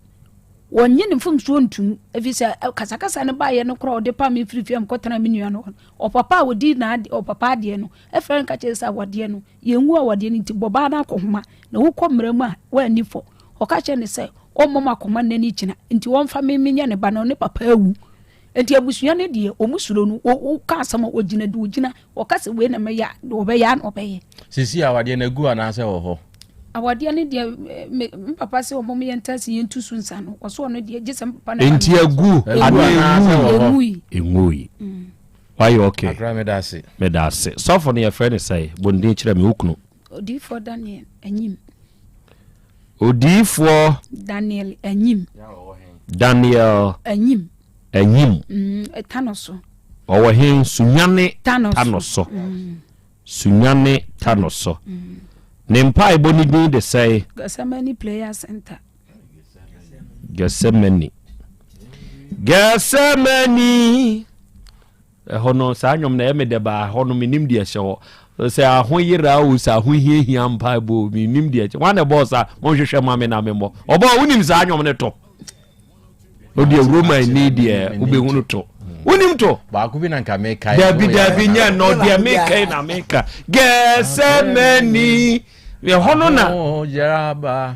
Wɔnnye ne mfomsoɔ ntom, ɛfiri sɛ kasakasa no baeɛ no koraa ɔde pam me firi fie a mekɔtena me nua no hɔ no, ɔpapa a ɔdi n'adeɛ, ɔpapa adeɛ no, ɛfrɛ no ka kyerɛ sɛ awadeɛ no, Yɛngu awadeɛ no nti, bɔ baa no akɔhoma, na wokɔ mmara mu a, woanni fɔ. Ɔka kyerɛɛ no sɛ, Ɔmmɔ m'akoma nnɛ ne kyena, nti ɔmfa me menyɛ ne ba na ɔne papa awu. Nti abusua no deɛ, wɔn suro no, woka asɛm a, ɔgyina deɛ ɔgyina, ɔka sɛ wei na mɛyɛ a, deɛ ɔbɛyɛ ara na ɔbɛyɛ. Seesei awadeɛ no agu anaasɛ ɛwɔ hɔ? Awadeɛ no deɛ, me me papa sɛ wɔn yɛn nta se yɛntu so nsa no, ɔso ɔno deɛ gye sɛ me papa ne ba Nti agu anaa ɛngui? Ɛngui. Wayɛ okay. Akra meda ase. Meda ase. Sɔfo no yɛfrɛ no sɛn? Bɔ ne din kyerɛ me, wo kunu. Odiyifoɔ Daniel Anyim. Odiyifoɔ. Daniel Anyim. Daniel. Anyim. Anyim. Mm, Tano so. Ɔwɔ he? Sunyane Tano so. So. Mm. Sunyane Tano so. Mm. Ne mpaebɔ ne din de sɛe? Gethsemane Prayer Center. Gethsemane. Gethsemane. Ɛhɔ no saa nnwom no ɛyɛ me dɛ baa ɛhɔ no menim deɛ ɛhyɛ hɔ sɛ ahoyera o sɛ ahohiahia mpaebɔ o menim deɛ ɛkyɛ wane bɔɔ saa monhwehwɛ ma me na memmɔ ɔbɔ wonim saa nnwom no to wodeɛ roma ni deɛ wobɛhunu to wonim to baako bi na nka mekae dabi dabi nyɛ no deɛ mekae na meka gɛsɛmani ɛhɔ no na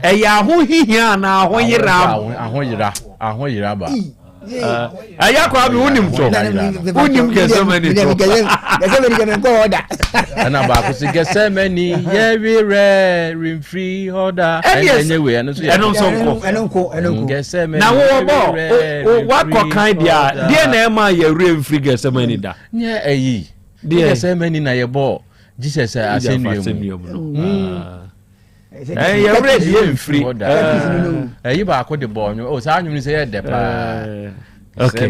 ɛyɛ ahohihia anaa ahoyera ahoyera ahoyera ba ɛyɛ akɔ abi wonim to wonim gɛsɛmani to gɛsɛmani kɛ menkɔ hɔ da ɛna baako sɛ gɛsɛmani yɛwerɛ remfiri hɔ da ɛnyɛ wei ɛno nso yɛ ɛno nso nko ɛno nko ɛno nko gɛsɛmani na wowɔ bɔ wakɔ kan deɛ a deɛ na ɛma yɛwerɛ mfiri gɛsɛmani da nyɛ ɛyi gɛsɛmani na yɛbɔ Jesus asɛnnua mu no yɛwerɛ deɛ mfiri ɛyi baako de bɔɔ nwom o saa nwom no sɛ yɛ dɛ paa okay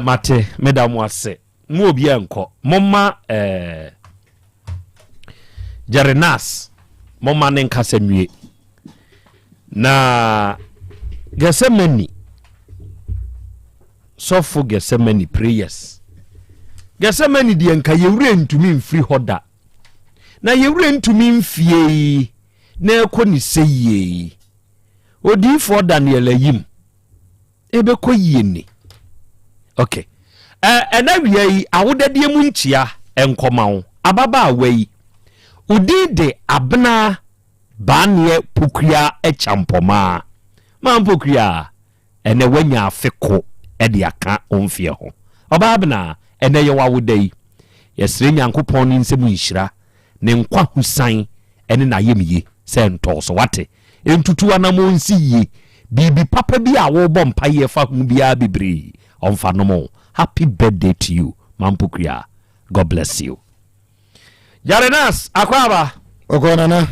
mate meda mo ase mo obi nkɔ momma eh, Jerenas momma ne nkasa nwie na Gethsemane Sɔfo Gethsemane prayers. Gethsemane deɛ nka yɛwura ntumi mfiri hɔ da. Na yɛwura ntumi mfie yi na ɛkɔ ne sɛ yie yi. Odiyifoɔ Daniel ayim ɛbɛkɔ yie ni. Okay. Ɛna wia yi awodadeɛ mu nkyia nkɔma wo ababaawa yi. Odin de Abena Baaneɛ Pokua Kyampɔmaa. Maa Mpokua. Ɛnɛ woanya afe ko de aka wo mfeɛ ho. Ɔbaa Abena, ɛnɛ yɛ w'awoda yi. Yɛsrɛ Nyankopɔn ne nsam nhyira, ne nkwa husan ne n'ayamye sɛ ɛntɔ wo so. Wate? Ɛntutu w'anammɔn nsi yie. Biribi papa bi a worebɔ mpaeɛ fa ho biara bebree, ɔmfa nom wo. Happy birthday to you, Mampokua. God bless you. Jarenas akwaaba. Bɔkɔɔ nana.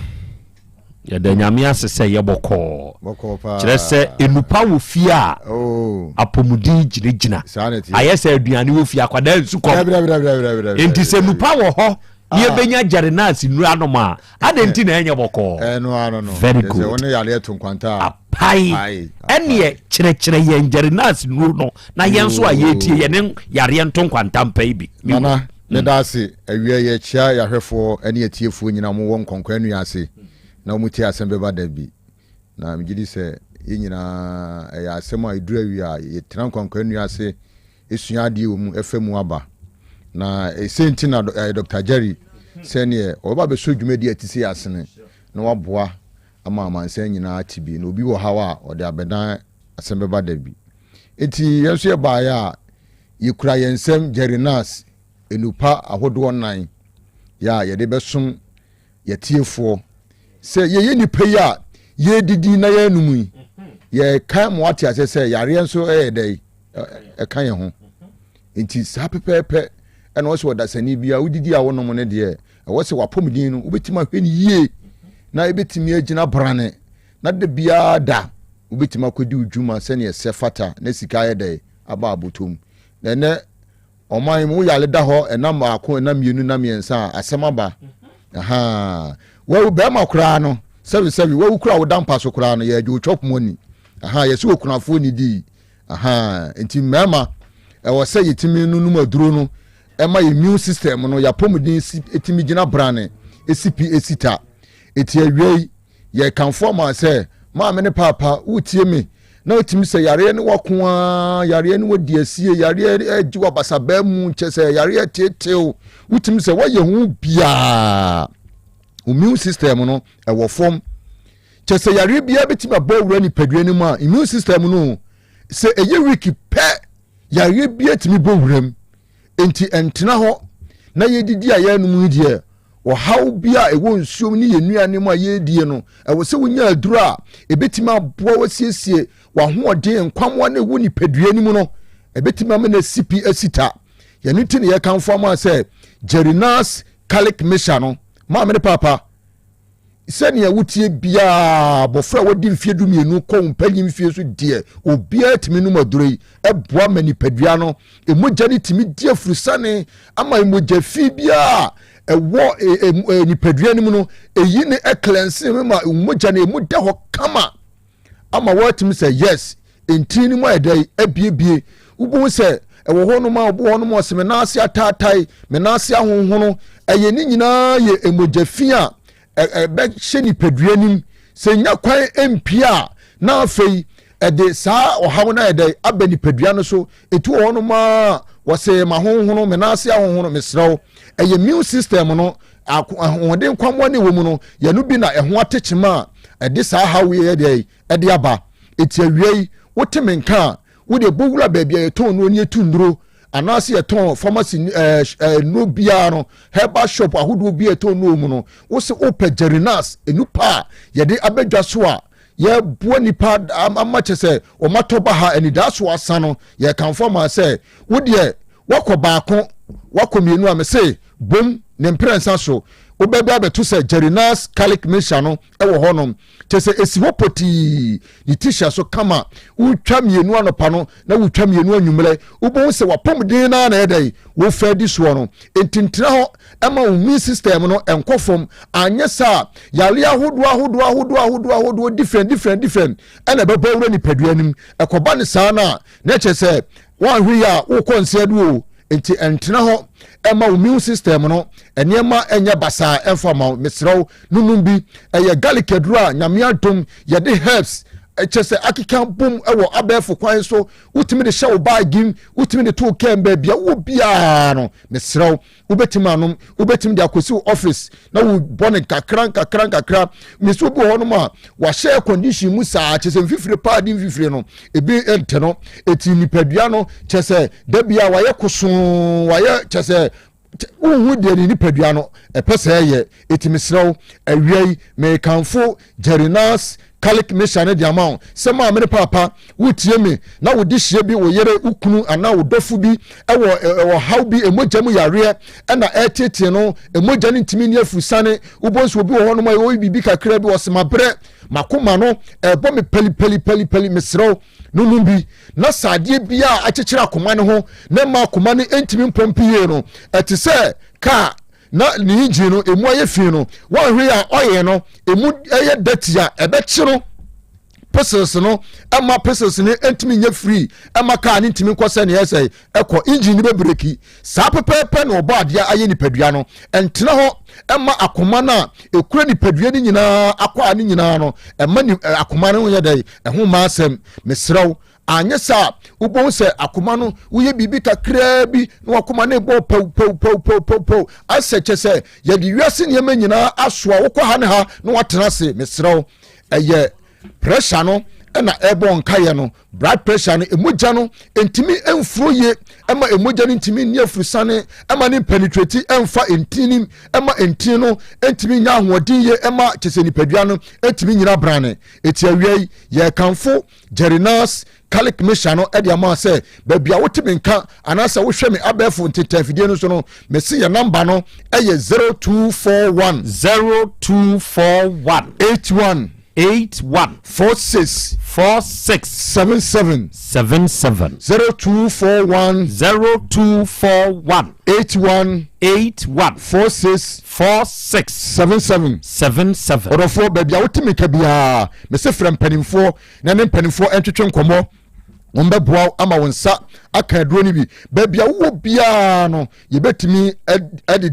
Yɛda nyame ase sɛ yɛ bɔkɔɔ. Bɔkɔɔ paa. Kyerɛ sɛ enupa wɔ fie a. Oh. Apɔmuden gyinagyina. Saa na ɛteɛ. Ayɛ sɛ aduane wɔ fie akwadaa nsu kɔm. Dabi dabi dabi dabi dabi. Enti sɛ nupa wɔ hɔ na ah. yɛbɛnya Jarenas nnura nom a adɛn nti na ɛnyɛ bɔkɔɔ. Ɛno ano no. Very good. Sɛ wɔne yareɛ to nkwanta a. Apae. Ɛneɛ kyerɛkyerɛ yɛn Jarenas nnuro no na yɛn nso a yɛretie yɛne yareɛ nto nkwanta mpa yi bi. Nana. Meda ase. Awia yi yɛkyea yɛahwɛfoɔ ne atiefoɔ nyinaa wɔn wɔ Nkɔnkɔ Anua ase na wɔn tie asɛm bɛba da bi. Na megye di sɛ yɛn nyinaa ɛyɛ asɛm a ɛduru awia a yɛtena Nkɔnkɔ Anua ase sua adeɛ wɔ mu ɛfa mu aba. Na ɛsɛ nti na Dr. Jerry sɛneɛ ɔbɛba abɛsɔ dwumadi a ɛte sei asene na waboa ama amansan nyinaa ate bi. Na obi wɔ haw a ɔde abɛdan asɛm bɛba da bi. Enti yɛn nso yɛbaeɛ a Yɛkura yɛn nsam Jerry-Nas nnupa ahodoɔ nnan yɛ a yɛde bɛsom yɛtiefoɔ sɛ yɛyɛ nnipa yi a yɛredidi na yɛrenom yi, yɛreka ma wate aseɛ sɛ yareɛ nso yɛ dɛ ɛka yɛn ho. Nti saa pɛpɛɛpɛ ɛna ɔsɛ ɔdasani bi a wodidi a wonom no deɛ ɛwɔ sɛ wapɔmuden no wobɛtumi ahwɛ no yie na ɛbɛtumi agyina brane na da biara da wobɛtumi akɔdi wo dwuma sɛdeɛ ɛsɛ fata na sika ayɛ dɛ aba abotɔ mu. Na ɛnɛ ɔman mu woyare da hɔ ɛna baako ɛna mmienu na mmiɛnsa a asɛm aba. Ahaa. Wawu bɛrima koraa no sɛbi sɛbi wawu koraa woda mpa so koraa no yɛgye wo chop money. Ahaa yɛsɛ okunafoɔ ni di. Ahaa nti mmarima ɛwɔ sɛ yɛtumi no nom aduro no ɛma yɛ immune system no yɛapɔmuden si ɛtumi gyina brane ɛsi pi ɛsi ta. Ɛti awia yi Yɛkamfo ama sɛ, Maame ne Paapa, wotie me na wotumi sɛ yareɛ ne wako ara, yareɛ ne wadi asie, yareɛ agye w'abasabaa mu, kyɛ sɛ yareɛ teetew, wotumi sɛ woayɛ ho biara, immune system no ɛwɔ fam. Kyɛ sɛ yareɛ biara bɛtumi abɔ awura nipadua no mu a, immune system no sɛ ɛyɛ weak pɛ, yareɛ biara tumi bɔ wuram. Enti ɛntena hɔ na yɛdidi a yɛnom yi deɛ, ɔhaw bi a ɛwɔ nsuom ne yɛn nnuane mu a yɛredie no, ɛwɔ sɛ wonya aduro a ɛbɛtumi aboa wasiesie w'ahoɔden nkwammoa no ɛwɔ nipadua no mu no, ɛbɛtumi ama no asi pi asi ta. Yɛno nti na yɛkamfo ama sɛ Jerinas Calic Mixture no, maame ne paapa. Sɛnea wotie biara, abɔfra a wadi mfeɛ 12 kɔ wo mpanyin mfeɛ so deɛ, obiara tumi nom aduro yi. Ɛboa ma nipadua no mogya no tumi di afurusane ama mogya fi biara a ɛwɔ e, e, e, nipadua no mu no, ɛyi ne ɛklɛnse no ma mogya no emu da hɔ kama ama wɔatumi sɛ yes, ntini no mu ayɛ dɛ abiebie. Wobɛhu sɛ ɛwɔ hɔ nom a wɔbɔ hɔ nom ɔsɛ me nan ase ataatae, me nan ase ahonhono. Ɛyɛ ne nyinaa yɛ mogya fi a ɛbɛhyɛ nipadua nim. Sɛ nya kwan mpie a, na afei ɛde saa ɔhaw no ayɛ dɛ aba nipadua no so. Ɛtu wɔ hɔ nom a wɔsɛ mahonhono, me nan ase ahonhono. Mesrɛ wo, ɛyɛ immune system no ahoɔden nkwamoa ne wɔ mu no yɛno bi na ɛho atekyema a ɛde saa haw yi yɛ dɛ ɛde aba. Eti awia yi wote me nka a, wode bɔ wura baabi a yɛtɔn nnuro ne yɛtu nnuro anaasɛ yɛtɔn pharmacy ɛɛ ɛɛ nnuro biara no, herbal shop ahodoɔ bi a yɛtɔn nnuro mu no, wosɛ wopɛ Jerinas enupa a yɛde abɛdwa so a yɛboa nipa ama kyɛ sɛ wɔn atɔ ba ha anidaso asa no, yɛkamfo ama sɛ wodeɛ wakɔ baako wakɔ mmienu a mese bom ne mprɛnsa so wobɛba abɛto sɛ Jerinas calic mixture no wɔ hɔnom. Kyɛ sɛ ɛsi hɔ pɔtii, ne ti hyɛ so kama. Wotwa mmienu anɔpa no na wotwa mmienu anwummerɛ, wobɛhu sɛ wapɔmuden no ara na ɛyɛ dɛn wofa di soɔ no. Enti ntena hɔ ɛma wo immune system no ɛnkɔ fam, anyɛ saa yareɛ ahodoɔ ahodoɔ ahodoɔ ahodoɔ ahodoɔ different different different ɛna ɛbɛbɔ wura nipadua no mu. Ɛkɔba ne saa no a, na ɛkyerɛ sɛ woanhwɛ yie a wokɔ nseɛ do o. Nti ɛntena hɔ ɛma wo immune system no nneɛma ɛnyɛ basaa ɛmfa ma wo. Mesrɛ wo, nonom bi. Ɛyɛ garlic aduro a Nyame adom yɛde herbs kyɛ sɛ akeka bom wɔ abɛɛfo kwan so. Wotumi de hyɛ wo baage mu, wotumi de to wo kaa mu, baabi a wowɔ biara no, mesrɛ wo, wobɛtumi anom. Wobɛtumi de akɔsi wo office na wobɔ no nkakra nkakra nkakra. Mesɛ obi wɔ hɔnom a wahyɛ air condition mu saa, kyɛ sɛ mfifire paa de mfifire no ebi nte no, ɛti nipadua no kyɛ sɛ da bia wayɛ kosoo, wayɛ kyɛ sɛ wohu deɛ ne nipadua no ɛpɛ sɛ ɛyɛ. Ɛti mesrɛ wo, awia yi mekamfo Jerinas Calic Mixture no de ama wo sɛ maame ne paapa wotie me na wode hyia bi, wo yere, wo kunu anaa wo dɔfo bi ɛwɔ ɔhaw bi, emogya mu yareɛ ɛna ɛretetee no, emogya no ntumi ni afurusane. Wobɔ nso obi wɔ hɔnom a ɛwɔ biribi kakra bi ɔsɛ mabrɛ, makoma no ɛbɔ me pali pali pali pali. Mesrɛ wo, nonom bi na sɛ adeɛ bi a akyekyere akoma no ho na ɛma akoma no ntumi mpɔmpe yie no, ɛte sɛ kaa na ne engine no emu ayɛ fi no, wɔnhwɛ a ɔyɛ no emu ɛyɛ dirty a ɛbɛkye no pistons no, ɛma pistons no ntumi nyɛ free, ɛma kaa no ntumi nkɔ sɛ nea ɛsɛ ɛkɔ, engine no bɛbreki. Saa pɛpɛɛpɛ na ɔbɔ adeɛ ayɛ nipadua no. Ɛntena hɔ ɛma akoma no a ɛkura nipadua no nyinaa akɔ a no nyinaa no, ɛma ni akoma no yɛ dɛ ɛho ma asɛm. Mesrɛ wo, anyɛ saa wobɛhu sɛ akoma no woyɛ biribi kakraa bi na wakoma no bɔ pɛw pɛw pɛw pɛw pɛw pɛw asɛ kyɛ sɛ yɛde wiase nneɛma nyinaa asoa wokɔ ha ne ha na watena ase. Mesrɛ wo, ɛyɛ pressure no ɛna ɛbɔ nkaeɛ no, blood pressure no, emogya no ntumi mfuro yie, ɛma emogya no ntumi nni afurusane, ɛma ne penetrate ɛmfa ntini, ɛma ntini no ntumi nya ahoɔden yie, ɛma kyɛ sɛ nipadua no ntumi nyina brane. Eti awia yi yɛrekamfo Jerinas Calic Mixture no de ama sɛ baabi a wote me nka anaasɛ wohwɛ me abɛɛfo ntetafidie no so no, mese yɛ namba no ɛyɛ 0241 0241 81 81 46 46 77 77 0241 0241 81 81 46 46 77 77. Ɔdɔfoɔ, baabi a wote me nka biara, mese frɛ mpanimfoɔ na ne mpanimfoɔ ntwetwe nkɔmmɔ, wɔn bɛboa wo ama wo nsa aka aduro no bi. Baabi a wowɔ biara no, yɛbɛtumi de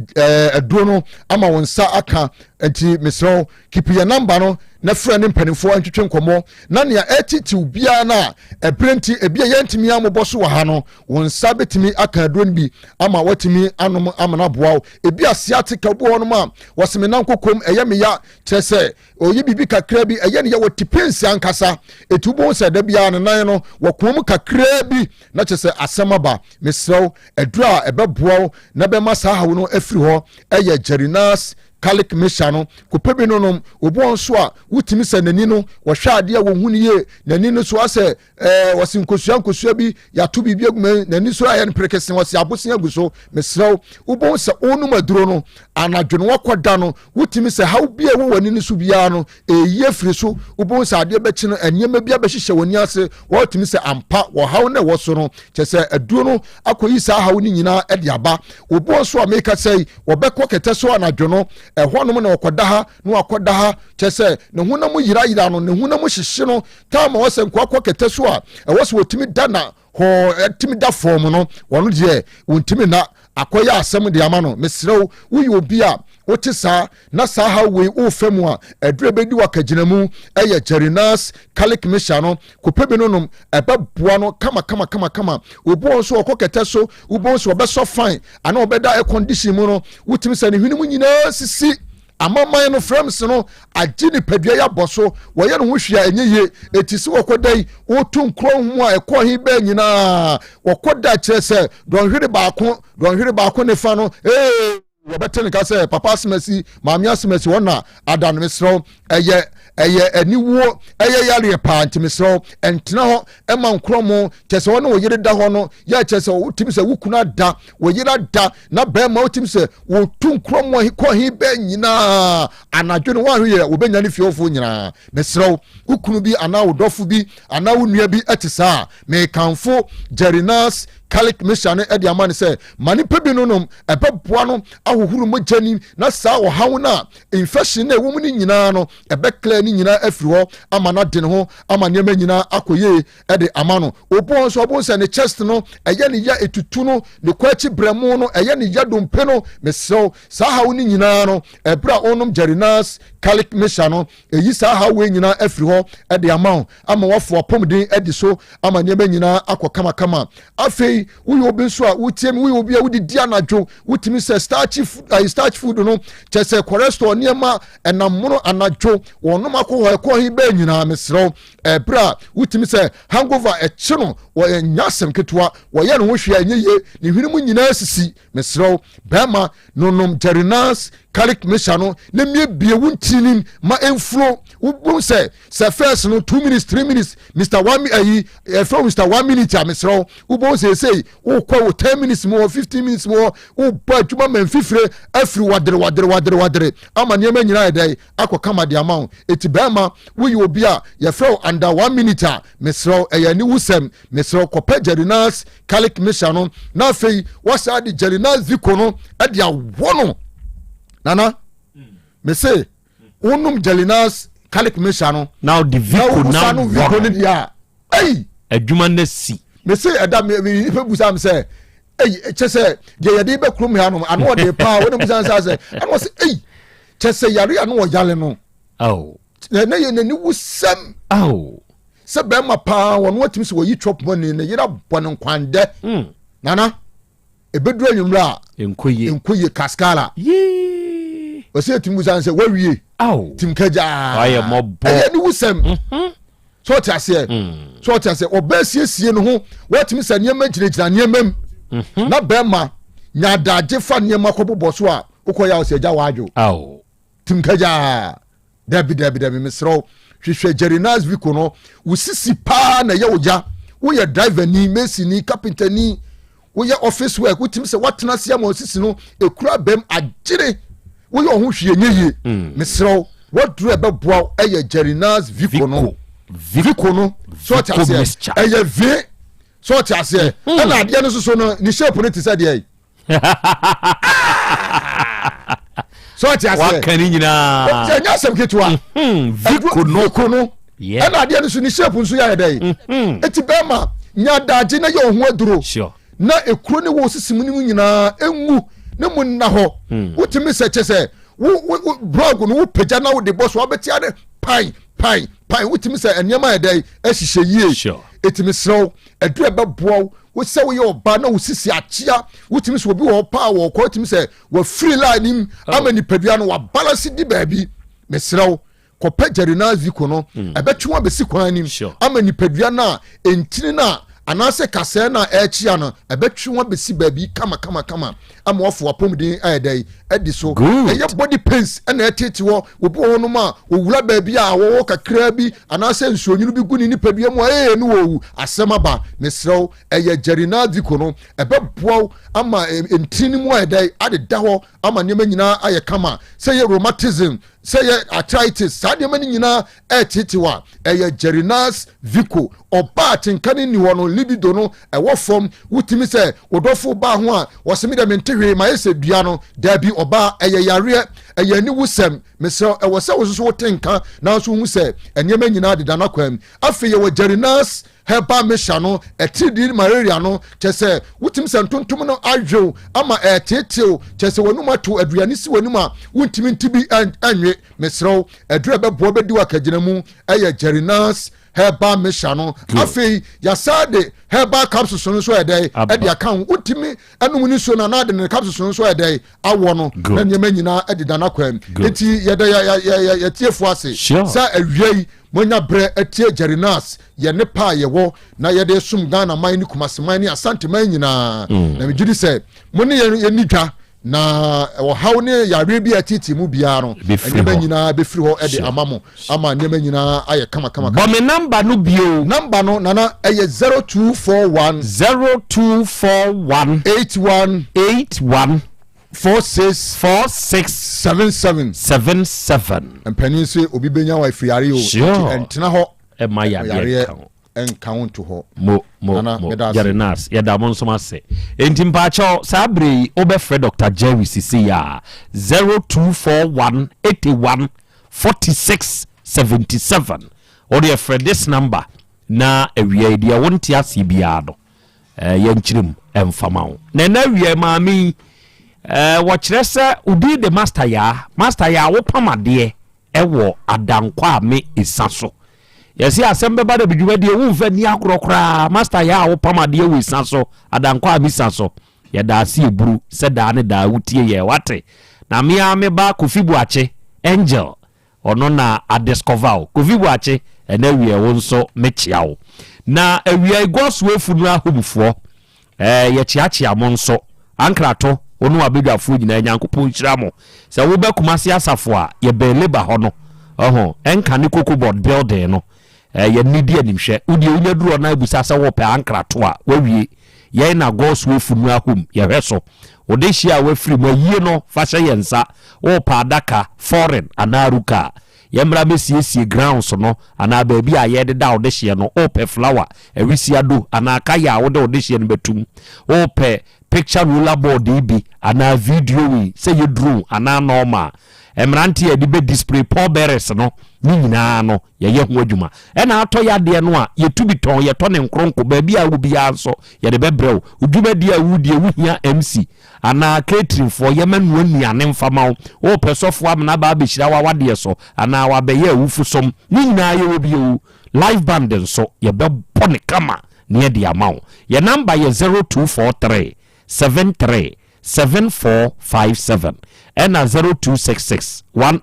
aduro no ama wo nsa aka. Nti mesrɛ wo, kipi yɛn namba no na frɛ ne mpanimfoɔ ntwetwe nkɔmmɔ, na nea ɛtitiw biara no a ɛberɛ nti ebi a yɛntumi amobɔ so wɔ ha no, wo nsa bɛtumi aka aduro no bi ama watumi anom ama no aboa wo. Ebi a sciatica bi wɔ hɔnom a wɔse me nan kokom ɛyɛ me ya, kyerɛ sɛ ɔyɛ biribi kakra bi ɛyɛ ne yɛ, wɔte pensi ankasa, ɛti wobɛhu sɛ da biara ne nan no wɔkoa mu kakra bi na kyerɛ sɛ asɛm aba. Mesrɛ wo, aduro a ɛbɛboa wo na bɛma saa haw no afiri hɔ ɛyɛ Jerinas Garlic mixture no, kɔpɛ bi no nom. Obi wɔ nso a wotumi sɛ n'ani no wɔhwɛ adeɛ a wɔhu no yie, n'ani no so asɛ ɛɛ wɔsi nkosua nkosua bi yɛato biribi agu mu n'ani so ayɛ no perekese wɔsi abosen agu so. Mesrɛ wo, wobɛhu sɛ wonom aduro no anadwo no wakɔ da no wotumi sɛ haw bi a ɛwɔ w'ani no so biara no ɛyi afiri so. Wobɛhu sɛ adeɛ bɛkye no nneɛma bi abɛhyehyɛ w'ani ase, wɔtumi sɛ ampa wɔhaw no ɛwɔ so no kyɛ sɛ aduro no akɔyi saa haw no nyinaa de aba. Obi wɔ nso a meka sɛ wɔbɛkɔ kɛtɛ so anadwo no, ɛhɔnom na ɔkɔda ha na wakɔda ha, kyɛ sɛ ne honam yerayera no, ne honam hyehye no taama wɔ sɛ nkoa kɔ kɛtɛ so a ɛwɔ sɛ wɔtumi da na hɔ ɛtumi da fɔm no, wɔn deɛ wɔntumi na akɔyɛ asɛm de ama no. Mesrɛ wo, woyɛ obi a wote saa na saa haw wei wofa mu a, aduru bɛdi wakagyina mu ɛyɛ Jerinas Calic Mixture no. Kɔpɛ bi no nom, ɛbɛboa no kama kama kama kama. Obi wɔ nso ɔkɔ kɛtɛ so, wobɛhu sɛ ɔbɛsɔ fine anaa ɔbɛda air condition mu no, wotumi sɛ ne hwene mu nyinaa sisi amaman no, frames no agye nipadua yi abɔ so, wɔyɛ ne ho hwee a ɛnyɛ yie. Eti sɛ wɔkɔda yi wɔtu nkuro ho a ɛkɔ he bɛɛ nyinaa wɔkɔda kyerɛ sɛ dɔnhwere baako dɔnhwere baako ne fa no ee wɔbɛte ne ka sɛ papa asemasi maame asemasi wɔn na ada no. Mesrɛ ɛyɛ ɛyɛ aniwuo, ɛyɛ yareɛ paa, nti mesrɛ ɛntena hɔ ɛma nkorɔ mo kyɛ sɛ wɔne wo yere da hɔ no yɛ kyɛ sɛ wotumi sɛ wo kunu ada, wo yere ada na bɛrima wotumi sɛ wɔtu nkorɔ mo kɔ he bɛɛ nyinaa anadwo no wɔahwe yɛ wɔbɛnya ne fiefoɔ nyinaa. Mesrɛ wo, wo kunu bi anaa wo dɔfo bi anaa wo nua bi ɛte saa, mekamfo Jerinas Calic Mixture no de ama no sɛ ma nipa bi no nom, ɛbɛboa no ahohoro mogya nim na saa ɔhaw no a infection na ɛwɔ mu no nyinaa no ɛbɛclear ne nyinaa afiri hɔ ama no ade ne ho ama nneɛma nyinaa akɔ yie de ama no. Obi wɔ nso ɔbo sɛ ne chest no ɛyɛ ne ya, etutu no, ne kɔ akyi brɛmo no ɛyɛ ne ya, dompe no. Mesrɛw, saa haw no nyinaa no ɛberɛ a ɔnom Jerinas Calic Mixture no, ɛyi saa haw wei nyinaa afiri hɔ de ama wo ama wafo apɔmuden adi so ama nneɛma nyinaa akɔ kamakama. Afei woyɛ obi nso a wotie mi, woyɛ obi a wodidi anadwo, wotumi sɛ starchy food, ayi starch food no kyɛ sɛ cholesterol nneɛma ɛnam mono anadwo wɔnom akɔ hɔ ɛkɔ he bɛɛ nyinaa. Mesrɛw, ɛberɛ a wotumi sɛ hangover ɛkye no, wɔyɛ nya asɛm ketewa, wɔyɛ ne ho hwee a ɛnyɛ yie, ne hwene mu nyinaa sisi. Mesrɛw, bɛrima nonom Jerinas Calic Mixture no na miebie wo ntinim ma ɛmfuro. Wobɛhu sɛ sɛ first no 2 minutes 3 minutes Mr 1 ayi ɛfrɛ Mr 1 minute a, mesrɛ wo, wobɛhu sɛ ɛsei wokɔ wo 10 minutes mu hɔ, 15 minutes mu hɔ, wobɔ adwuma ma mfifire afiri wadere wadere wadere wadere ama nneɛma nyinaa yɛ dɛn akɔ kama de ama wo. Ɛti bɛrima, woyɛ obi a yɛfrɛ wo under 1 minute a, mesrɛ wo, ɛyɛ aniwusɛm. Mesrɛ wo, kɔpɛ Jerinas Calic Mixture no na afei wasaa de Jerinas Vico no de awɔ no. Nana, mese wonom Jerinas Calic Mixture no na wode Vico na no Vico no deɛ a, ei, adwuma no si. Mese ɛda me nipa busa me sɛ ei, kyɛ sɛ deɛ yɛde bɛ kurom ha nom ano ɔde paa wɔn busa sɛ sɛ ano ɔsɛ ei, kyɛ sɛ yare ano ɔyale no na yɛ n'ani wusɛm sɛ bɛrima paa wɔn atumi sɛ wɔyi chop money ne yere abɔ ne nkwandɛ. Nana, ebeduru anwummerɛ a nkoye nkoye kaskala wɔsɛ etumi busa sɛ wawie tim kagyaa ɛyɛ ne wusɛm. Sɛ ɔte aseɛ, sɛ ɔte aseɛ, ɔbɛ siesie ne ho, wɔtumi sɛ nneɛma gyinagyina nneɛma mu na bɛrima nya adagye fa nneɛma kɔ bobɔ so a wokɔ yɛ a ɔsɛ agya wadwo tim kagyaa. Dabi dabi dabi, mesrɛ wo, hwehwɛ Jerinas Vico no. Wo sisi paa na ɛyɛ wo ya, woyɛ driver ni, mason ni, carpenter ni, woyɛ office work, wotumi sɛ woatena ase ama sisi no ekura bɛm agyere, woyɛ ɔho hwee nyɛ yie. Mesrɛ wo, waduru ɛbɛboa wo ɛyɛ Jerinas Vico no. Vico no, so ɔte aseɛ, ɛyɛ V, so ɔte aseɛ. Ɛna adeɛ no soso no ne shape no te sɛ deɛ so ɔte aseɛ, waka ne nyinaa sɛ ɛnyɛ asɛm ketewa. Vico no Vico no, ɛna adeɛ no so ne shape nso yɛ dɛ. Eti bɛrima, nya adagye na yɛ ɔho aduro na ekuro ne wɔ sisi mu ne mu nyinaa engu ne mu nna hɔ. Wotumi sɛ kyɛ sɛ wo wo blɔg no wo pagya na wo de bɔ so wabɛte ade pan pan pan, wotumi sɛ nneɛma yɛ dɛ ɛhyehyɛ yie. Etimi serɛw, aduro ɛbɛboa wo wo sɛ woyɛ ɔbaa na wo sisi akyea, wotumi sɛ obi wɔ hɔ paa wɔ kɔ, wotumi sɛ wafiri line nim ama nipadua no wabalance di baabi. Mesrɛ wo, kɔpɛ Jerinas Vico no. Ɛbɛtwe wɔn abɛsi kwan anim ama nipadua no a ntini no a anaasɛ kasɛɛ no a ɛrekyea no ɛbɛtwe wɔn abɛsi baabi kama kama kama. ama wafo w'apɔmuden ayɛ dɛn adi so. Ɛyɛ body pains na ɛtete hɔ. Obi wɔ hɔnom a owura baabi a wɔwɔ kakraa bi anaasɛ nsuonwunu bi gu ne nipadua mu a ee ne wɔwu. Asɛm aba. Mesrɛ wo, ɛyɛ Jerinaldico no. Ɛbɛboa wo ama ntini no mu ayɛ dɛn adeda hɔ ama nneɛma nyinaa ayɛ kama. Sɛ ɛyɛ rheumatism, sɛ ɛyɛ arthritis, saa nneɛma no nyinaa ɛretetew a, ɛyɛ Jerinas Vico. Ɔbaa atenka no nni hɔ no, libido no ɛwɔ fam. Wotumi sɛ wo dɔfo baa ho a, ɔse me deɛ mente hwee, mayɛ sɛ dua no. Daabi, ɔbaa, ɛyɛ yareɛ, ɛyɛ aniwusɛm. Mesrɛ wo, ɛwɔ sɛ wo nso so wote nka nanso wohu sɛ nneɛma nyinaa deda n'akwan mu. Afei yɛwɔ Jerinas Herbal mixture no, atiridii malaria no, kyerɛ sɛ wotumi sɛ ntontom no awew ama ɛreteetew, kyerɛ sɛ w'anum ato aduane si w'anim a wontumi nte bi nwe. Mesrɛ wo, aduru a ɛbɛboa bɛdi wo akagyina mu yɛ Jerinas herbal mixture no. Afei yɛasan de herbal capsules no nso ayɛ dɛn ɛde aka ho. Wotumi ɛnom ne nsuo no anaa de ne capsules no nso ayɛ dɛn awɔ no na nneɛma nyinaa ɛdeda n'akwan mu. Eti yɛda yɛtiefo ase sɛ awia yi Moanya berɛ atie Jerry Nass, yɛn ne pa a yɛwɔ na yɛde resom Ghana man ne Kumasi man ne Asante man nyinaa. Na megye di sɛ mo ne yɛn yɛnni dwa na ɔhaw ne yareɛ bi a ɛteetee mu biara no, nneɛma nyinaa bɛfiri hɔ de ama mo ama nneɛma nyinaa ayɛ kama kama. Bɔ me number no bio. Number no nana ɛyɛ 0241. 0241. 81. 81. 46. 46. 77. 77. Mpanin se obi benya wa afiri yare o. Sure. Nti ɛntena hɔ. Ɛma yareɛ nka wo. Nka wo nto hɔ. Mo mo Nana, mo meda ase. Jerry Nas yɛda mo nso ase. Enti mpaakyɛw saa bere yi wobɛfrɛ Dr. Jerry sisi a 0241 81 46 77. Wode frɛ this number na awia yi deɛ wonte aseɛ biara no Eh, yɛnkyerɛ mu ɛmfa ma wo. Na ɛna awia maame yi, eh, wɔkyerɛ sɛ wodin de Master Yaa. Master Yaa, wopam adeɛ ɛwɔ Adankwa a me esa so. Yɛse asɛm bɛba da bidwumadie, womfa nni agorɔ koraa. Master Yaa, wopam adeɛ wɔ esa so, Adankwa a me sa so. Yɛda ase eburu sɛ daa ne daa wotie yɛn, wate? Na me ara me ba Kofi Boakye, Angel, Ɔno na a discover wo. Kofi Boakye, ɛnɛ awia wo nso me kyea wo. Na awia yi Godsway Funeral Home foɔ, eh, yɛ kyeakyea mo nso. Ankrato, wo ne w'abadwafoɔ nyinaa, Nyankopɔn nhyira mo. Sɛ wo ba Kumasi Asafo a, yɛ bɛn Labour hɔ no, ɔho, ɛnka ne Cocoa Board building no, eh, yɛ ne di animhwɛ. Wo deɛ wonya duru hɔ na abusa sɛ wo pɛ Ankrato a, wawie. Yɛn na Godsway Funeral Home, yɛhwɛ so. Wo dehyeɛ a wafiri mu ayie no, fa hyɛ yɛn nsa. Worepɛ adaka, foreign anaa ruka a, yɛmmra mmɛsiesie grounds no anaa baabi a yɛrededa wo dehyeɛ no. Worepɛ flower, awisiado anaa kaya a wode wo dehyeɛ no bɛtum. Worepɛ picture roller board yi bi anaa videoing, sɛ ɛyɛ drone anaa normal. Mmeranteɛ a yɛde bɛ display pallbearers no, ne nyinaa no, yɛyɛ ho adwuma. Ɛna atɔ yadeɛ no a, yɛtu bi tɔn, yɛtɔ ne nkronko, baabi a wɔ biara nso, yɛde bɛbrɛ wo. Wo dwumadie a woredie, wohia MC anaa catering foɔ, yɛma noa nnuane mfa ma wo. Wopɛ sɔfoɔ amena aba abɛhyira w'awadeɛ so anaa wabɛyɛ awufosom, ne nyinaa yɛwɔ bi o. Live band nso, yɛbɛbɔ no kama na yɛde ama wo. Yɛn number yɛ 0243 73 7457 ɛna 0266 1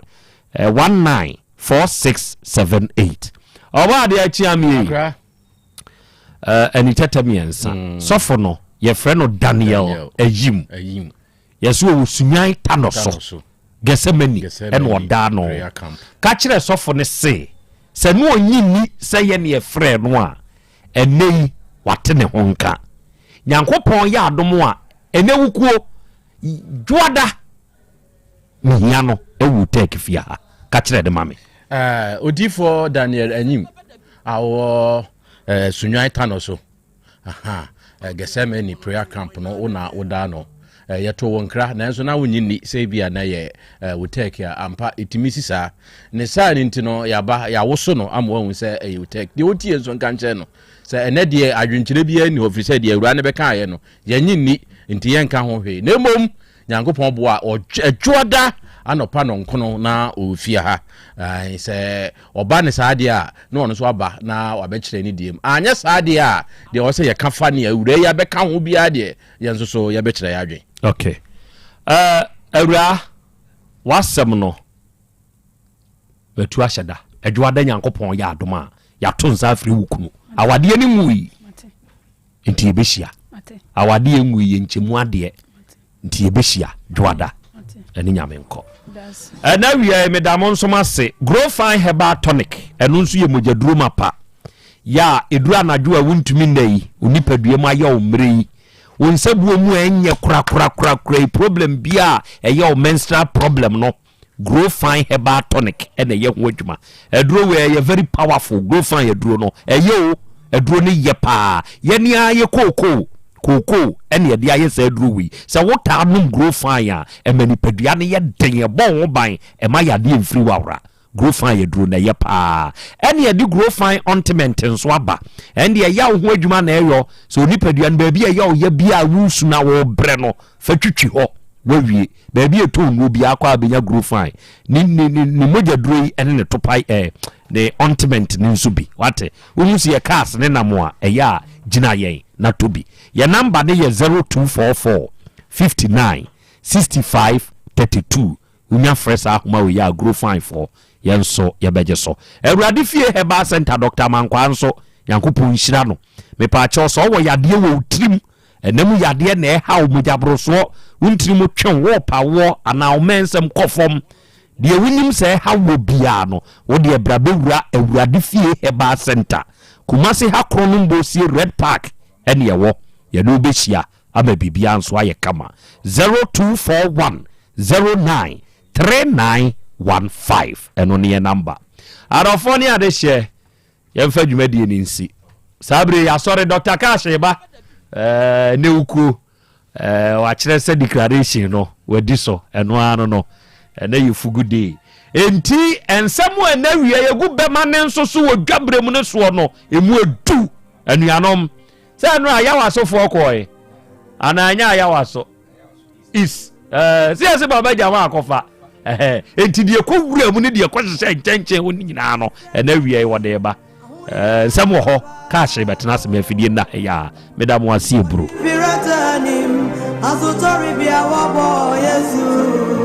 19 4678. Ɔbɔ adeɛ akyea me ei. Anitɛtɛ mmiɛnsa. Sɔfo no yɛfrɛ no Daniel Ayim. Yɛsɛ ɔwɔ Sunyan Tanɔ so, Gethsemane ɛna ɔdaa no. Ka kyerɛ sɔfo no se sɛ ne ɔnyi nni sɛ yɛ ne yɛfrɛɛ no a, ɛnɛ yi wate ne ho nka. Nyankopɔn yɛ adom a ɛnɛ wukuo dwoada Mehia no wɔ Turkey fie ha. Ka kyerɛ no ma me. Eh, Odiyifoɔ Daniel Anyim a ɔwɔ eh, Sunyani Tano so, aha, eh, Gethsemane prayer camp no, wo na wodaa no. Eh, yɛtoo wo nkra, nanso na wonnye nni sɛ ebi a na yɛ eh, wo Turkey a, ampa, ɛtumi si saa. Ne saa no nti no, yɛaba, yɛawoso no ama wahu sɛ ɛyɛ wo Turkey. Deɛ ɔtie nso nka nkyerɛ no sɛ ɛnɛ deɛ adwenkyerɛ biara nni hɔ, firi sɛ deɛ Awuraa no bɛkaeɛ no, yɛnnye nni, nti yɛnka ho hwee. Na mmom, Nyankopɔn boa a, Ɛdwoada anɔpa nɔnkono na ɔwɔ fie ha. Sɛ ɔba ne saa deɛ a, na ɔno nso aba na wabɛkyerɛ ne deɛ mu. Anyɛ saa deɛ a, deɛ ɔwɔ sɛ yɛka fa nea awuraa yi abɛka ho biara deɛ, yɛn nso so yɛbɛkyerɛ yɛn adwene. Ok. Uh, awuraa, w'asɛm no, matu ahyɛ da. Ɛdwoada Nyankopɔn yɛ adom a, yɛato nsa afiri wo kunu. Awadeɛ no nwui, nti yɛbɛhyia. Awadeɛ nwui yɛ nkyɛmu adeɛ. Nti yɛbɛhyia dwoada ɛne Nyame nkɔ. Ɛna wia meda mo nso ase. Grow Fine Herbal Tonic ɛno nso yɛ mogyaduro mapa. Yɛ a ɛduru anadwo a wontumi nna yi, wo nipadua mu ayɛ wo mmerɛ yi, wo nsabuo mu a ɛnyɛ korakorakorakora yi, problem biara a ɛyɛ wo menstrual problem no, Grow Fine Herbal Tonic na ɛyɛ ho adwuma. Aduro wei ɛyɛ very powerful. Grow Fine aduro no ɛyɛ o, aduro no yɛ paa. Yɛne ara yɛ kookoo, kookoo ɛna yɛde ayɛ saa aduro wei. Sɛ wotaa nom Grow Fine a, ɛma nipadua no yɛ den, ɛbɔ ho ban, ɛma yadeɛ mfiri wawora. Grow Fine aduro no ɛyɛ paa. Ɛne yɛde Grow Fine Ointment nso aba. Ɛnde ɛyɛ wo ho adwuma na ɛyɔ. Sɛ onipadua no baabi a ɛyɛ wo ya biara a woresu na worebrɛ no, fa twitwi hɔ. Wawie. Baabi a ɛtɔ nnuro biara kɔ a bɛnya Grow Fine. Ne, ne, ne, ne mogya duro yi ne ne topae ɛɛ, ne ointment no nso bi. Wate? Wohu sɛ yɛ cars ne nam a, ɛyɛ a gyina yɛn na tɔ bi. Yɛn namba no yɛ 0244 59 65 32. Wonya frɛ saa ahoma wei a, Grow Fine foɔ, yɛn nso yɛbɛgye so. Awurade Fie Herbal Center, Doctor Amankwaa nso, Nyankopɔn nhyira no. Mepaakyɛw, sɛ ɔwɔ yadeɛ wɔ wo tirim, Ɛna mu yadeɛ na ɛha wo, mogyaborosoɔ, wo ntini mu twe wo, worepa woɔ anaa wo mmɛnsɛm kɔ fam. Deɛ wonim sɛ ɛha woɔ biara no, wo deɛ bra bɛwura Awurade Fie Herbal Centre, Kumasi ha Kronom Bosie Red Park ɛne ɛwɔ. Yɛne wo bɛhyia ama biribiara nso ayɛ kama. 0241 09 3915 ɛno ne yɛn number. Adɔfoɔ ne adehyeɛ. Yɛmfa dwumadie no nsi. Saa bere yi asɔre Dr. Cash reba eh, ne wukuo eh, wakyerɛ sɛ declaration no wadi so ɛno ara no no ɛnɛ yɛ fugu day enti nsɛm a ɛnɛ wia yɛgu bɛma ne nso so wɔ dwaberɛ mu no soɔ no ɛmu edu anuanom sɛ ɛno a yawa sofoɔ kɔɔe anaa ɛnyɛ ayawa so is ɛɛ sɛ yɛsɛ baba gya wɔn akɔfa ɛhɛn eti deɛ kɔ wura mu ne deɛ kɔ hyehyɛ nkyɛnkyɛn hɔ ne nyinaa no ɛna awia yi wɔde ba ɛɛ nsɛm wɔ hɔ kaahye bɛtena ase mɛ afidie nna ɛyɛ a meda mo ase eburo. Piratanim, asotɔre bia wɔbɔ Yesu.